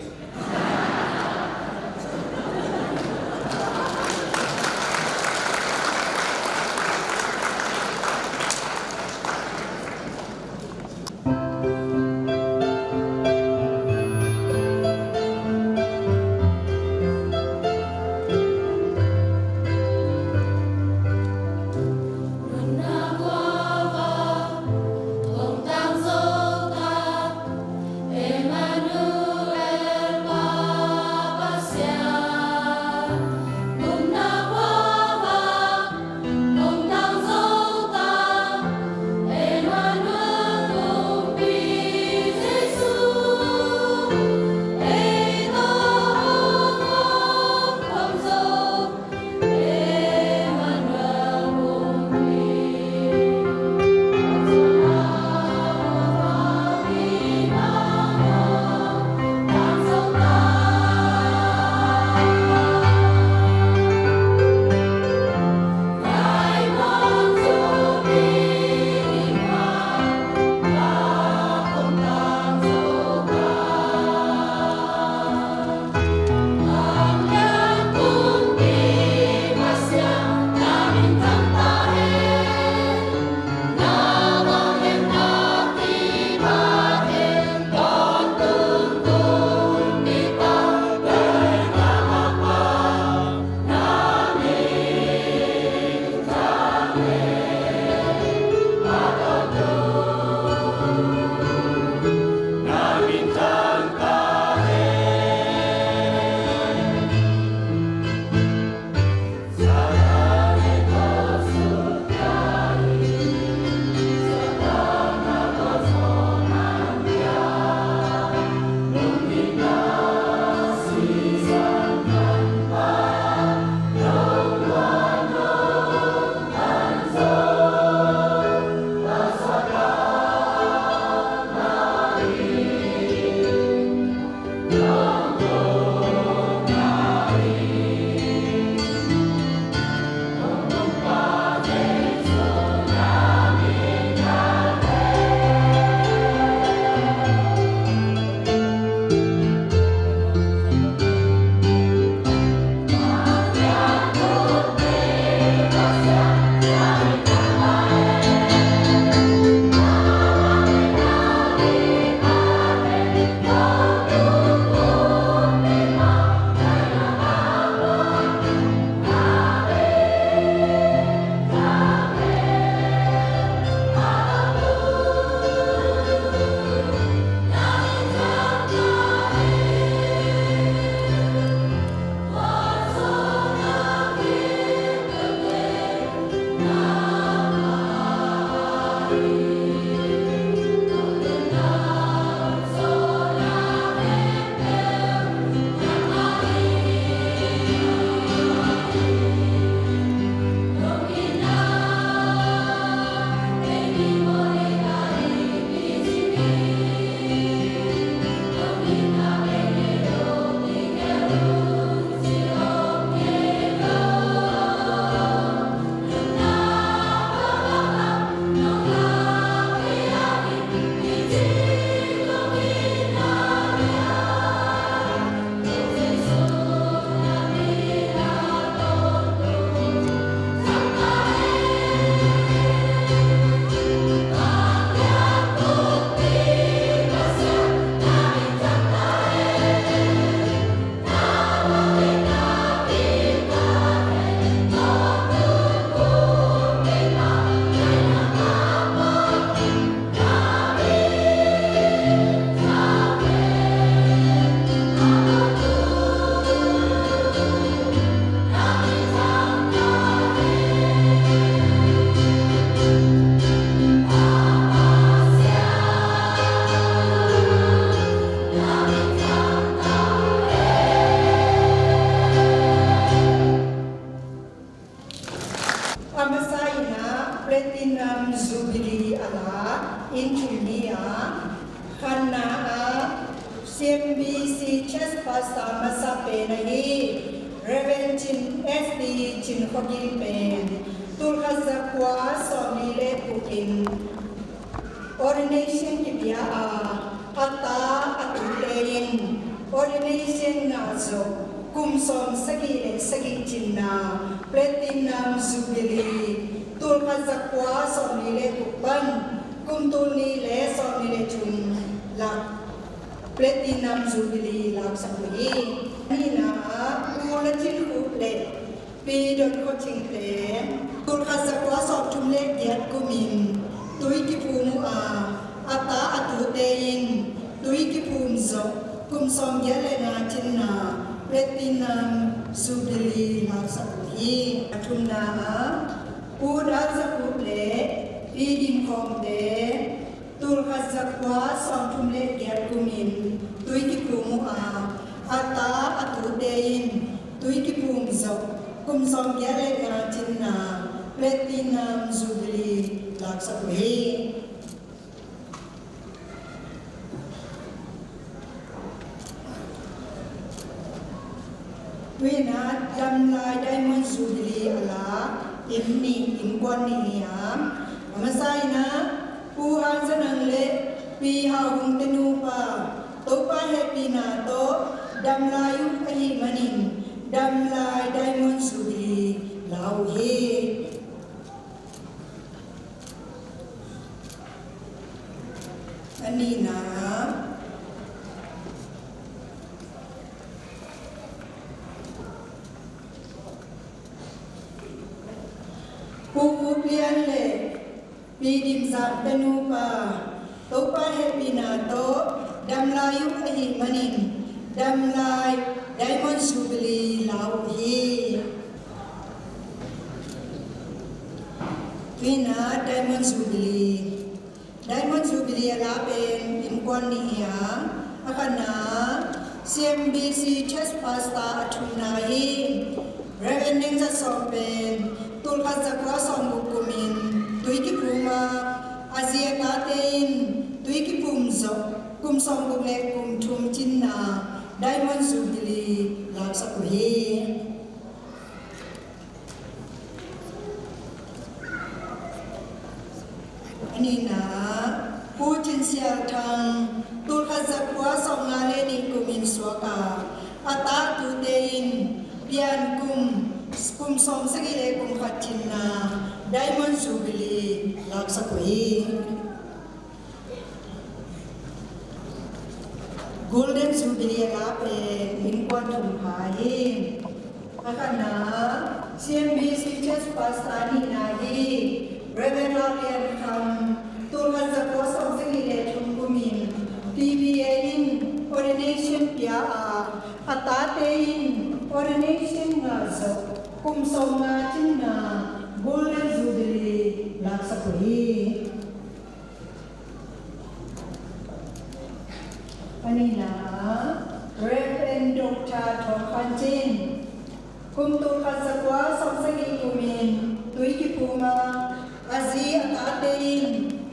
in thum hi a, khatna ah C M B C Church Pastor masa pen ahi Reverend Cin S D Cin Khua Ging pen tul khat za kua sawmli le guk in ordination kipia a, a ta a tute in ordination ngah zawh kum sawm sagih le sagih cinna Platinum Jubilee, tul khat za kua sawmli le guk pan kum tul nih le sawmli le thum lak Platinum Jubilee laksak uh hi. Nihna ah Pu La Cin Khup le Pi Don Khua Cing te tul khat za kua sawmthum le giat kumin tui kiphum uh a, a ta a tute in tui kiphum zawh kum sawmgiat le nga cinna Platinum Jubilee laksak uh hi. A thumna ah Pu Dal Za Khup le Pi Dim Khawm te tul khat za kua sawmthum le giat kumin tui kiphum uh a, a ta a tute in tui kiphum zawh kum sawmgiat le nga cinna Platinum Jubilee laksak uh hi. Tuina Damlai Diamond Jubilee a la inn nih, innkuan nih hi a, a masa in ah Pu Han Za Nang le Pi Hau Hung te nupa Topa hehpihna tawh damlai uh ahih manin Damlai Diamond Jubilee la uh hi. A nihna Pu Khup Lian le Pi Dim Zang te nupa Topa hehpihna tawh damlai uh ahih manin damlai Diamond Jubilee la uh hi. Tuina Diamond Jubilee. Diamond Jubilee a la pen innkuan nih hi a, a khatna C M B C Church Pastor a thumna hi Reverend Neng Za Sawm pen tul khat za kua sawmguk kumin tui kiphum a, a zi a tate in tui kiphum zawh kum sawmguk le kum thum cinna Diamond Jubilee laksak uh hi. A nihna Pu Cin Sial Thang tul khat za kua sawmnga le nih kumin suak a, a ta tute in pian kum, kum sawm sagih le kum khat cinna Diamond Jubilee laksak uh hi. Golden Jubilee a la pen innkuan thum kha hi. A khatna C M B C Church Pastor nihna hi Reverend Hau Lian Kham tul khat za kua sawm sagih le thum kumin T B A in ordination pia a, a tate in ordination ngah zawh kum sawmnga cinna Golden Jubilee laksak uh hi. A nihna Reverend Doctor Thawng Khan Cin kum tul khat za kua sawm sagih kumin tui kiphum a, a zi a tate in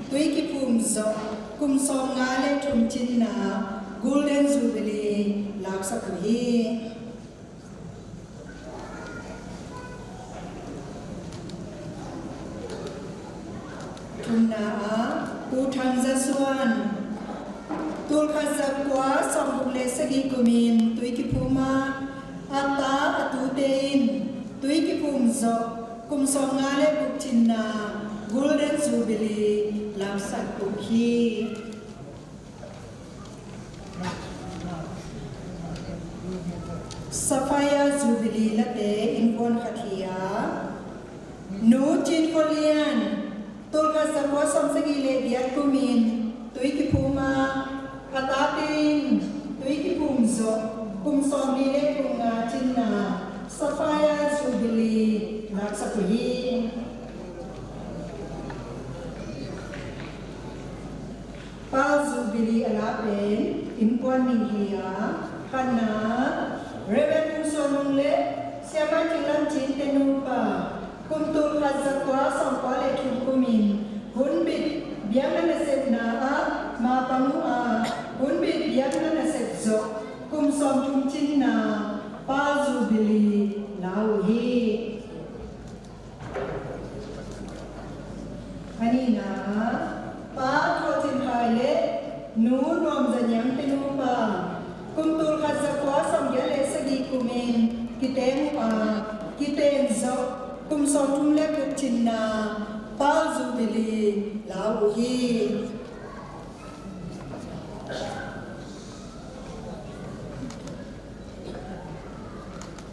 tui kiphum zawh kum sawmnga le thum cinna Golden Jubilee laksak uh hi. Thumna ah Pu Thang Za Suan tul khat za kua sawmguk le sagih kumin tui kiphum a, a ta a tute in tui kiphum zawh kum sawmnga le guk cinna Golden Jubilee laksak uh hi. Sapphire Jubilee late innkuan khat hi a, Nu Cin Khua Lian tul khat za kua sawm sagih le giat kumin tui kiphum a, a tate in tui kiphum zawh kum sawmli le kum nga cinna Sapphire Jubilee laksak uh hi. Pearl Jubilee a la pen innkuan nih hi a, khatna Reverend Pu Suan Lung le Siamah Cing Lam Cin te nupa kum tul khat za kua sawmkua le thum kumin hun bit Biakna nasepna ah mapang uh a, hun bit biakna nasep zawh kum sawmthum cinna Pearl Jubilee la uh hi. A nihna, Pa Thawh Cin Khai le Nu Nuam Za Niang te nupa kum tul khat za kua sawmgiat le sagih kumin kiteng uh a, kiteng zawh kum sawmthum le guk cinna Pearl Jubilee la uh hi.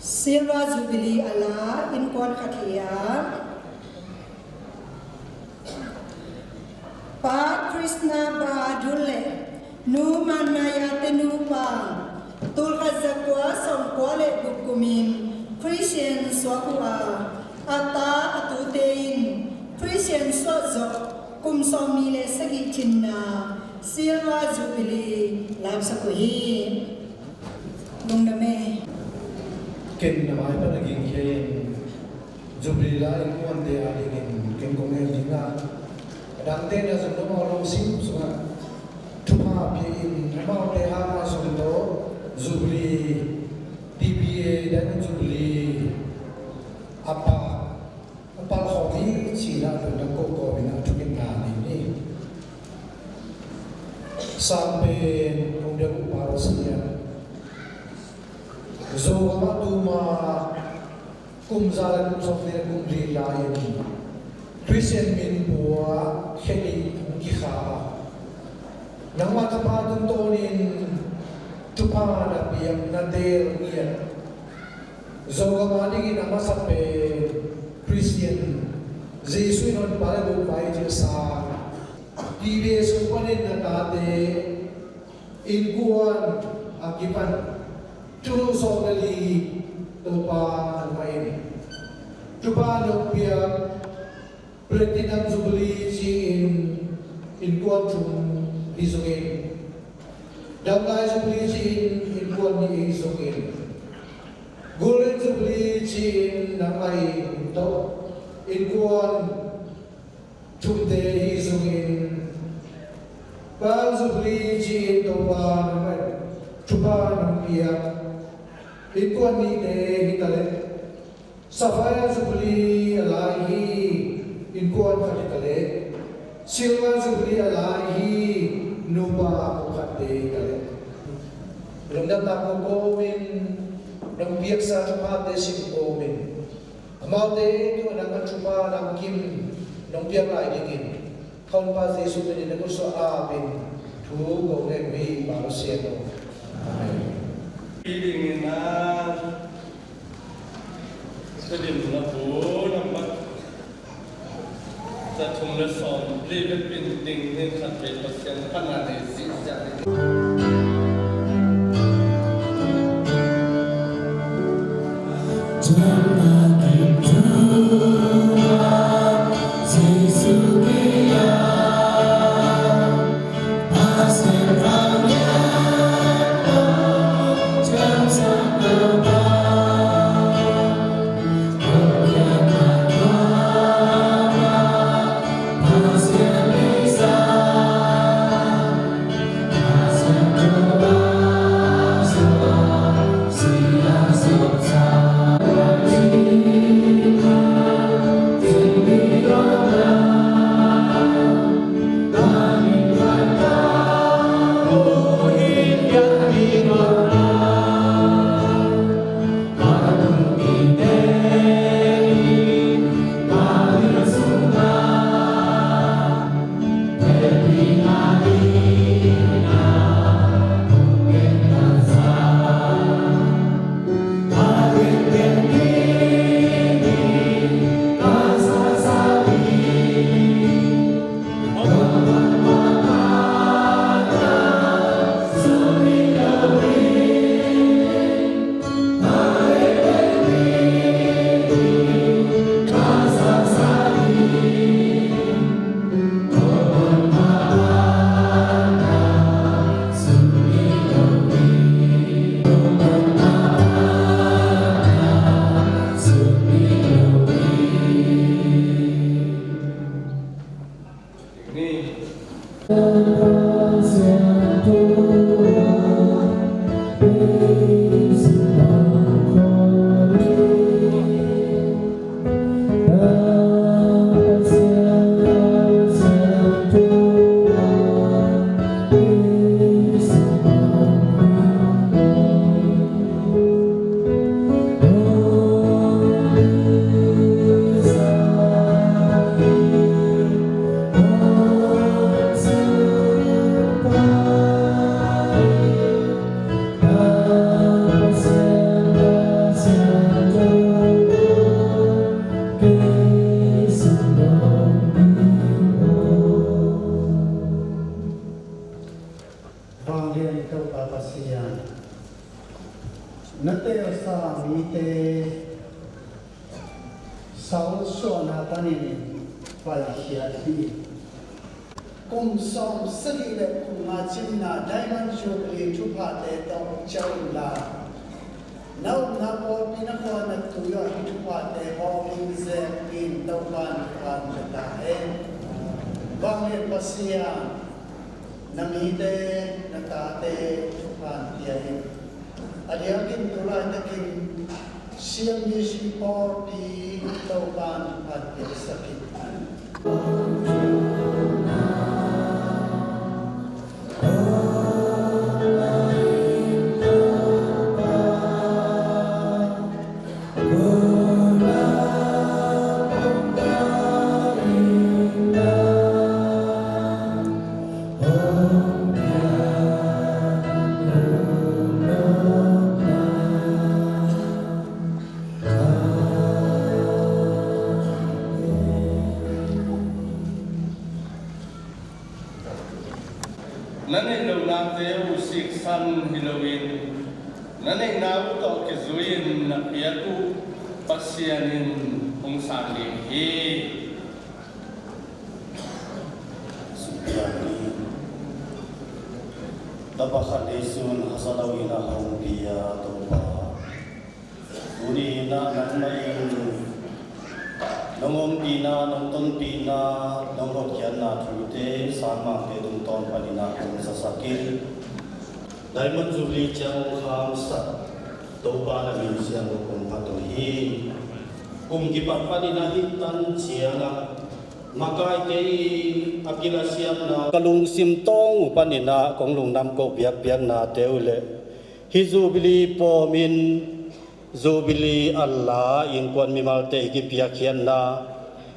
Silver Jubilee a la innkuan khat hi a, Pa Krishna Bahadur le Nu Manmaya te nupa tul khat za kua sawmkua le guk kumin Christian suak uh a, a ta a tute in Christian suah zawh kum sawmnih le sagih cinna Silver Jubilee lapsak uh hi. Lungdam e. Ken na mai pan a gingkhia in Jubilee la innkuante a dingin ken kong ngen ding a, a dangte na zong amau lungsim sungah thupha pia in amaute hangah zong tawh Jubilee, T B A dan Jubilee a pa a palkhawm hi cih dah lungdam kohkawm in a thungetna nei ni. Sang pen lungdam uh Pa Pasian, Zogam ah tuma kum za le kum sawmnih le kum li lai-in Christian min pua khe nih hong kikha a, nangmah thupha tungtawnin thupha na piak na teel ngiat Zogam a dingin a masa pen Christian, Jesuh in honpa le guppa i cih sang, T B A sung panin na tate innkuan a kipan thulu sawm le li Topa nangmah in thupha nong piak. Platinum Jubilee ci-in innkuan thum hi zongin, Damlai Jubilee ci-in innkuan nih hi zongin, Golden Jubilee ci-in nangmah in tawh innkuan thumte hi zongin, Pearl Jubilee ci-in Topa nangmah in thupha nong piak innkuan nihte hi ta leh, Sapphire Jubilee a lai hi innkuan khat hi ta leh, Silver Jubilee a lai hi nupa khat te hi ta leh. Lungdamna kohkawm in nong piaksa thuphate sim kawm in, amaute tua nang a thupha nang kim nong piak lai dingin, Honpa Jesuh minin na kutsuah apin thu ko ngen uh hi, Pa Pasian aw. Amen. Hih dingin a, Tedim na bu nambat za thum le sawm li bek in ding ni khat vei Pasian pan a nei zihziah ding. Vanglian Topa Pasian, na teelsa mite salsuahna panin paikhiat hi. Kum sawm sagih le kum nga cimna Diamond Jubilee thuphate tawh ciah unla, na omna pawlpi na khua na tui ah hih thuphate bawl ding zekin Topa'n thupha pia ta hen. Vanglian Pasian, na mite, na tate thupha pia in. A diakin tu laitakin C M B C pawlpi Topa'n thupha piaksak in. Na neih lohnate uh siksan hi loin, na neihna uh tawh kizui-in na piak uh Pasian in hong sang ding hi. Sukpian ni. Tapa khat leisun hasa loin a hong pia Topa, tuni-in ah nangmah in nong ompihna, nong tonpihna, nong hotkhiatna thute sangmangte tungtawn panin ah hong zasak in. Diamond Jubilee ciang hong khamsak Topa na min siangtho kong phat uh hi. Kum kipat panin ah hih tan ciangah makaite i a kilasiamna ka lungsim tawng uh panin ah kong lungdam ko biakpiaknate uh le hih Jubilee pawmin Jubilee a la innkuan mimalte i kipiakkhiatna,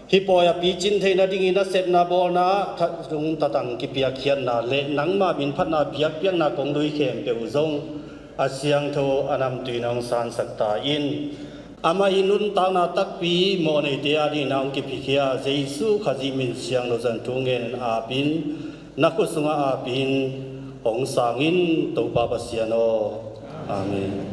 hih pawi a picin theih nadingin a sepna bawlna thazung tatang kipiakkhiatna le nangma min phatna biakpiakna kong lui khempeuh uh zong a siangtho a namtui in hong sansak ta in. Amah i nuntakna takpi mawhneite adingin hong kiphikhia Jesu Khazih min siangtho zan thu ngen apin, na khut sungah apin hong sang in Topa Pasian aw. Amen.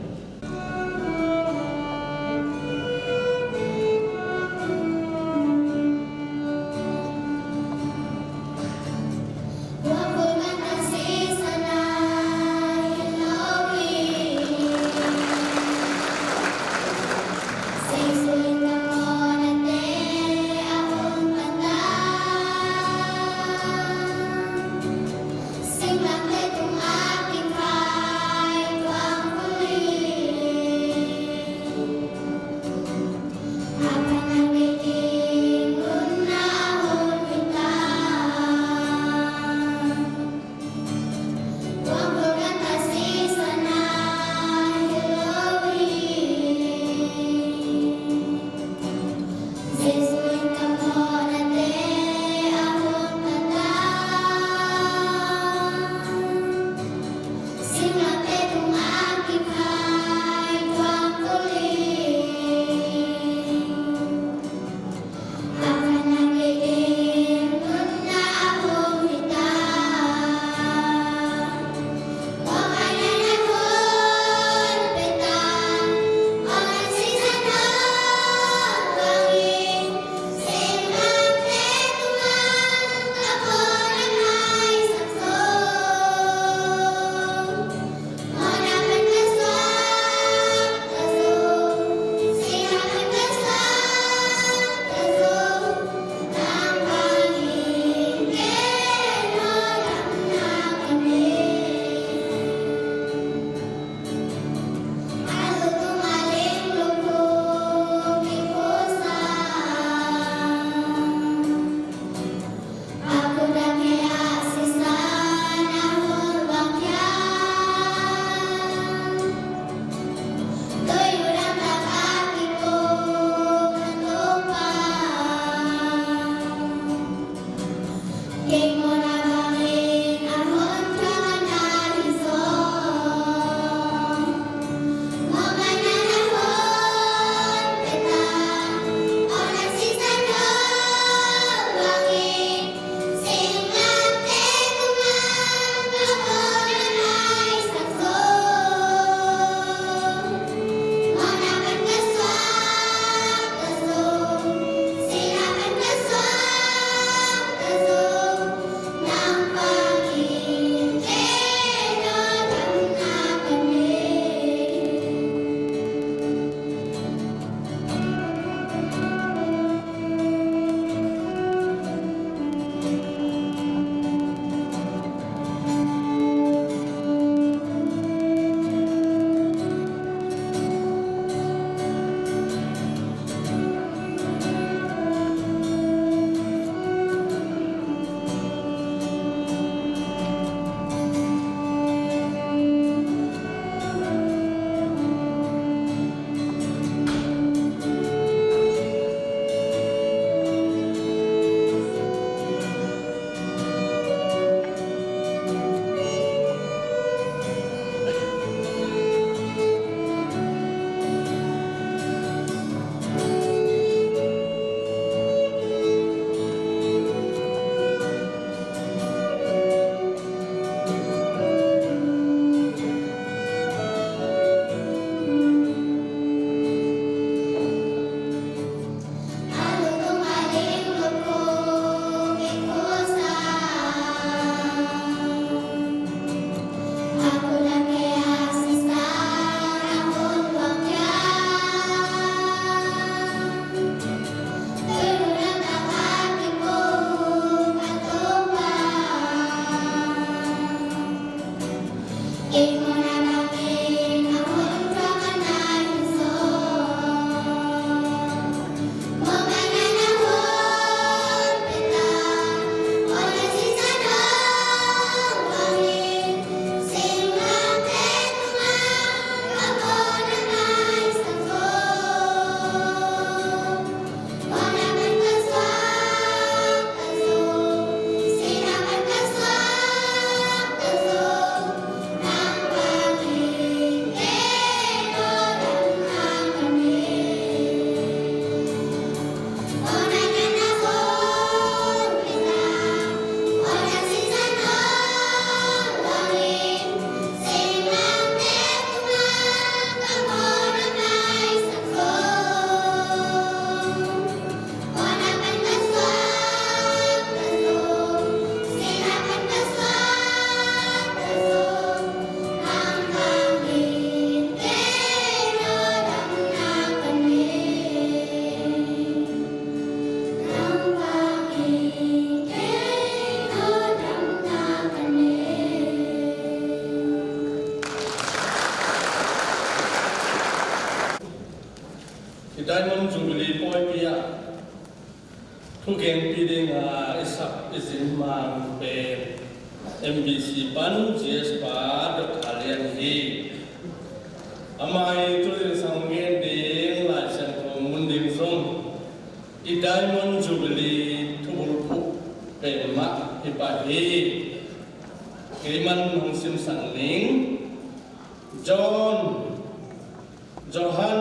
I Diamond Jubilee pawipi ah thugengpi dinga i sak i zin mang pen M B C pan G S pa Doctor Lian hi. Amah i tu zingsang gen ding Lai Siangtho mun ding zong i Diamond Jubilee thubulphuh pen mah hi pah hi. Kei man hong simsak ning. John, Johan,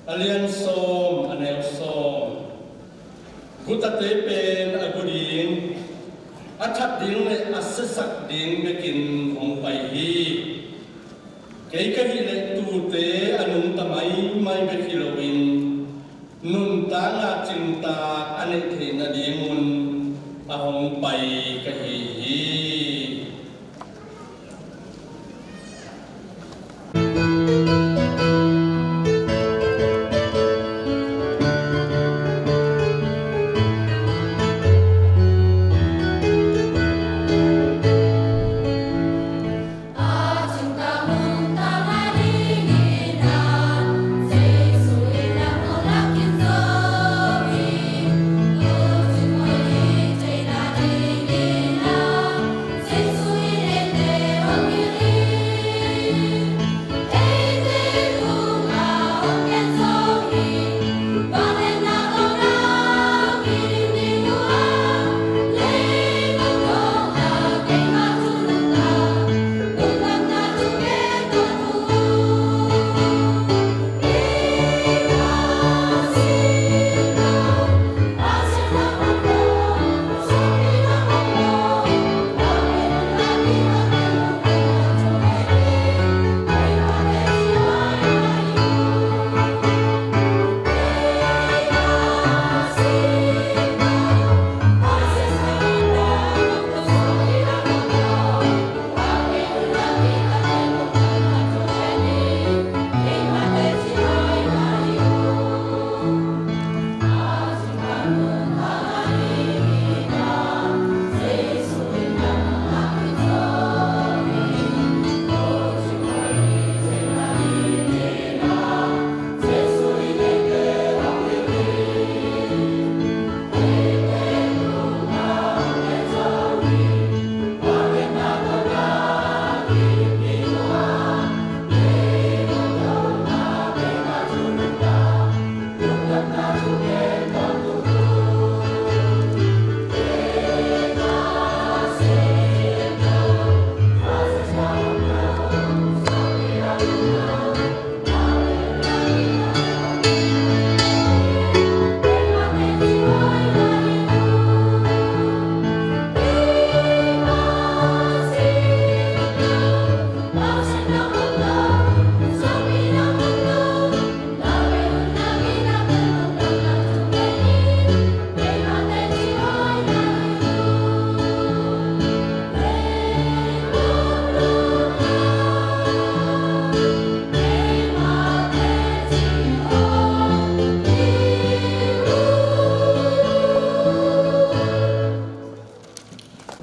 a lian sawm, a neu sawm. Gutate pen a gu ding, a that ding le a siasak ding bekin hong pai hi. Kei ka hih leh tuute a nungta maimai bek hi loin nuntakna cingtak a neih theih nadingun a hong pai ka hi hi.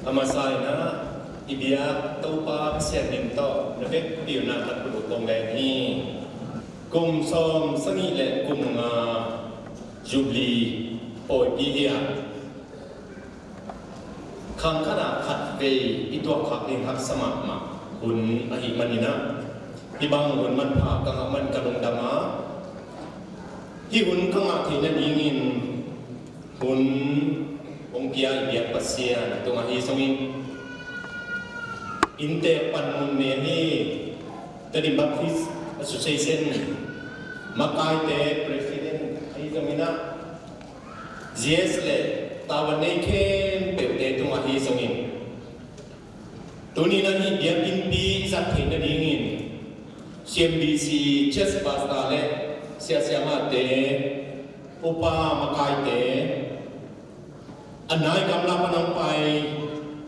A masa in ah i biak Topa Pasian min tawh na vekpi un ah ka thulu kong leng hi. Kum sawm sagih le kum nga Jubilee pawipi hi a, khang khat ah khat vei i tuak khak ding haksa mahmah hun ahih manin ah, hih bang hun manpha ka ngah man ka lungdam a, hih hun ka ngah theih nadingin hun hong pia i biak Pasian tungah ahi zongin, inntek panmun ne hi, Tedim Baptist Association makaite president ahi zongin ah, G S le tavuan nei khempeuhte tungah ahi zongin, tuni-in ah hih biakinnpi i zat theih nadingin C M B C church pastor le sia siamahte, upa makaite, a nai gamla pan hong pai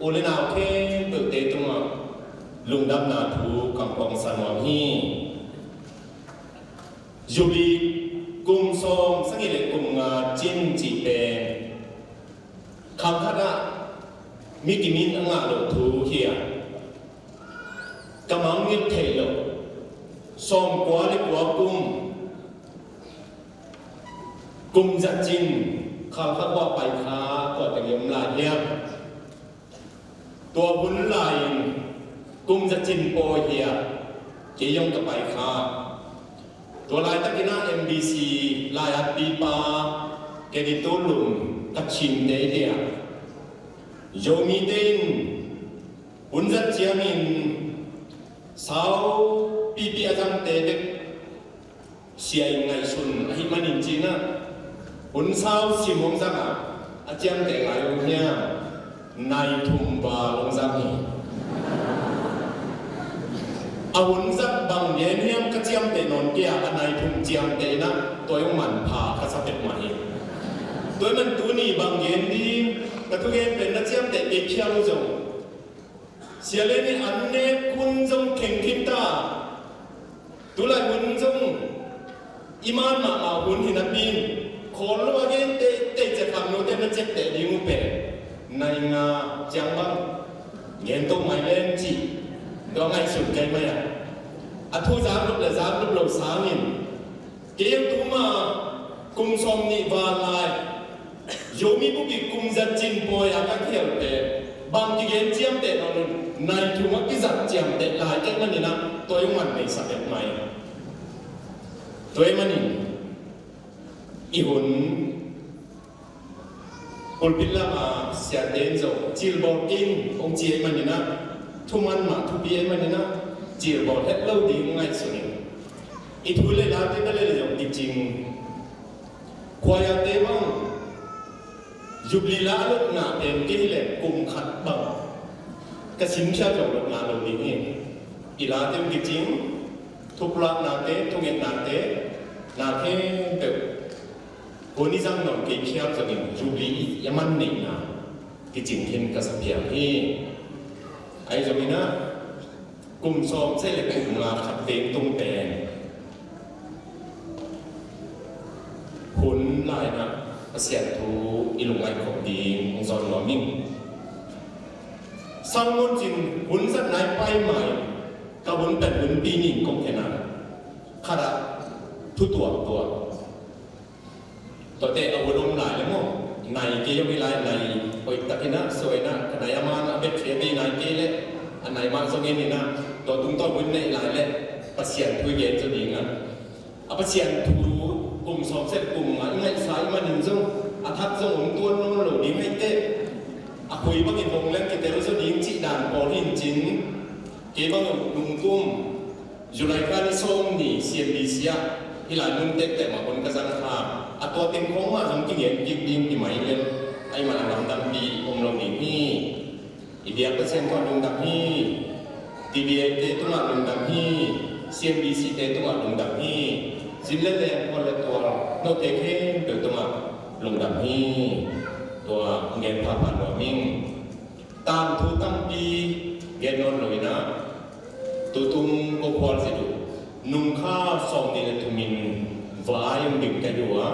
u le nau khempeuhte tungah lungdamna thu kong phuang sa nuam hi. Jubilee kum sawm sagih le kum nga cin cih pen khang khat ah mi kimin a ngah loh thu hi a, ka mangngilh theih loh sawmkua le kua kum, kum za cin khang khat ah pai kha tua teng i om lai hiam? Tua hun lai-in kum za cin pawi hi a, kei zong ka pai kha. Tua laitakin ah M B C lai-atpipa Kenneth Thang Lun ka cimte hi a, Zomite in hun zat ciangin saupipi a zangte bek sia in ngaihsun ahih manin ci-in ah, hun sau sim hong zang a, a ciamteh lai om hiam? Nai thum val hong zang hi. A hun zat bang gen hiam ka ciamteh nawn kei a, a nai thum ciamteh in ah tua zong manpha ka sa peuhmah hi. Tua ahih man tuni bang gen ding, ka thugen pen na ciamteh kei phial uh zong, sia le nih an nek hun zong kheng khin ta. Tulai hun zong i man mahmah hun hi napi-in, khawl lo a gen teitei ciah khang note na ciapteh ding uh pen nai nga ciang bang gen to mai leng cih tua ngaihsun kei mai a, a thu zak lop le zak lop lo sangin, kei tu mah kum sawmnih val lai, Zomi bupi kum za cin pawi a ka kihel pen bang kigen ciamteh nawn lo, nai thum a kizat ciamteh lai kei manin ah tua zong man nei sa pek mai. Tua ahih manin i hun pulpit lam a siate in zong cilbawl kei in hong ci ahih manin ah, thuman mah thupi ahih manin ah, cilbawl het lo ding ngaihsun in, i thu le late bel le zong kicing. Khua-ah te bang Jubilee la a lot ngah pen kei hi leh kum khat bang ka simkhia zong lot ngah lo ding hi. I late hong kicing, thupulaknate, thungetnate, na khempeuh hun i zang nawn kei khial zongin Jubilee i a man neihna kicing khin ka sa phial hi. Ahi zongin ah kum sawm sagih le kum nga khat veng tung pen hun lai-in ah Pasian thu i lungngaih khop ding hong zawn nuam ing. Sangmun cin hun zat nai pai mai, ka hun pen hun pi ning kong khen a, khat ah thu tuamtuam. Tuate a hun om lai le maw, nai kei zong hi lai, nai hoih takin ah suai in ah, ka nai a man a bek khia kei nai kei leh, a nai mah zong en in ah, tua tungtawn hun neih lai leh Pasian thu i gen zaw ding a. A Pasian thu kum sawm sagih kum nga i ngaihsa ahih manin zong a thak zong hong tuan nawn lo ding ahih teh, a khui bangin hong leng kitel zaw ding cih dan pawl hi in cin, kei bang zong nungtum July kha ni sawm ni C M B C ah hih lai mun tektek mah hun ka zang kha. A tua teng khawng mah zong kigen kik ding hi mai lel, ahih man a lamdangpi om lo ding hi. I biak Pasian tungah lungdam hi. T B A te tungah lungdam hi. C M B C te tungah lungdam hi. Zin le leng, khual le tual, note khempeuh tungah lungdam hi. Tua hong gen phapha nuam ing. Tangthu tampi gen nawn lo in ah, tutung ko khual zit uh nung kha sawmnih le thum in vai hong dim ka hi uh a,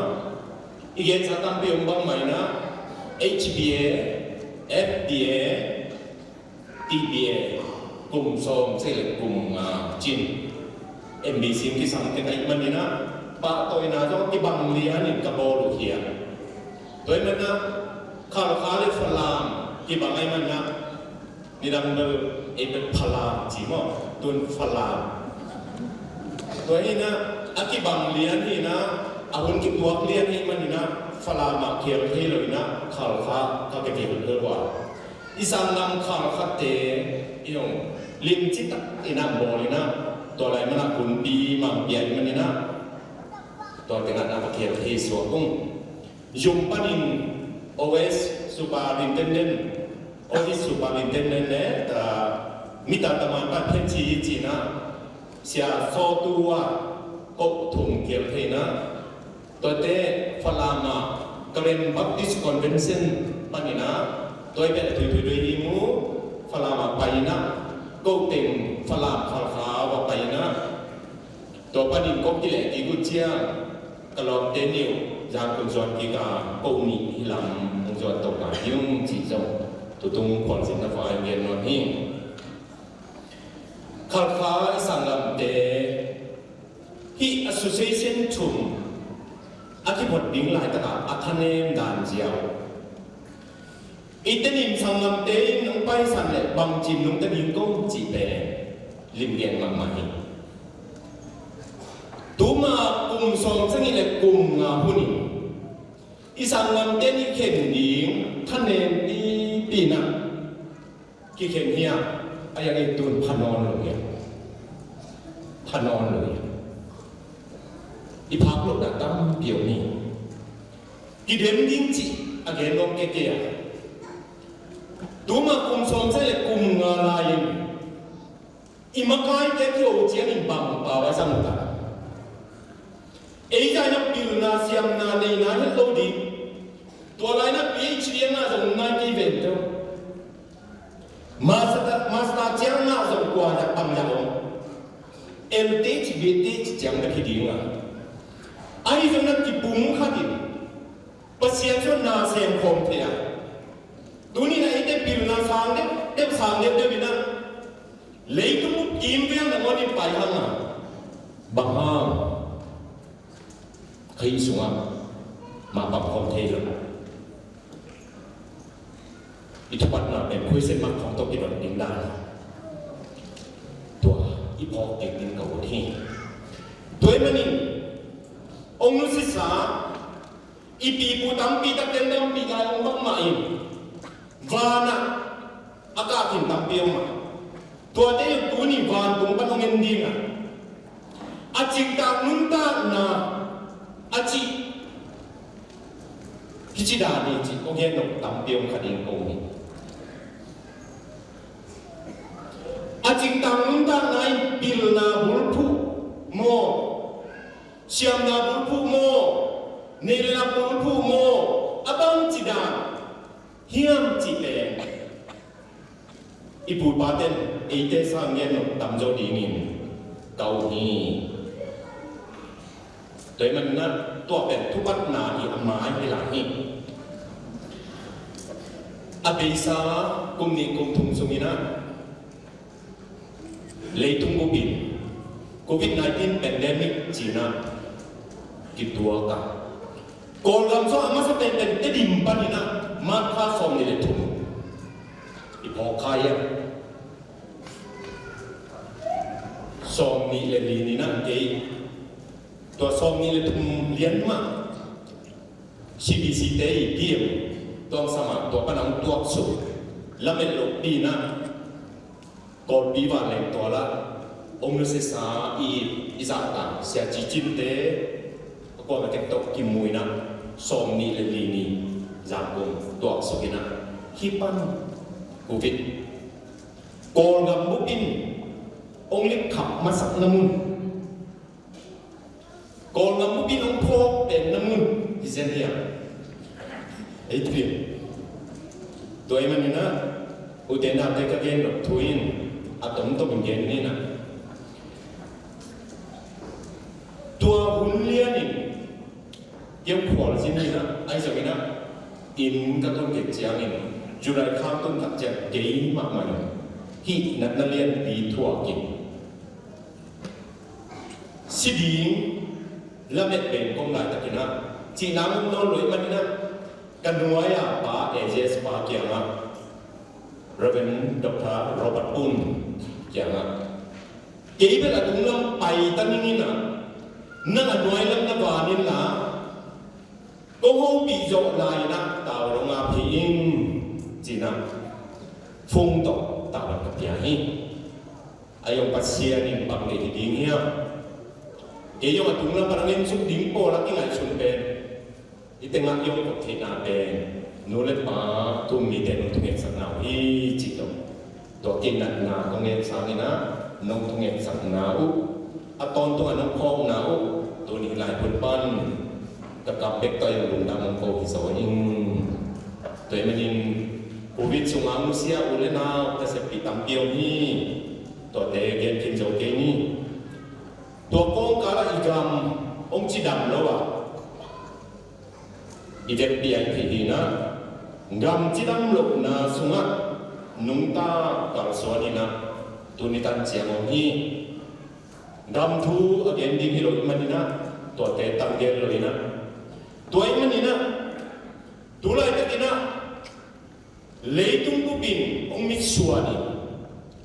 i gensa tampi om bang mah in ah, H B A, F B A, B A kum sawm cih le kum nga cin M B C kisam teng ahih manin ah pahtawina zong kibang lianin ka bawl uh hi a. Tua ahih manin ah Khalkha le Falam kibang ahih manin ah nidang bel ei bel Falam ci maw, tun Falam. Tua hi-in ah a kibang lian hi-in ah a hun kituak lian ahih manin ah Falam ah khel thei lo-in ah Khalkha ka kikhel uh a. I sanggam Khalkhate i hong limci tak in ah bawl in ah, tua lai man ah hunpi mang pia ahih manin ah tua teng ah na ka khel thei suak ung. Zong panin O S Superintendent, Office Superintendent le, ah, mita taman pan phen ci hi ci-in ah Sia Sawtu ah koh thum khel thei-in ah, tuate Falam ah Karen Baptist Convention panin ah, tua i bel a thuithui doi hi mu, Falam ah pai-in ah, koh teng Falam Khalkha ah va pai-in ah, tua panin koh kileh kik uh ciang ka lawmte nih uh Zangkong zuan kik a, koh nih hi lam hong zuan to ka hi ung cih zong tutung khualzinna vai gen nuam hi. Khalkha i sanggamte hih association thum a kiphot ding laitak ah a thanem dan ziau, i Tedim sanggamte in hong paisan leh bangci nungta ding kong cih pen limgen mahmah hi. Tuma kum sawm sagih le kum nga hun in i sanggamte in i khen ding thanem pipi in ah kikhen hi a, a yak i tun pha nawn lo hi a. Pha nawn lo hi a. I phak lohna tampi om hi. Kidem ding cih a gen nuam kei kei a. Tuma kum sawm sagih le kum nga lai-in i makaite kiho ciangin bang pau a zang uh ta. Ei zah in ah pilna siamna neihna het lo ding. Tua lai-in ah P H D a ngah zong nai kei ven teu. Master, master ciang ngah zong kua zah bang zah om. L T H, B T H ciang bek hi ding a. Ahi zongin ah kipumkhat in Pasian sung na sem khawm thei a. Tuni-in ah eite pilna sang deuhdeuh, sang deuhdeuh in ah leitung bup kimvel nangawn in pai hang a, bang hang? Kha i sungah mah pang khawm thei lo. I thupatna pen khuaisen mak khawng tawh kidot ding dan, tua i phawk kik ding ka ut hi. Tua ahih manin hong nusisa, i pipu tampi tak ten tampi lai hong bang mah in, van ah a kah khin tampi om mah. Tuate in tuni vantung pan hong en ding a, a ciktak nuntakna a cih, kici dan hi cih hong gen nop tampi om kha ding kong hi. A ciktak nuntakna in pilna bulphuh maw, siamna bulphuh maw, neihna bulphuh maw, a bangci dan hiam cih pen i pu i pa ten eite sang gen nop tamzaw dingin ka ut hi. Tua ahih manin ah tua pen thupatna hi a, mai hi lai hi. A beisa kum nih kum thum sungin ah leitung bup in Covid nineteen pandemic ci-in ah kituak a, Kawlgam sung a masa penpen Tedim panin ah March kha sawmnih le thum i phawk kha hi a, sawmnih le li ni-in ah kei, tua sawmnih le thum lian mah C B C te i P M tuangsam ah tua pan a hong tuaksuk lamet lohpi-in ah Kawlpi vanleng tual ah hong nusisa i, i zahtak Sia Ci Cin te a kuamah tek tawh kimu-in ah sawmnih le li ni Zangkong tuaksuk in ah hih pan Covid, Kawlgam bup in hong likkhap masakna mun, Kawlgam bup in hong phawk penna mun hi zen hi a. Ei thu hi. Tua ahih manin ah ute naute ka gen nop thu in a tomtom in gen ni in ah, tua hun lianin i hong khualzin ni in ah, ahi zongin ah inn ka tun kik ciangin July kha tun tak ciang kei mahmah in Hih natna lianpi thuakin si ding lamet pen kong laitakin ah cihna ngom nawn lo ih manin ah, ka nuai-a pa, A J S pa kiangah, Reverend Doctor Robert Un kiangah, kei bel a tunglam paita ning in ah, nang a nuai lam na van inla, kong hopih zawh lai-in ah tavuan hong ap hi ing, ci-in ah phone tawh tavuan ka pia hi. A, zong Pasian in bang deih hi ding hiam? Kei zong a tunglam pan a ngen suk ding pawl a kingaihsun pen, i tengah zong kop theihna pen nu le pa, tum mite nong thungetsakna uh hi, cih tawh. Tua kinatna kong ngen sangin ah nong thungetsakna uh, a tawntungah nong phawkna uh, tuni hih lai hun pan ka kap bek tawh zong lungdam hong ko hi zaw ing. Tua ahih manin Covid sungah nusia u le nau, naseppi tampi om hi. Tuate gen khin zo kei ni. Tua kawngkal ah i gam hong cidam lo ah, i vekpi a i theih hi-in ah, gam cidam lohna sungah nungta kalsuan in ah, tuni tan ciang om hi. Gam thu a gen ding hi lo ih manin ah, tuate tam gen lo in ah, tua ih manin ah, tu laitakin ah leitung bupin hong mitsuan in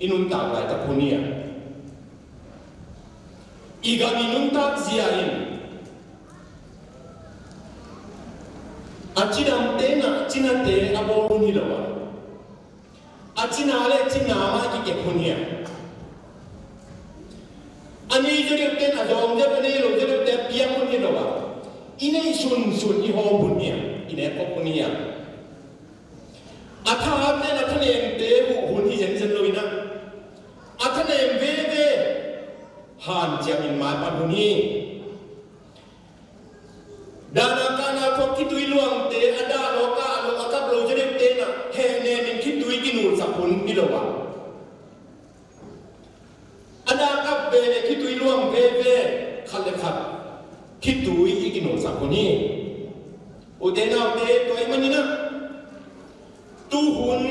i nuntak laitak hun hi a, i gam i nuntak zia in a cidamte in ah cinate a bawl hun hi lo a, a cina le cina mah kikep hun hi a, a nei zaw deuhte in a zawng deuh, a nei lo zaw deuhte a piak hun hi lo a, i neih sunsun i hawm hun hi a, i nek khop hun hi a. A thahatte in a thanemte huh hun hi zenzen lo in ah, a thanem veve hanciamin maipan hun hi. Dahna kahna thuak khitui luangte, a dah lo, a kah lo, a kap lo zaw deuhte in ah hehnemin khitui kinulsak hun hi lo a, a dah kap ve le khitui luang veve, khat le khat khitui i kinulsak hun hi. Ute naute, tua ih manin ah tu hun,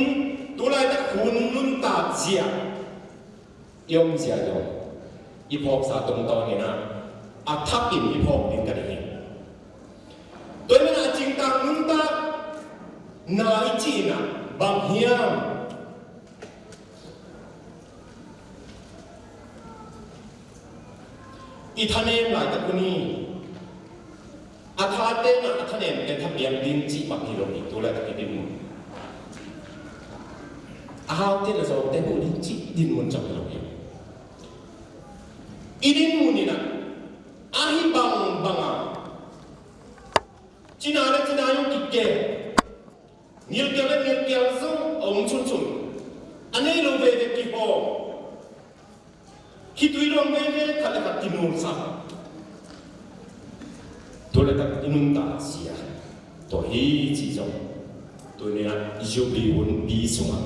tu laitak hun nuntak zia i om zia zong i phawksa tungtawn in ah a thakin i phawk ding ka deih hi. Tua ih manin ah a cingtak nuntakna i cih in ah bang hiam? I thanem laitak hun hi. A thate in ah a thanemte thapiak ding cih bang hi lo hi, tu laitak i dinmun. A haute le zawngte huh ding cih dinmun zong hi lo hi. I dinmun in ah a hi bangbang a, cina le cina zong kikem, ngilkial le ngilkial zong a om sunsun, a nei lo veve kihawm, khitui luang veve khat le khat kinulsak. Tu laitak i nuntak zia, tua hi cih zong tuni-in ah Jubilee hunpi sungah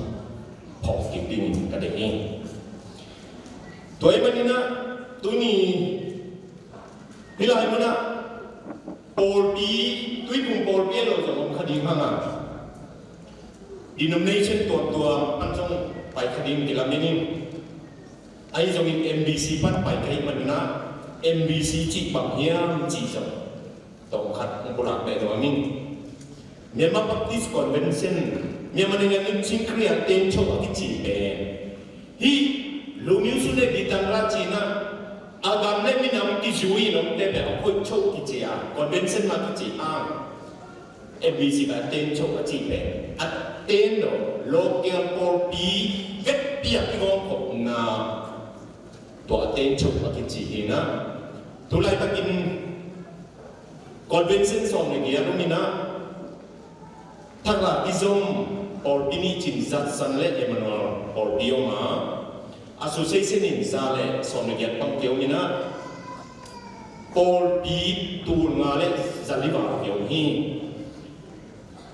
phawk kik dingin ka deih hi. Tua ih manin ah tuni hih lai munah pawlpi, Tuiphum pawlpi a lo zong om kha ding hang a, denomination tuamtuam pan zong pai kha ding kilamen ing. Ahi zongin M B C pan pai ka hih manin ah, M B C cih bang hiam cih zong tawm khat hong pulak beh nuam ing. Myanmar Baptist Convention, Myanmar Naingan Limchin Khrih Tengcho a kici pen hih Lungmyusu le Bitan Ra ci-in ah, a gam le minam kizui in omte pen a khoicho kici a, convention mah kici hang. M B C pen a Tengcho a cih pen a ten lo, local pawlpi vekpi a kigawmkhopna, tua a Tengcho a kici hi-in ah, tu laitakin convention sawm le giat om in ah, Thakla kizom pawlpi nih cin Zatsan le Emmanuel pawlpi om a, association in za le sawm le giat bang kiom in ah, pawlpi tul nga le za li val kiom hi.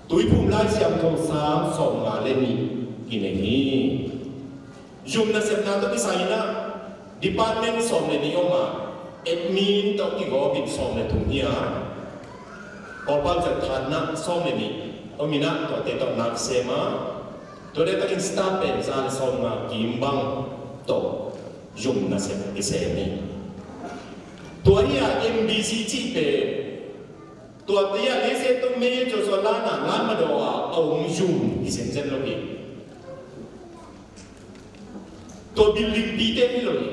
Tuiphum Lai Siangtho Sam sawm nga le nih kinei hi. Zum nasepna tawh kisai in ah department sawm le nih om a, admin tawh kigawm in sawm le thum hi a, Kawlpau zat thanna sawm le nih om in ah, tuate tawh nak sem a, Tua leh takin staff pen za le sawmnga kim bang tawh zum nasep kisem hi. Tua hi a M B C cih pen tua te a leiset tawh mei a cawcawh lana lan madaw a a om zum hi zenzen lo hi. Tua building pite hi lo hi.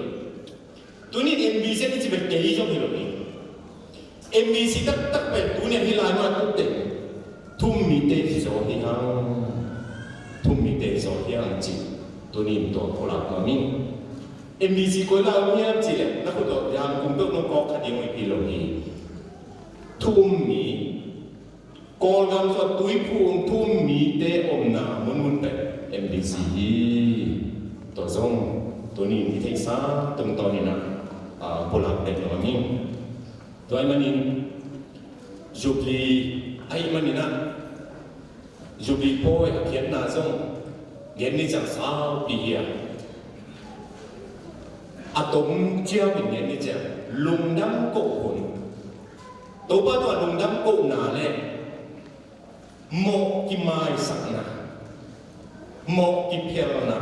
Tunin M B C ni ci bek kei zong hi lo hi. M B C taktak pen tunia hi lai mah tutte thum mite hi zaw hi hang. Thum mite hi zaw hi hang ci. Tunin tua pulak mah min M B C koi lai om hiam ci leh na khut tawh hiam kum peuh nong kawk kha ding uh hi lo hi. Thum mi Kawlgam sung tuiphum thum mite omna munmun pen M B C hi. Tua zong tunin i theihsa tungtawnin ah pulak pen nuam ing. Tua ahih manin Jubilee ahih manin ah Jubilee pawi a khiatna zong gen ni ciang saupi hi a, a tom ciau in gen ni ciang lungdam koh hun. Topa tungah lungdam kohna le mawh kimaisakna, mawh kiphelna.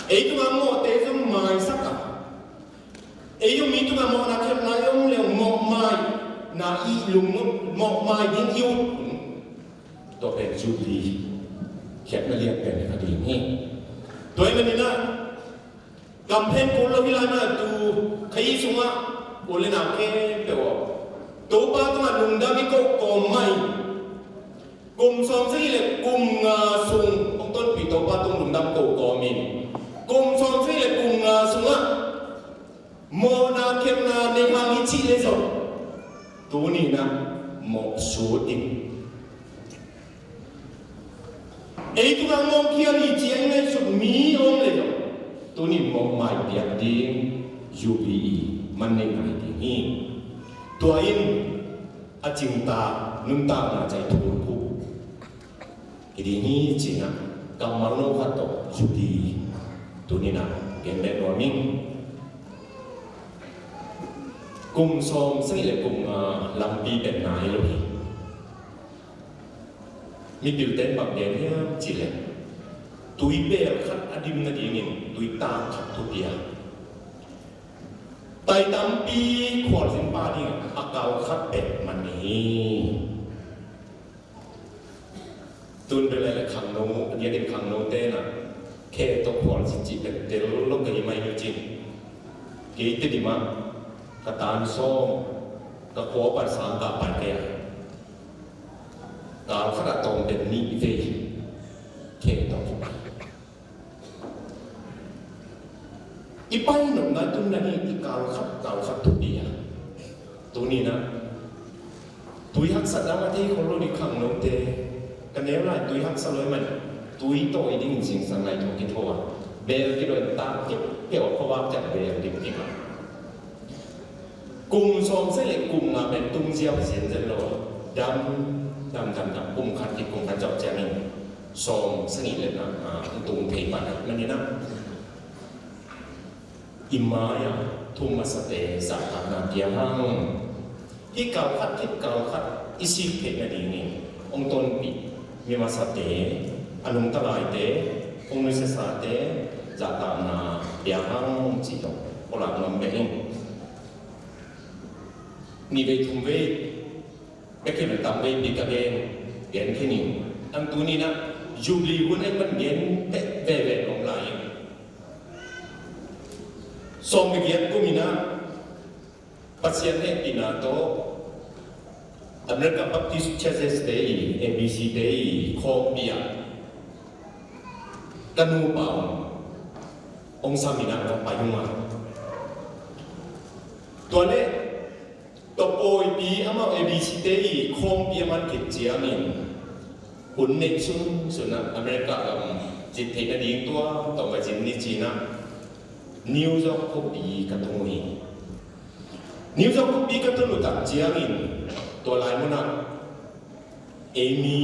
Ei tungah mawhte zong maisak a, ei zong mi tungah mawhna khelhna i om le mawh maina i lung, mawh mai ding i ut. Tua pen Jubilee khiatna lian pen a ding hi. Tua ahih manin ah Kamphen kul lo hi lai mah tu kha i sungah u le nau khempeuh aw, Topa tungah lungdam i koh kawm mah in, kum sawmsagih le kum nga sung hong tonpih Topa tung lungdam koh kawm in, kum sawmsagih le kum nga sungah mawhna khelhna nei hang i cih le zong tuni-in ah mawh sut in. Ei tungah mawh khial hi ci-a i ngaihsut mi om le zong tuni mawh mai piak ding Jubilee man nei ngai ding hi. Tua in a cingtak nuntakna cai thul khuh hi ding hi ci-in ah kammal no khat tawh Jubilee tuni-in ah gen beh nuam ing. Kum sawmsagih le kum nga lampi pen nai lo hi. Mipil ten bang gen hiam cih leh tui bel khat a dim nadingin tui taak khat thupi a, tai tampi khualzin pah ding a kal khat pek man hi. Tun bel le khangno, a diakin khangno te na khe tawh khualzin cih pek tel lo ka hi mai lo cin. Kei te dim ah ka tan sawm ka khua pan sang ka pai kei a Kal khat ah tawm pen nih vei khe tawm. I pai nopna i tunna hi i kal khat kal khat thupi a. Tuni-in ah tui haksa dang a thei khol lo ding khangnote ka neu lai tui haksa lo i man tui tawi ding in zingsang lai tawh kitho a bel kidawh in tak kip keuh a khuavak ciang bel ding ding a. Kum sawmsagih le kum nga pen tung ziau zenzen lo a, dam dam dam dam kum khat khit kum khat zawh ciangin sawmsagih le nga nga tung thei pah ahih manin ah i mai-ah thu masate zahtakna pia hang. Hih kal khat khit kal khat i sik theih nadingin hong tonpih mi masate, a nungta laite, hong nusiasate zahtakna pia hang cih tawh pulak nuam bek ing. Nih vei thum vei bek hi lo, tam veipi ka gen, gen khin ing. Ang tuni-in ah Jubilee hun ahih man gen peh veve nuam lai ing. Sawm le giat kum in ah Pasian hehpihna tawh America Baptist Churches te i, A B C te i khawmpi ah ka nupa hong sam in ah ka pai hong a. Tua leh tua pawipi amau A B C te i khawmpi a man khit ciangin hun neih sunsun ah America lam zin theih nading tua tawh va zin ni ci-in ah New York khuapi ka tung uh hi. New York khuapi ka tun uh tak ciangin tua lai munah ei mi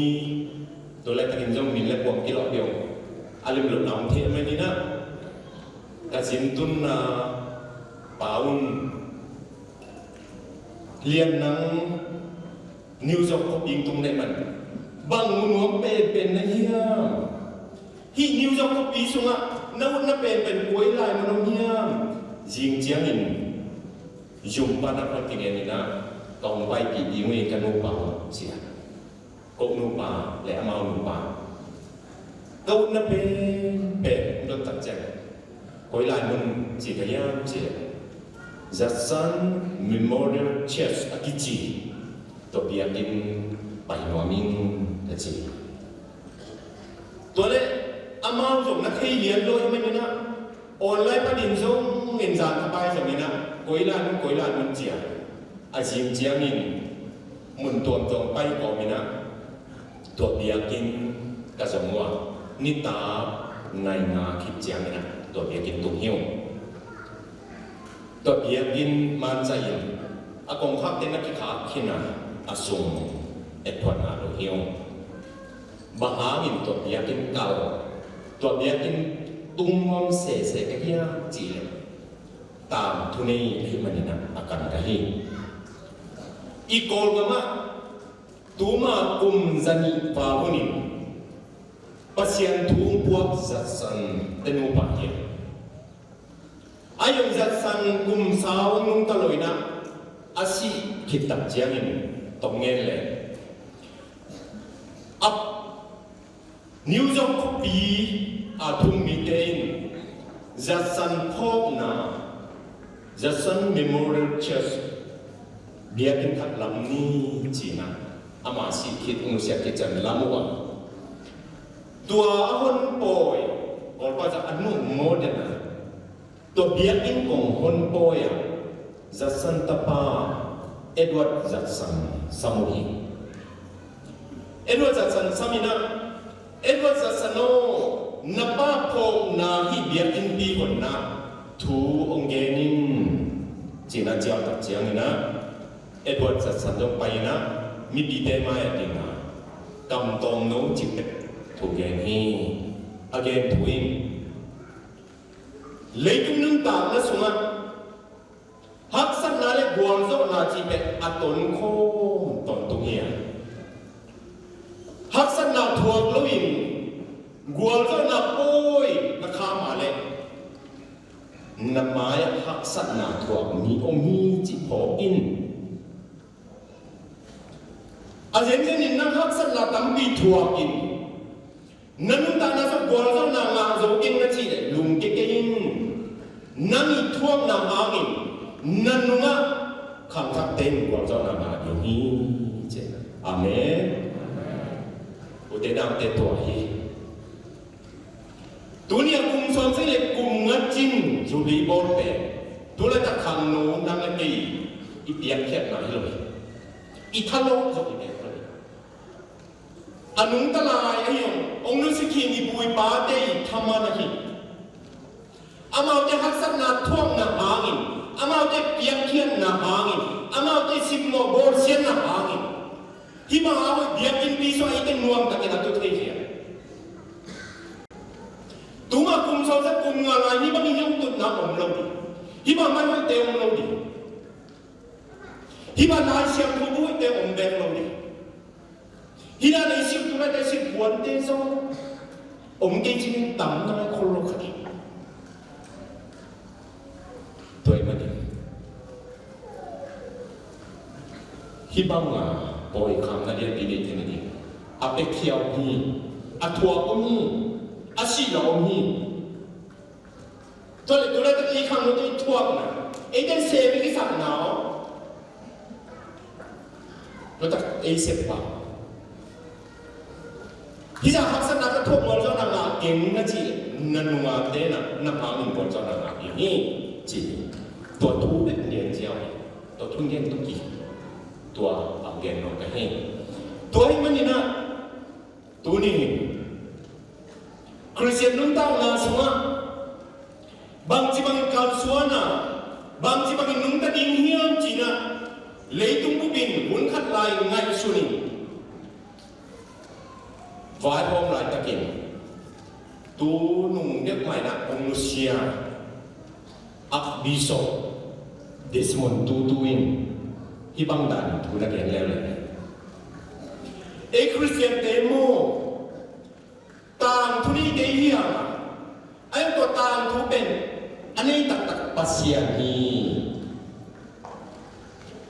tua laitakin zong min le puang kilawh piau a limlutna om thei a, manin ah ka zin tunna pa un lian nang New York khuapi tung na hih man Bang mu nuam penpen na hiam? Hih New York khuapi sungah na utna penpen koi lai mun om hiam? Zing ciangin zumpa na khuan kingen in ah, ka hong paipih ding uh hi, ka nupa, ci a. Ko nupa le amau nupa, ka utna penpen hong dot tak ciang, koi lai mun ci ka hiam, ci leh, Judson Memorial Church a kici tua biakinn pai nuam ing, ka ci. Tua leh amau zong na thei lian lo ahih manin ah, online panin zong in zan thapai zongin ah, koi lai mun, koi lai mun, ci a. A zing ciangin mun tuamtuam pai kawmin ah, tua biakinn ka zong uh a, nitak nai nga khit ciangin ah, tua biakinn tung hi ung. Tua biakinn manzai in a kongkhakte na kikhak khin a, a sung etphuan ngah lo hi ung. Bang hangin tua biakinn kal, tua biakinn tung nuam sese ka hiam cih leh, tangthu nei ahih manin ah a kan ka hi. I Kawlgam ah tuma kum zanih val hunin Pasian thu hong puak Judson te nupa hi a. A zong Judson kum sau hong nungta lo in ah, a sih khit tak ciangin tawh ngen leh, a New York khuapi a thum mite in Judson phawkna, Judson Memorial Church biakinn thak lam ni ci-in ah, ama sih khit, nusia khit ciang lam uh a, tua a hon pawi, Kawlpau zah a nu modern a, tua biakinn kong hon pawi a, Judson tapa Edward Judson sam uh hi. Edward Judson sam in ah, Edward Judson aw, na pa phawkna hih biakinnpi honna thu hong gen in, ci-in ah cial tak ciangin ah, Edward Judson zong pai in ah, mipite mai-ah ding a, kam tawm no cih pek thu gen hi. A gen thu in, leitung nuntakna sungah haksatna le gualzawhna cih pek a tonkhawm tawntung hi a. Haksatna thuak loin gualzawhna pawi na kha mah leh, na mai-ah haksatna thuak mi om hi cih phawk in. A zenzen in nang haksatna tampi thuak in, na nuntakna sung gualzawhna ngah zo keng na cih leh, lungkia kei in. Nang i thuakna hangin na nungah khangthakte in gualzawhna ngah ding hi, ci. Amen. Ute naute, tua hi. Tuni a kum sawmsagih le kum nga cin Jubilee bawl pen, tu laitak khangno nang le kei i piakkhiatna hi lo hi. I thalawh zong hi lo hi. A nungta lai ahi zong, hong nusia khin i pu i pate i thaman ahi. Amaute haksatna thuakna hangin, amaute piakkhiatna hangin, amaute simmawh bawlsiatna hangin, hih bang a hoih biakinnpi sungah eite nuamtakin a tu thei hi a. Tuma kum sawmsagih kum nga lai hih bangin hong tutna om lo ding. Hih bang mai hoihte om lo ding. Hih bang Lai Siangtho bu hoihte om bek lo ding. Hih dan a i silh tu laitak i silh puante zong om kei cin, tam nai khol lo kha ding. Tua ahih manin hih bang a pawi kham na lianpi neih theihna ding, a piakhia om hi, a thuak om hi, a sihna om hi. Tua leh tu laitak i khangnote i thuakna, eite sem i kisakna aw, tua tak ei sep pah. Hih zah haksatna ka thuak, gualzawhna ngah keng na cih leh, na nungakte in na hangin gualzawhna ngah ding hi, ci. Tua thu bek gen ziau hi. Tua thu gen tuk hi. Tua a gen nuam ka hi. Tua ahih manin ah, tuni Khristian nuntakna sungah bangci bangin kalsuan a, bangci bangin nungta ding hiam cih in ah, leitung bup in hun khat lai ngaihsun in, vaihawm laitakin tu nung deuh mah in ah hong nusia Archbishop Desmond Tutu in hih bang dan thu na gen leuleu. Ei Khristiante maw, tangthu neite hi hang a, a, tua tangthu pen a nei taktak Pasian hi.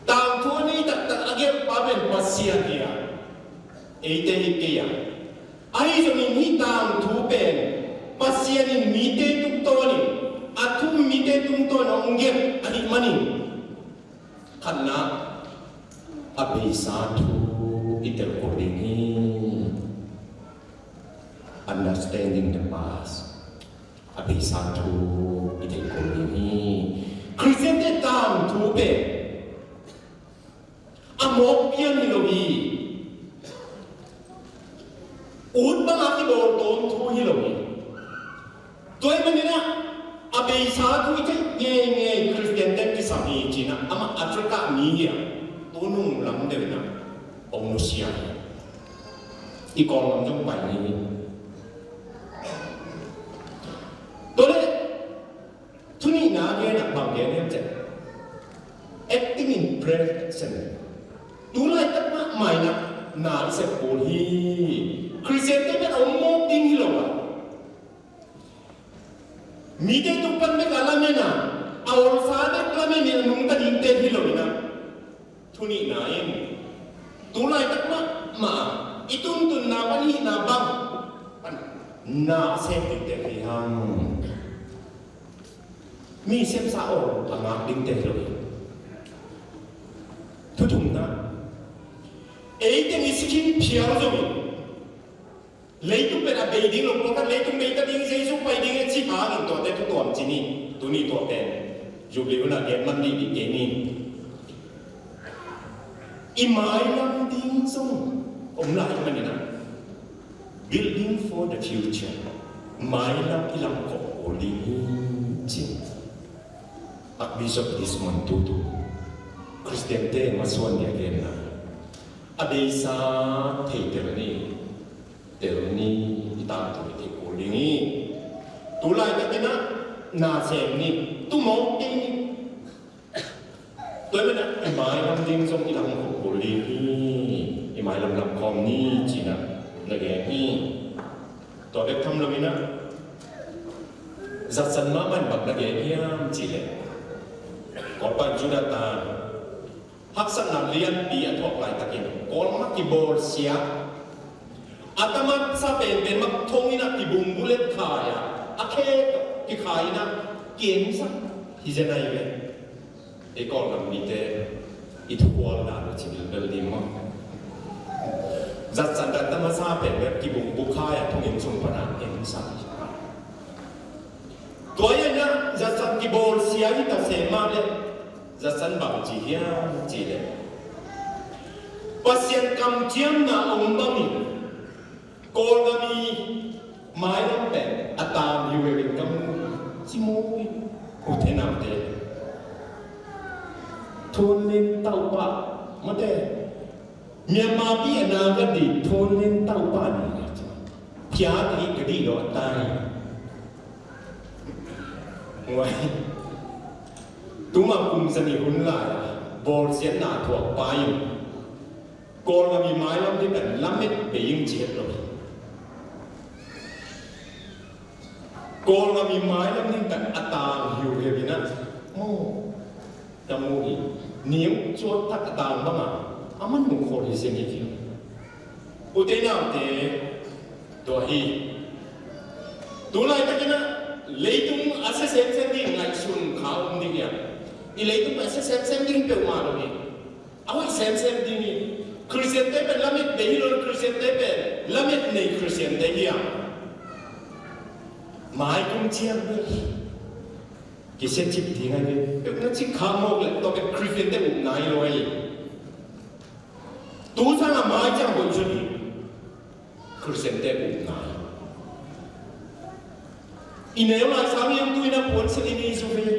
Tangthu a nei taktak a gelhpa pen Pasian hi a, eite hi kei a. Ahi zongin hih tangthu pen Pasian in mite tungtawnin, a thu mite tungtawnin hong gelh ahih manin, khatna, a beisa thu i telkul ding hi. Understanding the past. A beisa thu i telkul ding hi. Khristiante tangthu pen a mawk pian hi lo hi. Ut banga kibawl tawn thu hi lo hi. Tua ahih manin ah, a beisa thu i theih ngeingei Khristiante kisam hi ci-in ah, amah Africa mi hi a, tu nung lam deuh in ah hong nusia hi. I Kawlgam zong pai ni hi. Tua leh, thu nihna gen ah bang gen hiam cih leh, acting in present. Tu laitak mahmah in ah na i sep kul hi. Khristiante pen a om mawk ding hi lo a, mite tung pan bek a lamen a, a olsa bek lamen in a nungta dingte hi lo in ah, thu nihna in tu laitak mahmah a i tuntunna pan hihna bang pan na a sep dingte hi hang. Mi sepsa aw a ngak dingte hi lo hi. Thu thumna, ei teng i si khin phial zongin, leitung pen a bei ding lo, pawlkhat leitung bei ta ding, Jesu pai ding a ci hangin tuate thu tuam ci ni. Tuni tua pen Jubilee hun a gen man dih dih kei ni. I mailam ding zong om lai ahih manin ah, building for the future. Mailam i lam khop kul ding hi ci. Archbishop Desmond Tutu, Khristiante masuan dia genna, a beisa thei tel ni, tel ni, i tangthu i theih kul ding hi. Tu laitakin ah na sem ni, tu mawk kei ni. Tua ahih manin ah i mailam ding zong i lam khop kul ding hi. I mailam lam khawm ni ci-in ah na gen hi. Tua bek tham loin ah, zatsan mahmah in bang na gen hiam cih leh, Kawlpa in Judah ta haksatna lianpi a thuak laitakin Kawl mah kibawlsia, a tamasa penpen mah thong in ah kibungbu let khai a, a khe kikhai in ah kiensak hi zen ahi ve. Ei Kawlgam mite i thukhual dan uh ci bilbel ding maw? Zatsan dan tamasa penpen kibungbu khai a thong inn sung pan a kiensak. Tua ahih manin ah zatsan kibawlsia hi ta se mah leh, zatsan bang ci hiam cih leh, Pasian kamciamna om bangin Kawlgam i mailam pen a tam hi uh e, ka mu hi, ci mu hi. U te nau te, thun nin tau pah mate, Myanmar pi a na ka di thun nin tau pah ni. Phiat hi ka di lo a tai. Wai. Tuma kum zani hun lai a bawlsiatna thuak pa in Kawlgam i mailam ding pen lamet bei ing ci het lo hi. Kawlgam i mailam ding pen a tang hiuhiu in ah, maw, ka mu hi. Niu cuat tak a tang bang a, a man mu khawl hi zen hi. U te nau te, tua hi. Tu laitakin ah leitung a sia semsem ding ngaihsun kha om ding hi a, i leitung a sia semsem ding peuhmah lo hi. A hoih semsem ding hi. Khristiante pen lamet bei hi lo, Khristiante pen lamet nei Khristiante hi a, mai kong ciang hi. Kisia cip ding ahi ve. Peuh na cik kha mawk leh tua pen Khristiante upna hi lo ahi. Tu sangin mai ciang hoih zaw ding Khristiante upna hi. I neu lai sangin tu in a puansilh i nei zaw ve.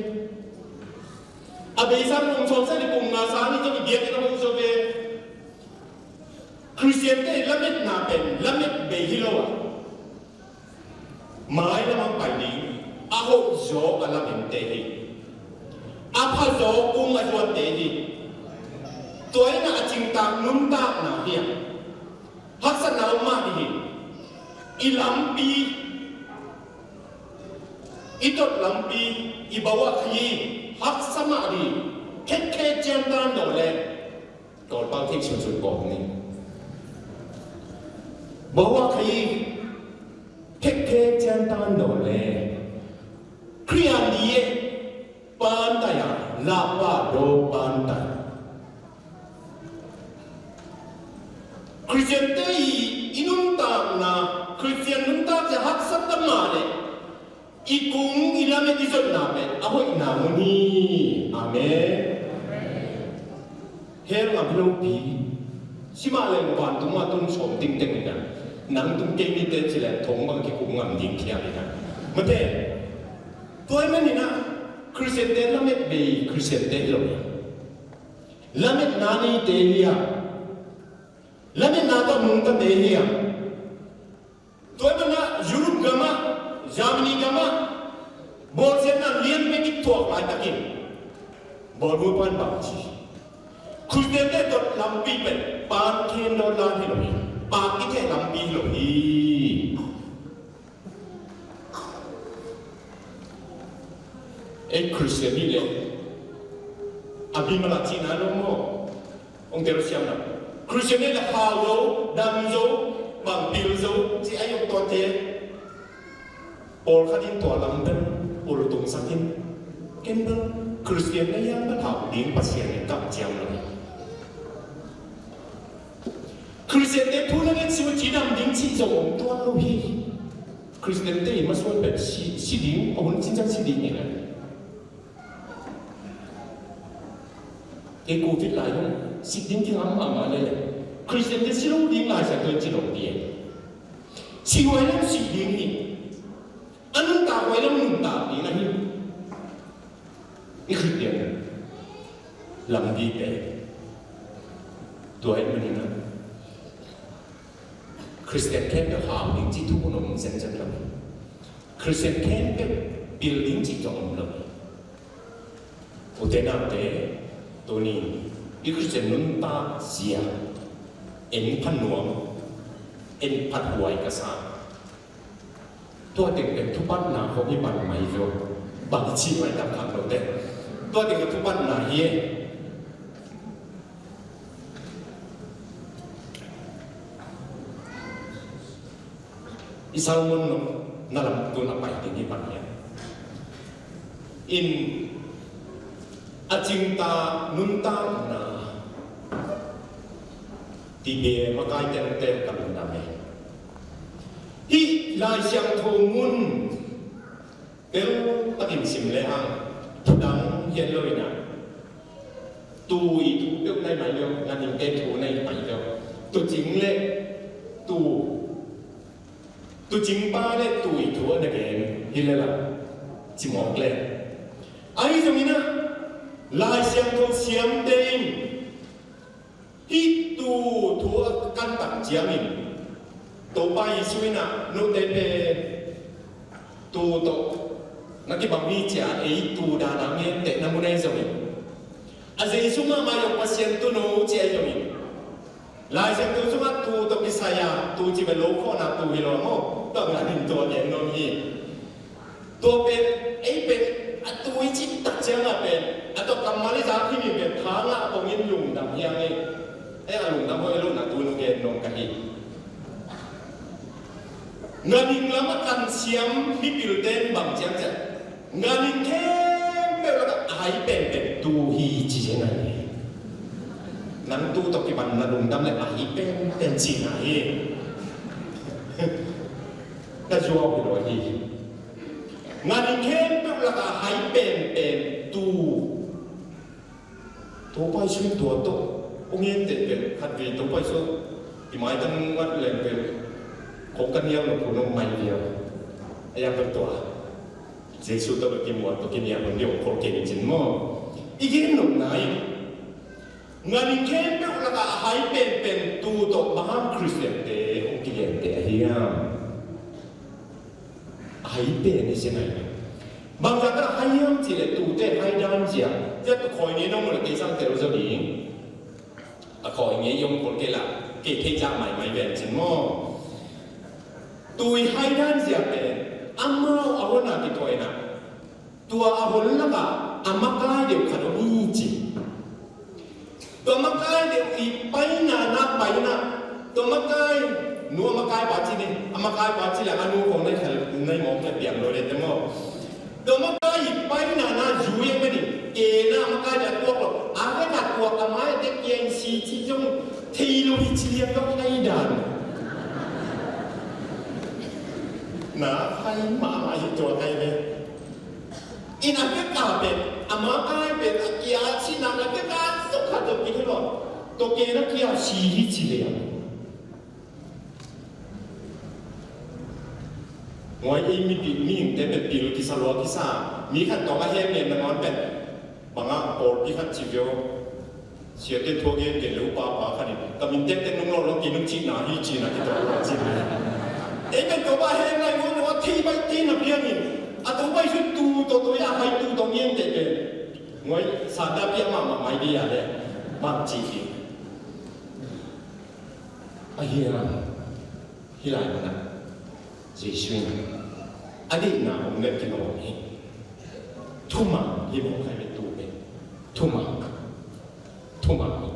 A beisa kum sawmsagih kum nga sangin zong i biakinn a hoih zaw ve. Khristiante lametna pen lamet bei hi lo a, mailam a pai ding a hoihzaw a lamente hi. A phazaw kung a zuante hi. Tua in a cingtak nuntakna hi a, Amah dih hi. I lampi, i tot lampi, i bawah khayi haksa mah dih, khetkhe ciantan dawh le. Kawlpau theih sunsun kawm ni. Bawah khayi khetkhe ciantan dawh le. Khrian dih e. Pantai a, lapa do pantai. Khristiante i, i nuntakna, Khristian nuntak cia haksa ta mah le, i kung i lamet i zotna pen a hoihna mun hi. Amen. Hell ngam hi lopi. Simah leng vantung mah tung sawm tingteng hi na. Nang tung kei mite ci leng thong bang kikup ngam ding khia hi na. Mate. Tua ahih manin ah Khristiante lamet bei Khristiante hi lo hi. Lametna neite hi a. Lametna tawh nungtate hi a. Tua ahih manin ah Europe gamah, Germany gamah bawlsiatna lian bek i thuak laitakin bawlbu pan bang ci. Khristiante tawh lampi pen pan khen dawh lan hi lo hi. Pak kitheh lampi hi lo hi. Ei Khristian hi leh a bimal a cihna lo maw? Hong tel siam na. Khristian hi leh hau zo, dam zo, bang pil zo ci a hi, hong tuate. Pawlkhat in tua lam pen ultungsak in, ken bel Khristian na hiam bel hau ding, Pasian in kamciam lo hi. Khristiante thu na nget si uh ci dam ding cih zong om tuan lo hi. Khristiante i masuan pen si, si ding, a hun cincang si ding hi na. Kei Covid lai hong si ding kingam mahmah leh, Khristiante si lo ding Lai Siangtho in ci lo ding. Si huai leng si ding hi. A nuntak huai leng nuntak ding ahi. I Khristian lampi pen tua ahih manin ah Khristian khempeuh hau ding cih thu hun om zenzen lo. Khristian khempeuh pil ding cih zong om lo. Ute naute, tuni i Khristian nuntak zia en pha nuam, en pha huai ka sa. Tua teng pen thupatna khawng hi pan mai zo. Bang ci mai tam khang lo te. Tua teng ka thupatna hi e. I Salmon no na lam tun a pai teng hi pan hiam? In a cingta nuntakna. Tibe makai tengte ka lungdam e. Hih Lai Siangtho mun tel takin sim le hang, thu dang hian lo in ah, tui thu peuh nai mai lo, nganhingte thu nai mai lo. Tuucing le tuu, tuucing pa le tui thu a na gen hi le la, cimawk le. Ahi zongin ah, Lai Siangtho siamte in hih tuu thu a kan tak ciangin, Topa Jesu in ah note pen tuu tawh na kibang hi ci a, ei tuu dan a ngentehna mun ahi zongin, a Jesu mahmah zong Pasian tun o ci ahi zongin, Lai Siangtho sungah tuu tawh kisai a, tuu ci bel lo khawhna tuu hi lo maw, tua ngan in tua gen nuam hi. Tua pen, ei pen, a tuu i cih tak ciangah pen, a tawh kammal i zak hi mi pen, tha ngah bangin lungdam hi hang e. Ei a lungdam hoih lohna tuu nu gen nuam ka hi. Nganhing lam a kan siam mipilte in bang ciam ciam. Nganhing khempeuh lakah a hai penpen tuu hi ci zen ahi. Nang tuu tawh kipan na lungdam le a hai penpen cihna hi. Ka zuau hi lo hi. Nganhing khempeuh lakah a hai penpen tuu. Topa Jesu in tua tawh hong en teh pen khatvei Topa Jesu i maitang ngat leng pen kong ka nial lo phu nong mai liau. A yang pen tua Jesu tawh kimuan tawh kinial lo ni ong khol kei ni cin maw? I gen nopna in nganhing khempeuh lakah a hai penpen tuu tawh bang hang Khristiante hong kigente ahi hiam? A hai pen i sia nai. Bangzah a hai hiam cih leh tuute hai dan zia. Zia tu khawi ngei nong mu leh kei sang tel zaw ding. A khawi ngei i om khol kei lah. Kei theih zah maimai ven cin maw? Tui hai dan zia pen amau a hon a kituah inah, tua a hon lakah a makai deuh khat om hi ci. Tua makai deuh i paina na paina, tua makai nu a makai pa ci ni, a makai pa ci le a nu khong nai khel nai mawk le piang lo le te maw? Tua makai i paina na zui a mani, kei na makai le a tuak lo a, vek a tuak a mai a te kiang si ci zong thei lo hi ci liang lo hai dan. Na hai mahmah hi tua kai ve. In a vek a pen a makai pen a kia ci na a vek a suk khat zong ki hi lo. Tua kei na kia si hi ci liang. Nguai ei mi pi, mi hingte pen pil kisa lua kisa, mi khat tawng a hem nen nangawn pen bangah pawlpi khat ci veu. Siate thu a gen gen leu pa pa khat in ka min tek tek nung lo lo ki nung cihna hi cihna ki tawh lo cihna. Ei pen Topa hem lai nguan lo a thei bai thei na piang in a Topa i su tu to to ya hai tu to ngiang te pen. Nguai sa da pia ma ma mai di ya le bang ci hi. A hiam. Hih lai munah Jesu in a deihna om le kilawm hi. Thumang hi mawk hai ve tu pen. Thumang. Thumang hi.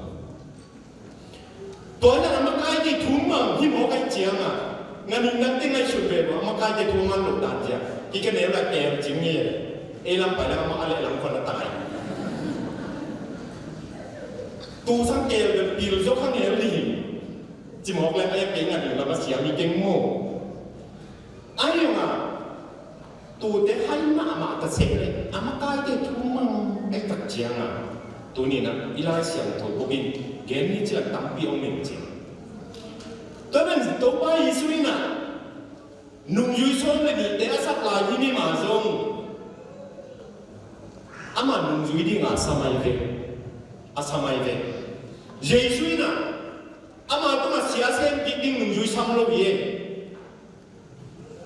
Tua inah a makaite thumang hi mawk hai ciangah nganing nangte ngaihsut ve maw, a makaite thumang lo dan ciang ki ka neu la kem cing nge. Ei lam pai le amah a leh lam khuan a tai. Tu sang kel bel pil zo kha ngel ding hi. Cimawk le a yak kei ngat in lam a siam i keng maw? Ahi zongah tute hai mahmah ta seh le a makaite thumang pek tak ciangah tuni inah i Lai Siangtho bukin gen ni ciang tampi om in ci. Tua pen Topa Jesu inah nungzui sawm le nihte a sak lai hi ni mah zong ama nungzui dingah a sa mai ve. A sa mai ve. Jesu inah ama tungah sia sem kik ding nungzui sam lo hi e.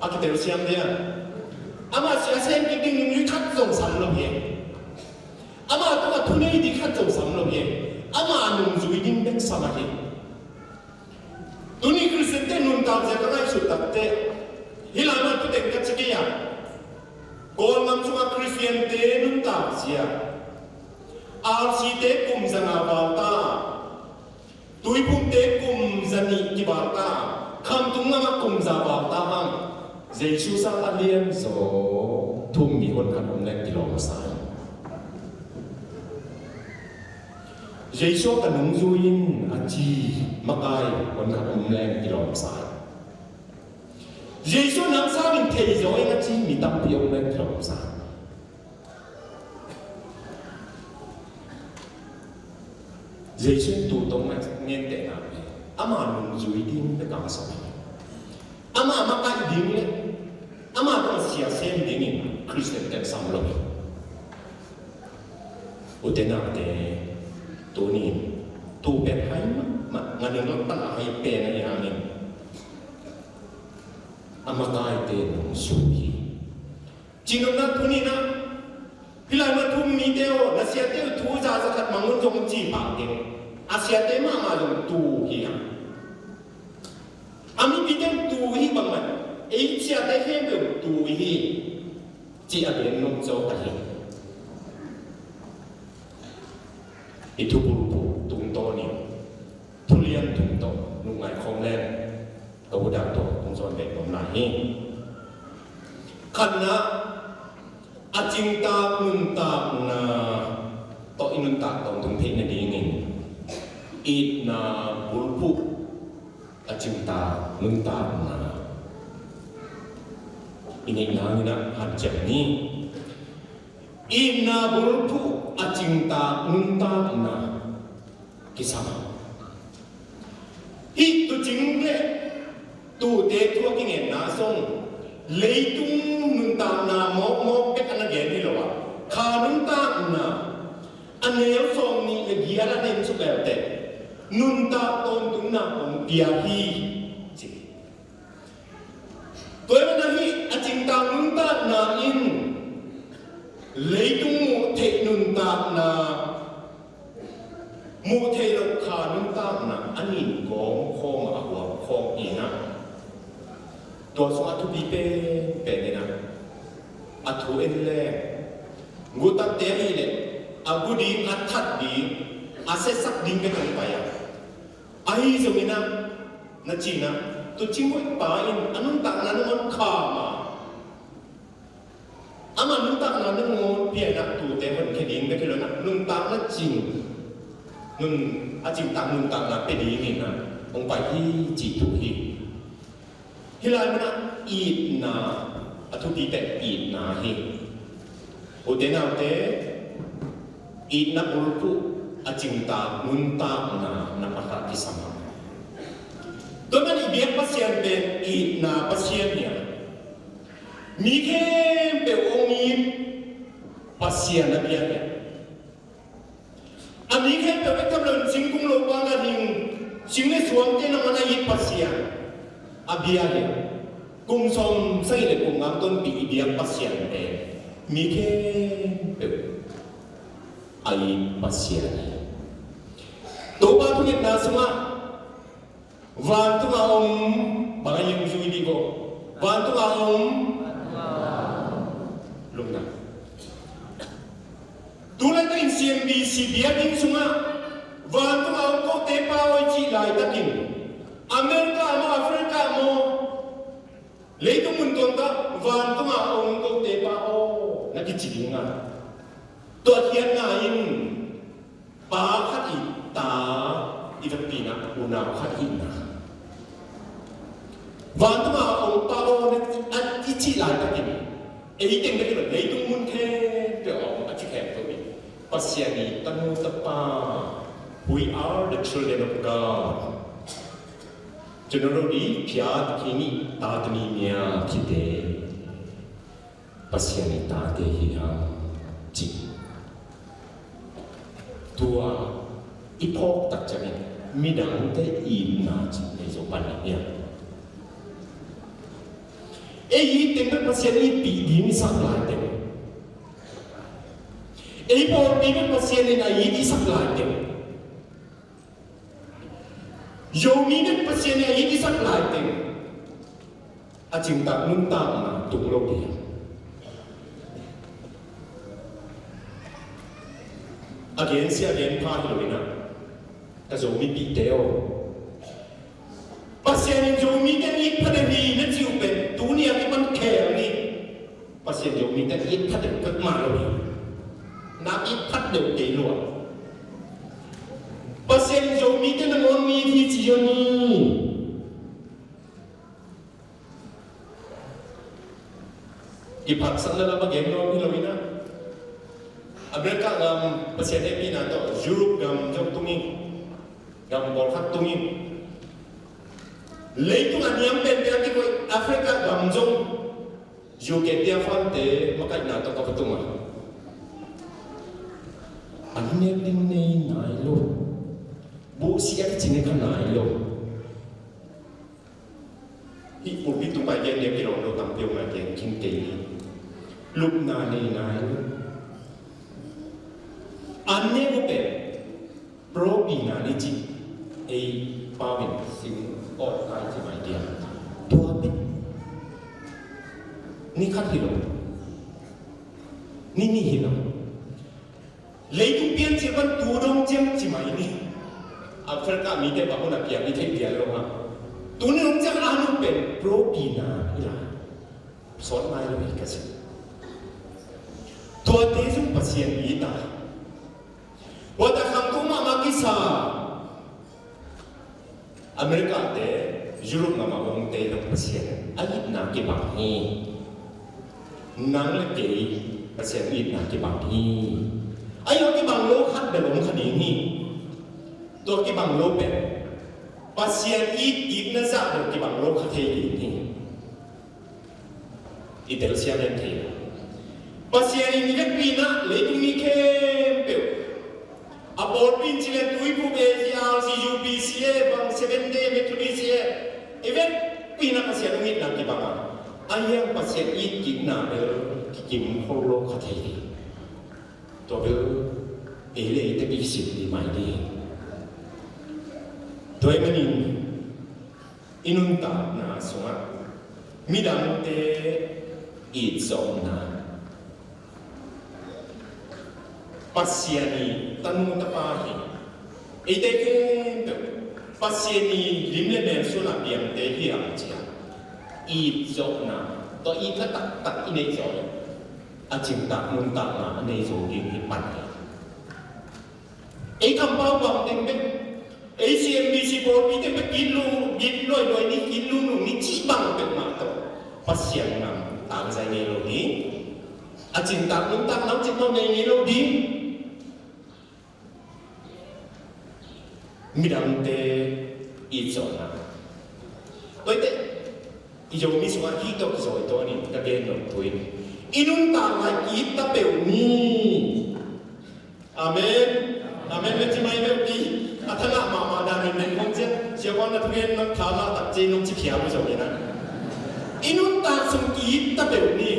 A kitel siam dia. Ama sia sem kik ding nungzui khat zong sam lo hi e. Ama tungah thunei ding khat zong sam lo hi e. Ama nungzui ding bek sam ahi. Tuni Khristiante nuntak zia ka ngaihsut takte hih lai mah tuteng ka ci kei a. Kawlgam sungah Khristiante nuntak zia R C te kum zanga val ta. Tuiphumte kum zanih kival ta, khamtung lamah kum za val ta hang, Jesu sang a lian zaw thum mi honkhat om leng kilawm sa hi. Jesu ka nungzui in a ci makai honkhat om leng kilawm sa hi. Jesu nang sangin thei zaw in a ci mi tampi om leng kilawm sa hi. Jesu in tu tawng a ngentehna pen ama nungzui ding bek a sa hi. Ama makaih ding le ama tawh sia sem dingin Khristian tek sam lo hi. Ute naute, tuni in tu pen hai mahmah nganing lak pan a hai pen ahi hangin a makaite nungzui hi. Cinopna tuni inah hih lai mah thum mite aw, na siate uh thu za za khat mang un zong ci pah keng. A siate mahmah zong tu hi hang. A mipite uh tu hi bangmah ei siate khempeuh tu hi. Ci a gen nop zo ka hi. I thubulphuh tungtawn in thulian tungtawn nungngai khawm leng ka udak tawh kong zawn beh nuam lai hi. Khatna, a cingtak nuntakna tawh i nuntak tawntung theih nadingin itna bulphuh a cingtak nuntakna i neih nangin ah hanciam ni. Itna bulphuh a cingtak nuntakna kisam. Hih tuucing le tuute thu a kingenna zong leitung nuntakna mawkmawk bek a na gen hi lo a, kha nuntakna a neu sawm nih le giat a neih suk leuleu teh nuntak tawntungna hong pia hi ci. Tua ahih manin a cingtak nuntakna in leitung muh theih nuntakna muh theih loh kha Nuntakna a nin kawm khawm a huam khawm hi na. Tua sungah a thupi penpen hi na. A thu en leng gutakte ahih leh a gu ding, a that ding, a siasak ding bek hong pai a. Ahi zongin ah na cih na, tua cinghoih pa in a nuntakna nangawn kham a, ama nuntakna nangawn piakna tute honkhia ding bek hi lo in ah, nuntakna cing, nun, a cingtak nuntakna pia dingin ah hong pai hi cih thu hi. Hih lai munah itna, a thupi pen itna hi. Ute naute, itna bulphuh a cingtak nuntakna na pahra kisam a. Tua man i biak Pasian pen itna Pasian hi a, mi khempeuh hong it Pasian a biak hi a. A mi khempeuh bek tham loin singkung lopa ngat hing, sing le suangte nangawn a it Pasian a bia hi. Kum sawm sagih le kum nga tonpih i biak Pasian pen mi khempeuh a it Pasian hi. Topa thungetna sungah vantung a om, bang a hong zui dih bo? Vantung a om. Lungdam. Tu laitakin C M B C biakinn sungah vantung a om kote pa aw i cih laitakin, America maw, Africa maw, leitung mun tuamtuam vantung a om kote pa aw na kici ding a, tua khiatna in pa khat i ta, i vekpi-in ah unau khat i na. Vantung a om pa aw na i cih laitakin, ei teng bek hi lo, leitung mun khempeuh a om a ci khempeuh in Pasian i tanu tapa, we are the children of God. General di phiat kini ta tani nia kite. Pasian i tate hi hang, ci. Tua i phawk tak ciangin midangte itna cih nei zo pan hi a. Ei it teng bek Pasian itpih ding i sak laiteng, ei pawlpi bek Pasian in a it i sak laiteng, Zomi bek Pasian in a it i sak laiteng, a cingtak nuntakna tung lo ding. A gensia a genpha hi lo in ah, ka Zomipihte aw, Pasian in Zomite it pha deuh hi na cih uh pen tuni a kipan khel ni. Pasian Zomite it pha deuh peuhmah lo hi. Na it pha deuh kei lua. Pasian Zomite nangawn it hi ci zong hi. Kiphatsakna lam a gen nuam hi lo in ah, America gam Pasian hehpihna tawh Europe gam zong tung hi. Gam pawlkhat tung hi. Leitung a niam penpen a kikoih Africa gam zong U K tiafante makaihna tawh ka va tung a, an nek ding nei nai lo. Buhsia kici ne kha nai lo. Hih pulpit tung pai gen ding kilawm lo, tampi om a gen khin kei hi. Lupna nei nai lo. An nek uh pen propina ni ci, ei pau in sim awt kai ci mai dia. Tua bek. Ni khat hi lo. Ni nih hi lo. Leitung piancil pan tu dong ciang ci mai ni. Africa mite bang hun a piang i theih dia lo ha. Tuni dong ciang a nu pen propina hi lai. Sawt nai lo hi ka ci. Tuate zong Pasian it a. Tua ta khangtung mahmah kisa. America te, Europe gam a omte zong Pasian a itna kibang hi. Nang le kei Pasian itna kibang hi. A, tua kibang lo khat bel om kha ding hi. Tua kibang lo pen Pasian it kikna zah bel kibang lo kha thei ding hi. I telsiam em thei lo. Pasian in i vekpi-in ah leitung mi khempeuh, a pawlpi in ci leng Tuiphum A C R C, U P C a, bang Seventh Day Methodist a, i vekpi-in ah Pasian hong itna kibang a, ahi hang Pasian it kikna bel kikim khol lo kha thei hi. Tua bel ei le ei te i sim ding mai ding. Tua ahih manin i nuntakna sungah midangte itzawhna, Pasian i tanu tapa hi, eite khempeuh Pasian i lim le mel suan a piangte hi a, ci-a itzawhna, tua itna taktak i neih zawh leh a cingtak nuntakna a nei zo ding hi pan hi. Ei kampau bang teng bek, ei C M B C pawlpi teng bek, gitlu, gitluailuai ni, gitlu nung ni cih bang peuhmah tawh Pasian ngam tangzai ngei lo ding. A cingtak nuntakna cih mah nei ngei lo ding. Midangte itzawhna. Tua ahih teh i Zomi sungah hih tawh kizawi tawh a nih, ka gen nop thu in, i nuntak lai ki-it ta peuh ni. Amen. Amen. Meci mai meuh pi. A thanah mahmah dan in men khong cian, sia kuan na thugen nang tha lah tak ci nong ci phiam uh zong in a, i nuntak sung ki-it ta peuh ni.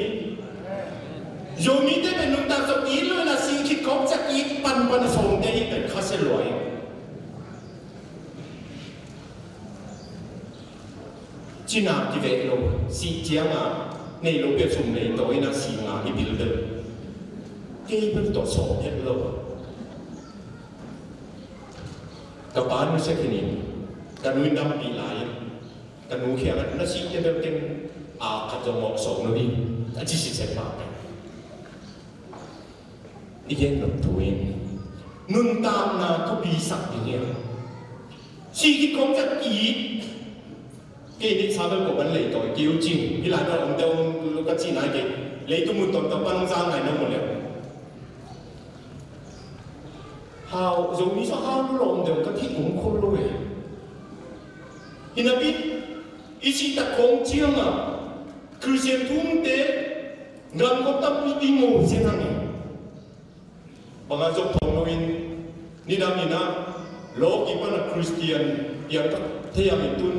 Zomite pen nuntak sung ki-it lo in a, sih khit khawng ciang ki-it panpan a sawmte hi pen khasia luai. Cina kiveh lo, sih ciangah nei lo pia sum lei tawh in a, sih ngah hi bil bel. Kei bel tawh sawh het lo. Ka pa nusia khin in, ka nu in dampih lai in, ka nu kiangah, na sih te bel ken a khat zong mawh sawm lo hi, a ci sitset pah pen. I gen nop thu in, nuntakna thupi sak ding hi a, sih khit khawng ciang ki-it. Kei neihsa bel ko ban leitawi kei uh cin, hih lai bel om deuh ka cihna hi kei. Leitung mun tawntung pan hong za ngai na mu leh. Hau, Zomi sa hau lawm deuh ka theih om khol lo e. Hi napi, i sih tak khawng ciangah Khristian thumte gamkop tampi i ngo sia hang e. Bang a zong thawng lo in, nidang in a, lawki pan a Khristian piangthak thei a, mi tun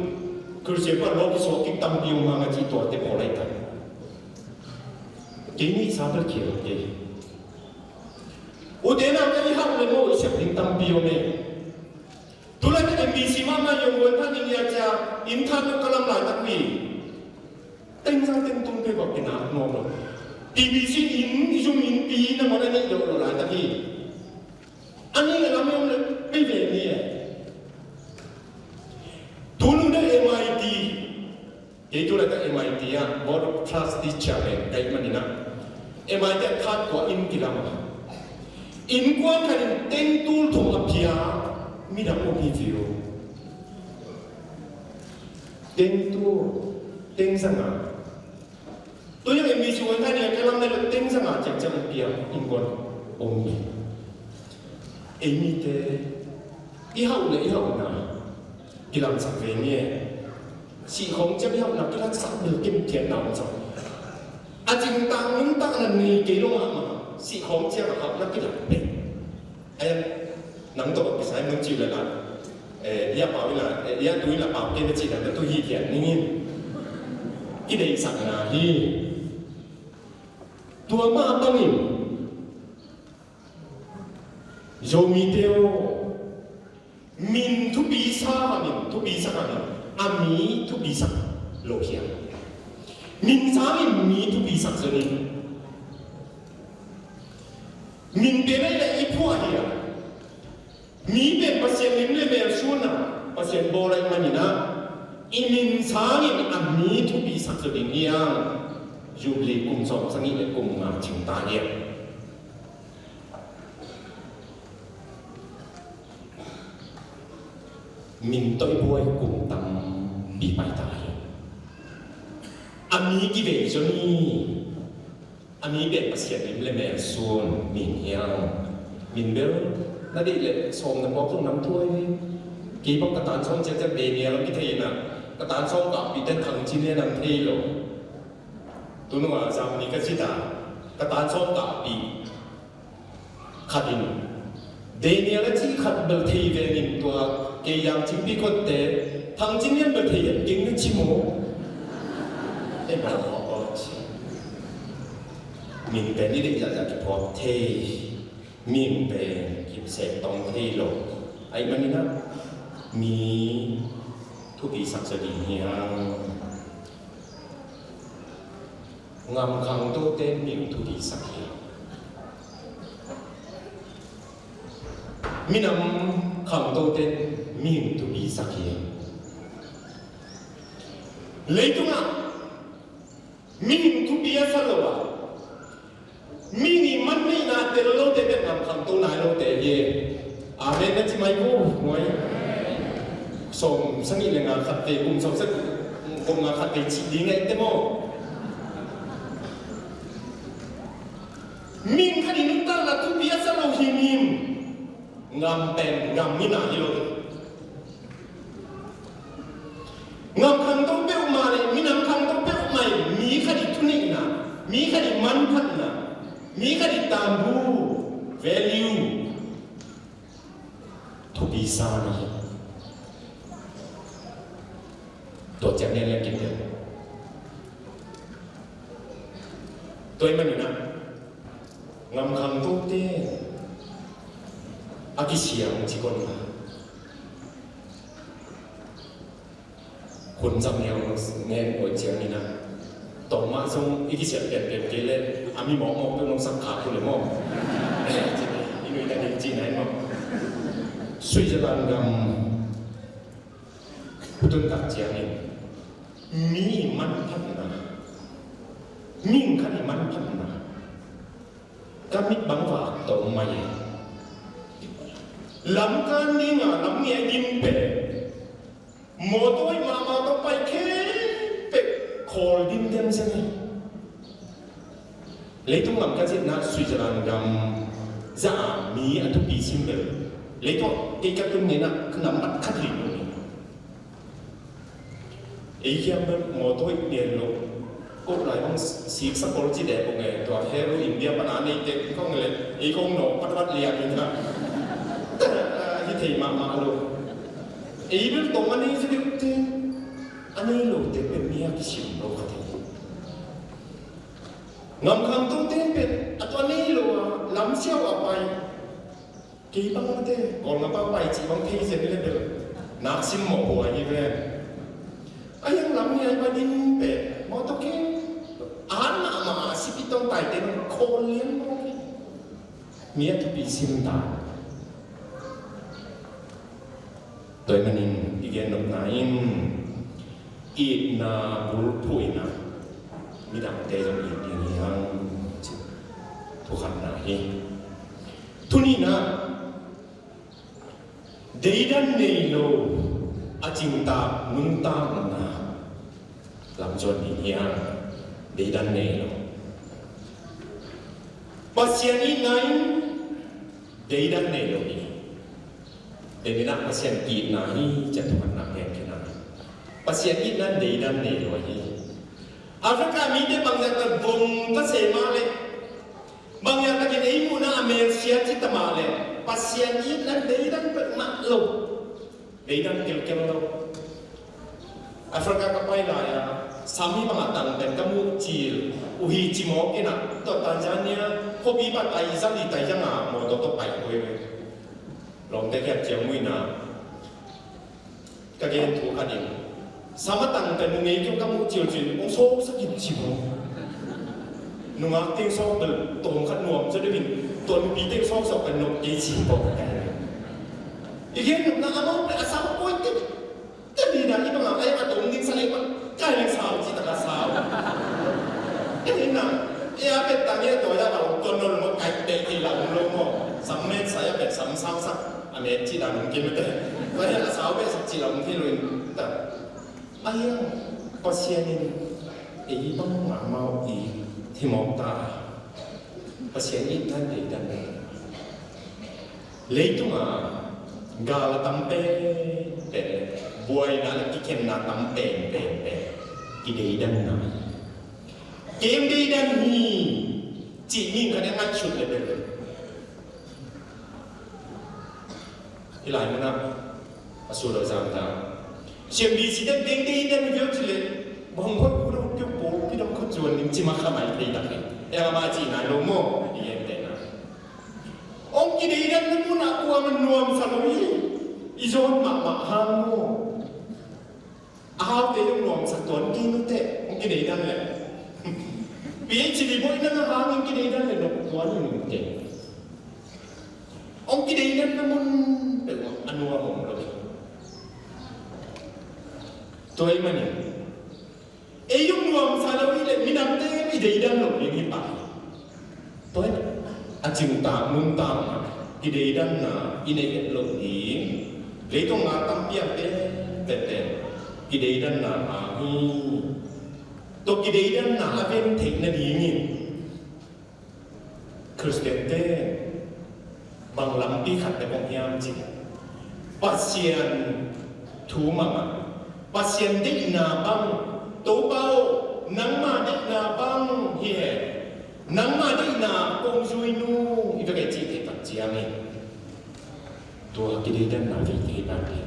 Khristian pan lawki suak kik tampi om hang a cih tuate pawl ahi ta. Kei nih sa bel kei lo kei. Ute na ka i hauh le maw i sep ding tampi om e. Tulai ka M B C mahmah i om guan than in ia cia, inn than lo ka lam laitak mi. Tengzang tengtung pe bawk kina nuam lo. T B C in i zum in pi na mawh na neih deuh lo laitak hi. A nih a lam i om le pei ve ni e. Tunu na M I T. Kei tu laitak M I T ah Board of Trustee Chairman ka hih manin ah, M I T ah khat kua inn kilam a, innkuan khat in teng tul thum a pia midang om hi viu. Teng tul, teng zanga. Tua hiang M B C one khat in a kilam nai lo teng zanga ciangciang a pia innkuan om hi. Ei mite i hauh le i hauhna kilamsak ve ni e. Sih khawng ciang i hauhna kilamsak bel kimthiatna om sak. A cingtak nuntakna nei kei lo mahmah, sih khawng ciang a hauhna kilam pei. Ayan, nang tawh kisai nung ciu le la. Eh, ia pau ila, eh, ia tu ila pau kei na cih dan na tu hi thian ning in. Kideihsakna hi. Tua mah bangin Zomite aw, min thupi sa hangin, thupi sak hangin, a mi thupi sak lo hiam? Min sangin mi thupi sak zo ni. Min pen a i phuah hiam? Mi pen Pasian lim le mel suan a, Pasian bawl ahih manin ah, i min sangin a mi thupi sak zo ding hiam? Jubilee kum sawm sagih le kum nga cing ta hiam? Min tawh i buai kum tampi pai ta hi. A mi kivei zaw ni. A mi pen Pasian lim le mel suan min hiam? Min bel na deih leh sawm na puak zong nam thuai. Kei bang ka tan sawm ciangciang Daniel a kithei in ah, ka tan sawm kahpih ten Thang Cin Lian a thei lo. Tunung ah Germany ka zit a, ka tan sawm kahpih khat in Daniel a cih khat bel thei vengin, tua kei Yangcing pi kotte Thang Cin Lian bel thei hiam keng na ci maw? Ei maw, aw, ci. Min pen i deih zahzah kiphuak thei, min pen kisep tong thei lo. Ahih manin ah, Mi thupisak zaw ding hiam? Ngam khangtote mi thupisak hiam? Minam khangtote mi thupisak hiam? Leitungah mihing thupi a sa lo a, mihing i man neihna tel lote bek ngam khangto nai lote hi. Amen na ci mai vo, nuai. Sawm sagih le nga khat ve, kum sawm sagih, kum nga khat ve cih ding a i te maw? Mihing khat i nuntakna thupi a sa lo himhim. Ngam pen ngam nina hi lo. Ngam khangto peuhmah le minam khangto peuhmah in mi khat i thuneihna, mi khat i manphatna, mi khat i tambu, value, thupi sa na hi. Tua ciang lianlian kipia. Tua ahih manin ah ngam khangtote a kisiang ci kon la. Hun zang niang ngen oi ciang ni na. Tawh mah zong i kisiat pianpian kei le a mi mawkmawk peuh nong sak kha kul le maw? I nuihna ding ci na hi maw? Switzerland gam tun tak ciangin mi manphatna, mihing khat i manphatna ka mit bang va tawm mai. Lamkan dinga lam ngia dim pen mawtaw i mahmah tawh pai khempeuh khawl dim diam sia hi. Leitung lam ka zitna Switzerland gam zah a mi a thupi sim bel leitung kei ka tun ngeina nambat khat hi lo ni. Ei kiam bel mawtaw i ngen lo. Ko lai bang siksa kol ci deh kong e, tua heru India pana nei tek kong le ei kong no pat pat lian ni na. Hi thei mahmah lo. Ei bel tong a nei ci deh te a nei lo te pen mi a kisim lo ka thei. Ngam khangto ten pen a tua nei lo a lam siau a pai. Kei bang mate Kawlgam pau pai cih bang thei zen le bel nak sim mawh huai hi ve. A hiang lam ni ai ba din pen mawtaw kei a hat mahmah a sipi tong taite nong khawl lian mawk hi. Mi a thupi sim ta. Tua ahih manin i gen nopna in itna bulphuhna midangte zong it ding hi hang ci. Thu khatna hi. Thu nihna, deidan nei lo a cingtak nuntakna lam zuan ding hi hang. Deidan nei lo. Pasian itna in deidan nei lo hi. Deidan Pasian itna hi ci a thu khatna gen khin a. Pasian itna in deidan nei lo hi. Africa mite bangzah tak vong ka se mah leh, bangzah takin ei muhna a melsia ci ta mah leh, Pasian itna in deidan peuhmah lo. Deidan kilkel lo. Africa ka pai lai-a sam hi bangah tang pen ka muh cil uh hi ci mawk in ah, tua Tanzania khuapi pan ai zang hi tai zang a mawtaw tawh pai khuai ve. Lawmte kiat ciang muhna ka gen thu khat in, sam a tang pen mu ngei kiang ka muh cil cil hong sawksak in ci mawk. Nungak teng sawk bel tawm khat nuam zaw deuh in, tua nupi teng sawksak pen nuam kei ci mawk. I gen nopna amau pen a sam a pawi tek. Ka dina i bangah ai a tawm ding sa leh bang kai leh sau ci taka sau. Ka dina i a pet tang i a tawi a bang ton non lo kai pet thei lam lo maw. Sam met sa i a pet sam sau sak a met ci dan hong kim te. Kai a sau pet sak ci lam thei lo in ta. Ai a Pasian in ei bang mahmah i thimawk ta. Pasian in nan dei dan. Leitungah gal a tam penpen le buaina le kikhenna tam penpenpen kideidanna. Kei hong deidan hi cih mi khat a ngaihsut le bel. Hih lai munah a sulh a zam ta. Siam B C den deidan hi viau cileh bang hong khawh uh dong piu pawl pi dong khawh zuan ning cima khamai thei tak hi. Eng ama ci nai lo maw? I gen tena. Hong kideidan na munah kuamah nuamsa lo hi. I zawn mahmah hang maw? A haute zong nuamsa tuan kei nute, hong kideidan leh. PhD boihna na hangin kideidan leh nop tuan in kei. Hong kideidan na mun peuh a nuam om lo. Tua ahih manin ei zong nuamsa lo i leh midangte i deidan lo ding hi pah hi. Tua hi a cingtak nuntakna kideidanna i neih het loh ding. Leitung a tampi a pen pen pen kideidanna a hi. Tua kideidanna a ven theih nadingin Khristiante bang lampi khat te kong hiam cih leh Pasian thu mangah, Pasian deihna bang, Topa aw, nangma deihna bang hi hen, nangma deihna kong zui nung hi vek ei cih theih tak ciangin tua kideidanna vei thei nang hi.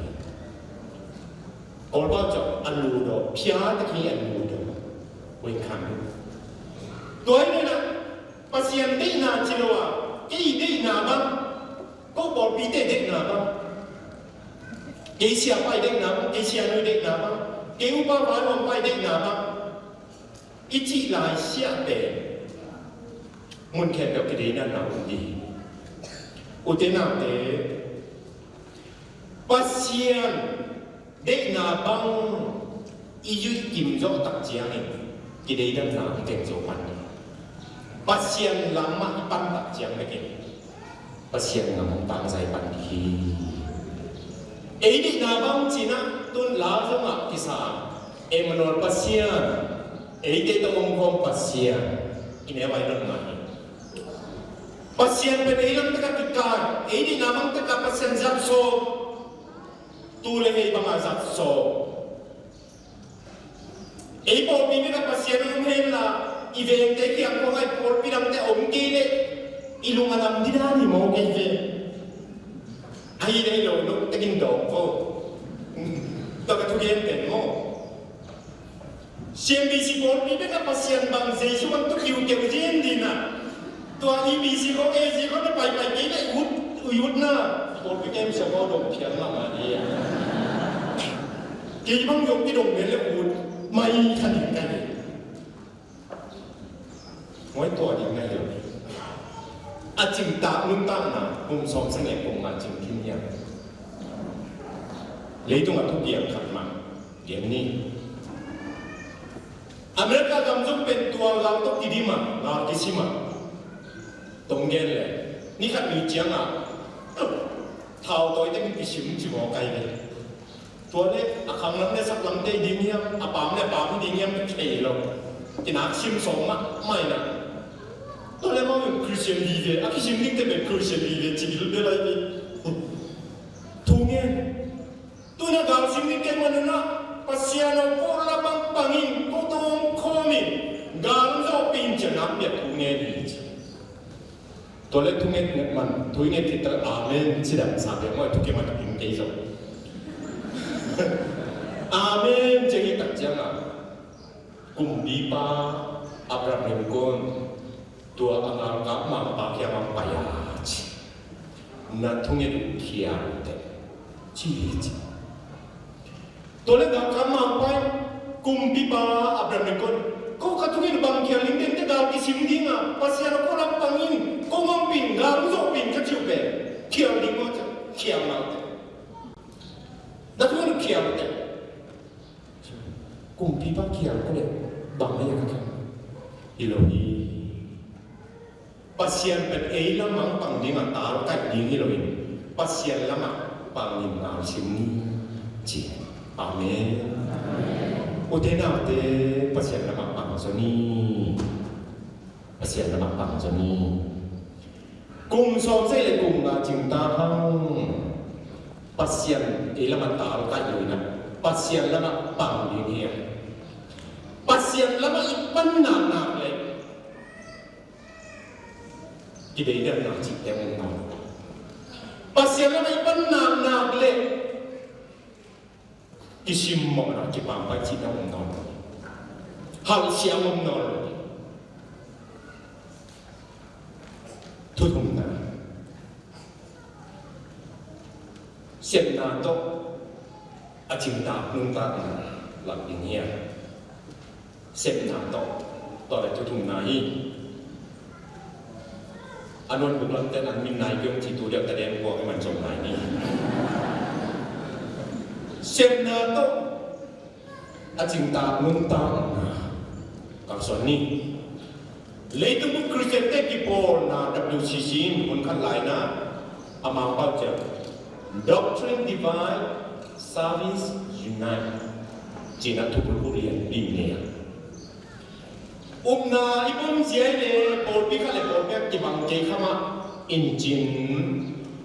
Kawlpau cawh a ludaw, phiate khi a ludaw. Tua hi khan. Tua hi nena Pasian deihna ci lo a, kei deihna bang, ko pawlpite deihna bang, kei siapa i deihna bang, kei sianu i deihna bang, kei upa vanuampa i deihna bang i cih lai siah pen mun khempeuh kideidanna um ding hi. Ute naute, Pasian deihna bang i zuih kim zawh tak ciangin kideidanna i kem zo pan ding. Pasian lamah i pan tak ciang bekin Pasian ngam hong tangzai pan ding hi. Ei deihna bang cinah tun la zongah kisa Emmanuel Pasian, eite tawh om khawm Pasian i neu ai lon mah hi. Pasian pen ei lam tekah kikai, ei deihna bang tekah Pasian zat sawm. Tu le hei bangah zat sawm. Ei pawlpi bekah Pasian om hen la, i vengte kiang khawng ah i pawlpi dangte om kei leh i lung a lam didan hi maw kei ve. Ahi leh lo lo tekin dawng ko. Tua ka thugen pen maw? CMBC pawlpi bekah Pasian bang Jesu bang tu kiu keu zen dina. Tua EBC ko, AG ko na paipai kei na i ut, i utna pawlpi kem sia ko dong phial mahmah ding a. Kei bang zong kidong men le ut mai kha ding ka hi. Moi tua ding na hi lo. A cingtak nuntakna kum sawm sang le kum nga cing khin hiam? Leitung a thupiang khat mah gen ni. America gam zong pen tua gal tawh kidim a, gal kisim a. Tong gen le ni khat ni ciangah thau tawi tekin kisim ci maw kai ve. Tua le a khang lam le sak lamte ding hiam, a pam le a pam ding hiam thei lo. Kinak sim sawm mah mai na. Tua le mau in Christian vive, a kisim dingte pen Christian vive ci bil bel ai ve. Thu ngen. Tuna gal sim ding kei manunah Pasian aw ko la bang pangin ko tawng khawmin gal zawhpih in cianak piak thu ngen hi ci. Tua le thunget nget man, thu i nget khit tak amen ci dam sa pia maw, thu kei man in kei zong. Amen ci hi tak ciangah kumpipa Abraham Lincoln tua a galkap mangpa kiangah pai a ci. Na thunget uh khial teh ci hi ci. Tua le galkap mangpa in kumpipa Abraham Lincoln, ko ka thunget bang khial ding, tente gal kisim ding a, Pasian a ko lam pangin ko ngongpin gal zawhpin ka ciu pen khial ding maw, khial nau te. Na thunget khial te. Kumpipa khial ko le bang a ya ka khial hi lo hi. Pasian pen ei lamah pang ding a tal kaih ding hi loin Pasian lamah pangin ngal sim ni ci. Amen. Ute naute, Pasian lamah pang zaw ni. Pasian lamah pang zaw ni. Kum sawm sagih le kum nga cing ta hang. Pasian ei lamah tal kaih loin ah Pasian lamah pang ding hi a. Pasian lamah i pan naknak le kideidanna cihte om nawn lo. Pasian lamah i pan naknak le kisimmawhna kipampai cihte om nawn lo. Halhsiam om nawn lo. Thuthumna. Sepna tawh a cingtak nuntakna lak ding hi a, sepna tawh, tua le thu thumna hi. A nuan buk lamten an min nai piong ci tu deuh ta den kuak i man zong nai ni. Sepna tawh a cingtak nuntakna kalsuan ni. Leitung bup Khristiante kipawlna W C C in hun khat laina a mangpau ciang Doctrine Divine, Service Unite cina thupulpul lianpi nei a, upna i pumzia i le pawlpi khat le pawlpi a kibang kei khamah in cin,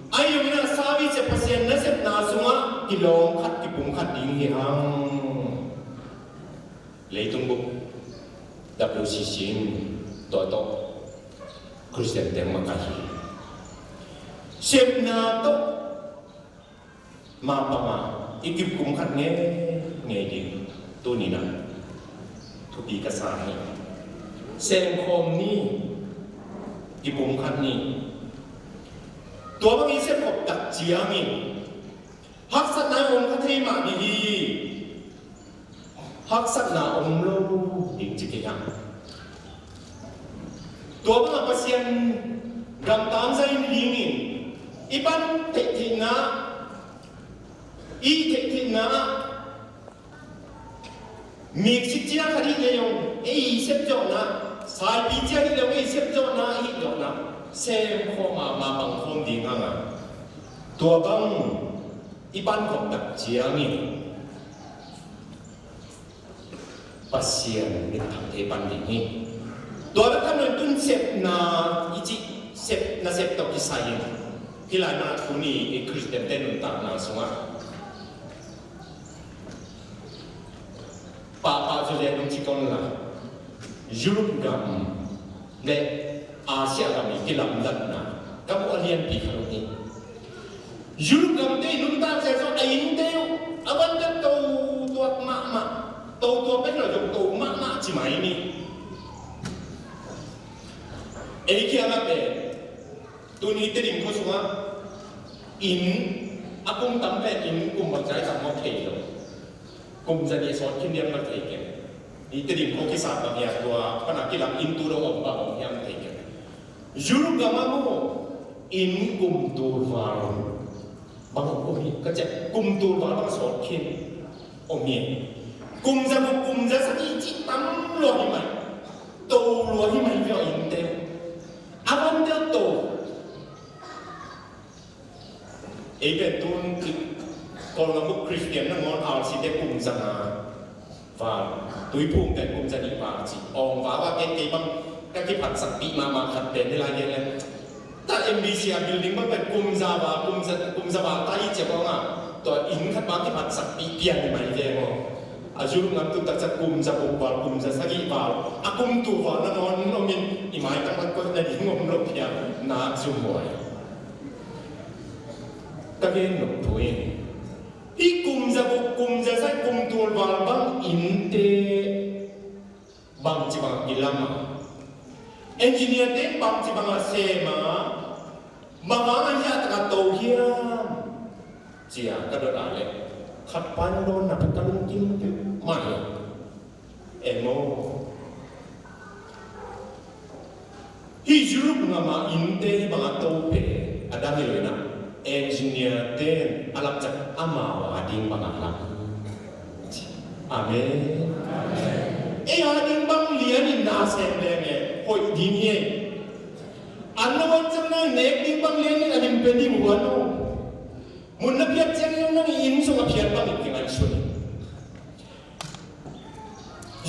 a i ungna service a Pasian nasepna sungah kilawm khat kipum khat ding hi hang. Leitung bup W C C in tua tawh Khristian teng makaih hi. Sepna tawh mapama i kipum khat ngeingei ding tuninah thupi ka sa hi. Semkhawm ni, kipum khat ni. Tua bangin sepkhop tak ciangin haksatna om kha thei mah ding hi. Haksatna om lo ding ci kei hang. Tua bangah Pasian gamtang zahin dingin i pan theihtheihna, i theihtheihna, miksi cia khat hi le zong ei sepzawhna, saipi cia hi le zong ei sepzawhna, ei hihzawhna semkhawm a mapang khawm ding hang a, tua bang i pan khop tak ciangin Pasian mitthang thei pan ding hi. Tua bek tham loin tun sepna i cih, sep, nasep tawh kisai in hih lai mah tuni i Khristiante nuntakna sungah pahpah zawzen hong ci kong la, Europe gam le Asia lam i kilamdanna ka muh a lianpi khat uh hi. Europe gamte i nuntak zia zong a innte uh a van ka to tuak mahmah, to tuak pen lo zong to mahmah ci mai ni. Ei kiangah pen tuni Tedim khua sungah inn a kum tam pen inn kum bangzah i tam mawk thei lo. Kum zanih sawt khin diam bang thei keng. I Tedim khua kisat bang hiam, tua pana kilam inn tu lo om bang om hiam thei keng. Europe gam ah maw, inn kum tul val bang om hi ka ciah, kum tul val bang sawt khin om hi. Kum za guk kum za sagih cih tam lua hi mai. To lua hi mai via innte. A van deuh to. Ei pen tun Kawlgam bup Khristian nangawn R C te kum za nga val, Tuiphum pen kum za nih val ci. Awng val a ken kei bang ka kiphatsakpih mahmah khat pen hi lai gen leng, ta M B C a building bang pen kum za val, kum za, kum za val ta hi cia bang a, tua inn khat bang kiphatsakpih pian hi mai ve maw. A Europe gam tun taksa kum za guk val, kum za sagih val, a kum tul val nangawn om in i maitang a koihna ding om lo pian na zumhuai. Ka gen nop thu in, hih kum za guk, kum za sagih, kum tul val bang innte bangci bang a kilam a, engineer te bangci bang a sem a, bang hang a hiah tak a to hiam cia ka dot a leh, khat pan dawnna pen ka lungkim peuhmah hi. Emo. Hih Europe gam a innte hih bang a to pen a dang hi lo in ah, engineer ten a lam ciang amau a ding bang a lam. Amen. Ei a ding bang lian in na sem leng e, hoih ding hi e. An na wan ciang na nek ding bang lian in a lim pen ding huan o. Mun na phiat ciang nang i inn sung a phiat bang in kingaihsun.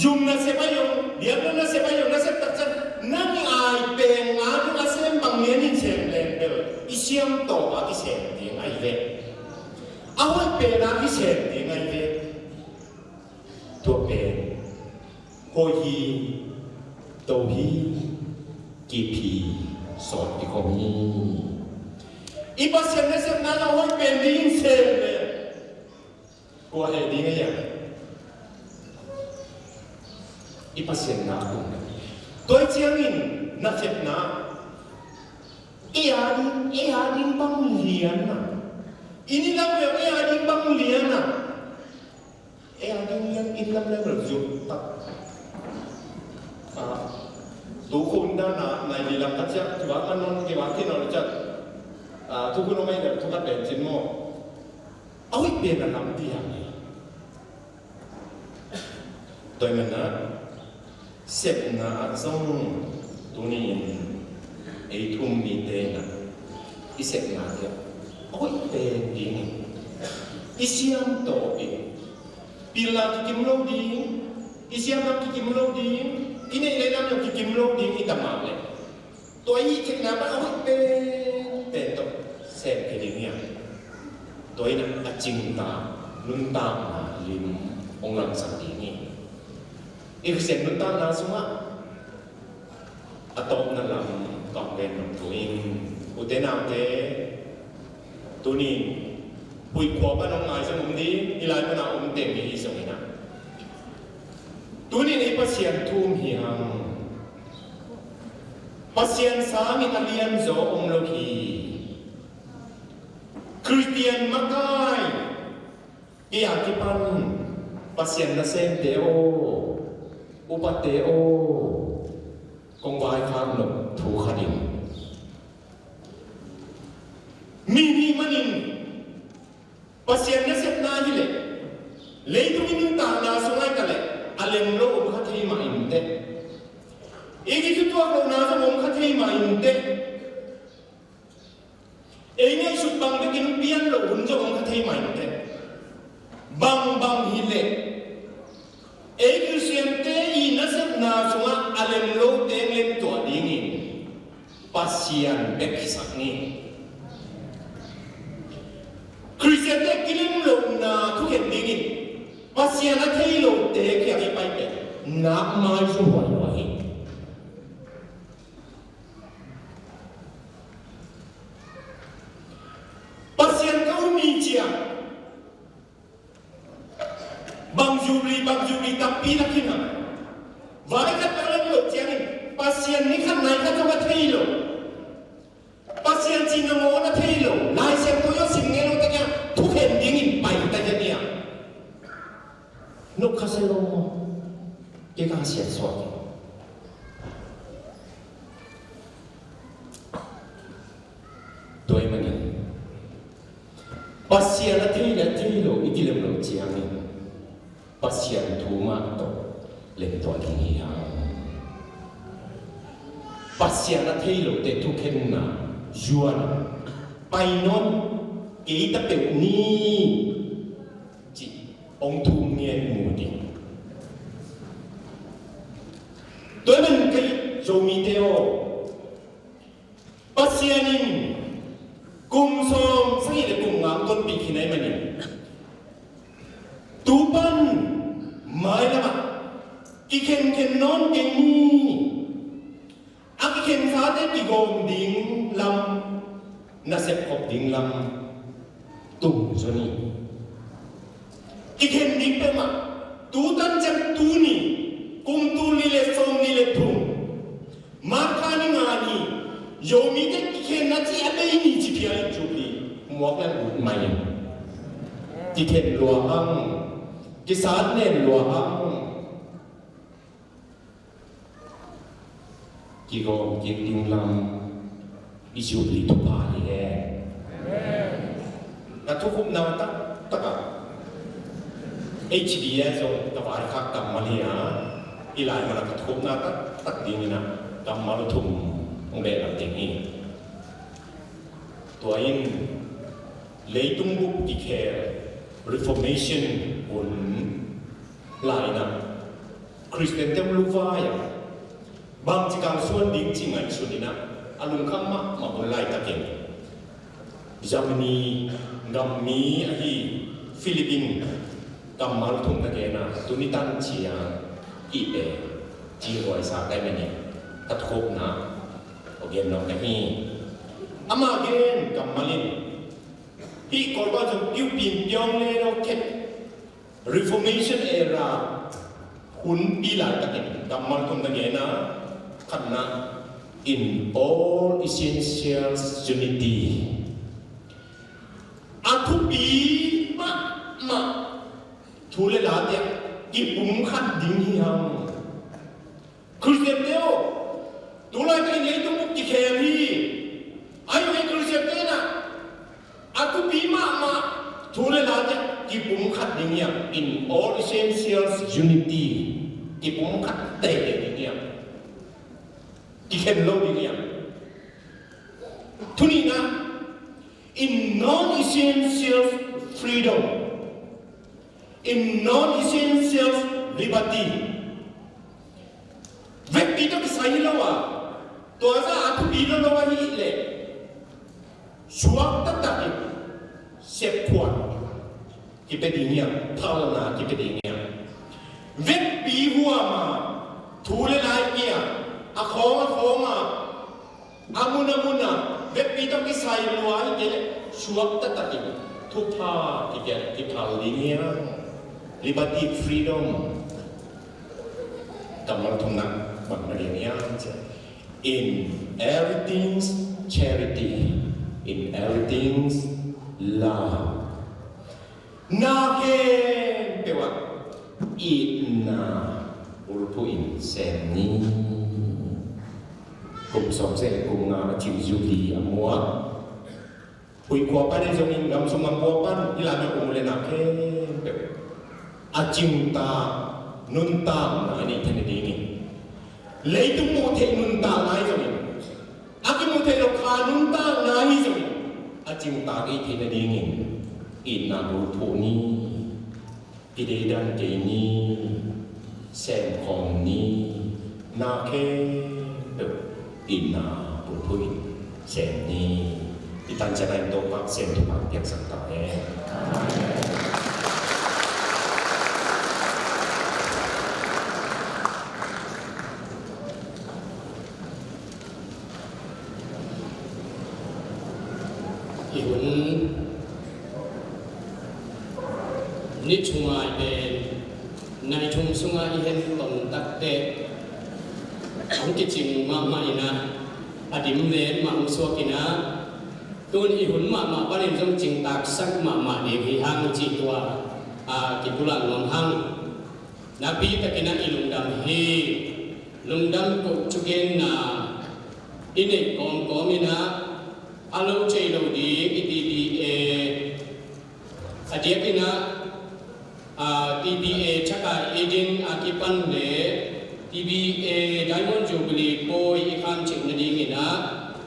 Zum nasep a hi ung, biakna nasep a hi ung, nasep takciang nang i ai peng a ding a sem bang lian in sem leng bel i siam tawh a kisem ding ahi ve. A hoih pen a kisem ding ahi ve. Tua pen hoih hi, to hi, kip hi, sawt hi khawm hi. I Pasian nasepna a hoih pen ding in sem leng kua heh ding a hiam? I Pasian na tung. Tua ciangin nasepna ei a ding, ei a ding bang lian a, Inn i lam le ei a ding bang lian a, ei a ding lian inn lam le zuk tak. Ah, tu khun dan a nai li lam ka ciak tu a non ke wa ti non ciak. Ah, tu khun ong ei le tu ka pen cin mo. A hoih pen a lam ti a ni. Tua ahih manin ah sepna ah zong tuni-in ei thu-um mite in ah i sepna te ah a hoih pen dingin i siam tawpin pilna kikim lo ding, i siamna kikim lo ding, i neih le lam kikim lo ding i tam mah leh tua i theihna pan a hoih penpen tawh sem kei ding hi a, tua in a cingtak nuntakna lim hong lamsak ding hi. I Khristian nuntakna sungah a tawpna lam tawh pen nong thu in ute naute tuni huih khua pan hong ngai zong om ding, i lai pan a om teng hi zong in a, tuni in ei Pasian thu-um hi hang. Pasian sangin a lianzaw om lo hi. Khristian makai i a kipan Pasian nasemte aw, upate aw, kong vaikhak nop thu khat in, mi nih manin Pasian nasepna hi leh leitung i nuntakna sung ai ka leh a lem lo om kha thei mah inteh. I kithutuak lohna zong om kha thei mah inteh. Ei ngaihsut bang bekin pian loh hun zong om kha thei mah inteh. Bangbang hi leh ei Khristiante i nasepna sungah a lem lo teng lemtuah dingin Pasian bek hisak ni. Khristiante kilem lohna thukhen dingin Pasian a thei lote kiang i paite nak mai zu huai huai hi. Pasian ka um hi cia. Bang Jubilee, bang Jubilee tampi na khin a. Vai khat ka lem lo ciangin Pasian ni khat nai khat zong a thei lo. Pasian cihna ngawn a thei lo. Lai Siangtho zong sim ngei lo te kiang thukhen dingin pai ta hi a. Nuk kha se lo maw? Kei ka siatsuak hi. Tua ahih manin Pasian a thei le a thei lo i kilem lo ciangin Pasian thu mah tawh lemtuah ding hi hang. Pasian a thei lote thukhenna zuan pai nawn kei ta peuh ni cih hong thum ngen mu ding. Tua ahih manin kei Zomite aw, Pasian in kum sawm sagih le kum nga hong tonpih khin ahih manin tu pan mailamah kikhenkhen nawn kei ni. A kikhensate kigawm ding lam, nasep khop ding lam tung zaw ni. Kikhen ding peuhmah tu tan ciang tuni kum tul nih le sawmnih le thum March kha ni nga ni Zomite kikhenna ci a bei ni ci phial in Jubilee muak le ut mai in kikhen lua hang, kisat nen lua hang. Kigawm kik ding lam i Jubilee thupha hi e. Ka thukhupna taktak ah H B S zong ka vaikhak kammal hi a, i lai man a ka thukhupna taktak dingin a kammal thum hong behlap ding hi. Tua in leitung bup kikhel Reformation hun lai in a Khristiante luvai a bangci kalsuan ding ci ngaihsun in a, a lungkham mahmah hun laitakin Germany gammi ahi Philip in kammal thum na gen a, tuni tan ciang i pe ci huaisa kai meni ka thukhupna a gen nong ka hi. Ama gen kammal in hih Kawlpau zong piu pin piawng le lo khet Reformation era hunpi laitakin kammal thum na gen a, khatna in all essentials unity. A thupi mahmah thu le la te ah kipumkhat ding hi hang. Khristiante aw, tulaitak in leitung bup kikhel hi. Ahi zongin Khristiante in ah a thupi mahmah thu le la te ah kipumkhat ding hi hang. In all essentials, unity. Kipumkhat teitei ding hi hang. Kikhen lo ding hi hang. Thu nihna, in non-essentials, freedom. In non-essentials, liberty. Vekpi tawh kisai hi lo a, tua zah a thupi lo lo ahih leh suak taktak in sepkhuan kipia ding hi hang, phalna kipia ding hi hang. Vekpi huam a, thu le la i pia a, a khawng a khawng a, a mun a mun a, vekpi tawh kisai lua hi kei leh suak taktak in thupha kipia, kiphal ding hi hang. Liberty, freedom. Kammal thumna bang na gen hiam cih leh, in everything's charity, in everything's love. Na khempeuh ah itna bulphuh in sem ni. Kum sawmsagih le kum nga a cing Jubilee a muak, huih khua pan ahi zongin, gamsung gam khua pan, hih lai-ah um uh leh na khempeuh a cingtak, nuntakna i neih theihna dingin, leitung muh theih nuntakna ahi zongin, a kimuh theih loh kha nuntakna ahi zongin, a cingtak i theihna dingin itna bulphuh ni. Kideidan kei ni, semkhawm ni, na khempeuh itna bulphuh in sem ni. I tan ciang in Topa Pasian thupha piaksak ta hen. I hun ni thum ngai pen nai thum sungah i hen ton takteh hong kicing mahmah in ah, a dim len mah hong suak in ah, tun i hun mahmah panin zong cingtaksak mahmah ding hi hang cih tua a kipulak nuam hang. Nakpi takin ah i lungdam hi. Lungdam koh thugenna i neih kawmkawm in ah, a lo thei lo ding i T B A, a diakin ah, a, T B A Chaka Eden a kipan le T B A Diamond Jubilee pawi i kham theih nadingin ah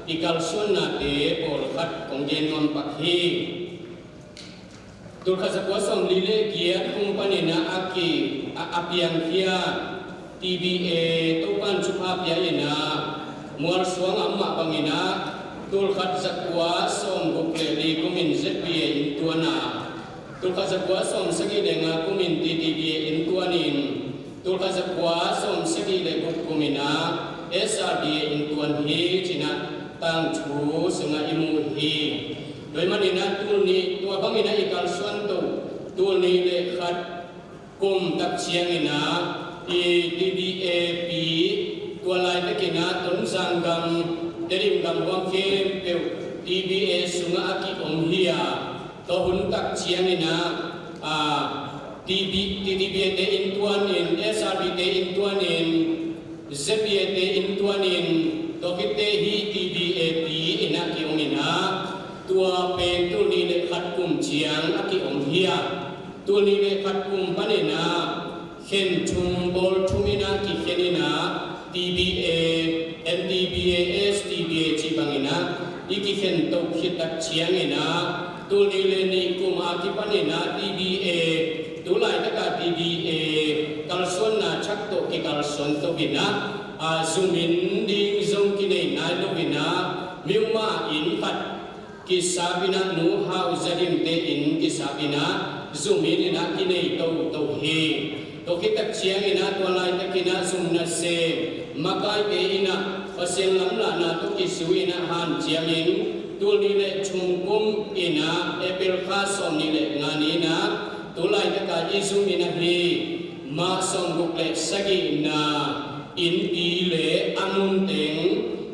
i kalsuannate pawlkhat kong gen nuam pak hi. Tulkhat zakua sawmli le giat kum panin ah a ki, a, a piangkhia T B A Topa'n thupha pia in ah, mualsuang a om mah bangin ah, tulkhat zakua sawmguk le li kumin Z B A inntuan a, tulkhat zakua sawmsagih le nga kumin T T B A inntuan in, tulkhat zakua sawmsagih le guk kumin ah S R D A inntuan hi ci-in ah tangthu sungah i mu hi. Tua ahih manin ah tul nih tua bangin ah i kalsuan to, tul nih le khat kum tak ciangin ah i T B A pi, tua laitakin ah Tonzang gam, Tedim gam huam khempeuh T B A sungah a ki-om hi a, tua hun tak ciangin ah, a, T B, T T B A te inntuan in, S R B te inntuan in, Z B A te inntuan in, tua khit teh hih T B A pi in ah ki-om in ah, tua pen tul nih le khat kum ciang a ki-om hi a, tul nih le khat kum panin ah khen thum bawl thum in ah kikhen in ah, T B A, N T B A, S T B A cih bangin ah i kikhen to khit tak ciangin ah, tul nih le nih kum a kipanin ah T B A, tu laitak a T B A kalsuanna thak tawh kikalsuan to in ah, a, zumin ding zong kinei nai lo in ah, miuh mah inn khat kisap in ah Nu Hau Za Dim te inn kisap in ah zumin in ah kinei toto hi. Tua khit tak ciangin ah tua laitakin ah zum nasem makaite in ah Pasian lamlahna tawh kizui in ah hanciam in, tul nih le thum kum in ah April kha sawmnih le nga ni in ah tu laitak a i zum in ah hi. Mah sawmguk le sagihna innpi le a mun teng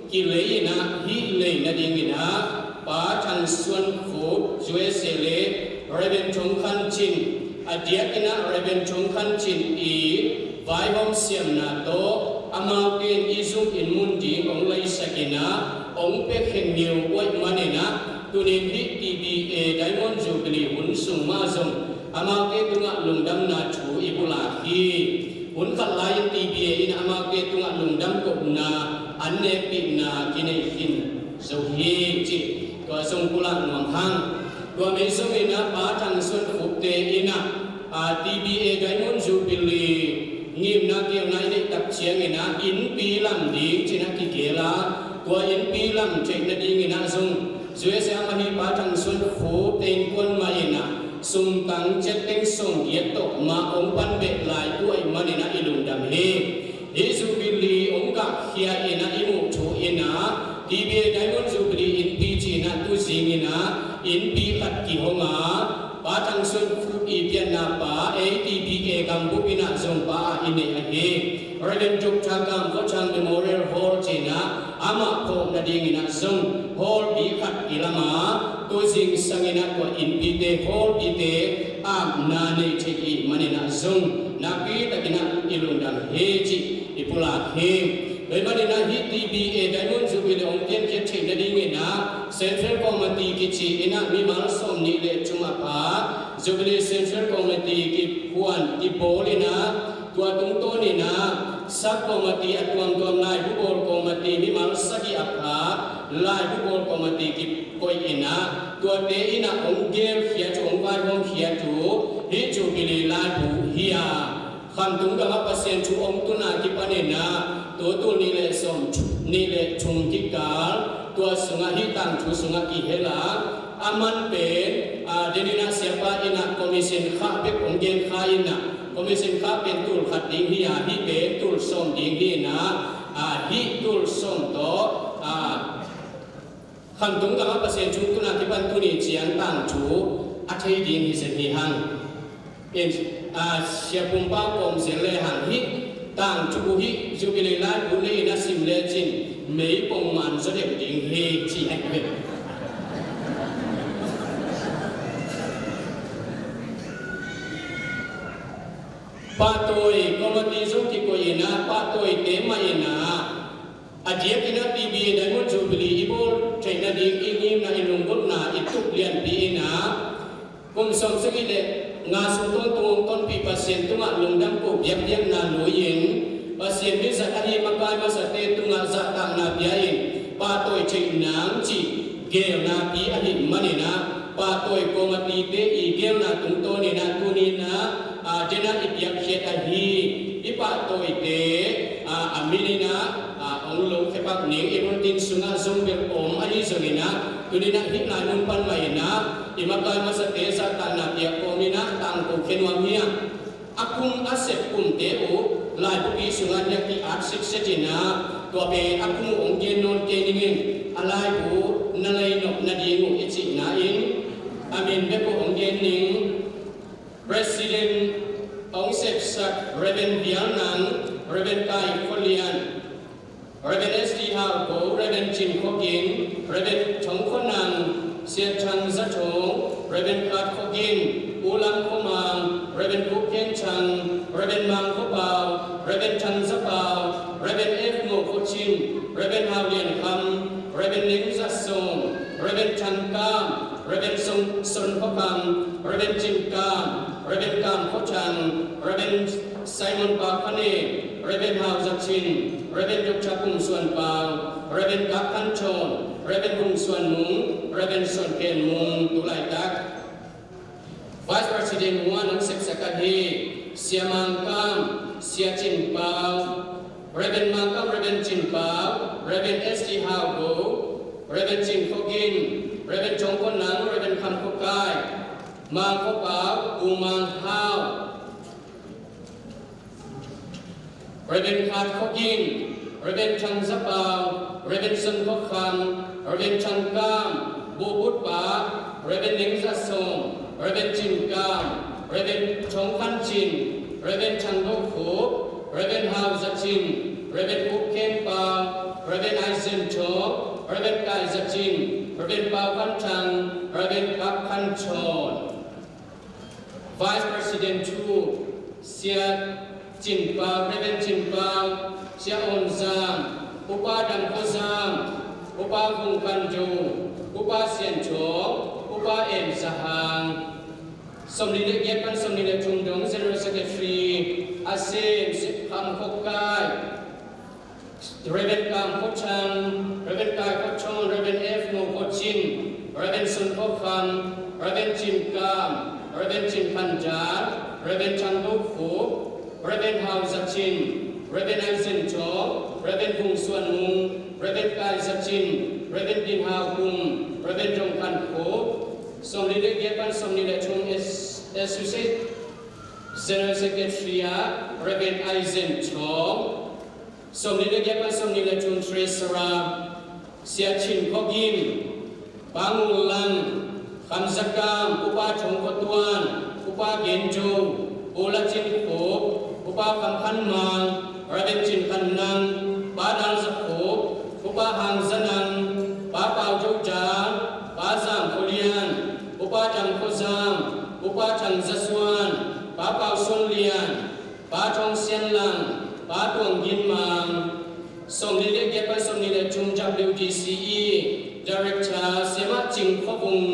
kilei in ah hih lei nadingin ah Pa Thang Suan Khup, U S A le Reverend Thong Khan Cin, a diakin ah Reverend Thong Khan Cin i vaihawm siamna tawh amaute in i zung in mun ding hong laisak in ah hong pia khen ngeu uh ahih manin ah, tuni in hih T B A Diamond Jubilee hun sung mah zong amaute tungah lungdamna thu i pulak hi. Hun khat lai-in T B A in amaute tungah lungdam kohna an nekpihna kinei khin zo hi, cih tua zong pulak nuam hang. Tua mah zongin ah Pa Thang Suan Khupte in ah, a, T B A Diamond Jubilee ngimna kialna i neih tak ciangin ah innpi lam ding ci-in ah kigel a, tua innpi lam theih nadingin ah zong U S A mah hi Pa Thang Suan Khupte innkuan mah in ah sumtang ciatteng sawmgiat tawh mah hong pan beh lai uh ahih manin ah i lungdam hi. Hih Jubilee hong gahkhia in ah i muh thu in ah T B A Diamond Jubilee innpi ci-in ah tuzing in ah innpi khat kihong a, Pa Thang Suan Khup i pianna pa, ei T B A gambup in ah zong pa a i neih ahi Reverend Duk Thang Kam Khuathang Memorial Hall ci-in ah amah phawk nadingin ah zong hall bi khat i lam a, tuzing sangin ah tua innpite hall bite apna nei thei ahih manin ah zong nakpi takin ah i lungdam hi cih i pulak hi. Tua ahih manin ah hih T B A Diamond Jubilee hong piankhiat theih nadingin ah Central Committee kici in ah mimal sawmnih le thum a pha Jubilee Central Committee kiphuan kibawl in ah, tua tungtawn in ah Sub Committee a tuamtuam laibu bawl committee mimal sagih a pha laibu bawl committee kikoih in ah, tuate in ah hong gelkhiat uh, hong vaihawmkhiat uh hih Jubilee laibu hi a, khamtung gamah Pasian thu hong tun a kipan in ah, tul nih le sawm, nih le thum kikal tua sungah hih tangthu sungah kihel a, a man pen, a, den in ah siapa in ah commission khah bek hong gen kha in ah, commission khah pen tul khat ding hi a, hih pen tul sawm ding hi in ah, a, hih tul sawm tawh, a, khamtung gamah Pasian thu tun a kipan tuni ciang tangthu a thei ding hi zen hi hang. In, a, Sia Pum Pau kawm zel le hang hih tangthu uh hih Jubilee laibu lei in a sim lecin meipong man zaw deuh ding hi ci hi ve. Pahtawi committee zong kikoih in ah, pahtawite mah in ah, a diakin ah T B A Diamond Jubilee i bawl theih nading i ngimna, i lunggulhna i tup lianpi in ah, kum sawmsagih le nga sung tawntung hong tonpih Pasian tungah lungdam ko biakpiakna lui-in, Pasian mizat ahi makai masate tungah zahtakna pia-in pahtawi theih nang cih gelnapi ahih manin ah, pahtawi committeete i gelna tungtawnin ah tuni-in ah, a, den ah i piakkhiat ahi i pahtawite, a, a min in ah, a, hong lo khepak ning i bulletin sungah zong bel om ahi zongin ah, tuni-in ah hih lai mun pan mah in ah i makai masate zahtakna piak kawmin ah tangko khia nuam hi a. A kum a sep kumte uh laibupi sungah hiah ki-at sikset in ah, tua pen a kum uh hong gen nawn kei ning in, a laibu na lei nop nading uh i cihna in a min bek uh hong gen ning. President hong sepsak Reverend Vial Nang, Reverend Kai Khua Lian, Reverend S T Hau Go, Reverend Cin Khua Gin, Reverend Thong Khua Nang, Sia Thang Za Thong, Reverend Khat Khua Gin, U Lam Khua Mang, Reverend Khup Khen Thang, Reverend Mang Khua Pau, Reverend Thang Za Pau, Reverend F Ngo Khua Cin, Reverend Hau Lian Kham, Reverend Ning Za Song, Reverend Thang Kam, Reverend Song Son Khua Kam, Reverend Cin Kam, Reverend Kam Khua Thang, Reverend Simon Pau Kha Ne, Reverend Hau Za Cin, Reverend Doctor Kum Suan Pau, Reverend Kap Khan Thon, Reverend Hung Suan Mung, Reverend Suan Khen Mung, tu laitak. Vice President Nguan hong sepsak ahi Sia Mang Kam, Sia Cin Pau, Reverend Mang Kam, Reverend Cin Pau, Reverend S T Hau Go, Reverend Cin Khua Gin, Reverend Thong Khua Nang, Reverend Kham Khua Kai, Mang Khua Pau, U Mang Hau, Reverend Khat Khua Gin, Reverend Thang Za Pau, Reverend Son Khua Kham, Reverend Thang Kam, Bu Put Pa, Reverend Ning Za Song, Reverend Cin Kam, Reverend Thong Khan Cin, Reverend Thang Do Khup, Reverend Hau Za Cin, Reverend Khup Khen Pau, Reverend Aizen Thaw, Reverend Kai Za Cin, Reverend Pau Khan Thang, Reverend Kap Khan Chawn. Vice President two, Sia Cin Pau, Reverend Cin Pau, Sia Awn Zam, Upa Dam Khaw Zam, Upa Vung Khan Do, Upa Sian Thaw, Upa Em Za Hang. Sawmli le giat pan sawmli le thum dong General Secretary, a sem Sep Kham Khaw Kai, Reverend Kam Khaw Thang, Reverend Kai Khaw Thawn, Reverend F Ngo Khaw Cin, Reverend Sun Khaw Kham, Reverend Cin Kam, Reverend Cin Khan Dal, Reverend Thang Do Khup, Reverend Hau Za Cin, Reverend Aizen Thaw, Reverend Vung Suan Mung, Reverend Kai Za Cin, Reverend Din Hau Kum, Reverend Dong Khan Khup. Sawmli le giat pan sawmli le thum, Associate General Secretary ah Reverend Aizen Thaw. Sawmli le giat pan sawmli le thum, Treasurer Sia Chin Khaw Gin, Pa Ngun Lang, Kham Za Kam, Upa Thong Khaw Tuan, Upa Gen Do, Pu La Cin Khup, Upa Kham Khan Mang, Reverend Cin Khan Nang, Pa Dal Za Khup, Upa Hang Za Nang, Pa Pau Do Dal, Pa Zam Khaw Lian, Upa Dam Khaw Zam, Upa Thang Za Suan, Pa Pau Suan Lian, Pa Thong Sian Lang, Pa Tuang Gin Mang. Sawmli le giat pan sawmli le thum, W D C E Director Sia Mah Cing Khaw Vung,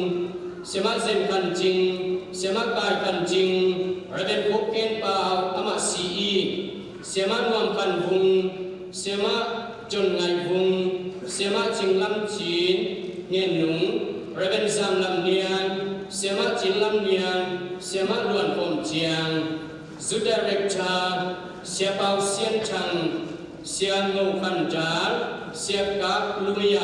Sia Mah Zen Khan Cing, Sia Mah Kai Khan Cing, Reverend Khup Ken Pau, amah C E, Sia Mah Nuam Khan Vung, Sia Mah Jon Ngai Vung, Sia Mah Cing Lam Cin Ngen Nung, Reverend Zam Lam Niang, Sia Mah Cin Lam Niang, Sia Mah Luan Khawm Ciang. Youth Director Sia Pau Sian Thang, Sia Ngo Khan Dal, Sia Kap Luya,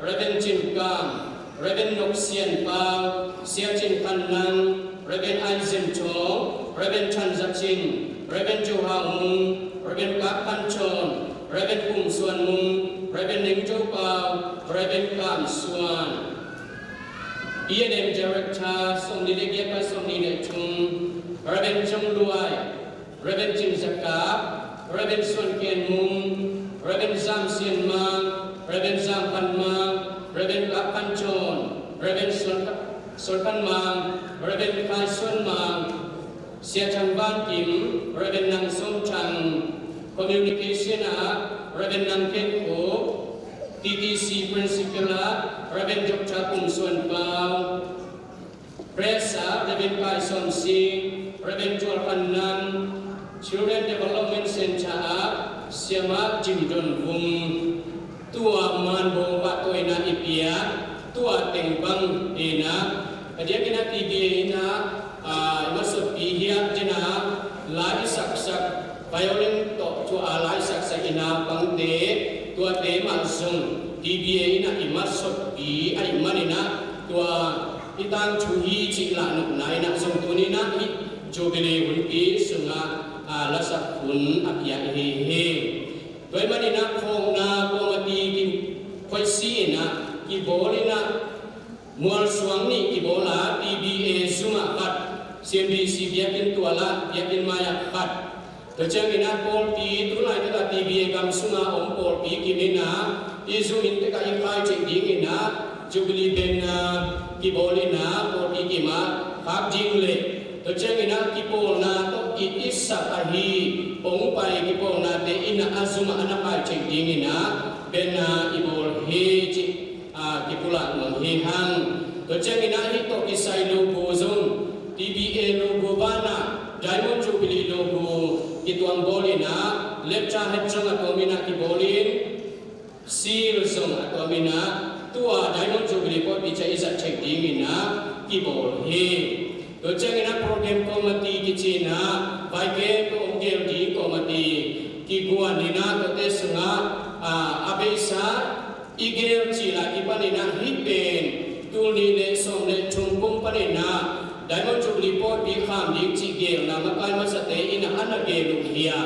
Reverend Cin Kam, Reverend Nok Sian Pau, Sia Cin Khan Nang, Reverend Aizen Thaw, Reverend Chan Za Cin, Reverend Jo Hau Mung, Reverend Kap Khan Chawn, Reverend Kum Suan Mung, Reverend Neng Jo Pau, Reverend Kam Suan. E and M Director sawmli le giat pan sawmli le thum, Reverend Chong Luai, Reverend Cin Za Kap, Reverend Suan Kian Mung, Reverend Zam Sian Mang, Reverend Zam Khan Mang, Reverend Kap Khan Chawn, Reverend Suan, Suan Khan Mang, Reverend Khai Suan Mang, Sia Thang Van Kim, Reverend Nang Sawm Thang, Communication ah Reverend Nang Ken Khup, T T C Principal ah Reverend Doctor Kum Suan Pau, Press ah Reverend Kai Sawm Sing, Reverend Tual Khan Nang, Children Development Center ah Sia Mah Jim Don Vung. Tua man bawng pahtawi in ah i pia, tua teng bang in ah, a diakin ah T B A in ah, ah, i mah sotpi hi a, den ah la i saksak, violin tawh tua a la i saksak in ah bangte, tuate mah zong T B A in ah i mah sotpi ahih manin ah, tua i tangthu hi cih lahnopna in ah zong tuni in ah hih Jubilee hunpi sungah, ah, lasak hun a pia hi hi. Tua ahih manin ah khawkna kawmati kikhoihsi in ah kibawl in ah, mualsuang nih kibawl a, T B A zum ah khat, C M B C biakinn tual ah, biakinn mai ah khat. Tua ciangin ah pawlpi, tu laitak ah T B A gam sungah om pawlpi kim in ah, i zum in tek ah i khaici dingin ah, Jubilee banner kibawl in ah, pawlpi kim ah khak ding leh, tua ciangin ah kipawlna tawh i, i sak ahi, pongpai kipawlnate in ah a zum ah a na khaici dingin ah, banner i bawl hi cih, a, kipulak nuam hi hang. Tua ciangin ah hih tawh kisai logo zong, T B A logo banah, Diamond Jubilee logo kituang bawl in ah, lepcha het zong a tuam in ah kibawl in, seal zong a tuam in ah, tua Diamond Jubilee pawlpi ciang i zat theih dingin ah kibawl hi. Tua ciangin ah program committee kici in ah, vai kem tawh hong gel ding committee kiguan in ah, tuate sungah, a, a beisa i gel cil a kipan in ah, hih pen tul nih le sawm le thum kum pan in ah Diamond Jubilee pawlpi kham ding cih gelna makai masate in ah a na gel uh hi a.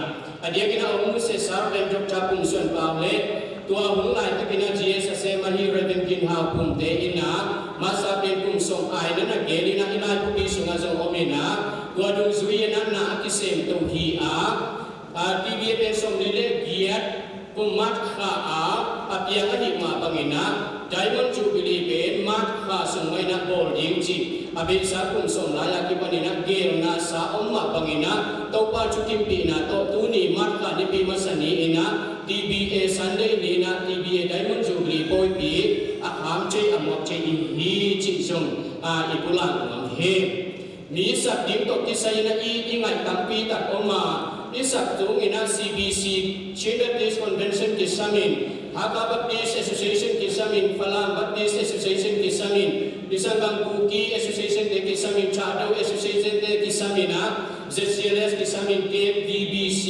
A diakin ah hong nusia Reverend Doctor Kum Suan Pau le tua hun laitakin ah G S a sem ahi Reverend Gin Hau Kumte in ah, masa pen kum sawm ai na na gel in ah, i laibupi sungah zong om in ah, tua dungzui in ah na a kisem to hi a. A, T B A pen sawmli le giat Kum March kha a a piang ahih mah bangin ah Diamond Jubilee pen March kha sung mah in ah bawl ding cih a beisa kum sawm lai a kipan in ah geelna sa om mah bangin ah Topa thukimpihna tawh tuni March kha nipi masa ni in ah T B A Sunday ni in ah T B A Diamond Jubilee pawipi a kham thei a muak thei i hi cih zong i pulak nuam hi. Mi sak ding tawh kisai in ah i, i ngaih tampi tak om a, i sak tung in ah C B C, Chin Baptist Convention kisam in, Hakha Baptist Association kisam in, Falam Baptist Association kisam in, i sanggam Kuki Association te kisam in, Thado Association te kisam in ah, Z C L S kisam in, K V B C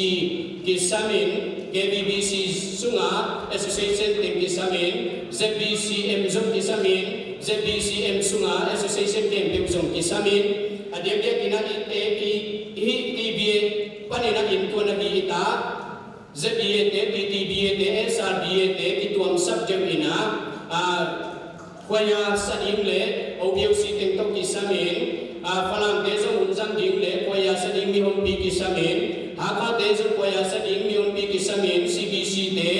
kisam in, K V B C sunga association teng kisam in, Z B C M zong kisam in, Z B C M sunga association khempeuh zong kisam in, a diakdiak in ah i, i, i, i T B A panin ah innkuan a hi i ta, Z B A te, T T B A te, S R B A te kituamsak deuh in ah, a, khuaia sa ding le O B O C teng tawh kisam in, a, Falam te zong hun zang ding le khuaia sa ding mihonpi kisam in, Hakha te zong khuaia sa ding mihonpi kisam in, C B C te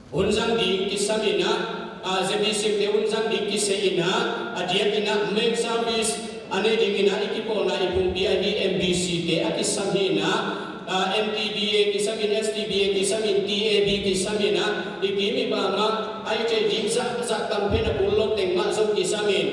hun zang ding kisam in ah, a, Z B C te hun zang ding kisam in ah, a diak in ah main service a nei ding in ah i kipawlna i pumpi a hi M B C te a kisam hi in ah, a, M T B A kisam in, S T B A kisam in, T A B kisam in ah, i kim i pam ah a i thei ding zahzah kam pen a kul lo teng mah zong kisam in,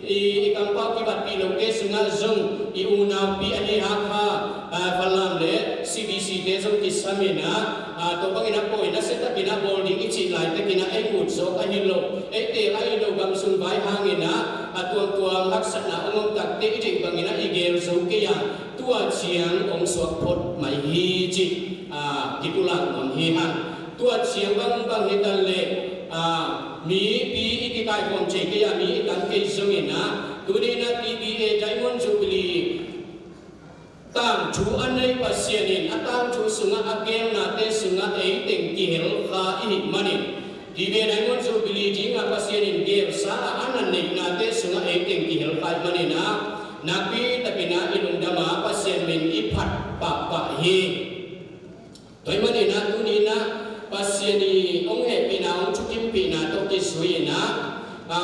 i, i kampau kibatpih lote sungah zong i unaupi a hi Hakha, a, Falam le C B C te zong kisam in ah, a, tua bangin ah pawi nasia takin ah bawl ding i cih laitak in ah ei ut zawk ahi lo, ei teel ahi lo, gamsung vai hangin ah a tuamtuam haksatna om om takte i deih bangin ah i geel zo kei a, tua ciang hong suak phot mai hi cih, a, kipulak nuam hi hang. Tua ciang bangbang hi ta leh, a, mipi i kikaikhawm thei kei a, mi i tam kei zongin ah, tuni in ah T B A Diamond Jubilee tangthu a nei Pasian in a tangthu sungah a geelnate sungah ei teng kihel kha i hih manin, T B A Diamond Jubilee dingah Pasian in geelsa a, a na neihnate sungah ei teng kihel kha i hih manin ah, nakpi takin ah i lungdam a, Pasian min i phat pahpah hi. Tua ahih manin ah tuni in ah Pasian i hong hehpihna, hong thukimpihna tawh kizui in ah, a,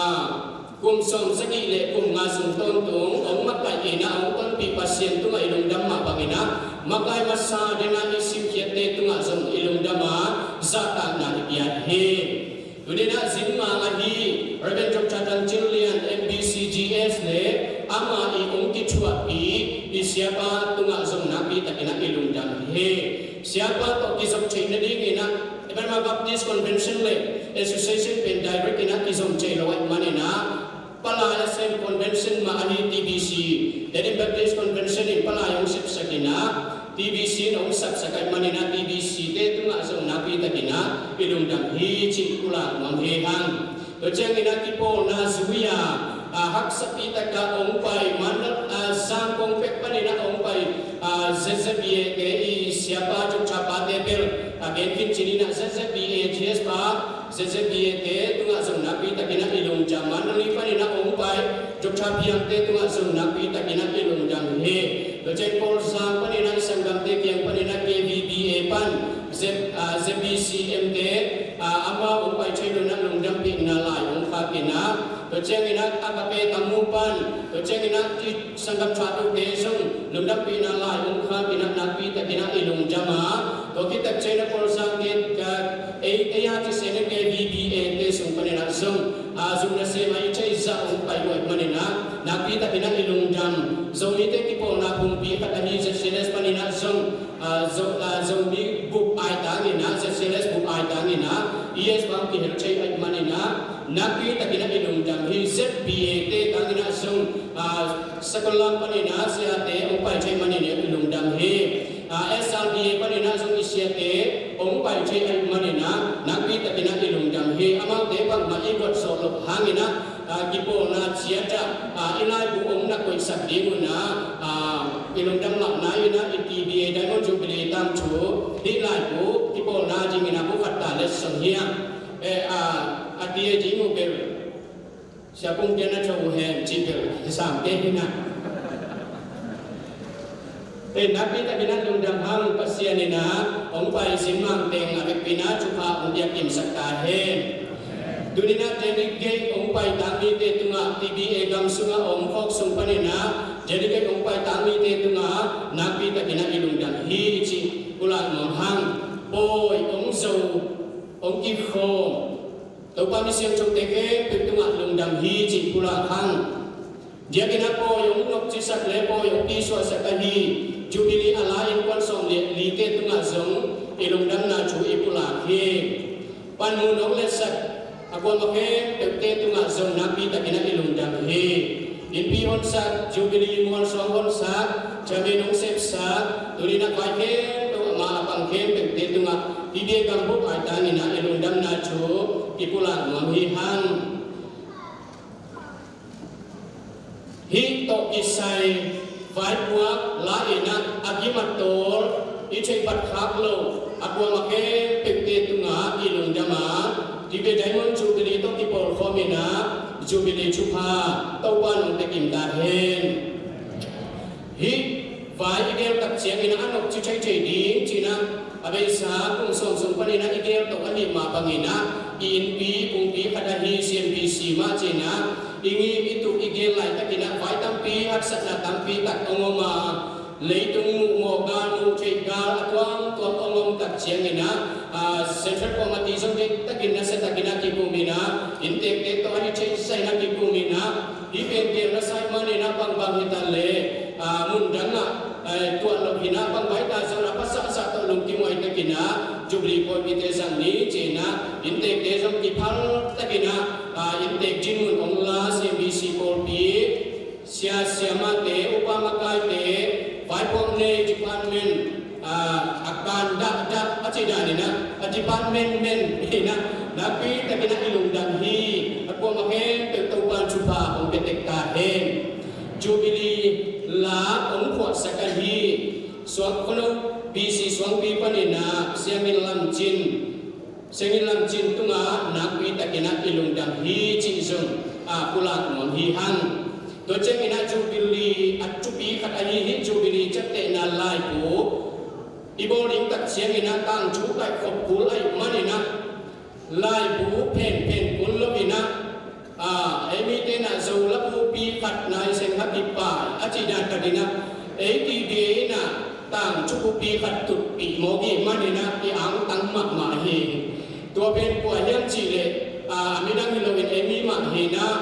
kum sawm sagih le kum nga sung tawntung hong makaih in ah hong tonpih Pasian tungah i lungdam mah bangin ah, makai masa ding ah i simkhiatte tungah zong i lungdam a, zahtakna i pia hi. Tuni in ah zin mang ahi Reverend Doctor Dang Cin Lian, M B C G S le ama i hong kithuahpih i siapa tungah zong nakpi takin ah i lungdam hi. Siapa tawh kizop theih nadingin ah, Burma Baptist Convention le Association pen direct in ah kizom thei lo ahih manin ah, palai a sem convention mah ahi T B C, Tedim Baptist Convention in palai hong sepsak in ah, T B C in hong sapsak ahih manin ah, T B C te tungah zong nakpi takin ah i lungdam hi cih pulak nuam hi hang. Tua ciangin ah kipawlna zui a, a, haksapih takin ah hong pai, Mandal, a, Zangkong pek panin ah hong pai, a, Z Z B A te i siapa, Doctor Pate bel, a, gen khin cih in ah Z Z B A G S pa, Z Z B A te tungah zong nakpi takin ah i lungdam. Mandalay panin ah hong pai Doctor Piang te tungah zong nakpi takin ah i lungdam hi. Tua ciang Kawlzang panin ah i sanggamte kiang panin ah K V B A pan Z, a, Z B C M te, a, amau hong pai thei lo in ah lungdampihna lai hong khak in ah, tua ciangin ah Agape Tamu pan, tua ciangin ah i sanggam Thado te zong lungdampihna lai hong khak in ah nakpi takin ah i lungdam a, tua khit tak ciangin ah Kawlzang te, a, ei, ei a thisen K V B A te sung panin ah zong, a, zong nasem a i theih zah hong pai uh ahih manin ah nakpi takin ah i lungdam. Zomite kipawlna pumpi khat ahi Z C L S panin ah zong, a, Zo-, a, Zomi bup aitang in ah, Z C L S bup aitang in ah, E S bang kihel thei ahih manin ah nakpi takin ah i lungdam hi. Z B A te tang in ah zong, a, Sakulam panin ah siate hong pai thei manin ah i lungdam hi. A, S R B A panin ah zong i siate hong pai thei ahih manin ah nakpi takin ah i lungdam hi. Amaute bangmah i guat zawh loh hangin ah, a, kipawlna ciat ah, a, i laibu hong na koihsak ding un ah, a, i lungdam mahmah in ah i T B A Diamond Jubilee tangthu hih laibu kipawlna dingin ah bu khat ta letsong hi a, e, a, a tia ding uh bel Sia Pung Kian a tho uh hen cih bel hi sam kei hi na. Nakpi takin ah lungdam hang. Pasian in ah hong pai sin mangteng a vekpi in ah thupha hong piak kimsak ta hen. Tuni in ah delegate hong pai tang mite tungah, T B A gam sungah hong phawk sung panin ah delegate hong pai tang mite tungah nakpi takin ah i lungdam hi cih pulak nuam hang. Pawi hong zo, hong kikhawm Topa mi siangthote khempeuh tungah lungdam hi cih pulak hang. Diakin ah pawi hong nopcisak le pawi hong kisuahsak ahi Jubilee a la innkuan sawm le lite tungah zong i lungdamna thu i pulak hi. Panmun hong letsak a kuamah khempeuhte tungah zong nakpi takin ah i lungdam hi. Innpi honsak, Jubilee mualsuang honsak, chairman hong sepsak, tuni in ah vai khempeuh, amah a pang khempeuhte tungah T B A gam bup ai tangin ah i lungdamna thu i pulak nuam hi hang. Hih tawh kisai vaipuak la in ah a gim a tawl i theih phat khak lo a kuamah khempeuhte tungah i lungdam a, T B A Diamond Jubilee tawh kipawlkhawm in ah Jubilee thupha Topa in hong pia kim ta hen. Hih vai i gel tak ciangin ah a nopci thei thei ding ci-in ah a beisa kum sawm sung panin ah i gel to ahih mah bangin ah i innpi pumpi khat ahi C M B C mah ci-in ah i ngim i tup i gel laitakin ah vai tampi, haksatna tampi tak hong om a, leitung muh mawh gal, muh theih gal a tuamtuam hong om tak ciangin ah, ah, Central Committee zong deih takin nasia takin ah kikum in ah, inntekte tawh a hi theih sa in ah kikum in ah, hih pen gel nasa ahih manin ah bangbang hi ta leh, ah, mun dangah, eh, tuah loh hi in ah, bangbang hi ta zong ah pasal sa tawh lungkim huai takin ah Jubilee pawlpite zang ni ci-in ah, inntekte zong kiphal takin ah, ah, inntek dinmun hong la C M B C pawlpi, sia siamahte, upa makaite, vaipuak nei department, ah, a kan dahdah a cih danin ah, a department men in ah nakpi takin ah i lungdam hi. A kuamah khempeuh Topa in thupha hong pia tek ta hen. Jubilee la hong phuahsak ahi Suang, Khuano B C Suangpi panin ah Sianginn Lam Cin, Sianginn Lam Cin tungah nakpi takin ah i lungdam hi cih zong, ah, pulak nuam hi hang. Tua ciangin ah Jubilee a thupi khat ahi hih Jubilee ciaptehna laibu i bawl ding tak ciangin ah tangthu kaihkhop kul ahih manin ah laibu phenphen kul lo in ah, ah, ei mite in ah Zo labupi khat nai seng ha kipai a cih dan takin ah ei T B A in ah tangthu bupi khat tutpih mawk ahih manin ah i angtang mahmah hi. Tua pen kua hiam cih leh, ah, midang hi loin ei mi mah hi in ah,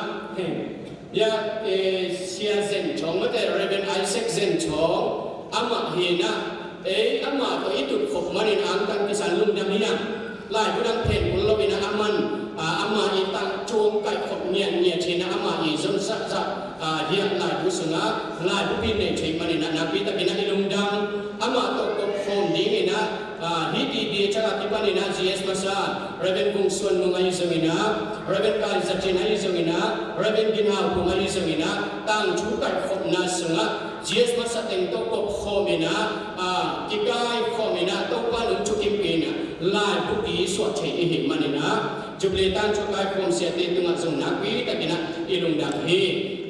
ya, eh, Sia Zen Thawng mate, Reverend Isaac Zen Thawng, amah hi in ah, ei amah tawh i tutkhop manin angtang kisa in lungdam hi hang. Laibu dang phen kul lo in ah aman, ah, amah i tangthu hong kaihkhop ngiatngiat hi in ah amah i zon saksak, ah, hiah laibu sungah laibupi nei thei manin ah nakpi takin ah i lungdam. Amah tawh kop khawm dingin ah, ah, hih T B A ciang a kipanin ah G S masa Reverend Vung Suan Nung ahi zongin ah, Reverend Kai Za Cin ahi zongin ah, Reverend Gin Hau Phung ahi zongin ah, tangthu kaihkhopna sungah G S masa teng tawh kop khawm in ah, ah, kikai khawm in ah Topa in hong thukimpih in ah laibupi suah thei i hih manin ah Jubilee tangthu kaikhawm siate tungah zong nakpi takin ah i lungdam hi.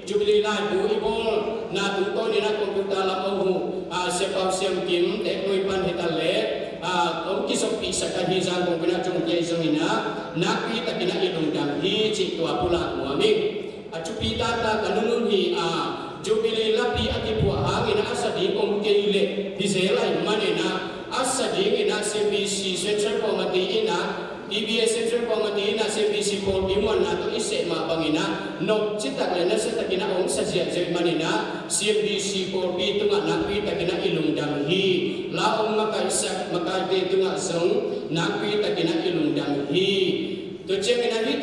Jubilee laibu i bawlna tungtawn in ah computer lam a huh, ah, Sia Pau Siam Kim Teek Lui pan hi ta leh, ah, hong kizopihsak ahi Zangkong pen ah Chung Kiai zongin ah nakpi takin ah i lungdam hi cih tua pulak nuam ing. A thupi taktak a nunung hi a, Jubilee lapi a kiphuah hangin ah a sa ding om kei leh hi zel ahih manin ah a sa dingin ah C M B C Central Committee in ah, T B A Central Committee in ah C M B C pawlpi muanna tawh i seh mah bangin ah nopci tak le nasia takin ah hong sa ziahziah ahih manin ah C M B C pawlpi tungah nakpi takin ah i lungdam hi. La hong makaihsak makaite tungah zong nakpi takin ah i lungdam hi. Tua ciangin ah hih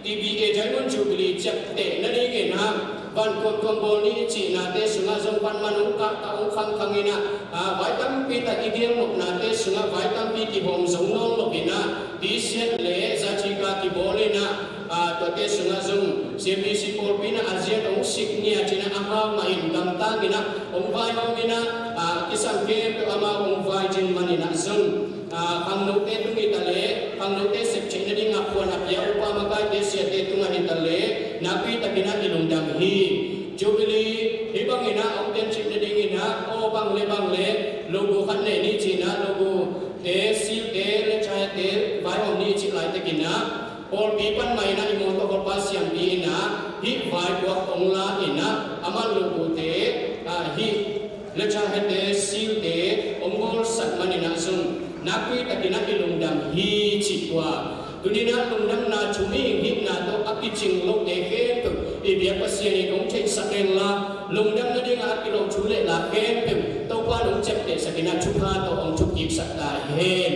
T B A Diamond Jubilee ciapteh nadingin ah van tuamtuam bawl ni i cihnate sungah zong van man hong kahkah hong khangkhang in ah, ah, vai tampi tak i gel nopnate sungah vai tampi kihawm zo nawn lo in ah, T C N le zathika kibawl in ah, ah, tuate sungah zong C M B C pawlpi in ah a ziat hong sik ngiat in ah amau mah in gamtang in ah hong vaihawm in ah, ah, kisam khempeuh amau hong vai ding manin ah zong, ah, khangnote tung hi ta leh khangnote sep theih nading a khuan a pia upa makaite siate tungah hi ta leh nakpi takin ah i lungdam hi. Jubilee hih bangin ah hong piancip nadingin ah aw bang le bang le logo khat nei ni ci-in ah logo te, seal te, lecture te vaihawm ni cih laitakin ah pawlpi pan mah in ah i mawtaw kholpa siampi in ah hih vaipuak hong la in ah amah logo te, ah, hih lecture te, seal te hong bawlsak manin ah zong nakpi takin ah i lungdam hi cih tua. Tuni-in ah lungdamna thu mihing hihna tawh a kicing lote khempeuh i biak Pasian in hong theihsak hen la, lungdam nadingah a kilawm thu le la khempeuh Topa in hong ciaptehsak in ah thupha tawh hong thukiksak ta hen.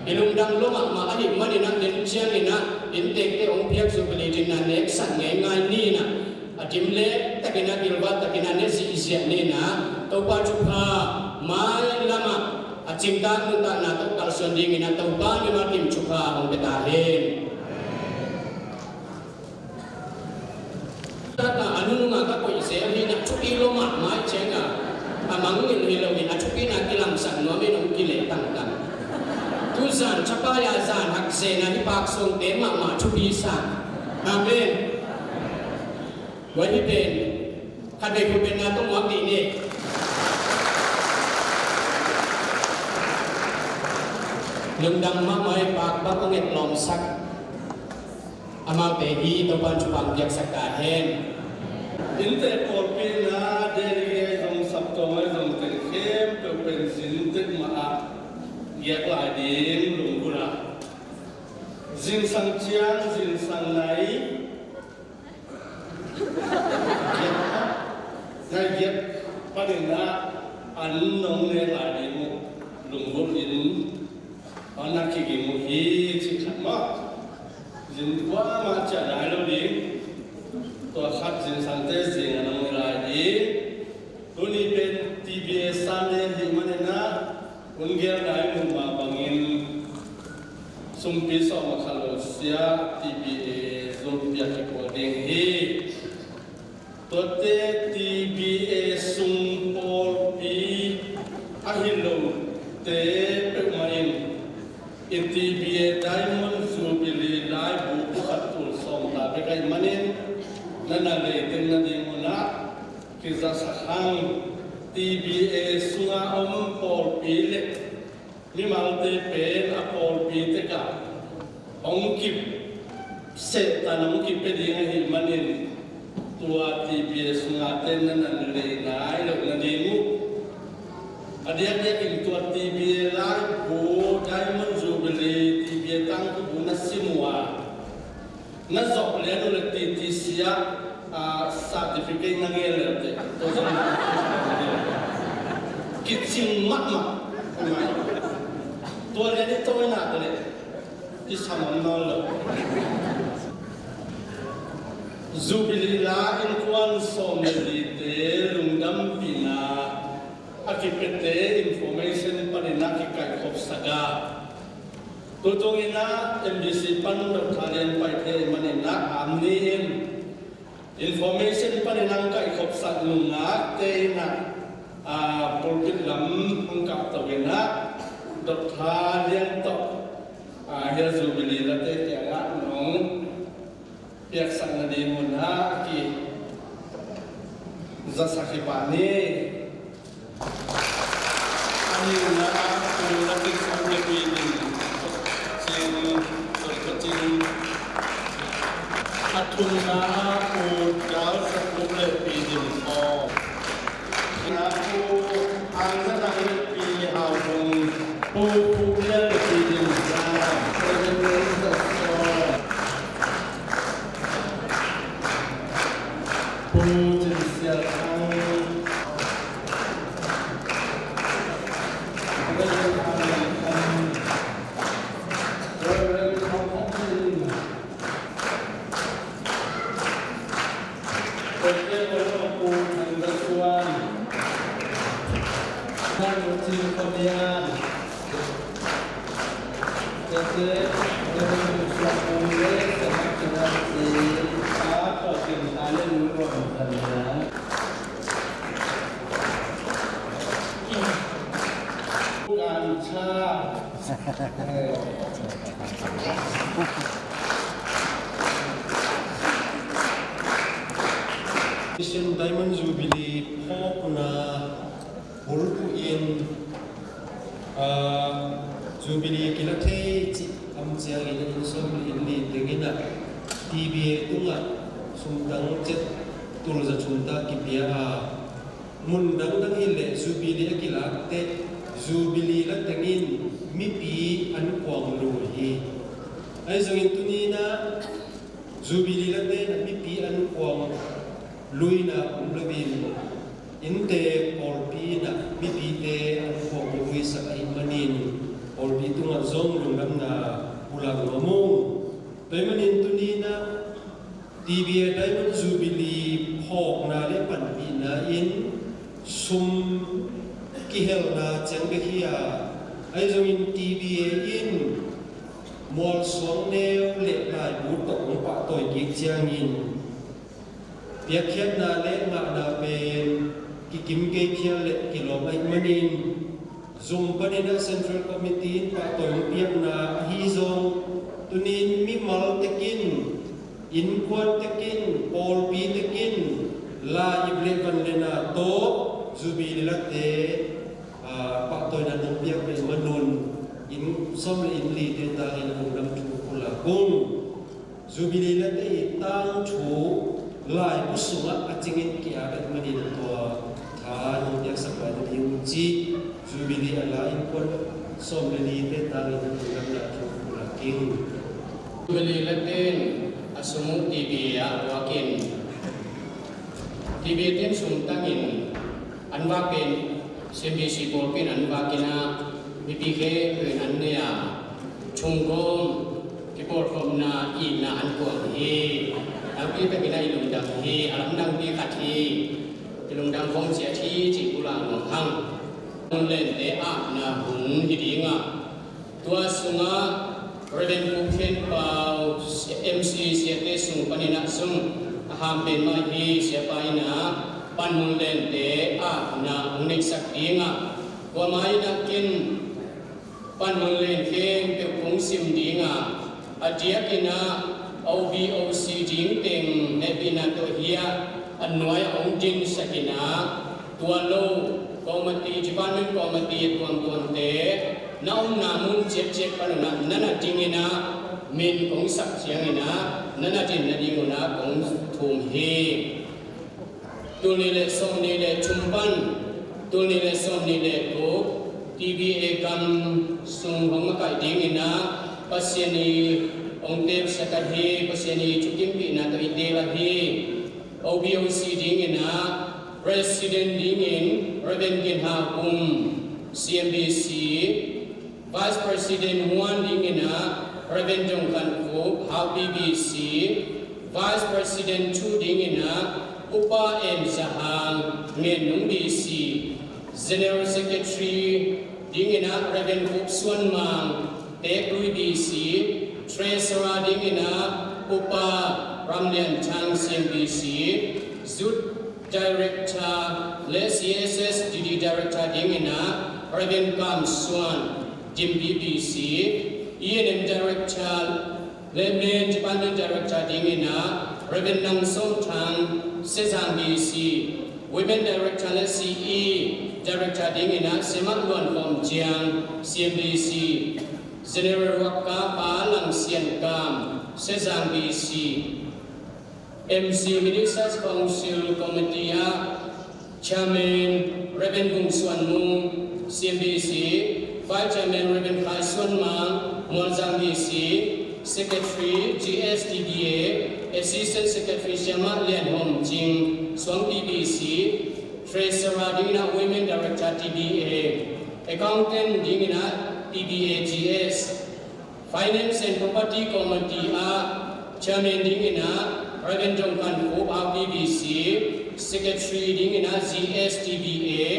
I lungdam lua mahmah ahih manin ah den ciangin ah inntekte hong piak Jubilee dinner neksak ngeingai ni in ah a dim le takin ah gilvah takin ah ne zihziah ni in ah Topa thupha mailamah a cingtak nuntakna tawh kalsuan dingin ah Topa mimal kim thupha hong pia ta hen. Tata a nunung a ka koih zel hi in ah thupi lua mahmah ciangin a mangngilh hi loin a thupina kilangsak nuam in hong kileh tangtang. Tu zan thapai a zan hak zen a hih Pak Suangte mahmah thupi sa. Amen. Tua hi pen khat vei khupenna tawh muak dih ni. Lungdam mahmah i Pak bang a ngetlawmsak amaute hi Topa'n thupha piaksak ta hen. Innte pawlpi in ah delegate ahi zong saptuam ahi zong teng khempeuh pen zin tek mah ah giak lai ding lunggulh a, zingsang ciang zingsang nai nai giat panin ah an nong ne lai ding uh lunggulh in a na kiging uh hi cih khat maw. Zin kuamah ciah nai lo ding. Tua khat zingsangte zing a nong ne lai ding. Tuni pen T B A Sunday ahih manin ah hun gelna i muh mah bangin sumpi sawm a khat lo sia T B A zulpi a kikual ding hi. Tuate T B A sung pawlpi ahi lote peuhmah in i T B A Diamond Jubilee laibu khat tul sawm ta bek ahih manin na na lei teng nading un ah kizasak hang. T B A sunga om pawlpi le mimalte pen a pawlpi tekah hong kipsehtan hong kipia ding ahih manin tua T B A sunga ten na na lei nai loh nading uh. A diakdiakin tua T B A laibu Diamond Jubilee T B A tangkubu na sim uh a na zawh lian uh le titi sia, ah, certificate na ngen le te. Tua zong kicing mahmah. Tua lian i to i nak le i sam om nawn lo. Jubilee la innkuan sawm le lite lungdampihna a kipiate information panin a kikaihkhopsak a, tutung in ah M B C pan Doctor Lian Paite manin ah amni in information panin ah hong kaihkhopsak nungakte in ah, ah, pulpit lam hong kapto in ah Doctor Lian tawh, ah, hia Jubilee late kiangah nong piaksak nading un ah kizasak hi pah ni. A nihna ah Pu Latik Sangte Pi Din Cing, sorry, Ka Cing. A thumna ah Pu Kal Sak Kum le Pi Din Khaw. Na Pu Hang Za Dang le Pi Hau Bung, Pu Pu Lian le Pi Din Za, Reverend Sa Saw. Pu Cin Sial Thang, Reverend Thang Lian Thang, Reverend Thang Thang Cin, Reverend Pu Thang Za Suan, Thang Cin Konian, Christian Diamond Jubilee phawkna bulphuh in, aa, Jubilee kila thei cih a om ciangin a inn sawm le inn li teng in ah T B A tungah sumtang ciat tul za thum ta kipia a, mun dangdang hi leh Jubilee a kilak teh Jubilee la teng in mipi an kuang lui hi. Ahi zongin tuni in ah Jubilee la teng in ah mipi an kuang luina om loin, innte pawlpi in ah mipite an kuang luisak ahih manin pawlpi tungah zong lungdamna pulak nuam ung. Tua ahih manin tuni in ah T B A Diamond Jubilee phawkna le panpihna in sum kihelna ciang bek hi a, ahi zongin T B A in mualsuang neu le laibu tawh hong pahtawi kik ciangin piakkhiatna le ngahna pen kikim kei phial le kilawm ahih manin, zum panin ah Central Committee in pahtawi hong piakna ahi zong, tuni in mimal tekin, innkuan tekin, pawlpi tekin, la ip le van le na tawh Jubilee late, aa, pahtawina nong piak pen manun inn sawm le inn lite tangin lungdam thu pulak ung. Jubilee late i tangthu laibu sungah a cingin ki-ap ahih manin tua tha nong piaksak lai nading ci. Jubilee a la innkuan sawm le nite tangin lungdamna thu pulak ing. Jubilee late in a sum uh T B A ah a tuak in, T B A te in sum tangin an vak pen, C M B C pawlpi in an vak in ah mipi khempeuh in an nei a, thum gawm kipawlkhopna itna an kuang hi. Tampi takin ah i lungdam hi. A lamdangpi khat hi. I lungdam khawm ciat hi cih pulak nuam hang. Mun lente apna hun hi ding a, tua sungah Reverend Pu Khen Pau, M C siate sung panin ah sung a ham pen mah hi. Siapa in ah panmun lente apna hong neihsak ding a, tua mah in ah ken panmun len khempeuh kong sim ding a, a diakin ah O B O C ding teng hehpihna tawh hi a, a nuai-ah hong dinsak in ah, tua lo committee, department committee a tuamtuamte na omna mun ciatciat pan un ah na na ding in ah, min kong sak ciangin ah na na din nading un ah kong thum hi. Tul nih le sawmnih le thum pan tul nih le sawmnih le guk T B A gam sung hong makaih ding in ah Pasian i hong teel sak ahi, Pasian i thukimpihna tawh i teel ahi. O B O C ding in ah President dingin Reverend Gin Hau Kum, C M B C, Vice President huan ding in ah Reverend Jong Khan Khup, Hau P B C, Vice President two ding in ah Upa En Za Hang, Ngen Nung B C, General Secretary ding in ah Reverend Khup Suan Mang, Teek Lui B C, Treasurer ding in ah Upa Ram Lian Thang, C M B C, Youth Director le C S S D D Director ding in ah Reverend Kam Suan, Dim B B C, E and M Director le Main Department Director ding in ah Reverend Nang Sawm Thang, Sezang B C, Women Director le C E Director ding in ah Semak Luan Khawm Ciang, C M B C, General Worker Pa Lang Sian Kam, Sezang B C, M C Ministers Council Committee ah Chairman Reverend Vung Suan Mung, C M B C, Vice Chairman Reverend Khai Suan Mang, Mualzang B C, Secretary G S T B A, Assistant Secretary Siamah Lian Hom Cing, Suang P B C, Treasurer ding in ah Women Director T B A, Accountant ding in ah T B A G S, Finance and Property Committee ah Chairman ding in ah Reverend Jong Khan Khup, Hau P B C, Secretary ding in ah G S T B A,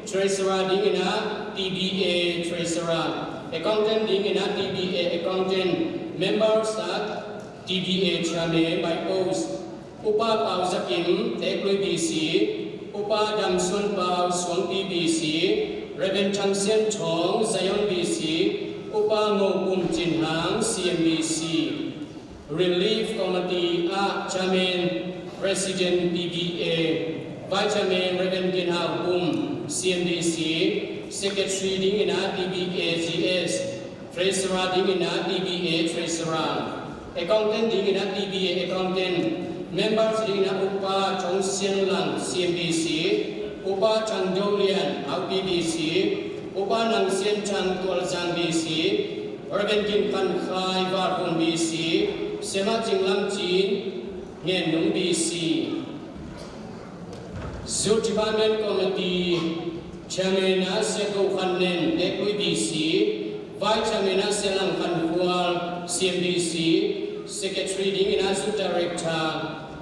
Treasurer ding in ah T B A Treasurer, Accountant ding in ah T B A Accountant, members ah T B A Chairman by post, Upa Pau Za Kim, Teek Lui B C, Upa Dam Suan Pau, Suang P B C, Reverend Thang Sian Thawng, Zion B C, Upa Ngo Pum Cin Hang, C M B C. Relief Committee ah Chairman President P B A, Vice Chairman Reverend Gin Hau Pum, C M B C, Secretary dingin ah P B A G S, Treasurer dingin ah P B A Treasurer, Accountant dingin ah P B A Accountant, Members dingin ah Upa Chong Sian Lang, C M B C, Upa Chang Do Lian, Hau P B C, Upa Nang Sian Chang, Tualzang B C, Reverend Gin Khan Khai, Valvum B C, Sema Ching Lam Chin, Ngennung B C. Youth Department Committee Chairman ah Sia Go Khan Nen, Teklui B C, Vice Chairman ah Sia Lang Khan Khual, C M B C, Secretary dingin ah Youth Director,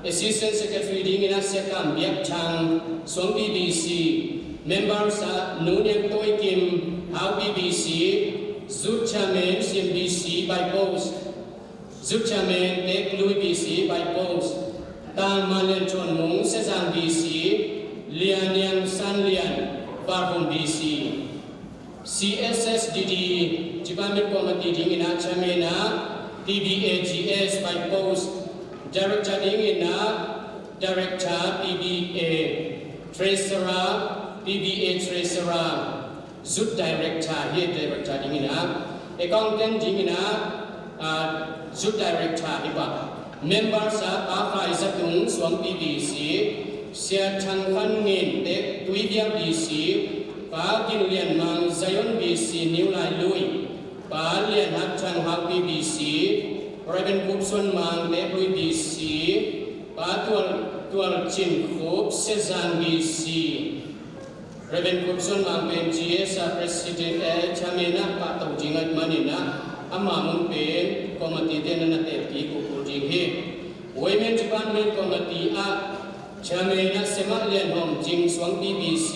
Assistant Secretary dingin ah Sia Kam Biak Thang, Suangpi B C, Members ah Nu Niang Toi Kim, Hau P B C, Youth Chairman, C M B C by post, Youth Chairman, Teklui B C by post, Tang Ma Lian Chon Mung, Sezang B C, Lian Niang San Lian, Valvum B C. C S S D D Department Committee dingin ah Chairman ah P B A G S by post, Director dingin ah Director P B A, Treasurer P B A Treasurer, Youth Director hi, Director dingin ah, Accountant dingin ah, ah, Youth Director hi ba. Members ah Pa Khai Za Tung, Suangpi B C, Sia Thang Khan Ngin, Teklui Biak B C, Pa Gin Lian Mang, Zion B C, New Lailui, Pa Lian Hat Thang, Hau P B C, Reverend Kup Suan Mang, Teklui B C, Pa Tual, Tual Cin Khup, Sezang B C. Reverend Kup Suan Mang pen G S ah President, eh, Chairman ah pahtawi ding ahih manin ah, ama mun pen committee te na na tepkik uh ding hi. Women Department Committee ah Chairman ah Sia Mah Lian Hom Cing, Suangpi B C,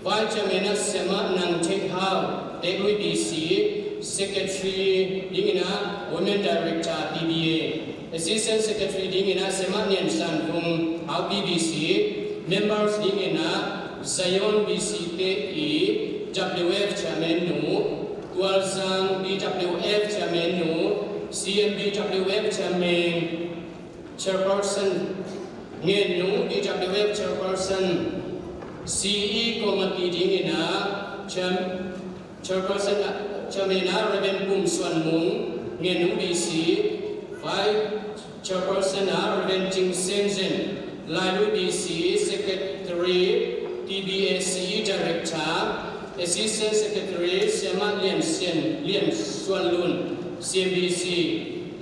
Vice Chairman ah Sia Mah Nang Theih Hau, Teklui B C, Secretary dingin ah Women Director P B A, Assistant Secretary dingin ah Sia Mah Nian San Vung, Hau P B C, Members dingin ah Zion B C te i W F Chairman nu, Tualzang B W F Chairman nu, C M B W F Chairman, Chairperson, Ngennung B W F Chairperson, C E Committee dingin ah Chairman Chairperson, Chairman ah Reverend Pum Suan Mung, Ngennung B C, Vice Chairperson ah Reverend Cing Sen Zen, Lailui B C, Secretary P B A C E Director, Assistant Secretary Sia Mah Lian Sian, Lian Suan Lun, C M B C,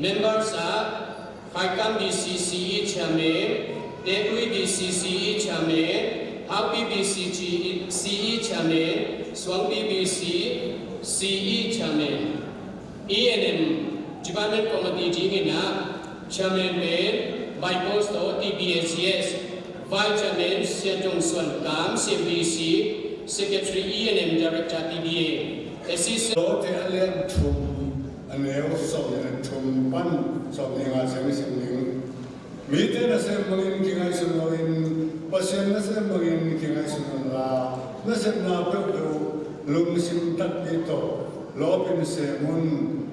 Members ah Khai Kam B C C E Chairman, Teklui B C C E Chairman, Hau P B C C E Chairman, Suangpi B C C E Chairman. E and M Department Committee dingin ah Chairman pen by post tawh T B A G S, Vice Chairman Sia Tung Suan Kam, C M B C, Secretary E and M Director T B A, Assistant. Lawte a lian thum, a neu sawm le thum pan sawm le nga ciang i sim ding. Mite nasem bangin kingaihsun loin, Pasian nasem bangin kingaihsun unla, nasepna peuhpeuh lungsim takpi tawh lawpin sem un.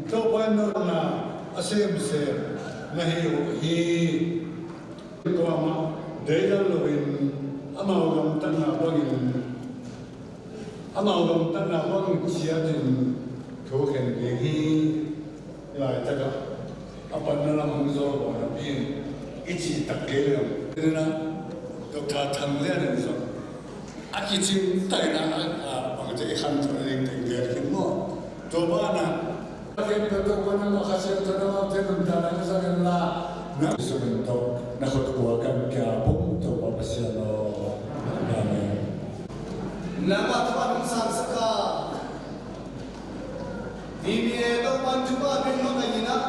Topa in nopna a semsem na hi uh hi. Kuamah deidal loin amau gamtatna bangin, amau gamtatna bang ciatin thukhen ding hi. Laitakah a panna lam hong zawl napi in i cih tak kei leh, Doctor Thang Lian in zong a kicing taina a, a bangte i khan tawh ding teng gel khin maw? Tua banah a khempeuh Topa nangmah Kha Siangtho nangmah te nuntakna na zang hen la, na sungin tawh na khut kua kan kia pum Topa Pasian aw. Amen. Nangmah Topa nong sangsak a, T B A Topa in thupha pin makaih in ah,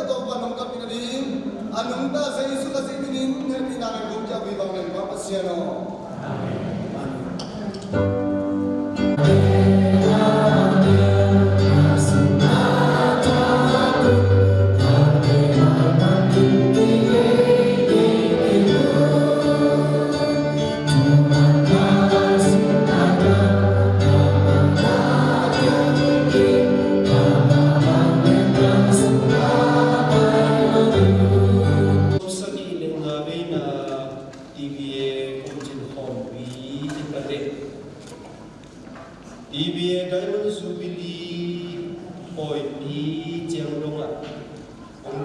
Topa nong kapin a ding a nungta Jesu Khazih minin hehpihna le gumkhiatna bang len Pa Pasian aw. Amen.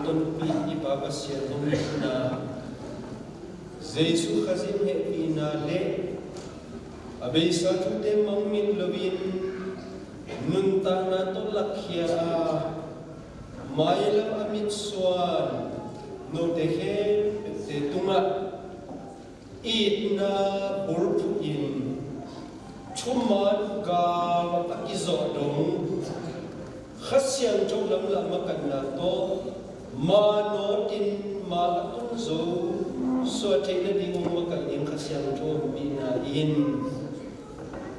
Tonpih i Pa Pasian hong hihna, Jesu Khazih hehpihna le a beisa thute mangngilh loin nuntakna tawh lakkhia a, mailam a mitsuan note khempeuhte tungah itna bulphuhin, thuman gal a kizawh dong Kha Siangtho lamlahna makatna tawh ma nawtin ma a tun zo suah theih nading hong makai ding Kha Siangtho ompihna in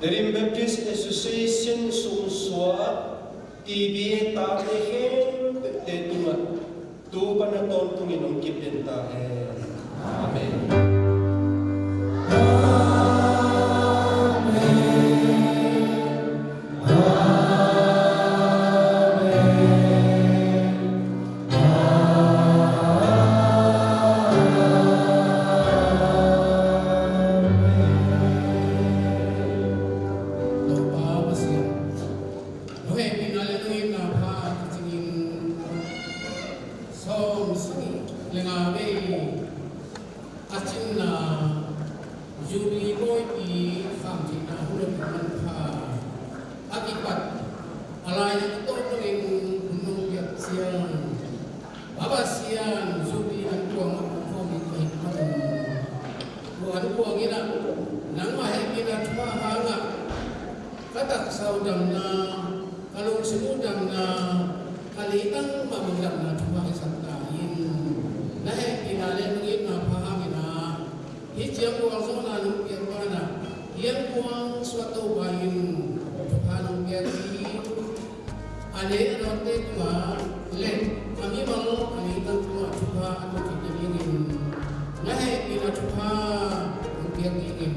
Tedim Baptist Association sungsuah T B A tate khempeuhte tungah tu pan a tawntungin hong kipden ta hen. Amen. Topa Pasian, nong hehpihna le nong itna pha a kicingin sawm sagih le nga vei a cinna Jubilee bawipi khamtheihna hun a manpha a kipat a lainat a tawp dongin hun nong piak ciang, Pa Pasian, Jubilee ankuang a hong khawm in ka hih manin, tua ankuang in ah nangmah hehpihna thupha hangah ka taksa uh damna, ka lungsim uh damna, ka leitang mahmah uh damna thupha hisak ta in. Na hehpihna le nong itna pha hangin ah hih ciang luang zawhna nong piak banah hih ankuang suahtopa in thupha nong piak ding, a lei a nawtte tungah le a mimal a leitang tungah thupha a tun theih nadingin na hehpihna thupha hong piak dingin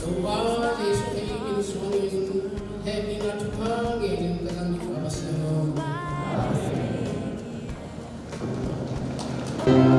Topa Jesuh Khazih min suangin hehpihna thupha ngenin ka zang hi, Pa Pasian aw.